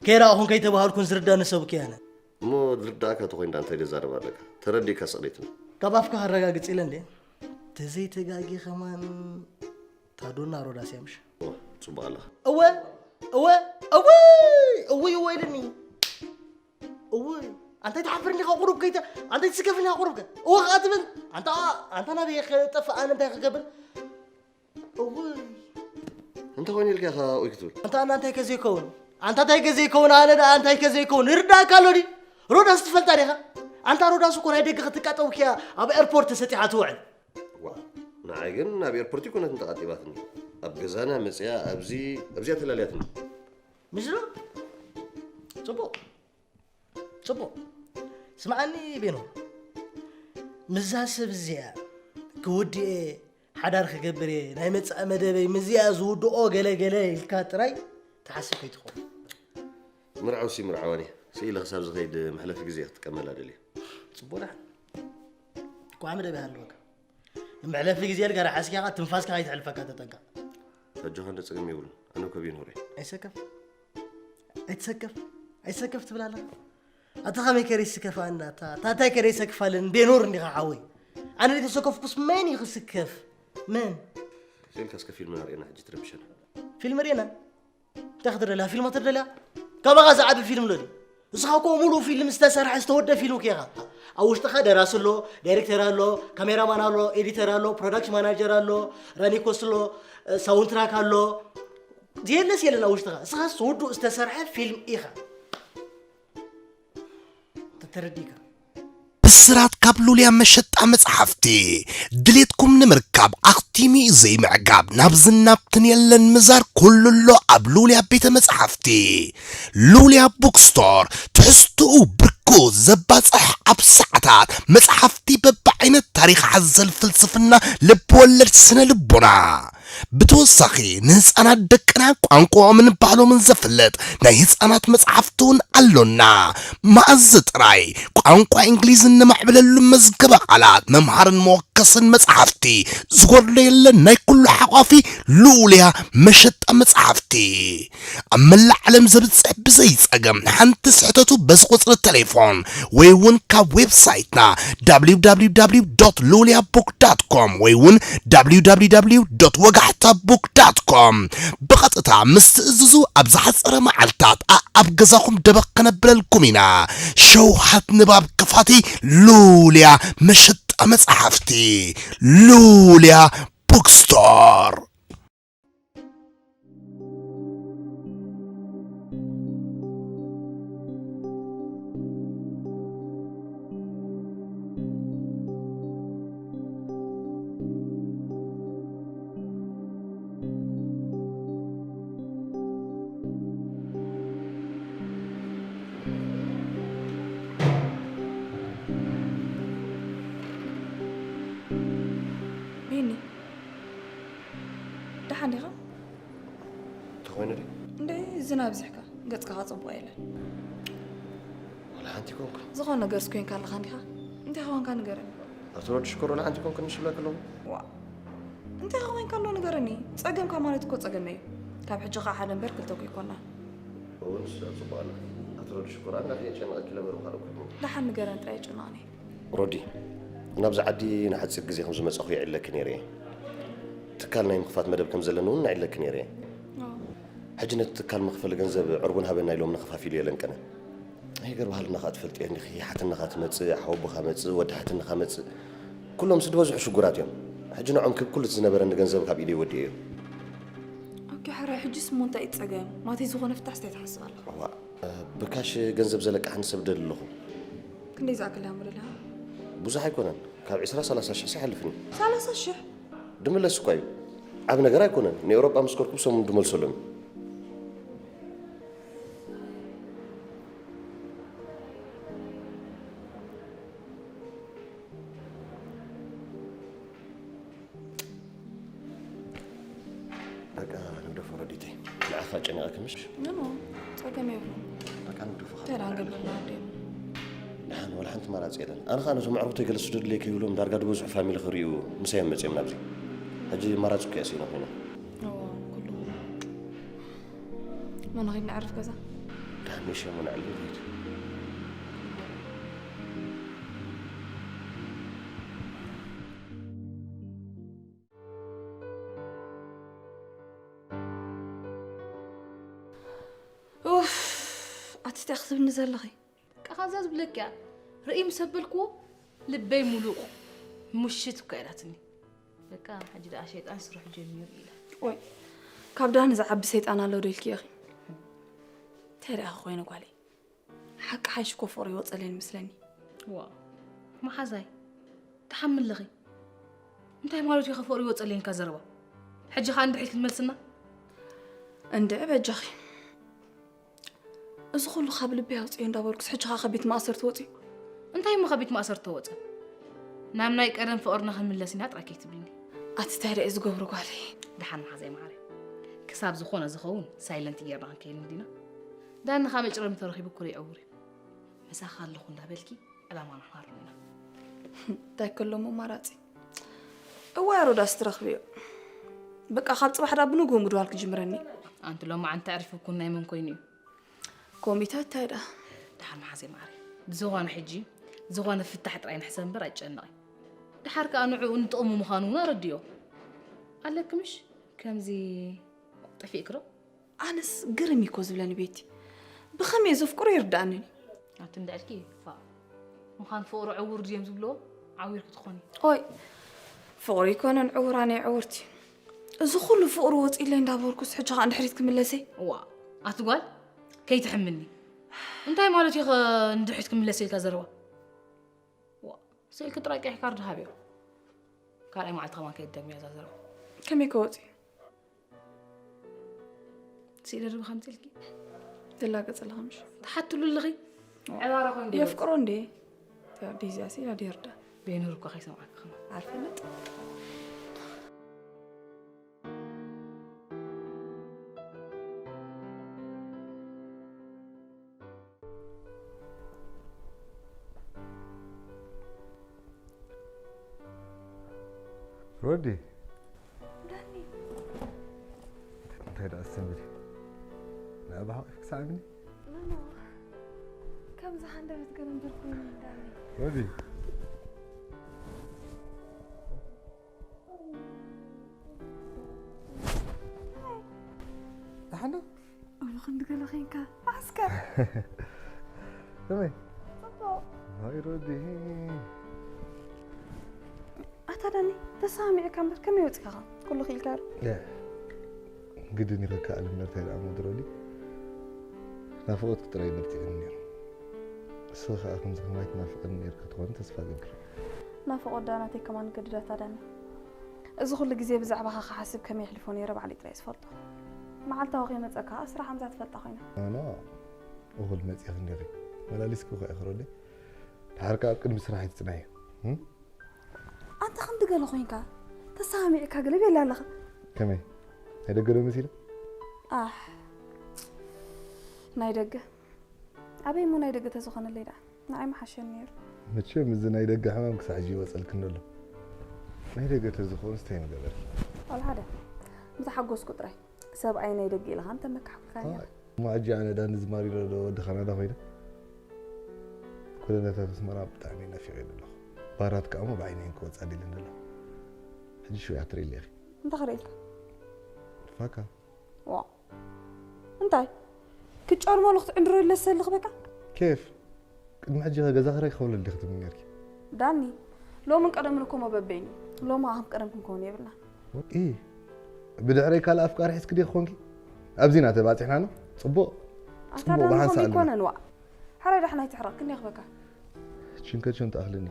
ከይረኣኹን ከይተባሃልኩን ዝርዳኒ ሰብ እኮ ኣነ። እሞ ዝርዳእካ ተኾይኑ ደኣ እንታይ ደዛረብ ኣለካ? ተረዲእካ ስቕሊት። ካብ ኣፍካ ከረጋግጽ ኢለ እንዴ? ተዘይተጋጊ ከማን ታዶና ሮዳስ እያ ምሽ? ኦ፣ ጽቡቕ ኣለኻ። እወ፣ እወ፣ እወይ፣ እወይ፣ እወ ኢልኒ። እወይ፣ ኣንታይ ትሓፍር እንዲኻ ቁሩብ ከይተ ኣንታይ ትስከፍ እንዲኻ ቁሩብ ከ እወ ከኣ ትብል ኣንታ ኣንታ ናበይ ክጠፍእ ኣነ እንታይ ክገብር እውይ እንተ ኮይኑ ኢልካ ኢኻ ኡይ ክትብል ኣንታ ኣና እንታይ ከዘይከውን ኣንታ እንታይ ከዘይከውን ኣነ ደኣ እንታይ ከዘይከውን ይርዳእካ ኣሎ ድዩ ሮዳስ ትፈልጣ ዲኻ ኣንታ ሮዳስ እኮ ናይ ደገ ክትቃጠው ክያ ኣብ ኤርፖርት ተሰጢሓ ትውዕል ዋ ንዓይ ግን ኣብ ኤርፖርት ይኮነትን ተቓጢባትኒ ኣብ ገዛና መፅያ ኣብዚ ኣብዚኣ ተላልያትኒ ምሽ ዶ ጽቡቕ ጽቡቕ ስምዓኒ ቤኖ ምዛ ሰብ እዚኣ ክውድኤ ሓዳር ክገብር እየ ናይ መጻኢ መደበይ ምዚኣ ዝውድኦ ገለ ገለ ኢልካ ጥራይ ትሓስብ ከይትኸውን ምርዓው ሲ ምርዓዋኒ ስኢለ ክሳብ ዝኸይድ መሕለፊ ግዜ ክትጥቀመላ ደልየ ጽቡቕ ደሓን ኳ መደብ ይሃልወካ መሕለፊ ግዜ ኢልካ ርሓስኪኻ ትንፋስካ ከይትሕልፈካ ተጠንቀቕ ኣጆኻ እንደ ጸገም የብሉን ኣነ ኮብ ይንሁረ ኣይሰከፍ ኣይትሰከፍ ኣይትሰከፍ ትብል ኣለኻ ኣታ ከመይ ከደ ይስከፋና ኣታ እንታይ ከደ ይሰክፋልን ቤኖር እንዲኻ ሓወይ ኣነ ዘይተሰከፍኩስ መን እዩ ክስከፍ መን ስኢልካ እስከ ፊልም ናርእየና ሕጂ ትረብሸና ፊልም ርኤና እንታይ ክትደልያ ፊልም ክትደልያ ካባኻ ዝዓቢ ፊልም ዶ እስኻ እኮ ሙሉእ ፊልም ዝተሰርሐ ዝተወደ ፊልም ኬኻ ኣብ ውሽጥኻ ደራሲ ኣሎ ዳይሬክተር ኣሎ ካሜራማን ኣሎ ኤዲተር ኣሎ ፕሮዳክሽን ማናጀር ኣሎ ራኒኮስ ኣሎ ሳውንትራክ ኣሎ የለስ የለን ኣብ ውሽጥኻ እስኻስ ውዱእ ዝተሰርሐ ፊልም ኢኻ ተተረዲካ ብስራት ካብ ሉልያ መሸጣ መጽሓፍቲ ድሌትኩም ንምርካብ ኣኽቲሚ ዘይምዕጋብ ናብ ዝናብትን የለን ምዛር ኩሉሎ ኣብ ሉልያ ቤተ መጽሓፍቲ ሉልያ ቡክስቶር ትሕዝትኡ ብርኩ ዘባጽሕ ኣብ ሰዓታት መጽሓፍቲ በብዓይነት ታሪኽ ሓዘል ፍልስፍና ልብወለድ ስነ ልቦና ብተወሳኺ ንህፃናት ደቅና ቋንቋኦምን ባህሎምን ዘፍልጥ ናይ ህፃናት መፅሓፍቲ እውን ኣሎና መኣዚ ጥራይ ቋንቋ እንግሊዝ እነማዕብለሉ መዝገበ ቃላት መምሃርን መወከስን መፅሓፍቲ ዝጎድሎ የለን ናይ ኩሉ ሓቋፊ ልኡልያ መሸጣ መፅሓፍቲ ኣብ መላእ ዓለም ዘብፅሕ ብዘይፀገም ሓንቲ ስሕተቱ በዚ ቁፅሪ ቴሌፎን ወይ እውን ካብ ዌብሳይትና www ሉልያ ቡክ ዳት ኮም ወይ እውን www ወጋሕታ ቡክ ዳት ኮም ብቐጥታ ምስ ትእዝዙ ኣብ ዝሓፀረ መዓልታት ኣኣብ ገዛኹም ደበኽ ከነብለልኩም ኢና ሸውሃት ንባብ ክፋቲ ሉልያ መሸጣ መፅሓፍቲ ሉልያ ቡክስቶር ቢኒ ደሓን ዲኻ? ተኾይኑ ድዩ? እንደ ዝናብ ዝሕካ ገጽካ ጽቡቕ የለን። ወላ ሓንቲ ኮንኩ። ዝኾነ ነገርስ ኮንካ ኣለኻ እንዲኻ? እንታይ ኾንካ ንገረኒ። ኣቶ ወዲ ሽኮር ወላ ሓንቲ ኮንኩ ንሽብለክ ኣለኹ። ዋ እንታይ ኾንካ ኣሎ ንገረኒ። ጸገምካ ማለት እኮ ጸገመይ እዩ። ካብ ሕጂ ኸዓ ሓደ እምበር ክልተ እኮ ይኮና። እውን ስለ ጽቡቕ ኣላ። ኣቶ ወዲ ሽኮር ኣንዳ ከየጨነቐኪ ለበሩ ካልእ እኮ ይኮንኩ። ደሓን ንገረኒ ጥራይ የጨንቐኒ። ሮዲ፣ ናብዚ ዓዲ ንሓጺር ግዜ ከም ዝመጻኹ የዕለኪ ነይረ እየ። ትካል ናይ ምኽፋት መደብ ከም ዘለኒ እውን ነዒለኪ ነይረ እየ። ሕጂ ነቲ ትካል መኽፈሊ ገንዘብ ዕርቡን ሃበና ኢሎምኒ ከፋፊሉ እየ ለንቀነ። ኣይገር ባህልና ከኣ ትፈልጥዮ እንዲኺ፣ ሓትንኻ ትመጽእ፣ ሓወቦኻ መጽእ፣ ወዲ ሓትንኻ መጽእ። ኩሎምሲ ዝበዝሑ ሽጉራት እዮም። ሕጂ ንዖም ክብ ኩሉ እቲ ዝነበረኒ ገንዘብ ካብ ኢደይ ወዲኤዮ። ኦኬ ሕራይ፣ ሕጂስ እሞ እንታይ እዩ ጸገም? ማተይ ዝኾነ ፍታሕስ እንታይ ትሓስብ ኣለኻ? እዋእ፣ ብካሽ ገንዘብ ዘለቅሓኒ ሰብ እደሊ ኣለኹ። ክንደይ ዝኣክል እያ እሞ ደሊኻ? ብዙሕ ኣይኮነን፣ ካብ ዕስራ ሰላሳ ሽሕ ኣይሓልፍን እዩ። ሰላሳ ሽሕ? ድምለስ እኳ እዩ። ዓቢ ነገር ኣይኮነን። ንኤውሮጳ ምስ ከድኩ ብሰሙን ድመልሰሎም እዩ። በቃ ንግደፎ ረዲተይ። ንዓኻ ጨኒቐኪ ምሽ? ኖ ኖ፣ ጸገም የብሉን። በቃ ንግደፎ። እንታይ ደኣ ንገብር ንዓዲ? ደሓን፣ ዋላ ሓንቲ ኣማራጺ የለን። ኣነ ኸኣ ነቶም ኣዕሩኽተይ ገለ ስደዱለይ ከይብሎም ዳርጋ ዝበዝሑ ፋሚሊ ክርእዩ ምሳይ እዮም መጺኦም ናብዚ። ሕጂ ኣማራጺ እኮ እየ ስኢነ ኮይነ። እወ፣ ኩሉ። እሞ ንኺድ ነዕርፍ ገዛ። ደሓን፣ ንእሽተይ እሞ ነዕልል ንኺድ። ኡፍ ኣቲ እንታይ ክትብልኒ ዘለኺ? እዛ ዝብለኪያ ርእይ ምስ ኣበልክዎ ልበይ ሙሉእ ምሽት እኳ ኢላትኒ። በቃ ሕጂ ደኣ ሸይጣን ስርሑ ጀሚሩ ኢላ። ወይ ካብ ዳኒ ዝዓቢ ሰይጣን ኣሎ ዶ ኢልኪ ኢኺ? እንታይ ደኣ ኮይነ ጓለይ? ሓቂ ሓይሽ እኮ ፍቕሪ ይወፀለይ ይመስለኒ። ዋ መሓዛይ ትሓሚ ኣለኺ። እንታይ ማለት እዩ ከፍቕሪ ይወፀለይ ኢልካ ዘረባ? ሕጂ ኸኣ እንድሕሪት ክትመልስና? እንድዒ በጃኺ። እዚ ኩሉ ካብ ልቢ ኣውፅዮ እንዳበልኩስ ሕጂ ኸኣ ከቢት ማእሰርቲ ወፅዩ። እንታይ እሞ ከቢት ማእሰርቲ ተወፀ? ናብ ናይ ቀደም ፍቕርና ክንምለስ ኢና ጥራይ ከይትብልኒ። ኣቲ እንታይ ደኣ ዝገብሮ ጓለይ? ደሓን መሓዛይ መዓረይ። ክሳብ ዝኾነ ዝኸውን ሳይለንት ጌርና ክንከይድ እንዲና። ዳኒ ኻብ መጭረሚ ተረኺቡ እኮ ይዕውር እዩ። ምሳኻ ኣለኹ እንዳበልኪ ዕላማና ክሃርም ኢና። እንታይ ከሎሞ ኣማራፂ? እዋይ ሮዳስ ትረኽብዮ። በቃ ካብ ፅባሕ ዳ ብንግሁ ምድዋል ክጅምረኒ። ኣንቲ ሎማዓንቲ ኣዕሪፉ ኩን ናይ መን ኮይኑ እዩ? ኮሚታ እንታይ ዳ? ደሓን መሓዘ ማዕረ። ብዝኾነ ሕጂ ዝኾነ ፍታሕ ጥራይ ንሕሰብ እምበር ኣይጨነቕ። ድሓር ከኣ ንዕኡ ንጥቕሙ ምዃኑ እውን ኣረድዮ። ኣለኪ ምሽ ከምዚ ጠፊእኪ ዶ? ኣነስ ግርም እኮ ዝብለኒ ቤቲ ብኸመይ ዘፍቅሮ ይርዳእንን እዩ። ኣቲ እንድዕልኪ ፋ ምዃን ፍቕሪ ዕውር ድዮም ዝብልዎ ዓዊርኪ ትኾኒ። ኦይ ፍቕሪ ይኮነን ዕውር ኣነ ዕውርቲ እዚ ኩሉ ፍቕሪ ወፂለይ እንዳበርኩስ ሕጂ ከዓ እንድሕሪት ክምለሰይ እዋ ኣቲ ጓል ከይትሕምኒ እንታይ ማለት እዩ እንድሕሪት ክምለሰ ኢልካ ዘረባ ስእልኪ ጥራይ ቀይሕ ካርድ ሃብዮ ካልኣይ መዓልቲ ከማን ከይትደግምያ እዛ ዘረባ ከመይ ከወፂ ስኢለ ዶ ብኸምዚ ኢልኪ ትላገጽ ኣለኻ ምሽ ትሓትሉ ኣለኺ ዕባራ ኮይኑ ዶ የፍቅሮ እንዴ ዲዝያ ስኢላ ድየርዳ ቤኑር እኮ ከይሰምዓካ ከማ ዓርፈለጥ ሮዲ ዳኒ እንታይ ደኣ ኣስተንግዲ ንኣባኻ ክሳዕብኒ ኖኖ ከምዚ ሃንደበት ገረምበር ኮይኑ ዳኒ ሮዲ ደሓና እሞ ክንዲ ገለ ኸይንካ ማዓስከር ከመይ ፅቡቕ ሃይ ሮዲ ኣታ ዳኒ ተሰማሚዕካ እምበር ከመይ ወፂኻ ኩሉ ክኢልካ ዶ ግድን ይኸክኣል እምበር እንታይ ደኣ ሞድሮዲ ናፍቖትኪ ጥራይ በርቲዕኒ ነይሩ ንስኺ ኸኣ ከምዚ ከማይ ትናፍቐኒ ነይርኪ ትኾኒ ተስፋ እገብር ናፍቖት ደኣ ናተይ ከማን ገድዳታ ዳኒ እዚ ኩሉ ግዜ ብዛዕባኻ ክሓስብ ከመይ የሕልፎ ነይረ ባዕለይ ጥራይ ዝፈልጦ መዓልታዊ ከይመጸካ ከኣ ስራሕ ኣምዛ ትፈልጣ ኮይና ኖኖ እኹል መጺእኺ እንዲኺ መላሊስኪ እኮ ኢኺ ሮዲ ድሓር ከኣ ኣብ ቅድሚ ስራሕ ኣይትጽንሕዮ ኣንታ ከምቲ ገለ ኮይንካ ተሰማሚዕካ ገለ ቤላ ኣለኻ ከመይ ናይ ደገ ዶ መሲለ ኣሕ ናይ ደገ ኣበይ እሞ ናይ ደገ ተዝኾነለይ ደኣ ንዓይ ምሓሸኒ ነይሩ መቸም እዚ ናይ ደገ ሕማም ክሳዕ ሕጂ ይወፀልክኒ ኣሎ ናይ ደገ ተዝኾንስ እንታይ ምገበርኪ ዋላ ሓደ ምዝሓጎስኩ ጥራይ ሰብኣይ ናይ ደገ ኢልኻ እንተመካሕኩልካኒ እሞ ሕጂ ኣነ ዳኒ ዝማሪሮ ዶ ወዲ ካናዳ ኮይነ ኮለነታት ኣስመራ ብጣዕሚ ናፊቐ ዘለኹ ባራት ከኣ እሞ ብዓይነይን ክወፃ ደልን ዘለኹ ሕጂ ሽውያ ትርኢ ኣለኺ እንታይ ክርኢ ኢልካ ፋካ ዋእ እንታይ ክጨርመሉ ክትዕንድሮ ኢለ ዝሰሊ ክበካ ኬፍ ቅድሚ ሕጂ ከ ገዛ ክራይ ክኸፍለሉ ዲኺ ትብሊ ነርኪ ዳኒ ሎምን ቀደምን እኮ መበበይኒ ሎሚ ኣብ ቀደም ክንከውን የብልና ኢ ብድሕረይ ካልእ ኣፍቃሪ ሒዝኪ ዲኺ ኮንኪ ኣብዚ ኢና ተባፂሕና ኖ ፅቡቕ ኣታ ጽቡቕ ዳኒ ብሓንሳእ ከምኡ ኣለና። ይኮነን ዋእ ሕራይ ዳሕና ኣይትሕረቕ ክንደይ ክበካ ችንከቸን ትኣኽልኒ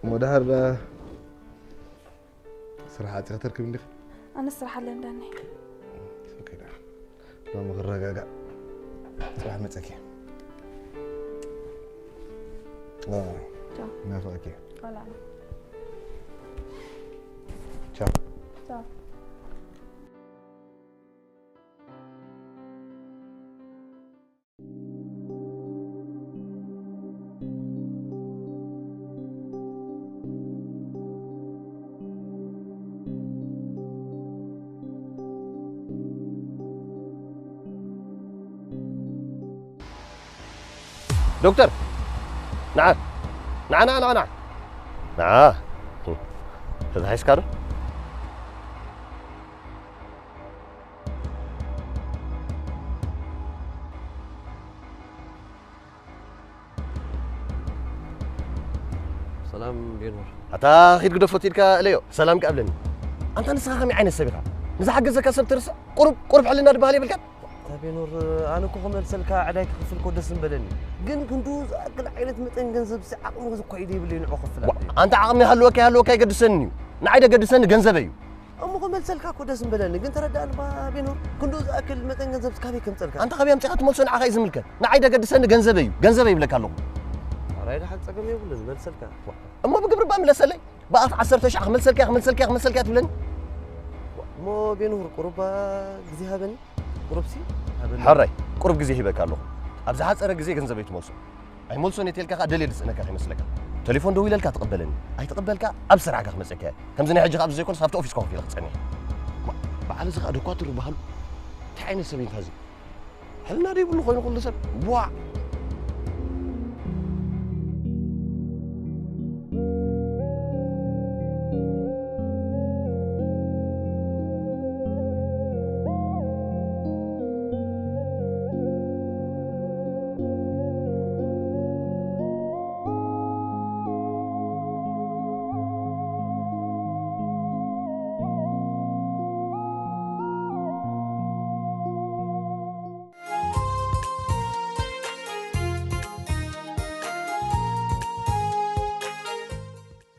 እሞ ደሓር ስራሕ ዓፂኻ ተርክብ እንዲኺ ኣነ ስራሕ ኣለ እንዳኒ ሎሚ ክረጋጋእ ስራሕ መፀኪ ናፍቐኪ ቻው ዶክተር ንዓ ንዓ ንዓ ንዓ ንዓ ንዓ ተታሒዝካ ዶ ሰላም ቤኖር። ኣታ ኺድ ግደፎ ኢልካ እለዮ ሰላም ከኣብለኒ። ኣንታ ንስኻ ከመይ ዓይነት ሰብ ኢኻ? ንዝሓገዘካ ሰብ ትርስዕ? ቁሩብ ቁሩብ ሕልና ድበሃል የብልካን? ኣታ ቤኖር፣ ኣነ እኮ ክመልሰልካ ዕዳይ ክኽፍል እኮ ደስ ምበለኒ። ግን ክንዱ ዝኣክል ዓይነት መጠን ገንዘብ ሲ ዓቕሚ እዚ እኮ ኢደ ይብለይ ንዑ ክፍል ኣበይ? ኣንታ ዓቕሚ ይሃልወካ ይሃልወካ ኣይገድሰንን እዩ። ንዓይ ደገድሰኒ ገንዘበይ እዩ። እሞ ክመልሰልካ እኮ ደስ ምበለኒ። ግን ተረዳእኒ ባ ቤኖር፣ ክንዱ ዝኣክል መጠን ገንዘብ ሲ ካበይ ከምጸልካ? ኣንታ ካበይ ኣምጺኻ ትመልሶ ንዓኻ እዩ ዝምልከት። ንዓይ ደገድሰኒ ገንዘበይ እዩ። ገንዘበይ ይብለካ ኣለኹ። ኣራይ ደሓን ጸገም የብሉን መልሰልካ። እሞ ብግብሪ ባ ምለሰለይ። ብኣፍ ዓሰርተ ሻዕ ክመልሰልካ ክመልሰልካ ክመልሰልካ ትብለኒ። እሞ ቤንሁር ቁሩብ ግዜ ሃበኒ። ቁሩብሲ ሃበኒ። ሕራይ ቁሩብ ግዜ ሂበካ ኣለኹ። ኣብ ዝሓጸረ ግዜ ገንዘበይ ትመልሶ። ኣይመልሶን እየ ተልካ ከኣ ደልየ ዝጽዕነካ ከይመስለካ። ቴሌፎን ደዊለልካ ትቕበለኒ። ኣይትቕበልካ ኣብ ስራሕካ ክመጸካ እየ። ከምዚ ናይ ሕጂ ከኣ ብዘይኮነስ ኣብቲ ኦፊስካ ኮፍ ኢለ ክጸንሕ እየ። ማ- በዓል እዚ ከኣ ደኳትር ይበሃሉ። እንታይ ዓይነት ሰብ እዩ እንታዚ? ሕልና ዘይብሉ ኮይኑ ኩሉ ሰብ ቧዕ።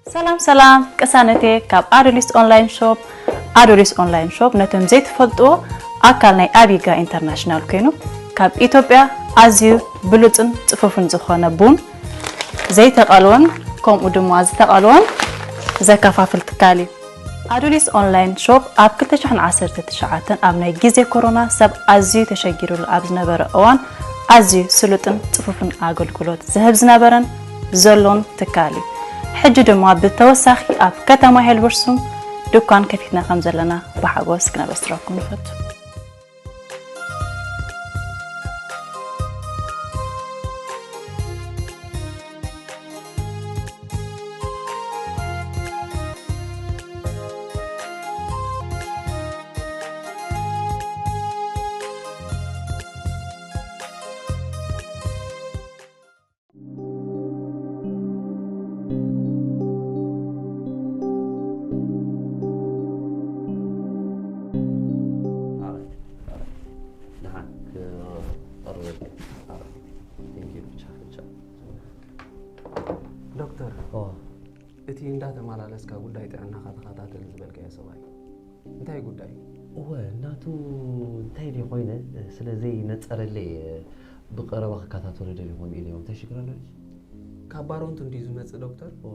ሰላም ሰላም ቅሳነቴ ካብ ኣዶሊስ ኦንላይን ሾፕ። ኣዶሊስ ኦንላይን ሾፕ ነቶም ዘይትፈልጥዎ ኣካል ናይ ኣቢጋ ኢንተርናሽናል ኮይኑ ካብ ኢትዮጵያ ኣዝዩ ብሉፅን ፅፉፍን ዝኾነ ቡን ዘይተቐልወን ከምኡ ድማ ዝተቐልወን ዘከፋፍል ትካል እዩ። ኣዶሊስ ኦንላይን ሾፕ ኣብ ክልተ ሽሕን ዓሰርተ ትሽዓተን ኣብ ናይ ግዜ ኮሮና ሰብ ኣዝዩ ተሸጊሩሉ ኣብ ዝነበረ እዋን ኣዝዩ ስሉጥን ጽፉፍን ኣገልግሎት ዝህብ ዝነበረን ዘሎን ትካል እዩ። ሕጂ ድማ ብተወሳኺ ኣብ ከተማ ሄልበርሱም ድኳን ከፊትና ከም ዘለና ብሓጎስ ክነበስረኩም ንፈቱ። ደሓን ክቐርበልካ። ቴንኪዩ ብቻ ብቻ። ዶክተር፣ እቲ እንዳተመላለስካ ጉዳይ ጥዕናኻ ተኸታተል ዝበልካዮ ሰብኣይ እንታይ ጉዳይ እዩ? እወ፣ ናቱ እንታይ ድዩ ኮይነ ስለ ዘይነጸረለይ እየ ብቐረባ ክከታተሎ ደልየ ኮን ኢለ እዮም። እንታይ ሽግር ኣሎ ልጅ? ካብ ባሮንቱ እንድዩ ዝመጽእ ዶክተር? እወ።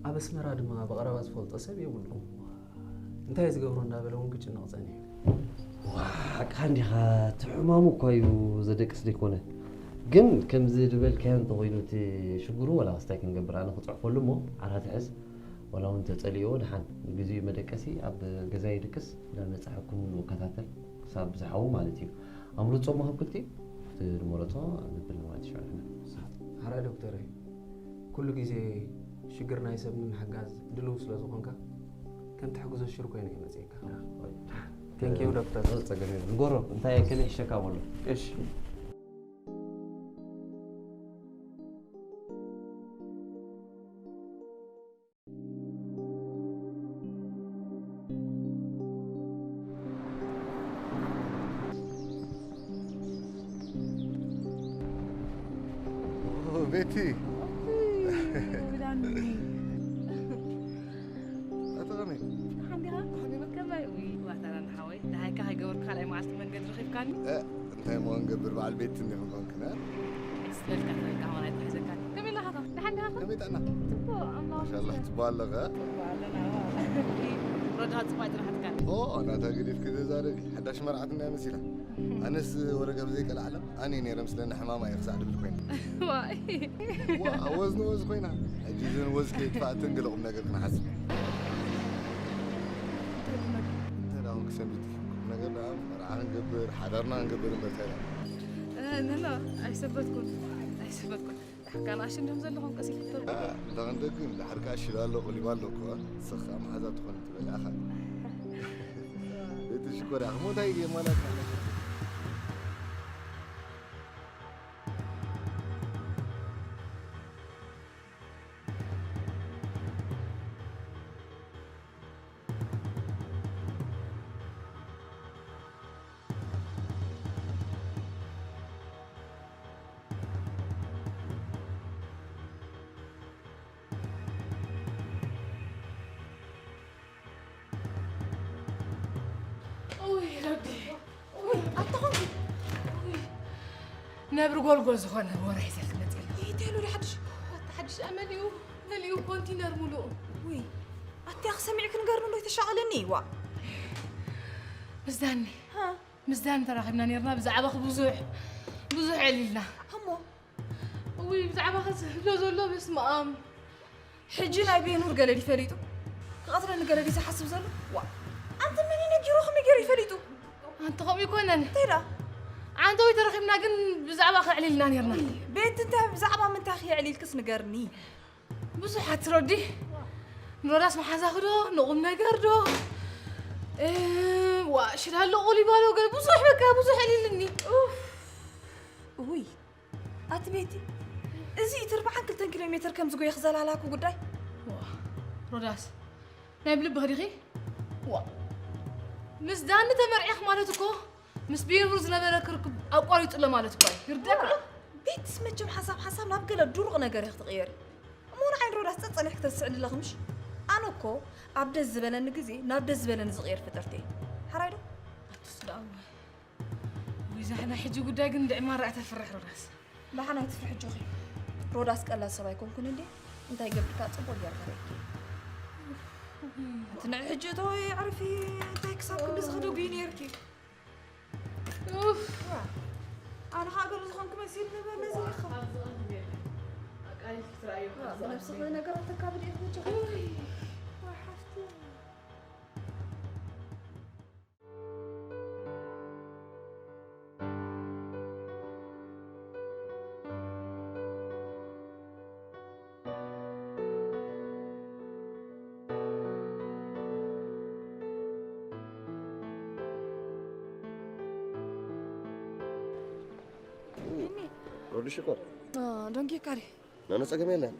ኣብ ኣስመራ ድማ ብቐረባ ዝፈልጦ ሰብ የብሉን። እንታይ ዝገብሮ እንዳበለ እውን ክጭነቕ ጸኒሑ። ዋእ፣ ሓቅኻ እንዲኻ፣ እቲ ሕማሙ እኳ እዩ ዘደቅስ ደይኮነ። ግን ከምዚ ዝበልካዮ እንተኾይኑ እቲ ሽግሩ፣ ወላ ክስታይ ክንገብር፣ ኣነ ክጽሕፈሉ እሞ ዓራት ሕዝ፣ ወላ እውን ተጸሊእዎ ደሓን፣ ንግዚኡ መደቀሲ ኣብ ገዛ ይድቅስ፣ ናብ መጻ ሕክምንኡ እከታተል፣ ክሳብ ዝሓዊ ማለት እዩ። ኣምርጾ ምሃብ ክልቲኡ፣ እቲ ዝመረጾ ንብል ማለት እዩ ሽዑ ንሕና። ሓራይ ዶክተረይ፣ ኩሉ ግዜ ሽግር ናይ ሰብ ንምሕጋዝ ድልው ስለ ዝኾንካ፣ ከም ትሕግዞ ሽር ኮይነ እየ መጺኤካ። ቴንኪዩ ዶክተር። ጸገም የብሉን። ጎሮ፣ እንታይ ከመይ ይሕሸካ በሎ። እሺ። ቤቲ ኣቶ ከመይ? ደሓን ዲኻ? ከመይ? ውይ፣ ዋታና ንሓወይ፣ ደሃይካ ከይገበርኩ ካልኣይ መዓልቲ መንገዲ ረኺብካኒ? እንታይ እሞ ክንገብር፣ በዓል ቤት እንዲኹም ኮንክና። ስለልካ ተበልካ ሆን ኣይትሕዘካኒ። ከመይ ኣለኻ? ደሓን ዲኻ? ከመይ ጥዕና? ጽቡቕ፣ ኣምላኽ ማሻላ፣ ጽቡቕ ኣለኸ? ጽቡቕ ኣለና። ረዳ ጽቡቕ ኣይጥናሕትካኒ። ኦ፣ ናታ ገዲፍኪ ዘዛረቢ፣ ሓዳሽ መርዓት እንድያ መሲላ። ኣነስ ወረቀ ብዘይቀልዓለም ኣነ ነይረ ምስለኒ ሕማማ እየ ክሳዕ ድብል ኮይና። ዋይ። ዋ፣ ወዝ ንወዝ ኮይና። ሕጂ እዘን ወዝ ከየጥፋእተን ገለ ቁም ነገር ክንሓስብ። እንታይ ቁም ነገር? እንታይ ደኣ ክሰንብት? ቁም ነገር ደኣ መርዓ ክንገብር፣ ሓዳርና ክንገብር እምበር እንታይ ደኣ? እ፣ ኖ፣ ኖ፣ ኣይሰበትኩን። ኣይሰበትኩን። ዳሕርካ ንኣሽቱ እንዲኹም ዘለኹም ቀስ ኢልኩም ተርጉሙ። እ፣ እንዳ ክንደግም፣ ዳሕርካ ኣሽሉ ኣሎ፣ ቆሊባ ኣሎ እኮ። ንስኻ መሓዛ ትኾን ትበል ኣኻ። እቲ ሽኮር እሞ እንታይ የማላካ? ውይ ኣታ ኾንኪ ነብሪ ጎልጎል ዝኾነ ወረ ሒዘ ክመጽእ ኢለ። ይተሉ ሓድሽ ኣታ ሓድሽ ኣመሊኡ መሊኡ ኮንቲነር ሙሉእ። ውይ ኣቲ ኣኽሰሚዕ ክንገርኒ ዶ ይተሻቐለኒ ይዋ። ምስዳኒ ምስዳኒ ተራኺብና ነርና ብዛዕባኺ ብዙሕ ብዙሕ ዕሊልና። እሞ ውይ ብዛዕባኺ ዝብሎ ዘሎ በስመኣም። ሕጂ ናይ ቤኑር ገለ ድዩ ፈሊጡ? ክቐትለኒ ገለ ድዩ ዝሓስብ ዘሎ? ዋ ኣንቲ መን እዩ ነጊሩኹም እዩ ገይሩ ይፈሊጡ? ኣንቲ ከምኡ ይኮነን እንታይ ዳ? ዓንተዊ ተረኺብና ግን ብዛዕባ ከዕሊልና ነርና። ቤት እንታይ ብዛዕባ ምንታይ ክየዕሊልክስ ንገርኒ። ብዙሓት ትረዲ ንሮዳስ መሓዛኺ ዶ ንቑም ነገር ዶ? ዋ ሽዳሎ ቁሊባሎ ገ ብዙሕ በቃ ብዙሕ ዕሊልኒ። ውይ ኣቲ ቤቲ፣ እዚ እቲ ኣርብዓን ክልተን ኪሎ ሜትር ከም ዝጎየኽ ዘላላኩ ጉዳይ። ዋ፣ ሮዳስ፣ ናይ ብልብኺ ዲኺ? ዋ፣ ምስ ዳኒ ተመርዒኺ ማለት እኮ ምስ ቤኑር ዝነበረ ክርክብ ኣቋሪጹ ኣሎ ማለት እኮ እዩ። ይርዳእኩ ዶ? ቤትስ መቸም ሓሳብ ሓሳብ ናብ ገለ ድሩቕ ነገር ኢኺ ትቕየሪ። እሞ ንዓይን ሮዳስ ጸጸኒሕ ክተስዕሊ ኣለኺ ምሽ? ኣነ እኮ ኣብ ደስ ዝበለኒ ግዜ ናብ ደስ ዝበለኒ ዝቕየር ፍጥርቲ እየ። ሓራይ ዶ? ኣቱስ ደኣ እዋይ። ወይ ዛሕና ሕጂ ጉዳይ ግን ድዕማራ እተፍርሕ ሮዳስ። ደሓን ኣይትፍርሒ ኣጆኺ። ሮዳስ ቀላል ሰብ ኣይኮንኩን እንዴ? እንታይ ገብርካ ጽቡቕ ጌርካ ርኢኪ። እቲ ንዒ ሕጂ እተወ ኣዕርፊ እንታይ ክሳብ ክንዲ ዝኸደጉ ነርኪ። ኡፍ። ኣነ ኸኣ ገለ ዝኾንኩ መሲሉ ነበር ነዚ ኢኻ። ኣብዚ ቐንዲ ጌርካ። ኣቃሊልኪ ትረኣዮ ዋ፣ ካብዚ ብነብስኺ ቐንዲ። ነገራት ተካብዲ ኢኺ በጃኺ። ውይ። ዋ፣ ሓፍቲ። ሮዲ ሽኮር። ዶንኪ ካሪ። ናኖ ጸገም የለን።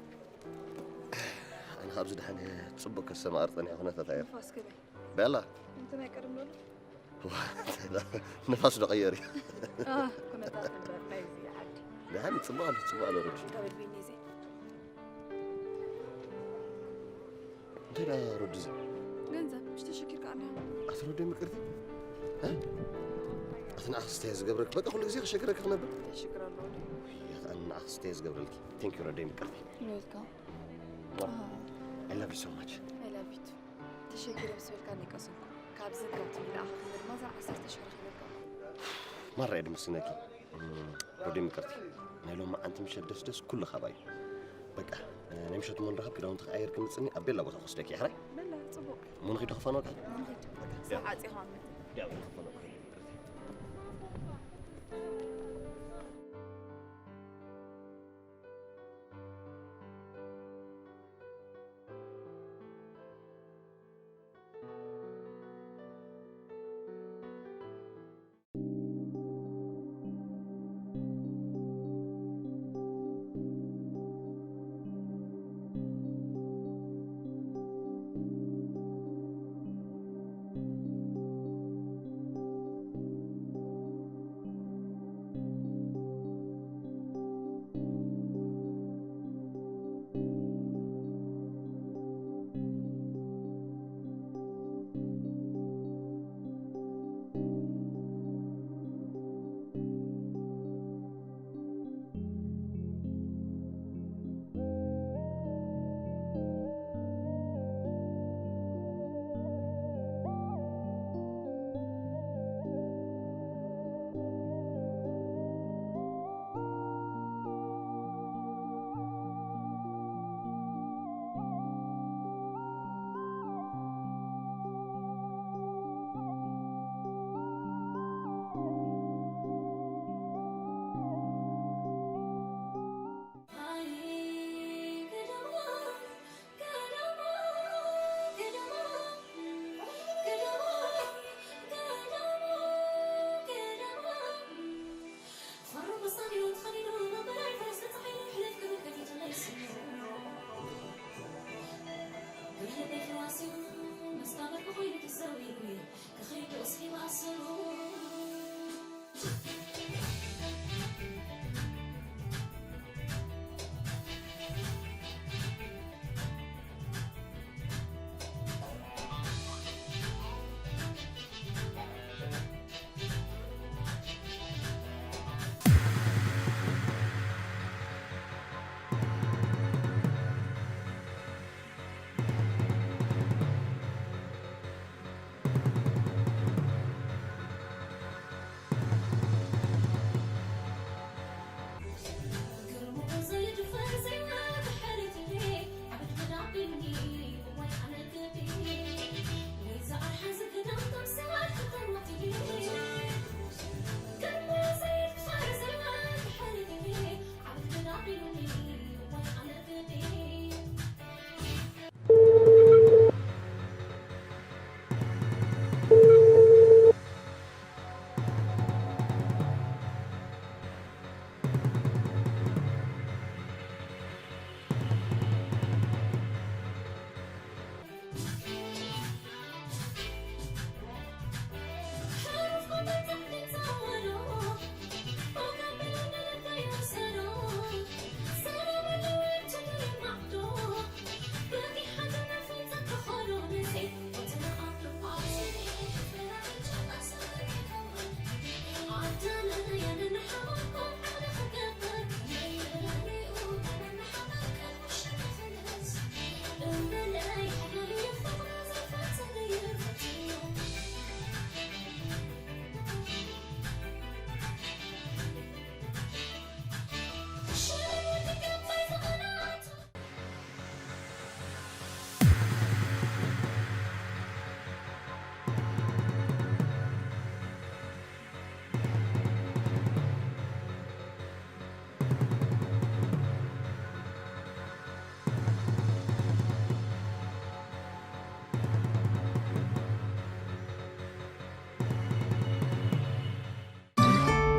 ኣነ ካብዚ ደሓን ጽቡቅ ከሰማር ጸኒሐ ኩነታት ኣየር። ንፋስ ገበይ። ቤላ። እንተ ናይ ቀደም ዶ? ዋ፣ ንፋስ ዶ ቀየሪ? አ፣ ኩነታት እምበር ናይዚ ዓዲ። ደሓን ጽቡቅ ኣሎ፣ ጽቡቅ ኣሎ ሮዲ። እንተ በልቢኒ እዚ። እንታይ ደኣ ሮዲ እዚ? ገንዘብ፣ ምሽ ተሸኪርካ ኣነ። ኣቲ ሮዲ ምቅርቲ? እ? ኣቲ ንኣኽስተይ ዝገብረክ፣ በቃ ኩሉ ግዜ ክሸግረክ ክነብር። ሽግር ኣለዎ ድዩ? ያት ኣነ ንኣኽስተይ ዝገብረልኪ። Thank you ሮዲ ምቅርቲ። You're welcome። Wow. I love you so much. I love you too. ተሸጊረ ምስ በልካ እኔ ቀሰንኩ። ካብዚ ጋት ንልኣኻ ክብል ማዛ ዓሰርተ ሽሕ ረኺበልካ። ማራ እየ ድመስግነኪ። እም፣ ሮዲ ምቅርቲ። ናይ ሎሚ ዓንቲ ምሸት ደስ ደስ ኩሉ ካባይ። በቃ፣ እ፣ ናይ ምሸት እሞ ንራኸብ ክዳውንቲ ክዓየር ክምጽኒ ኣብ ቤላ ቦታ ክወስደኪ፣ ሕራይ? በላ፣ ጽቡቕ። እሞ ንኺድ ክፋኖካ? እሞ ንኺድ። በቃ፣ ሰዓት ኢኻ። ዲያ ክፋኖካ።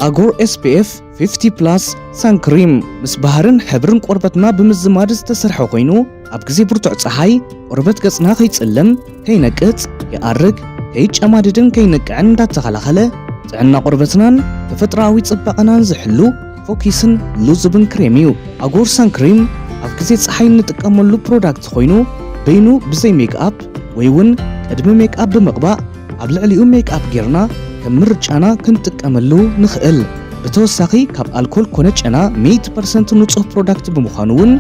ኣጎር S P F fifty plus sun cream ምስ ባህርን ሕብርን ቆርበትና ብምዝማድ ዝተሰርሐ ኮይኑ፣ ኣብ ግዜ ብርቱዕ ጸሓይ ቆርበት ገጽና ከይጽለም፣ ከይነቅጽ፣ ከይኣርግ፣ ከይጨማድድን ከይነቅዕን እንዳተኸላኸለ፣ ጥዕና ቆርበትናን ተፈጥሮኣዊ ጽባቐናን ዝሕሉ ፎኪስን ልዙብን ክሬም እዩ። ኣጎር ሳን ክሬም ኣብ ግዜ ጸሓይ እንጥቀመሉ ፕሮዳክት ኮይኑ፣ በይኑ ብዘይ ሜክኣፕ ወይ እውን ቅድሚ ሜክኣፕ ብምቕባእ፣ ኣብ ልዕሊኡ ሜክኣፕ ጌርና ከም ምርጫና ክንጥቀመሉ ንኽእል። ብተወሳኺ ካብ ኣልኮል ኮነ ጨና ሚእቲ ፐርሰንት ንጹህ ፕሮዳክት ብምዃኑ እውን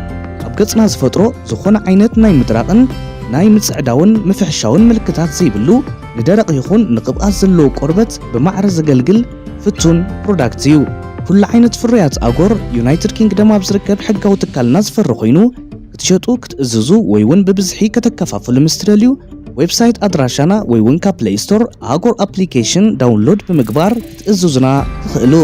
ኣብ ገጽና ዝፈጥሮ ዝኾነ ዓይነት ናይ ምድራቕን ናይ ምጽዕዳውን ምፍሕሻውን ምልክታት ዘይብሉ ንደረቕ ይኹን ንቅብኣት ዘለዎ ቆርበት ብማዕረ ዘገልግል ፍቱን ፕሮዳክት እዩ። ኩሉ ዓይነት ፍርያት ኣጎር ዩናይትድ ኪንግደም ኣብ ዝርከብ ሕጋዊ ትካልና ዝፈሪ ኮይኑ ክትሸጡ ክትእዝዙ ወይ እውን ብብዝሒ ከተከፋፍሉ ምስ ትደልዩ ዌብሳይት ኣድራሻና ወይ እውን ካብ ፕሌይ ስቶር ኣጎር ኣፕሊኬሽን ዳውንሎድ ብምግባር ክትእዝዙና ትኽእሉ።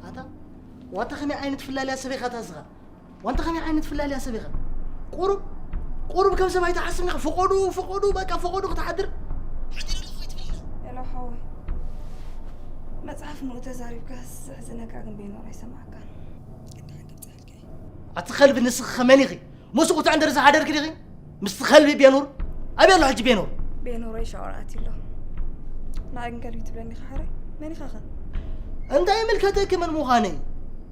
ኣታ ዋንታ ከመይ ዓይነት ፍላልያ ሰብ ኢኻ ታዝኻ? ዋንታ ከመይ ዓይነት ፍላልያ ሰብ ኢኻ? ቁሩብ ቁሩብ ከም ሰብ ኣይትሓስብን ኢኻ። ፈቆዱ ፈቆዱ በቃ ፈቆዱ ክትሓድር ሓዲር ኣለኹ ኣይትብል ኢኻ። ኤሎ ሓወይ፣ መጽሓፍ ምሉእ ተዛሪብካ ዘሕዝነካ ግን ቤኖር ኣይሰማዕካን። ግን ደሓን ከምጽኣልካ እየ። ኣቲ ከልቢ ንስኺ ከ መን ኢኺ? ምስኡ ክትዕንደሪ ዝሓደርኪ ዲኺ? ምስቲ ከልቢ ቤኑር? ኣበይ ኣሎ ሕጂ ቤኑር? ቤኑረይ ሻወር ኣትዩ ኣሎ። ንዓይ ግን ከልቢ ትብለኒ ኢኻ ሓራይ? መን ኢኻ ኸ? እንታይ ይምልከተኪ መን ምዃነይ?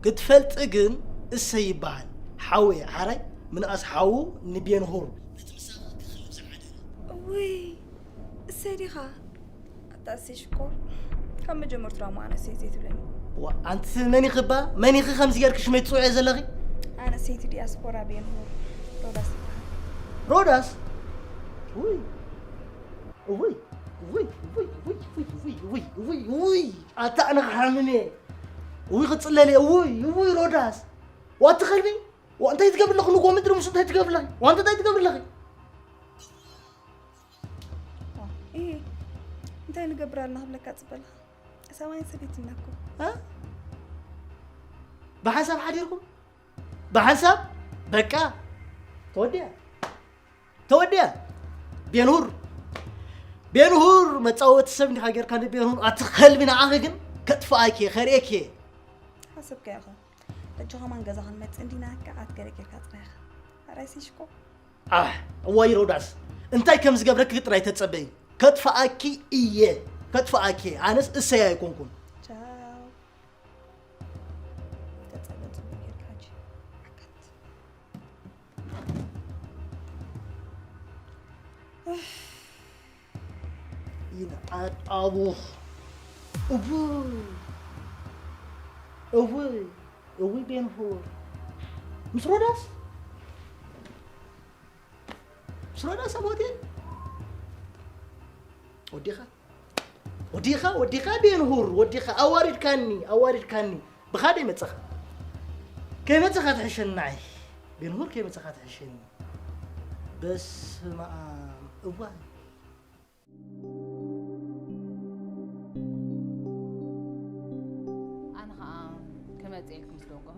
ክትፈልጢ ግን እሰይ ይበሃል። ሓወይ ሓራይ ምንኣስ ሓዉ ንቤንሁር ነቲ ምሳኺ ክኸልብ ዝሓደረ። እውይ እሰይ ዲኻ? ኣታ እሰይ ሽኮር፣ ካብ መጀመርቱ ደኣ እሞ ኣነ እሰይ ዘይትብለኒ። ዋ፣ ኣንቲ መን ኢኺ እባ? መን ኢኺ ከምዚ ጌርኪ ሽመይ ትጽውዕዮ ዘለኺ? ኣነ ሰይቲ ዲያስፖራ ቤንሁር ሮዳስ ይበሃል። ሮዳስ? ውይ፣ ውይ፣ ውይ፣ ውይ፣ ኣታ ኣነ ክሓምም እየ። ውይ፣ ክጽለል እየ። ውይ፣ ውይ፣ ሮዳስ። ዋቲ ከልቢ፣ ዋ፣ እንታይ ትገብሪ ኣለኺ? ንጎ ምድሪ ምስ እንታይ ትገብሪ ኣለኺ? ዋንታ እንታይ ትገብሪ ኣለኺ? ዋ፣ እሂ፣ እንታይ ንገብር ኣለና ክብለካ ጽበ ኣለኻ። ሰብኣይን ሰበይትን ኢና እኮ። እ? ብሓንሳብ ሓዲርኩም? ብሓንሳብ? በቃ። ተወዲኣ። ተወዲኣ። ቤንሁር። ቤንሁር፣ መጻወቲ ሰብ እንዲኻ ጌርካ ንቤንሁር። ኣቲ ከልቢ ንዓኺ ግን ከጥፍኣኪ እየ፣ ከርእየኪ እየ። ሓሰብካዮ ኢኻ። ሕጂ ኸማን ገዛ ክንመጽእ እንዲና፣ ከዓት ገለ ጌርካ ጽናሕ ኢኻ። ኣራይ ሲሽኮ። ኣሕ፣ እዋይ ሮዳስ፣ እንታይ ከም ዝገብረኪ ጥራይ ተጸበዪ። ከጥፍኣኪ እየ፣ ከጥፍኣኪ እየ። ኣነስ እሰይ ኣይኮንኩን። ቻው። ተጸበ ጽቡቕ ጌርካ ሕጂ። ዓካት። ይንዓድ ኣቡኽ። እውይ፣ እውይ፣ እውይ ቤንሁር። ምስ ሮዳስ? ምስ ሮዳስ ኣብ ሆቴል? ወዲኻ? ወዲኻ? ወዲኻ ቤንሁር? ወዲኻ? ኣዋሪድካኒ፣ ኣዋሪድካኒ። ብኻ ዶ ይመጽኻ? ከይመጽኻ ትሕሸኒ ንዓይ። ቤንሁር ከይመጽኻ ትሕሸኒ። በስመ ኣብ። እዋይ። ኣነ ኸኣ ክመጽእ ኢልኩም ምስ ደንጎኺ፣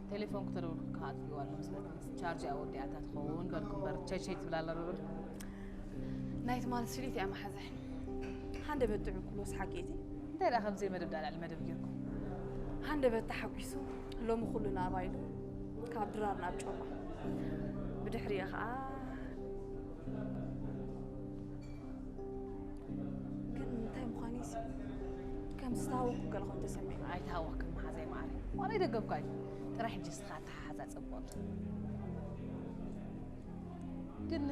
ቴሌፎን ክተደውልኩ ከኣ ትሪእዋ ኣሎ መስለኒ። ቻርጅ እያ ወዲኣታ ትኸውን በልኩ እምበር፣ ቸይቸይ ትብል ኣላ ዶ በልኩ። ናይ ትማሊ ስሊት እያ መሓዛይ። ሃንደበት ጥዑም ክብሎስ ሓቂ እቲ። እንታይ ደኣ ከምዚ መደብ ደኣ ልዕሊ መደብ ጌርኩም? ሃንደበት ተሓጒሱ ሎሚ ኩሉ ንኣባይ ኢሉ ካብ ድራር ናብ ጮማ። ብድሕሪኡ ኸኣ ግን እንታይ ምዃኑሲ ከም ዝተሃወኩ ገለ ኾን ተሰሚዑ። ኣይተሃወክን መሓዛይ መዓረይ። ዋላ ኣይደገምኳ እዩ። ጥራሕ ሕጂ ንስኻ ኣተሓሓዛ ጽቡቕ። ግን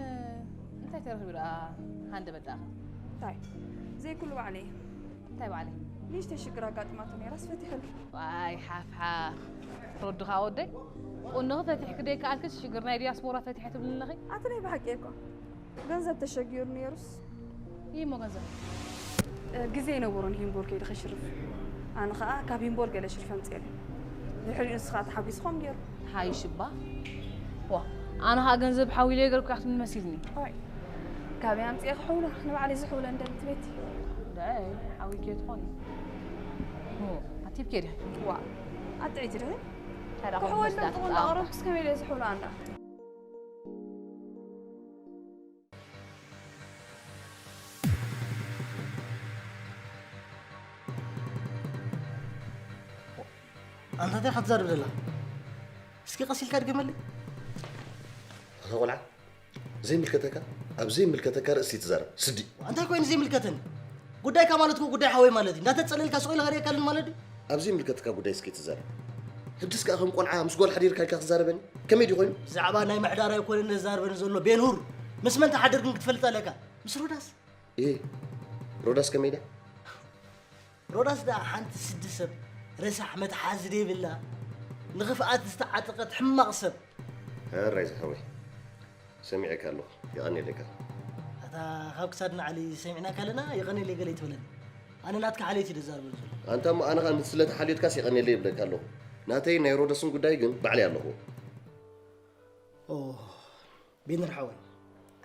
እንታይ ተረኺቡ ደኣ ሃንደበት ደኣ? እንታይ? ዘይኩሉ ባዕለይ። እንታይ ባዕለይ? ንእሽተይ ሽግር ኣጋጢማቶ ነይራስ ፈቲሐሉ። ዋይ ሓፍሓፍ። ሮድኻ ወደይ። ቁንኺ ፈቲሕኪ ደይከኣልክስ ሽግር ናይ ዲያስፖራ ፈቲሐ ትብልኒ ኣለኺ? ኣቲ ናይ ብሓቂ እኮ። ገንዘብ ተሸጊሩ ነይሩስ። ይሞ ገንዘብ? እ፣ ግዜ ኣይነበሮን ሂምቦር ከይዱ ከሽርፍ። ኣነ ኸኣ ካብ ሂምቦር ገለ ሽርፍ ኣምጽኤሉ። ድሕሪኡ ንሱ ኸኣ ተሓጒሱ ከምኡ ገይሩ። ሓይሽ እባ። ዋ፣ ኣነ ኸዓ ገንዘብ ሓዊለ ይገርኩ ክትብል መሲልኒ። ኦይ፣ ካበይ ኣምፂኤ ክሕውሎ? ንባዕለይ ዝሕውለ እንደንት ቤት። ዳይ ሓዊልኪ ትኾኒ። ሆ፣ ኣቲብ ኬዲ። ዋ፣ ኣጥዒቲ ድኺ? ታዲያ ክሕወሎም መስላት ጥቕም ጣባ። ዳቐረብኩስ ከመይ ኢለ ዝሕውሎ ኣንዳ? ኣንታ እንታይ ኢኻ ትዛረብ ዘላ? እስኪ ቀስ ኢልካ ድገመለይ። ኣታ ቆልዓ ዘይምልከተካ ኣብ ዘይምልከተካ ርእሲ ትዛረብ ስዲ። እንታይ ኮይኑ ዘይምልከተኒ? ጉዳይካ ማለት እኮ ጉዳይ ሓወይ ማለት እዩ። እንዳተጸለልካ ስቕ ኢለ ከርእየካ ኣለኒ ማለት ድዩ? ኣብ ዘይምልከተካ ጉዳይ እስኪ ትዛረብ። ሕጅስ ከኣ ከም ቆልዓ ምስ ጓል ሓዲርካ ኢልካ ክዛረበኒ ከመይ ድዩ ኮይኑ? ብዛዕባ ናይ ምሕዳር ኣይኮነን ዘዛርበኒ ዘሎ ቤንሁር። ምስ መን ትሓድር ግን ክትፈልጥ ኣለካ። ምስ ሮዳስ። እየ ሮዳስ ከመይ ድያ? ሮዳስ ደኣ ሓንቲ ስዲ ሰብ ረሳሕ መትሓዚ ዘይብላ ንኽፍኣት ዝተዓጠቐት ሕማቕ ሰብ። ሕራይ ዝሓወይ ሰሚዐካ ኣለኹ። የቐንየለካ። ኣታ ካብ ክሳድ ንዓሊ ሰሚዕናካ ኣለና የቐንየለይ ገለ ይትበለኒ። ኣነ ናትካ ሓልዮት እዩ ደዛርበሉ ዘሎ። ኣንታ እሞ ኣነ ኸኣ ንስለ ተሓልዮትካስ የቐንየለይ ይብለካ ኣለኹ። ናተይ ናይ ሮዳስን ጉዳይ ግን ባዕለይ ኣለኹ። ኦ ቤንር ሓወይ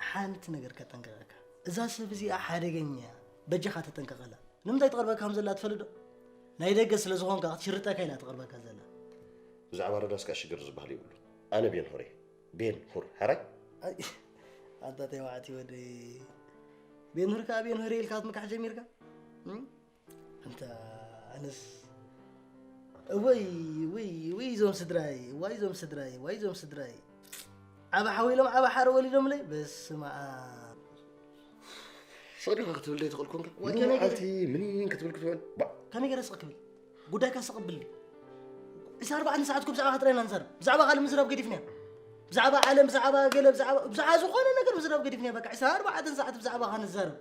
ሓንቲ ነገር ከጠንቀቐካ። እዛ ሰብ እዚኣ ሓደገኛ እያ። በጃኻ ተጠንቀቐላ። ንምንታይ ትቐርበካ ከም ዘላ ትፈልጥ ዶ? ናይ ደገ ስለ ዝኾንካ ክትሽርጠካ ኢላ ትቐርበካ ዘላ። ብዛዕባ ሮዳስ ከኣ ሽግር ዝበሃል የብሉ። ኣነ ቤን ሆሬ ቤን ሁር ሓራይ ኣይ፣ ኣንታ ተዋዕቲ ወደይ። ቤንሁር ከኣ ቤንሁር ኢልካ ክትምካሕ ጀሚርካ? እም? ኣንታ ኣነስ እወይ፣ እወይ፣ እወይ እዞም ስድራይ፣ እዋይ እዞም ስድራይ፣ እዋይ እዞም ስድራይ። ዓባ ሓዊሎም ዓባ ሓረ ወሊዶምለይ። በስመ ኣብ። ስቕ ዲኻ ክትብል ዘይትኽእል ኮንካ? ወይ ሙሉ ከመይ ገይረ- መዓልቲ ምኒን ክትብል ክትውዕል? ባዕ! ከመይ ገይረ ስቕ ክብል? ጉዳይካ ስቕ ብሊ። ዕስራን ኣርባዕተን ሰዓት እኮ ብዛዕባ ጥራይ ኢና ንዛረብ። ብዛዕባ ካልእ ምዝራብ ገዲፍና። ብዛዕባ ዓለም፣ ብዛዕባ ገለ፣ ብዛዕባ ብዛዕባ ዝኾነ ነገር ምዝራብ ገዲፍና። በቃ ዕስራን ኣርባዕተን ሰዓት ብዛዕባኻ ንዛረብ።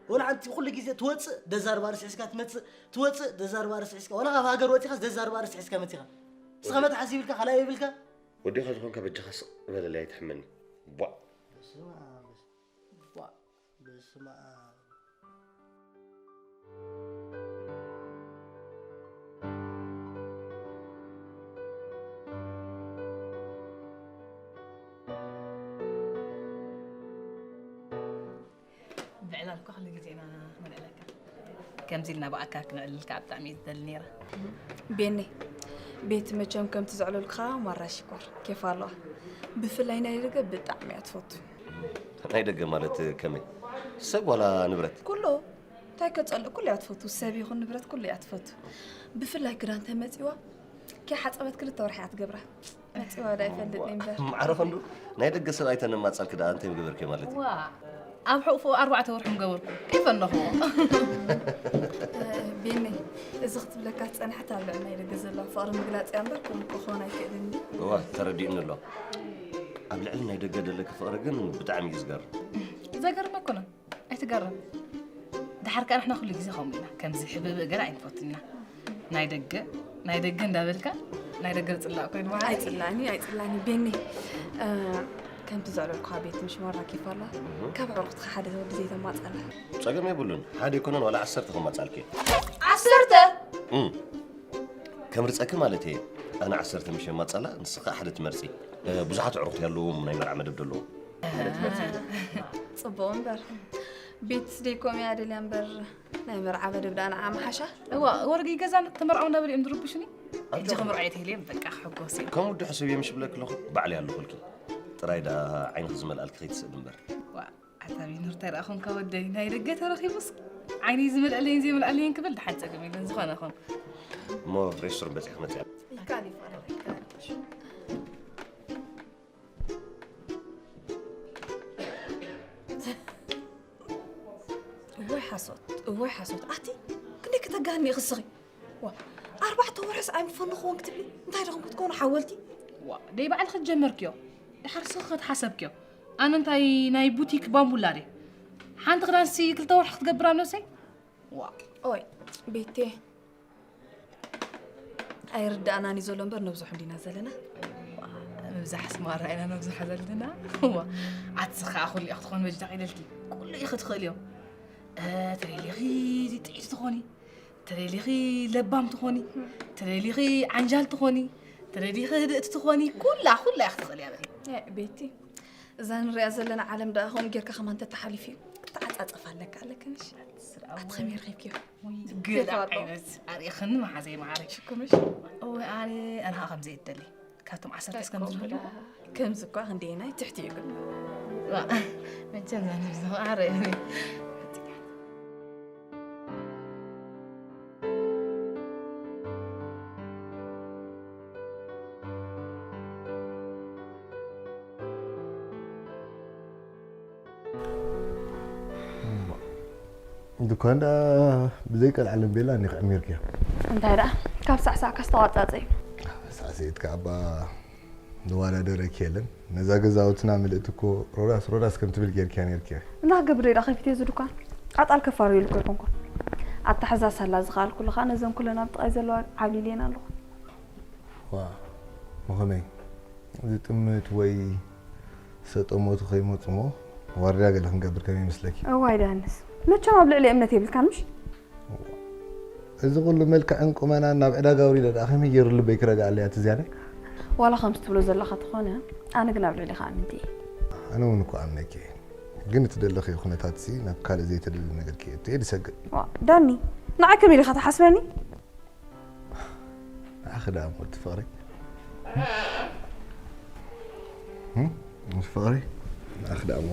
ወላ ሓንቲ ኩሉ ግዜ ትወፅእ ደዛርባ ርስዒስካ ትመፅእ፣ ትወፅእ ደዛርባ ርስዒስካ። ወላ ካብ ሃገር ወፂኻስ ደዛርባ ርስዒስካ መፂኻ። ንስኻ መትሓዚ ይብልካ፣ ካልኣይ ይብልካ። ወዲኻ ዝኾንካ በጃኻ ስቕ በለለይ ኣይትሕመኒ። ቧዕ! በስመ ኣብ፣ ቧዕ! በስመ ኣብ። ብዕላል እኮ ኩሉ ግዜ ኢና ነልዕለካ። ከምዚ ኢልና ብኣካል ክነዕልልካ ብጣዕሚ እየ ዝደሊ ነይረ። ቤኔ፣ ቤቲ መቸም ከምቲ ዘዕለልኩኻ ማራ ሽኮር ኬፍ ኣለዋ። ብፍላይ ናይ ደገ ብጣዕሚ እያ ትፈቱ። ናይ ደገ ማለት ከመይ? ሰብ ዋላ ንብረት? ኩሉ እንታይ ከጸልእ ኩሉ እያ ትፈቱ። ሰብ ይኹን ንብረት ኩሉ እያ ትፈቱ። ብፍላይ ክዳን ተመጺዋ ከይሓጸበት ክልተ ወርሒ እያ ትገብራ። መጺዋ ዳ ይፈልጥ እምበር። ማዕረ ክንዱ ናይ ደገ ሰብ ኣይተነማጻልክ ደኣ እንታይ ምገበርኪ ማለት እዩ? ዋ ኣብ ሕቑፉ ኣርባዕተ ወርሒ ምገበርኩ ከይፈነኹዎ። ቤኔ፣ እዚ ክትብለካ ዝጸንሐት ኣብ ልዕሊ ናይ ደገ ዘለዋ ፍቕሪ ምግላጽ እያ እምበር ከምኡ ክኸውን ኣይክእልን እዩ። እዋ ተረዲእኒ ኣሎ። ኣብ ልዕሊ ናይ ደገ ደለኪ ፍቕሪ ግን ብጣዕሚ እዩ ዝገርም። ዘገርም ኣይኮነን ኣይትገርም። ድሓር ከኣ ንሕና ኩሉ ግዜ ከምኡ ኢና ከምዚ ሕብእብእ ገለ ኣይንፈቱን ኢና። ናይ ደገ ናይ ደገ እንዳበልካ ናይ ደገ ዝጽላእ ኮይኑ ማለት እዩ። ኣይጽላኒ ኣይጽላኒ ቤኒ። ከምቲ ዘዕለልኩኻ ቤቲ ምሽ ማራ ኬፍ ኣላ። ካብ ኣዕሩኽትኻ ሓደ ወዲ ዘይተማጻላ። ጸገም የብሉን። ሓደ ኣይኮነን ዋላ ዓሰርተ ከማጻልኪ። ዓሰርተ እም። ከምርጸኪ ማለት እየ። ኣነ ዓሰርተ ምሽ የማጻላ ንስኻ ሓደ ትመርጺ። ብዙሓት ኣዕሩኽቲ ኣለዎም ናይ መርዓ መደብ ዘለዎም። ሓደ ትመርጺ። ጽቡቕ እምበር ቤትስ ደይኮም እያ ደልያ እምበር ናይ መርዓ መደብ ደኣ ንዓ ምሓሻ። እዋ ወርቂ ገዛ ተመርዓው እንዳበሉ እዮም ዝርብሹኒ። ሕጂ ክምርዖ እየ ተይለ በቃ ክሕጎስ እየ። ከምኡ ዶ ሕስብ እየ ምሽ ብለኪ ኣለኹ ባዕለይ ኣለኹልኪ። ጥራይ ደኣ ዓይንኺ ዝመልኣልኪ ከይትስእኒ እምበር። ዋ ኣታ ቢኑር እንታይ ደኣ ኾንካ ወደይ ናይ ደገ ተረኺቡስ ዓይነይ ዝመልኣለይን ዘይመልኣለይን ክብል ደሓን ጸገም የለን ዝኾነ ኹን። እሞ ሬስቶራንት በጺሐ መጽኣ። ይካል ይፋረድ ይካል። እዋይ ሓሶት እዋይ ሓሶት ኣቲ ክንደይ ከተጋኒ ኢኺ እስኺ። ዋ ኣርባዕተ ወርሕስ ኣይምፈንኽዎን ክትብሊ እንታይ ደኹም ክትኮኑ ሓወልቲ። ዋ ደይ ባዕልኺ ጀመርክዮ ድሓር ስኺ ክትሓሰብክዮ። ኣነ እንታይ ናይ ቡቲክ ባምቡላ ድየ ሓንቲ ክዳንሲ ክልተ ወርሒ ክትገብር ኣብ ነብሰይ። ዋ ኦይ ቤቴ ኣይርዳእናን እዩ ዘሎ እምበር ነብዝሑ እንዲና ዘለና። ምብዛሕ ስማራ ኢና ነብዝሓ ዘለና። ኣትስ ከዓ ኩሉ ኢኺ ትኾን መጅዳቕ ኢለልኪ ኩሉ ኢኺ ትኽእልዮ። ተደሊኺ ጥዒቲ ትኾኒ፣ ተደሊኺ ለባም ትኾኒ፣ ተደሊኺ ዓንጃል ትኾኒ፣ ተደሊኺ ህድእቲ ትኾኒ፣ ኩላ ኩላ ኢኺ ትኽእልያ በሊ። ቤቲ እዛ ንሪኣ ዘለና ዓለም ደኣ ከምኡ ጌርካ ከማን ተተሓሊፍ እዩ። ክትዓጻጸፍ ኣለካ ኣለካ ምሽ? ኣቲ ከመይ ረኺብክዮ? ገለ ዓይነት ኣርእኽኒ መሓዘይ መዓረይ። ሽኩምሽ? እወ ኣነ ኣነ ከምዚ እደሊ። ካብቶም ዓሰርተ እስከም ዝብሉ ከምዚ እኳ ክንደየናይ ትሕቲ እዩ ግን። መቸም ዛነ ዝማዕረ ድኳን ደኣ ብዘይ ቀልዓለም ቤላ እንዲኽ ዕሚርክያ። እንታይ ደኣ ካብ ሳዕሳዕካ ዝተዋጻጸ እዩ። ሳዕስዒት ከኣ እባ ዝወዳደረኪ የለን። ነዛ ገዛውትና ምልእቲ እኮ ሮዳስ ሮዳስ ከም ትብል ጌርክያ ኔርክያ። እና ክገብር ደኣ ከፊት እዚ ድኳን ኣጣል ከፋሩ ኢሉ እኮ ይኮንኩን ኣታሕዛ ሳላ ዝኸኣልኩሉ ኸኣ ነዘን ኩለን ኣብ ጥቓይ ዘለዋ ዓብሊልየን ኣለኹ። ዋ መኸመይ ዝጥምት ወይ ሰጠሞቱ ከይመፁ ሞ ዋርድያ ገለ ክንገብር ከመይ ይመስለኪ? እዋይ ዳንስ መቸም ኣብ ልዕሊ እምነት የብልካን ምሽ? እዚ ኩሉ መልክዕን ቁመናን ናብ ዕዳጋ ኣውሪደ ደኣ ከመይ ገይሩ ልበይ ክረግኣለይ ኣቲ ዝያዳይ? ዋላ ከምዚ ትብሎ ዘለኻ ተኾነ ኣነ ግን ኣብ ልዕሊኻ ኣምንቲ እየ። ኣነ እውን እኮ ኣምነኪ እየ ግን እቲ ደለኽዮ ኩነታትሲ ናብ ካልእ ዘይተደሊ ነገር ክየቱ እየ ዝሰግእ። ዋ ዳኒ ንዓይ ከመይ ኢልካ ትሓስበኒ? ንዓኺ ደኣ እሞ እቲ ፍቕሪ እም? እቲ ፍቕሪ ንዓኺ ደኣ እሞ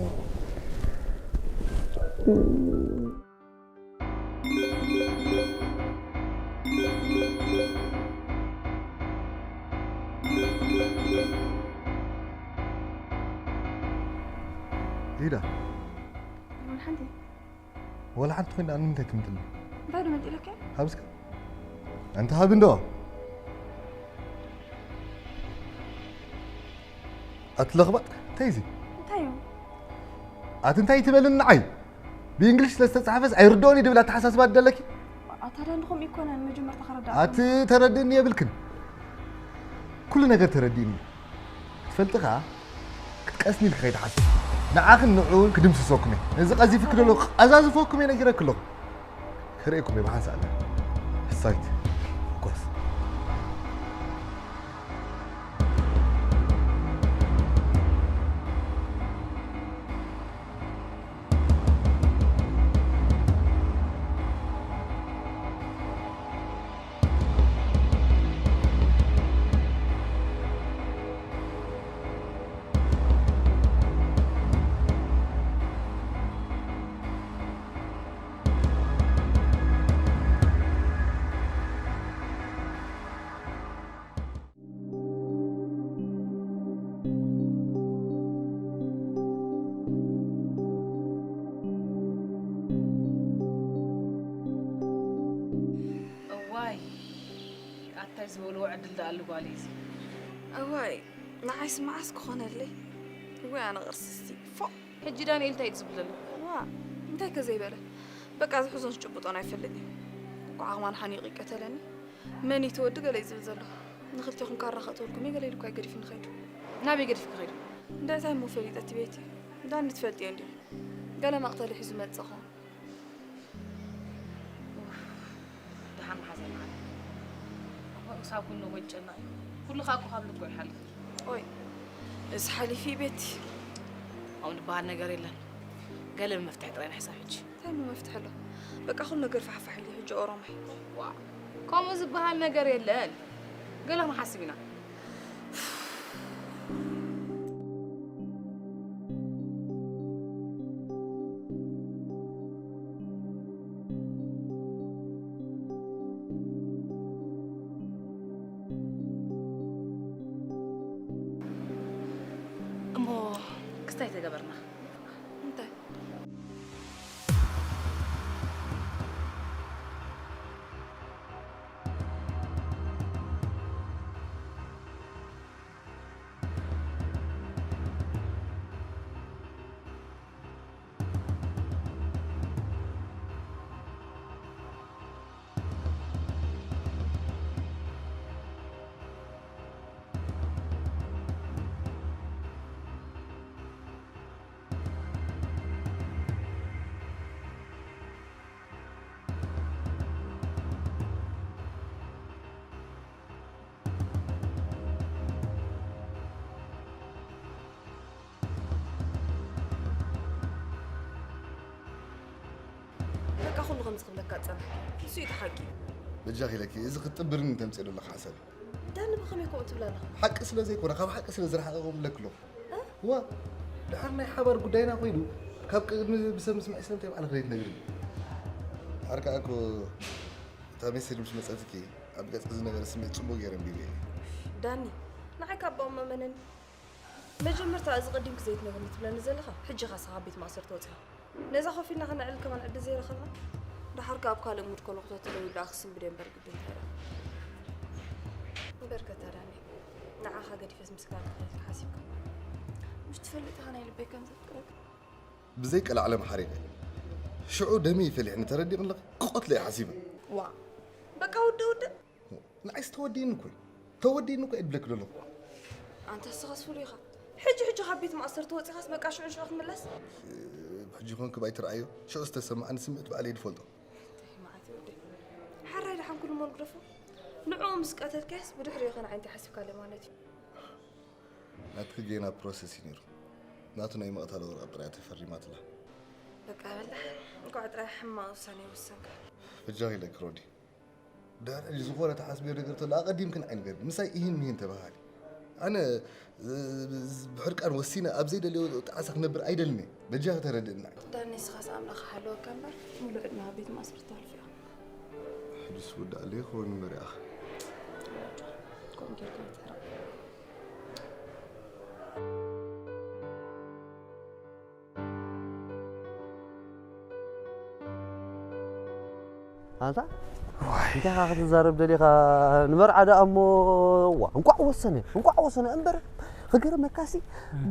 ሊዳ ሓንቲ ወላ ሓንቲ ኮይና ንምንታይ ትምጥልኒ? እንታይ ዶ መንጢለካ? ሃብስካ ኣንቲ ሃቢ እንዶ ኣትለኽባጥ እንታይ እዚ? እንታይ እዩ? ኣቲ እንታይ ትበልኒ ንዓይ? ብእንግሊሽ ስለ ዝተጻሕፈስ ኣይርድኦን እዩ ድብል ኣተሓሳስባ ኣለኪ? ኣታ ዳኒ ከምኡ ይኮነን መጀመርታ ከረዳእ ኣቲ ተረድእኒ የብልክን ኩሉ ነገር ተረድእኒ እዩ ትፈልጢ ከኣ ክትቀስኒ ኢልኪ ከይትሓስቢ ንዓኽን ንዕኡን ክድምስሰኩም እየ ነዚ ቀዚፍኪ ደሎ ቀዛዝፈኩም እየ ነጊረኪ ኣለኹ ክርእየኩም እየ ብሓንሳእ ኣለ ሕሳይት ፎኮስ እዋይ ኣታይ ዝበልዎ ዕድል ደኣ ኣሉ ጓለይ እዚ። እዋይ ንዓይስ መዓስ ክኾነለይ? እዋይ ኣነ ቅርስስቲ ፎእ። ሕጂ ዳንኤል እንታይ እዩ ዝብል ዘሎ? ዋ እንታይ ከ ዘይበለ በቃ ዝሕዞን ዝጭብጦን ኣይፈልጥን እዩ። እኳ ዓቕማን ሓኒቑ ይቀተለኒ መን እዩ እቲ ወዲ ገለ እዩ ዝብል ዘሎ። ንኽልቴኹም ካራ ከእተወልኩም እየ ገለ ኢሉ እኳ እዩ ገዲፉኒ ከይዱ። ናበይ ገዲፍኪ ከይዱ? እንታይ እንታይ እሞ ፈሊጠ እቲ ቤቲ ዳኒ ትፈልጥዮ እንድዩ። ገለ መቕተሊ ሒዙ መጽእ ኸውን። ደሓን መሓዘ መዓት እሳብ ኩሉ ጎጨና እዩ ኩሉ ከዓ እኮ ካብ ልቦ ይሓልፍ ኦይ እዚ ሓሊፊ ቤቲ ኣሁን ዝበሃል ነገር የለን ገለ ብመፍትሒ ጥራይ ንሕሳብ ሕጂ እንታይ ሞ መፍትሒ ኣሎ በቃ ኩሉ ነገር ፋሕፋሕ ኢሉ ሕጂ ኦሮማይ ዋ ከምኡ ዝበሃል ነገር የለን ገለ ክንሓስብ ኢና እሞ ክስታይ ተገበርና እንታይ ካብ ኩሉ ከምዚ ክብለካ ዝጸንሐ ንሱ እዩ እቲ ሓቂ። በጃኺ ኢለኪ፣ እዚ ክትጥብርኒ ተምፅእ ዘለኻ ሓሳብ እዩ። ዳኒ ብኸመይ ከምኡ ትብል ኣለኻ? ሓቂ ስለ ዘይኮነ፣ ካብ ሓቂ ስለ ዝረሓቐ ከምኡ ኢለኪ ኣለኹ። ዋ፣ ድሓር ናይ ሓባር ጉዳይና ኮይኑ፣ ካብ ቅድሚ ብሰብ ምስማዕ ስለ እንታይ ባዕልኺ ዘይትነግርኒ? ድሓር ከኣ እኮ እታ ሜሴጅ ምስ መጸትኪ፣ ኣብ ገጽኪ ዝነበረ ስምዒት ጽቡቕ ገይረ ኣንቢበዮ እየ። ዳኒ፣ ንዓይ ካብ ባኦም መመነኒ። መጀመርታ እዚ ቀዲምኪ ዘይትነግርኒ ትብለኒ ዘለኻ፣ ሕጂ ኢኻ ስኻ ቤት ማእሰርቲ ወጺኻ። ነዛ ኮፍ ኢልና ከነዕልል ከማን ዕድል ዘይረኸብና። ደሓር ከኣ ኣብ ካልእ ሙድ ኮነ ክተትለዊ ደኣ ክስንብድ እየ እምበር ግድን እንታይ ደኣ። እምበር ከታ ዳኒ፣ ንዓኻ ገዲፈስ ምስጋና ክኸፍል ሓሲብካ። ምሽ ትፈልጥ ኢኻ ናይ ልበይ ከም ዘፍቅረካ። ብዘይ ቀልዓለም ሓሪቐ። ሽዑ ደመይ ፈሊሕኒ ተረዲእኒ ኣለኺ፣ ክቐትሎ እየ ሓሲበ። ዋ፣ በቃ ውድእ ውድእ። ንዓይስ ተወዲእኒ እኮ እዩ። ተወዲእኒ እኮ እየ ድብለኪ ዘለኹ። ኣንታ ንስኻስ ፍሉይ ኢኻ። ሕጂ ሕጂ ካብ ቤት ማእሰርቲ ወጺኻስ በቃ ሽዑ ንሽዑ ክትምለስ? ሕጂ ኮንኪ ባይ ትረኣዮ። ሽዑ ዝተሰማዓኒ ስምዒት ባዕለይ ድፈልጦ። እንታይ መዓት እዩ ወደይ። ሓራይ ደሓን ኩሉ እሞ ንግደፎ። ንዕኡ ምስ ቀተልካዮስ ብድሕሪኡ ኸ ንዓይ እንታይ ሓሲብካለይ ማለት እዩ? ናትኪ ጌና ፕሮሰስ እዩ ነይሩ። ናቱ ናይ ምቕታል ወረቐት ጥራይ ተፈሪማትላ። በቃ በል ደሓን። እንኳዕ ጥራይ ሕማቕ ውሳኔ ወሰንካ። በጃኺ ኢለኪ ሮዲ። ድሕሪ ሕጂ ዝኾነ ተሓስብዮ ነገር ተሎ ኣቐዲምክን ኣይንገርኒ። ምሳይ እሂን ምሂን ተባሃሊ። ኣነ እ፣ ብሕርቃን ወሲነ ኣብ ዘይደልዮ ጣዕሳ ክነብር ኣይደልን እየ። በጃኺ ተረድእኒ። ዳኒ ንስኻስ ኣምላኽ ሓለወካ እምበር ሙሉእ ዕድመኻ ቤት ማእሰርቲ ተሕልፎ ኢኻ። ሕጂስ ውዳእ ኣለይ ክኸውን እምበር ይኣኽ። ከምኡ ጌርካ ኣይትሕረቕ። ኣንታ እንታይ ኢኻ ክትዛረብ ደሊኻ? ንመርዓ ደኣ እሞ ዋ እንቋዕ ወሰነ እንቋዕ ወሰነ እምበር ክገርመካሲ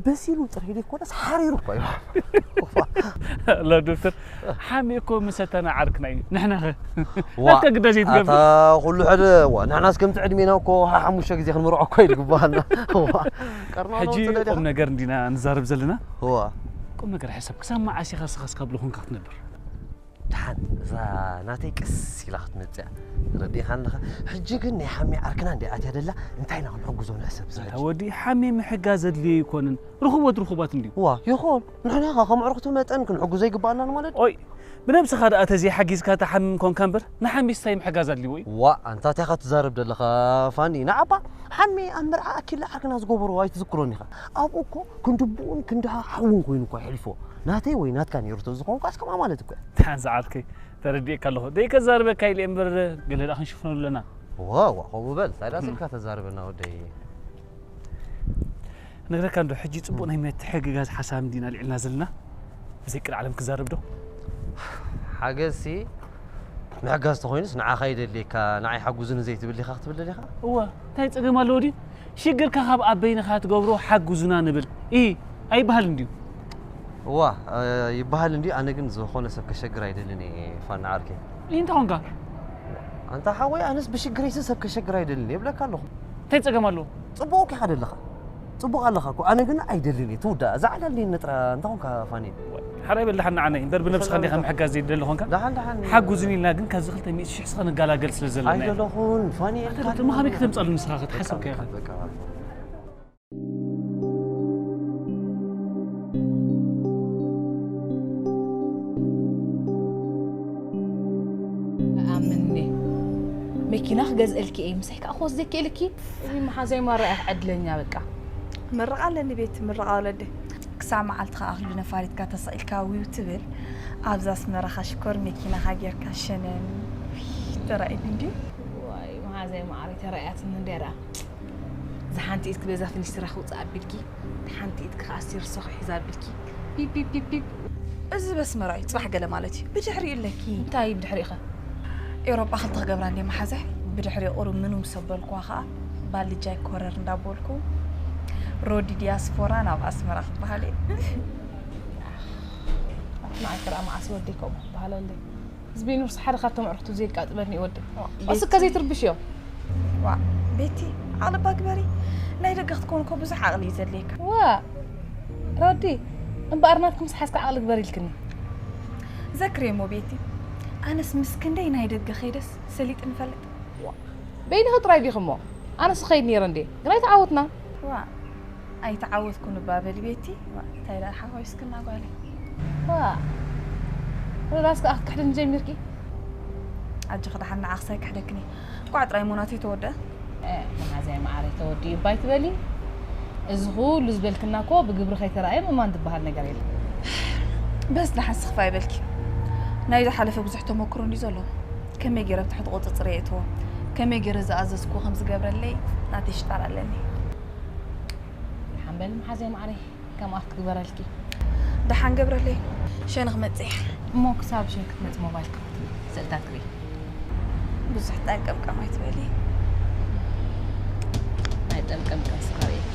በሲሉ ጥራይ ዘይኮነስ ሓሪሩ እኳ እዩ። ላ ዶክተር ሓሚ እኮ ምሰተና ዓርክና እዩ ንሕናኸ ዋ ናትካ ግዳ ዘይትገብር ኣታ ኩሉ ሕደ ዋ ንሕናስ ከምቲ ዕድሜና እኮ ሓሙሽተ ግዜ ክንምርዖ እኮ እዩ ዝግባኣና። ዋ ቀርና ሕጂ ቁም ነገር እንዲና ንዛረብ ዘለና ዋ ቁም ነገር ሕሰብ ክሳብ መዓስ ኢኻ ስኻስ ካብ ልኹንካ ክትነብር ድሓን እዛ ናተይ ቅስ ኢላ ክትመፅያ ረዲእኻ ኣለኻ። ሕጂ ግን ናይ ሓሚ ዓርክና እንዲ ኣትያ ደላ እንታይ ኢና ክንሕግዞ ንሕሰብ እዛ ሕጂ? ወዲ ሓሚ ምሕጋዝ ዘድልዮ ኣይኮንን ርኹቦት ርኹባት እንድዩ ዋ ይኹን ንሕና ኸ ከም ዕርክቱ መጠን ክንሕግዞ ይግባኣና ማለት ኦይ ብነብስኻ ደኣ ተዘይሓጊዝካ ተሓምም ኮንካ እምበር ንሓሚስ እንታይ ምሕጋዝ ኣድልዎ እዩ ዋ ኣንታ እንታይ ኢኻ ትዛረብ ደለኻ ፋኒ ንዓባ ሓሚ ኣብ መርዓ ኣኪላ ዓርክና ዝገበርዎ ኣይትዝክሮን ኢኻ። ኣብኡ እኮ ክንድብኡን ክንድሃ ሓውን ኮይኑ እኮ የሕልፎ ናተይ ወይ ናትካ ነይሩ ተዝኾንኳ እስከማ ማለት እኮ ድሓን ዝዓርከይ ተረዲእካ ኣለኹ ደይ ከዛርበካ ኢለ እምበር ገለ ደኣ ክንሽፍነሉ ኣለና ዋዋ ከምኡ በል እንታይ ዳስ ኢልካ ተዛርበና ወደይ ነግረካ እንዶ ሕጂ ፅቡቕ ናይ ምትሕግጋዝ ሓሳብ እንዲና ልዕልና ዘለና ብዘይ ቅድዓለም ክዛረብ ዶ ሓገዝሲ ምሕጋዝ ተኾይኑስ ንዓኻ ይደልየካ ንዓይ ሓጉዝኒ ዘይትብል ኢኻ ክትብል ደሊኻ እወ እንታይ ፀገም ኣለዎ ድዩ ሽግርካ ካብ ኣበይንኻ ትገብሮ ሓጉዙና ንብል ኢ ኣይበሃል እንድዩ እዋ ይበሃል እንዲ ኣነ ግን ዝኾነ ሰብ ከሸግር ኣይደልን እየ ፋና ዓርከይ እንታይ ኾንካ ኣንታ ሓወይ ኣነስ ብሽግረይሲ ሰብ ከሸግር ኣይደልን እየ ብለካ ኣለኹ እንታይ ፀገም ኣለዎ ፅቡቕ ኪኻ ደለኻ ፅቡቕ ኣለኻ እኮ ኣነ ግን ኣይደልን እየ ትውዳእ እዛ ዓላል ነጥራ እንታይ ኾንካ ፋኒ ሓራይ በል ደሓን ንዓነይ እምበር ብነብስኻ እንዲኻ ምሕጋዝ ዘይደሊ ኾንካ ደሓን ደሓን ሓጉዝኒ ኢልና ግን ካብዚ ክልተ ሚእቲ ሽሕ ስኻ ንጋላገል ስለ ዘለና ኢና። ኣይደለኹን ፋኒ ኣታ ዶክተር መኻመይ ከተምፃሉ ንስኻ ክትሓሰብ ከ ኢኻ በቃ ኣምኒ መኪና ክገዝእልኪ እየ ምሳይ ከዓ ክወስደኪ እየ ኢልኪ እዚ መሓዛይ ማራ እያ ዕድለኛ በቃ ምርቓ ኣለኒ ቤቲ ምርቓ ወለዲ ክሳብ መዓልቲ ከኣ ኣኽሊሉ ነፋሪትካ ተሰቒልካ ዊው ትብል ኣብዛ ኣስመራኻ ሽኮር መኪናኻ ጌርካ ሸነን ተራእዩኒ እንድዩ ዋይ መሓዛይ መዓረይ ተራእያትኒ እንድያ ደኣ ዝሓንቲ ኢድኪ በዛ ፍኒስትራ ክውፅእ ኣቢልኪ ሓንቲ ኢድኪ ከዓ ኣስቴር ሶኺ ሒዛ ኣቢልኪ ፒፕ ፒፕ ፒፕ ፒፕ እዚ በስመራ እዩ ፅባሕ ገለ ማለት እዩ ብድሕሪኡ ኣለኪ እንታይ እዩ ብድሕሪኡ ኸ ኤውሮጳ ክልተ ክገብራ እንድየ መሓዛይ ብድሕሪኡ ቁሩብ ምኑ ምስ ኣበልኩዋ ከዓ ባልጃይ ኮረር እንዳበልኩ ሮዲ ዲያስፖራ ናብ ኣስመራ ክትበሃል እየ ንዓይ ክርኣ መዓስ ወደይ ከምኡ ክበሃለለይ ህዝቢ ዩኒቨርሲቲ ሓደ ካብቶም ኣዕሩኽቱ ዘይቃጥበኒ እዩ ወደይ እስከ ዘይትርብሽ እዮም ዋ ቤቲ ዓቕሊ እባ ግበሪ ናይ ደገ ክትኮን እኮ ብዙሕ ዓቕሊ እዩ ዘድልየካ ዋ ሮዲ እምበኣር ናትኪ ምስ ሓዝካ ዓቕሊ ግበሪ ኢልክኒ ዘክርየ እሞ ቤቲ ኣነስ ምስ ክንደይ ናይ ደገ ከይደስ ሰሊጥኒ እፈልጥ በይንኺ ጥራይ ዲኺ እሞ ኣነስ እኸይድ ነይረ እንዴ ግን ኣይተዓወትና ዋ ኣይተዓወትኩን እባ በሊ ቤቲ ዋ እንታይ ደኣ ሓኾይስክና ጓለይ ዋ ራስ ከኣ ክትክሕድን ጀሚርኪ። ኣጆኺ ደሓን ንዓኽስ ኣይክሕደክን እየ። እንቋዕ ጥራይ እሞ ናተይ ተወድአ። እ፣ መሓዛይ መዓረይ ተወዲኡ እባ ኣይትበሊ። እዚ ኩሉ ዝበልክና እኮ ብግብሪ ከይተራእየ ምእማን ዝበሃል ነገር የለን። በስ ደሓን ስኽፍ ኣይበልኪ። ናይ ዝሓለፈ ብዙሕ ተመክሮ እንድዩ ዘሎ። ከመይ ገይረ ኣብ ትሕቲ ቁጽጽር የእትዎ፣ ከመይ ገይረ ዝኣዘዝክዎ ከም ዝገብረለይ ናተይ ሽጣር ኣለኒ። ደሓን በሊ መሓዛይ መዓረይ። ከምኣ ክትግበረልኪ። ደሓን ገብረለይ፣ ሸነ ክመጽእ እየ። እሞ ክሳብ ሸን ክትመጽ ሞባይል ክፈትኒ፣ ስእልታት ክርኢ። ብዙሕ ጠምቀምቀም ኣይትበሊ። ናይ ጠምቀምቀም ስኻ ርእየኪ።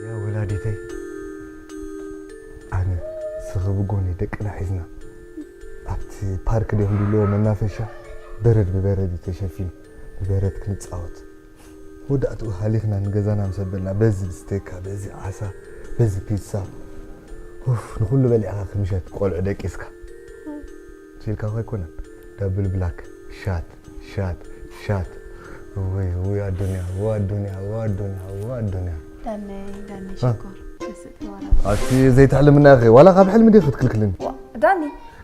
ያ ወላዲተይ፣ ኣነ፣ ስኺ ብጎኒ ደቅና ሒዝና ኣብቲ ፓርክ ድዮም ዝብልዎ መናፈሻ በረድ ብበረድ እዩ ተሸፊኑ፣ ብበረድ ክንጻወት። መወዳእትኡ ሃሊኽና ንገዛና ምስ ኣበልና፣ በዚ ብስቴካ፣ በዚ ዓሳ፣ በዚ ፒትሳ፣ ኡፍ፣ ንኹሉ በሊዕኻ ክምሸት ቆልዑ ደቂስካ። ሲልካ እኮ ኣይኮነን። ዳብል ብላክ፣ ሻት፣ ሻት፣ ሻት። ወይ፣ ወይ ኣዱንያ፣ ወይ ኣዱንያ፣ ወይ ኣዱንያ፣ ወይ ኣዱንያ። ዳነይ፣ ዳነይ እ? ሽኮር፣ ከስእ ተዋራ። ኣቲ ዘይትሕልምና ኢኺ፣ ዋላ ካብ ሕልሚ ዲኺ ክትክልክልኒ? ዋ፣ ዳኒ፣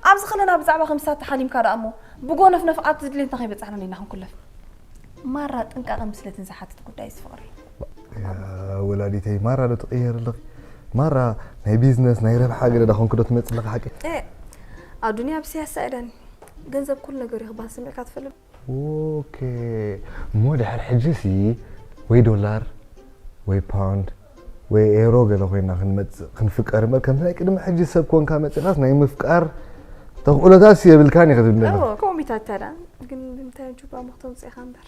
ኣብዚ ከለና ብዛዕባ ከምሳት ተሓሊምካ ደኣ እሞ፣ ብጎነፍነፍ ኣብቲ ድሌትና ከይበጻሕና ዲና ክንኩለፍ? ማራ ጥንቃቐ ምስለትን ዝሓትት ጉዳይ እዚ ፍቕሪ። ያ ወላዲተይ፣ ማራ ዶ ትቕየሪ ኣለኺ? ማራ ናይ ቢዝነስ፣ ናይ ረብሓ ገለ ዳኾንኪ ዶ ትመጽእ ኣለኺ ሓቂ? እ፣ ኣዱንያ ብስያሳ እያ ዳኒ። ገንዘብ ኩሉ ነገር እዩ ክበሃል ሰሚዕካ ትፈልጥ? ኦኬ። እሞ ድሕሪ ሕጂሲ ወይ ዶላር፣ ወይ ፓውንድ፣ ወይ ኤሮ ገለ ኮይና ክንመጽእ፣ ክንፍቀር እምበር፣ ከምቲ ናይ ቅድሚ ሕጂ ሰብ ኮንካ መጺኻስ ናይ ምፍቃር ተኽእሎታትሲ የብልካን ኢኺ ትብለና። እዎ፣ ከምኡ ኢታታ ደኣ። ግን ብምንታይ ጁባ መኽቶ ምጽእኻ እምበር?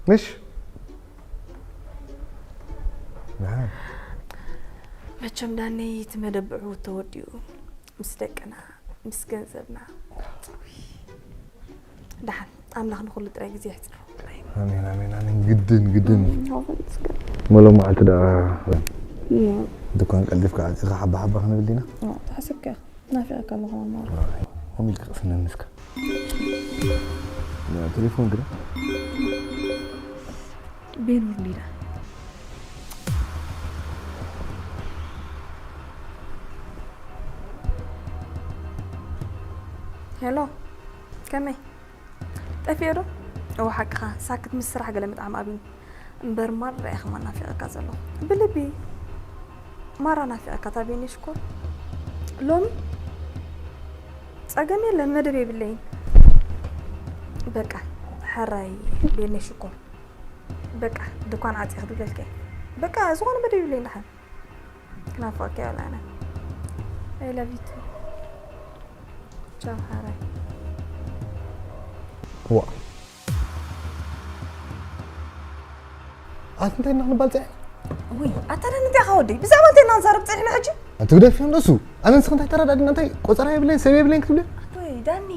ምሽ? ደሓን። መቸም ዳኒ እቲ መደብ ብዕዉት ተወዲኡ። ምስ ደቅና፣ ምስ ገንዘብና። ደሓን፣ ኣምላኽ ንኹሉ ጥራይ ግዜ የሕጽሮ። ኣሜን፣ ኣሜን፣ ኣሜን። ግድን፣ ግድን። ኣሜን፣ ይኹን፣ ይመስገን። መሎ መዓልቲ ደኣ እያ። ድኳን ቀልጢፍካ ዓጺኻ ሓባ ሓባ ክንብል ዲና? እ፣ ተሓሰብካ ኢኻ። ናፊቐካ ኣለኹ፣ ማማ። ከምኡ ኢልካ ቅስነኒ እስከ። ቴሌፎን ግዳ? ቤኑር እንዲዳ። ሄሎ፣ ከመይ? ጠፊኦ ዶ? እወ፣ ሓቅኻ፣ ሳክት ምስ ስራሕ ገለ ምጥዓም ኣብዩኒ። እምበር ማራ ኢኻ ናፊቐካ ዘለኹ። ብልቢ ማራ ናፊቐካ፣ እታ ቤኒ ሽኮር። ሎሚ ጸገም የለን፣ መደብ የብለይን። በቃ፣ ሕራይ ቤኒ ሽኮር። በቃ፣ ድኳን ዓጽየ ክድውለልካ እየ። በቃ፣ ዝኾነ መደብ የብለይን፣ ደሓን። ክናፍቐካ እየ፣ ወላ ኣነ። I love you too። ቻው፣ ሓራይ። ዋ። ኣቲ እንታይ ኢና ክንባል ጸኒሕና? ውይ፣ ኣታ ዳኒ እንታይ ኢኻ ወደይ? ብዛዕባ እንታይ ኢና ንዛረብ ጸኒሕና ሕጂ? ኣቲ ግደፍዮ እንደሱ። ኣነ ንስኺ እንታይ ተረዳድና? እንታይ ቆጸራ የብለይን፣ ሰብ የብለይን ክትብሊ? ኣቶይ ዳኒ፣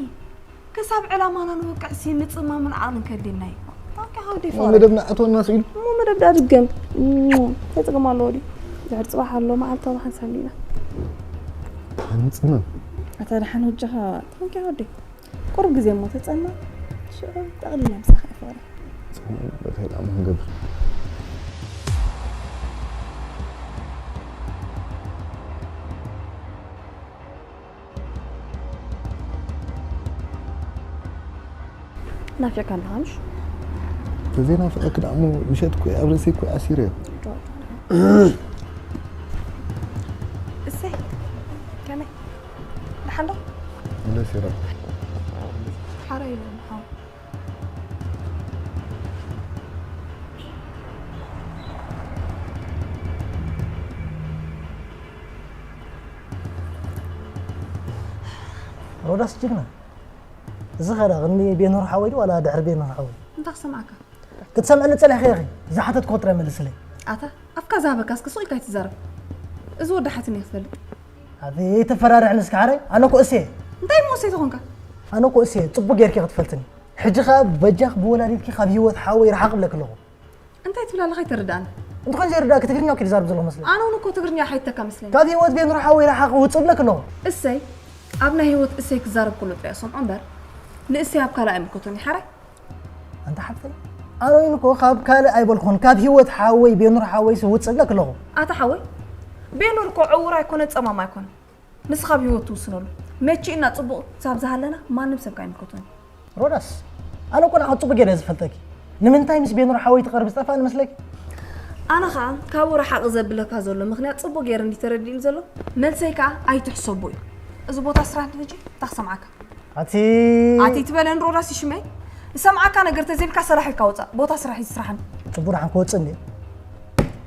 ክሳብ ዕላማና ንበቅዕሲ ምጽማምን ዓቕልን ከድልየና እዩ። ታንኪ ሓወደይ እሞ ፍቕረይ። መደብና ኣትወና ስኢሉ። እሞ መደብ ደኣ ድገም። እሞ እንታይ ጸገም ኣለዎ ድዩ? ድሕሪ ጽባሕ ኣሎ፣ መዓልታዊ ሓንሳብ ዲና። ኣነ ምጽመም። ኣታ ደሓን ወጃኻ ታንኪ ሓወደይ። ቁሩብ ግዜ እሞ ተጸመም። ሽዑ ጠቕሊልና ምሳኻ እየ ፍቕረይ። ጽመም፣ በታ ኢልካ ሞ ክንገብር። ናፊቕካ ኣለኻ ምሽ? ተዘይናፍቐኪ ደኣ እሞ ምሸት እኮ ኣብ ርእሰይ እኮ ኣሲረዮ። እሰይ፣ ከመይ? ደሓን ዶ? ምለስ ይረብ ሓራ ኢሎም ሓው። ሮዳስ ጅግና፣ እዚ ኸዳ ቅድሚ ቤኖር ሓወይ ድዩ ዋላ ድሕሪ ቤኖር ሓወይ? እንታይ ክሰምዓካ? ክትሰምዕኒ ጸኒሕኺ ኢኺ። ዝሓተትክዎ ጥራይ መልስለይ። ኣታ ኣፍካ ዝሃበካ እስከ ሱቕ ኢልካ ኣይትዛረብ። እዚ ወዲ ሓትኒ እየ ክፈልጥ። ኣቤት ተፈራርሕኒ እስኪ ሓራይ። ኣነ እኮ እሴ እየ። እንታይ እሞ እሴ ተኾንካ? ኣነ እኮ እሴ እየ። ጽቡቕ ጌርኪ ክትፈልጥኒ። ሕጂ ኸኣ በጃኽ ብወላዲትኪ ካብ ህይወት ሓወይ ረሓቕ እብለኪ ኣለኹ። እንታይ ትብል ኣለኻ ኣይተረድኣኒ። እንተኾን ዘይርዳእኪ ትግርኛ እኮ እዩ ዝዛረብ ዘለኹ መስለኒ። ኣነ እውን እኮ ትግርኛ ሓይተካ መስለኒ። ካብ ህይወት ቤኑር ሓወይ ረሓቕ ውጽእ እብለኪ ኣለኹ። እሰይ ኣብ ናይ ህይወት እሰይ ክዛረብ ከሎ ጥራይ እየ ሰምዖ እምበር ንእሰይ ኣብ ካልእ ኣይምልከቶን እዩ ሓራይ። ኣንታ ሓፍተይ ኣነ እውን እኮ ካብ ካልእ ኣይበልኩን ካብ ህይወት ሓወይ ቤኑር ሓወይስ ውፅእ እብለኪ ኣለኹ። ኣታ ሓወይ ቤኑር እኮ ዕውር ኣይኮነ ጸማም ኣይኮነ። ንስኻ ኣብ ህይወት ትውስነሉ መቺእና ጽቡቕ ክሳብ ዝሃለና ማንም ሰብ ካይምልከቶን እዩ። ሮዳስ ኣነ እኮ ንዓኺ ጽቡቕ ገይረ እየ ዝፈልጠኪ። ንምንታይ ምስ ቤኑር ሓወይ ትቐርቢ ዝጠፍኣኒ መስለኪ? ኣነ ኸኣ ካብኡ ረሓቕ ዘብለካ ዘሎ ምኽንያት ጽቡቕ ገይረ እንድዩ ተረዲእኒ ዘሎ። መልሰይ ከኣ ኣይትሕሰቦ እዩ። እዚ ቦታ ስራሕ እንዲ ሕጂ እንታይ ክሰምዓካ? ኣቲ ኣቲ ትበለን ሮዳስ ይሽመይ ዝሰምዓካ ነገር ተዘይብልካ ሰራሕ ኢልካ ውጻእ። ቦታ ስራሕ እዩ ዝስራሕን። ጽቡቕ ደሓን ክወጽእ እንድየ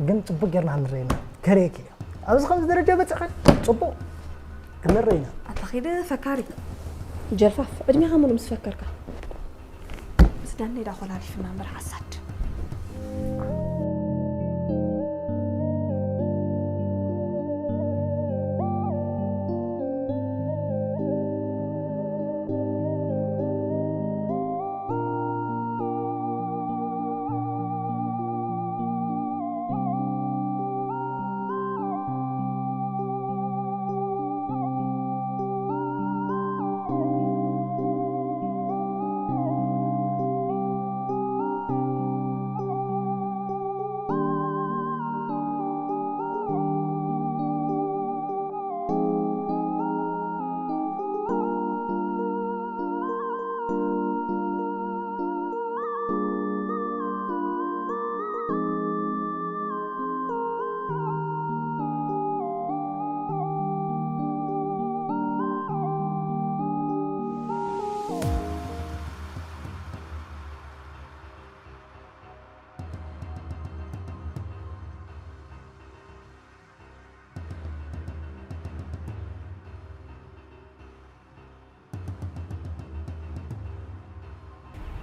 ግን ጽቡቕ ጌርና ክንርኤና ከርእየኪ እየ። ኣብዚ ከምዚ ደረጃ በጺሐ ጽቡቕ ክንርእ ኢና። ኣታ ኺድ ፈካሪ ጀልፋፍ ዕድሜኻ ሙሉእ ምስ ፈከርካ ምስ ዳነይ ዳ ኮላሊፍና እምበር ሓሳድ።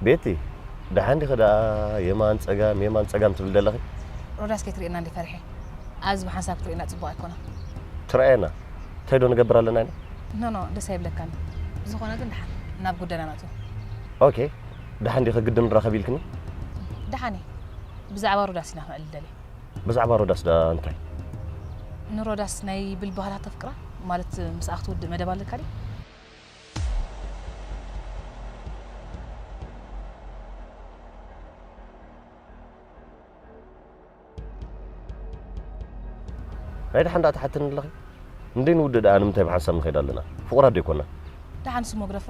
ቤቲ፣ ደሓን ዲኺ ደኣ የማን ጸጋም የማን ጸጋም ትብል ዘለኺ? ሮዳስ ከይትርእየና እንዲ ፈሪሐ። ኣብዚ ብሓንሳብ ክትርእየና ጽቡቕ ኣይኮነን። ትረኣየና? እንታይ ዶ ንገብር ኣለና ኢና? ኖ ኖ፣ ደስ ኣይብለካን። ብዝኾነ ግን ደሓን ናብ ጉዳይና ንእቶ። ኦኬ፣ ደሓን ዲኺ ግድን ንራኸብ ኢልክኒ? ደሓን እየ። ብዛዕባ ሮዳስ ኢና ክነዕልል ደልየ። ብዛዕባ ሮዳስ ደኣ እንታይ? ንሮዳስ ናይ ብልቢ ሃላ ተፍቅራ? ማለት ምስኣ ክትውድእ መደብ ኣለካ ድዩ? ናይ ደሓን ደኣ ትሓትኒ ኣለኺ? እንዴ ንውድእ ደኣ ንምንታይ ብሓንሳብ ንኸይድ ኣለና? ፍቑራት ዶ ኣይኮና? ደሓን ስሞ ግደፎ።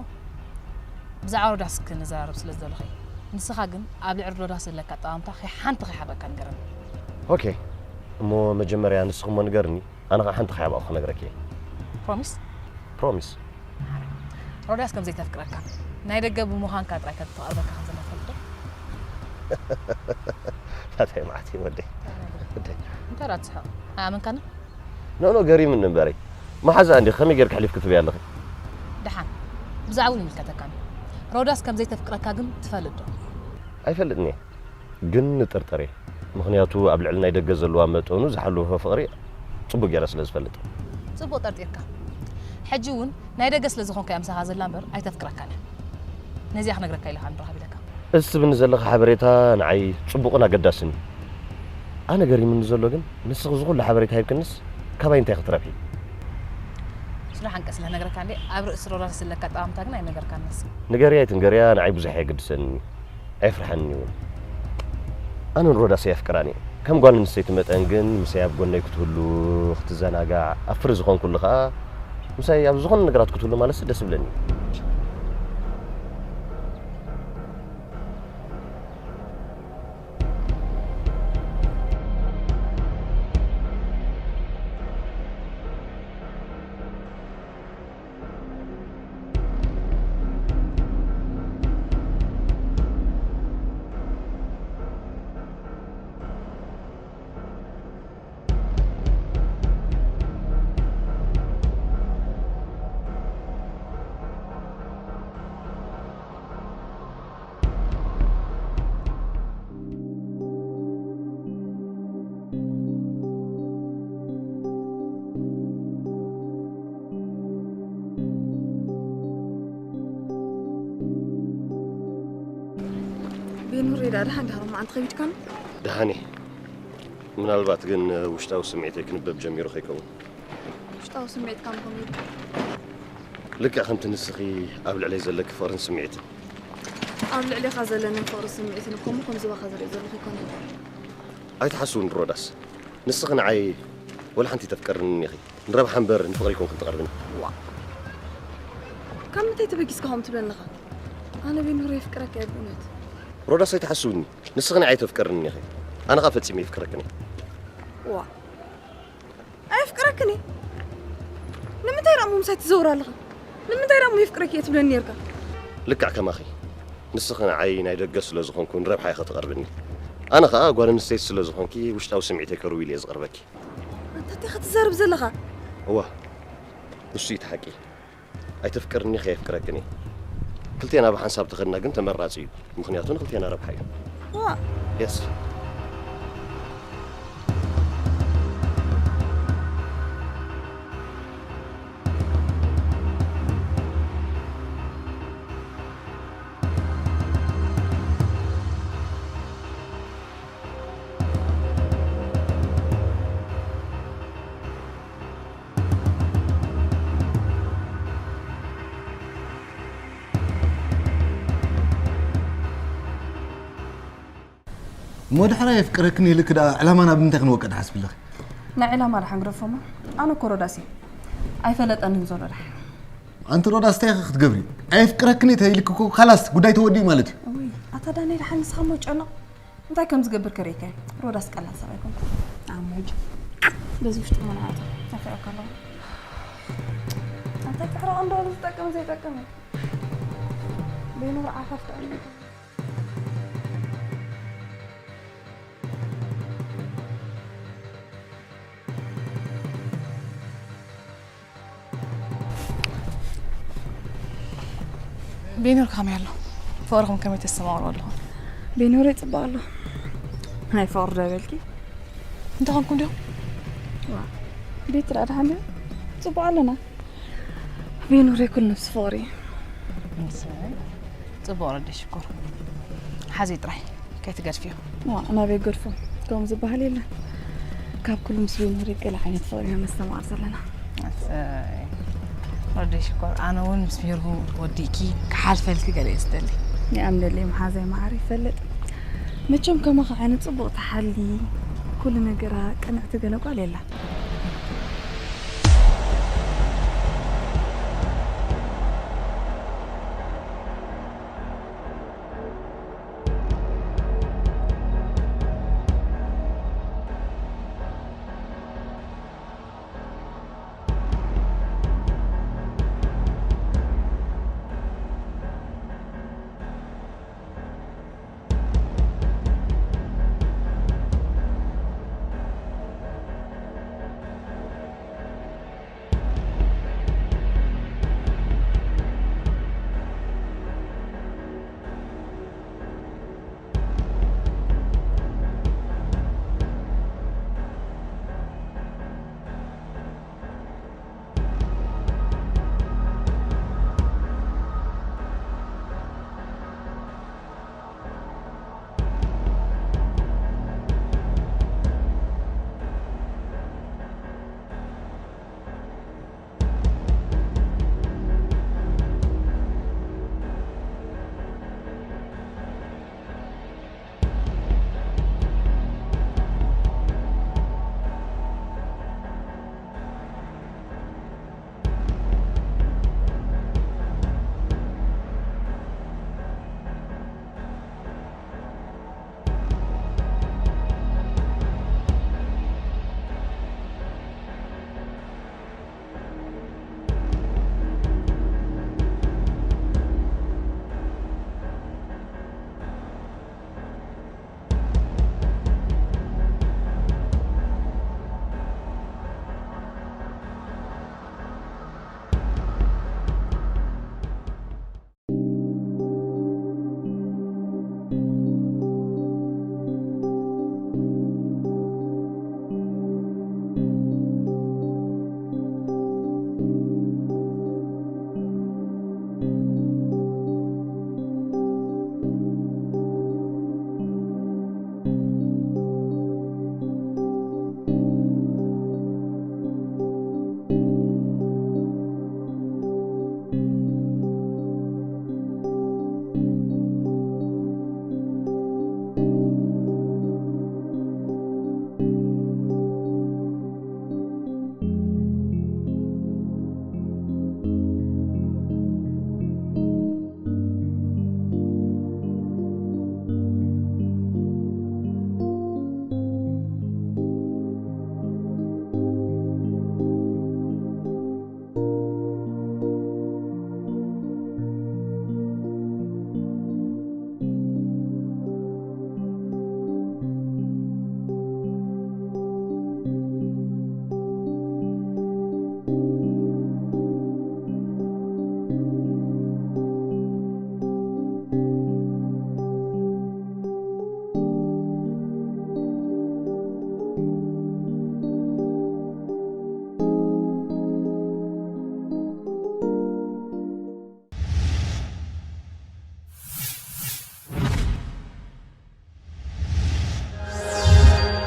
ብዛዕባ ሮዳስ ክንዘራረብ ስለ ዝደለኹ እየ። ንስኻ ግን ኣብ ልዕሊ ሮዳስ ዘለካ ኣጠማምታ ከይሓንቲ ከይሓበካ ንገረኒ። ኦኬ። እሞ መጀመርያ ንስኺ እሞ ንገርኒ፣ ኣነ ኸኣ ሓንቲ ከይሓበእኩ ክነግረኪ እየ። ፕሮሚስ? ፕሮሚስ። ሮዳስ ከም ዘይተፍቅረካ፣ ናይ ደገ ብምዃንካ ጥራይ ከም ትቐርበካ ከም ዘላ ትፈልጥ ዶ? ናታይ መዓት እዩ ወደይ። ወደይ። እንታይ ደኣ ትስሕቕ? ኣይኣመንካንን? ኖ ኖ፣ ገሪምኒ እምበረይ። መሓዛኣ እንዲኺ፣ ከመይ ጌርኪ ኣሕሊፍኪ ትህብያ ኣለኺ? ደሓን፣ ብዛዕባኡ ይምልከተካን። ሮዳስ ከም ዘይተፍቅረካ ግን ትፈልጥ ዶ? ኣይፈልጥን እየ። ግን ንጥርጠር እየ። ምኽንያቱ ኣብ ልዕሊ ናይ ደገ ዘለዋ መጠኑ ዝሓለወ ፍቕሪ ጽቡቕ ገይረ ስለ ዝፈልጥ። ጽቡቕ ጠርጢርካ። ሕጂ እውን ናይ ደገ ስለ ዝኾንካ እያ ምሳኻ ዘላ እምበር ኣይተፍቅረካን እያ። ነዚኣ ክነግረካ ኢለ ኸኣ ንራኸብ ኢለካ። እትብኒ ዘለኺ ሓበሬታ ንዓይ ጽቡቕን ኣገዳስን እዩ። ኣነ ገሪሙኒ ዘሎ ግን ንስኺ እዚ ኹሉ ሓበሬታ ሂብክንስ ካባይ እንታይ ክትረብሒ? ስለ ሓንቀ ስለ ነግረካ እንዴ ኣብ ርእሲ ሮዳስ ዘለካ ኣጠማምታ ግን ኣይነገርካንስ። ንገርያ ኣይትንገርያ ንዓይ ብዙሕ ኣየገድሰንን እዩ። ኣየፍርሓንን እውን። ኣነ ንሮዳስ ኣየፍቅራን እየ። ከም ጓል ኣንስተይቲ መጠን ግን ምሳይ ኣብ ጎነይ ክትህሉ፣ ክትዘናጋዕ፣ ኣብ ፍሪ ዝኾንኩሉ ኸኣ ምሳይ ኣብ ዝኾነ ነገራት ክትህሉ ማለትሲ ደስ ይብለኒ እዩ። ቤኑሬ፣ ደኣ ደሓን ዲኻ? ሎማዓንቲ ከቢድካኒ? ደሓን እየ። ምናልባት ግን ውሽጣዊ ስምዒተይ ክንበብ ጀሚሩ ከይከውን። ውሽጣዊ ስምዒትካ ምኾኑ ልክዕ ከምቲ ንስኺ ኣብ ልዕለይ ዘለኪ ፍቕርን ስምዒትን። ኣብ ልዕሌኻ ዘለንን ፍቕሪ ስምዒትን እኮ እሞ ከምዚ ባኻ ዝርኢ ዘለኹ ኣይኮነን። ኣይትሓስውኒ ሮዳስ። ንስኺ ንዓይ ወላ ሓንቲ ተፍቅርኒ ኢኺ። ንረብሓ እምበር ንፍቕሪ ኣይኮንክን ትቐርብኒ። ዋ። ካብ ምንታይ ተበጊስካ ከምኡ ትብለኒ ኣለኻ? ኣነ ቤኑሬ የፍቅረካ እየ ብእውነት። ሮዳስ ኣይትሓስውኒ። ንስኺ ንዓይ ተፍቅርኒ ኢኺ። ኣነ ኸኣ ፈጺመ የፍቅረክን እየ። ዋ። ኣየፍቅረክን እየ? ንምንታይ ደኣ እሞ ምሳይ ትዘውር ኣለኻ? ንምንታይ ደኣ እሞ የፍቅረኪ እየ ትብለኒ ኔርካ? ልክዕ ከማኺ። ንስኺ ንዓይ ናይ ደገ ስለ ዝኾንኩ ንረብሓ ኢኺ ትቐርብኒ። ኣነ ኸኣ ጓል ኣንስተይቲ ስለ ዝኾንኪ ውሽጣዊ ስምዒተይ ከርዊ ኢለ እየ ዝቐርበኪ። ኣንታ እንታይ ኢኻ ትዛረብ ዘለኻ? እዋ፣ ንሱ እዩ እቲ ሓቂ። ኣይተፍቅርኒ ከየፍቅረክን እየ። ክልቴና ብሓንሳብ ተኸድና ግን ተመራጺ እዩ። ምኽንያቱ ንክልቴና ረብሓ እዩ። ዋ። የስ። እሞ ድሕራይ የፍቅረክን ኢልክ ደኣ ዕላማና ብምንታይ ክንወቅዕ ትሓስቢ ኣለኺ? ናይ ዕላማ ደሓን ግደፎ እሞ፣ ኣነ እኮ ሮዳስ እየ። ኣይፈለጠንን ዘሎ ደሓን። ኣንቲ ሮዳስ እንታይ ኢኺ ክትገብሪ? ኣየፍቅረክን እየ ተይልክ እኮ ካላስ ጉዳይ ተወዲኡ ማለት እዩ። እውይ፣ ኣታ ዳኒ ደሓን ንስኻ እሞ ጨነቕ። እንታይ ከም ዝገብር ከርእየካ እየ። ሮዳስ ቀላል ሰብ ኣይኮንኩን። ኣሞ ሕጂ በዚ ውሽጢ እሞ ንዓቱ ተፈዕካ ኣለኹ። ኣንታ ትሕረቕ እንዶ ዝጠቅም ዘይጠቅም እዩ። ቤኖር ዓፋፍ ተቐሚጡ። ቤኖር ከመይ ኣሎ? ፍቕርኹም ከመይ ተስተማቕሩ ኣለኹም? ቤኖር ይጽብቕ ኣሎ። ናይ ፍቕሪ ዶ በልኪ? እንተኾንኩም ዲኹም? ዋ፣ ቤት ደኣ ደሓን ድዩ? ጽቡቕ ኣለና። ቤኖር ኩሉ ነብሲ ፍቕሪ እዩ። እሰይ፣ ጽቡቕ ረዲ ሽኮር። ሓዚ ጥራይ ከይትገድፍዮ። ዋ፣ ናበይ ገድፎ? ከምኡ ዝበሃል የለን። ካብ ኩሉ ምስ ቤኖር ገለ ዓይነት ፍቕሪ ኢና ነስተማቕር ዘለና። እሰይ፣ ረዲ ሽኮር። ኣነ እውን ምስ ሜርጉ ወዲእኪ ክሓልፈልኪ ገለ እየ ዝደሊ። ይኣምነለይ መሓዘይ መዓር ይፈልጥ። መቸም ከማኻ ዓይነት ጽቡቕ ተሓሊ፣ ኩሉ ነገራ ቅንዕቲ ገለ ጓል የላ።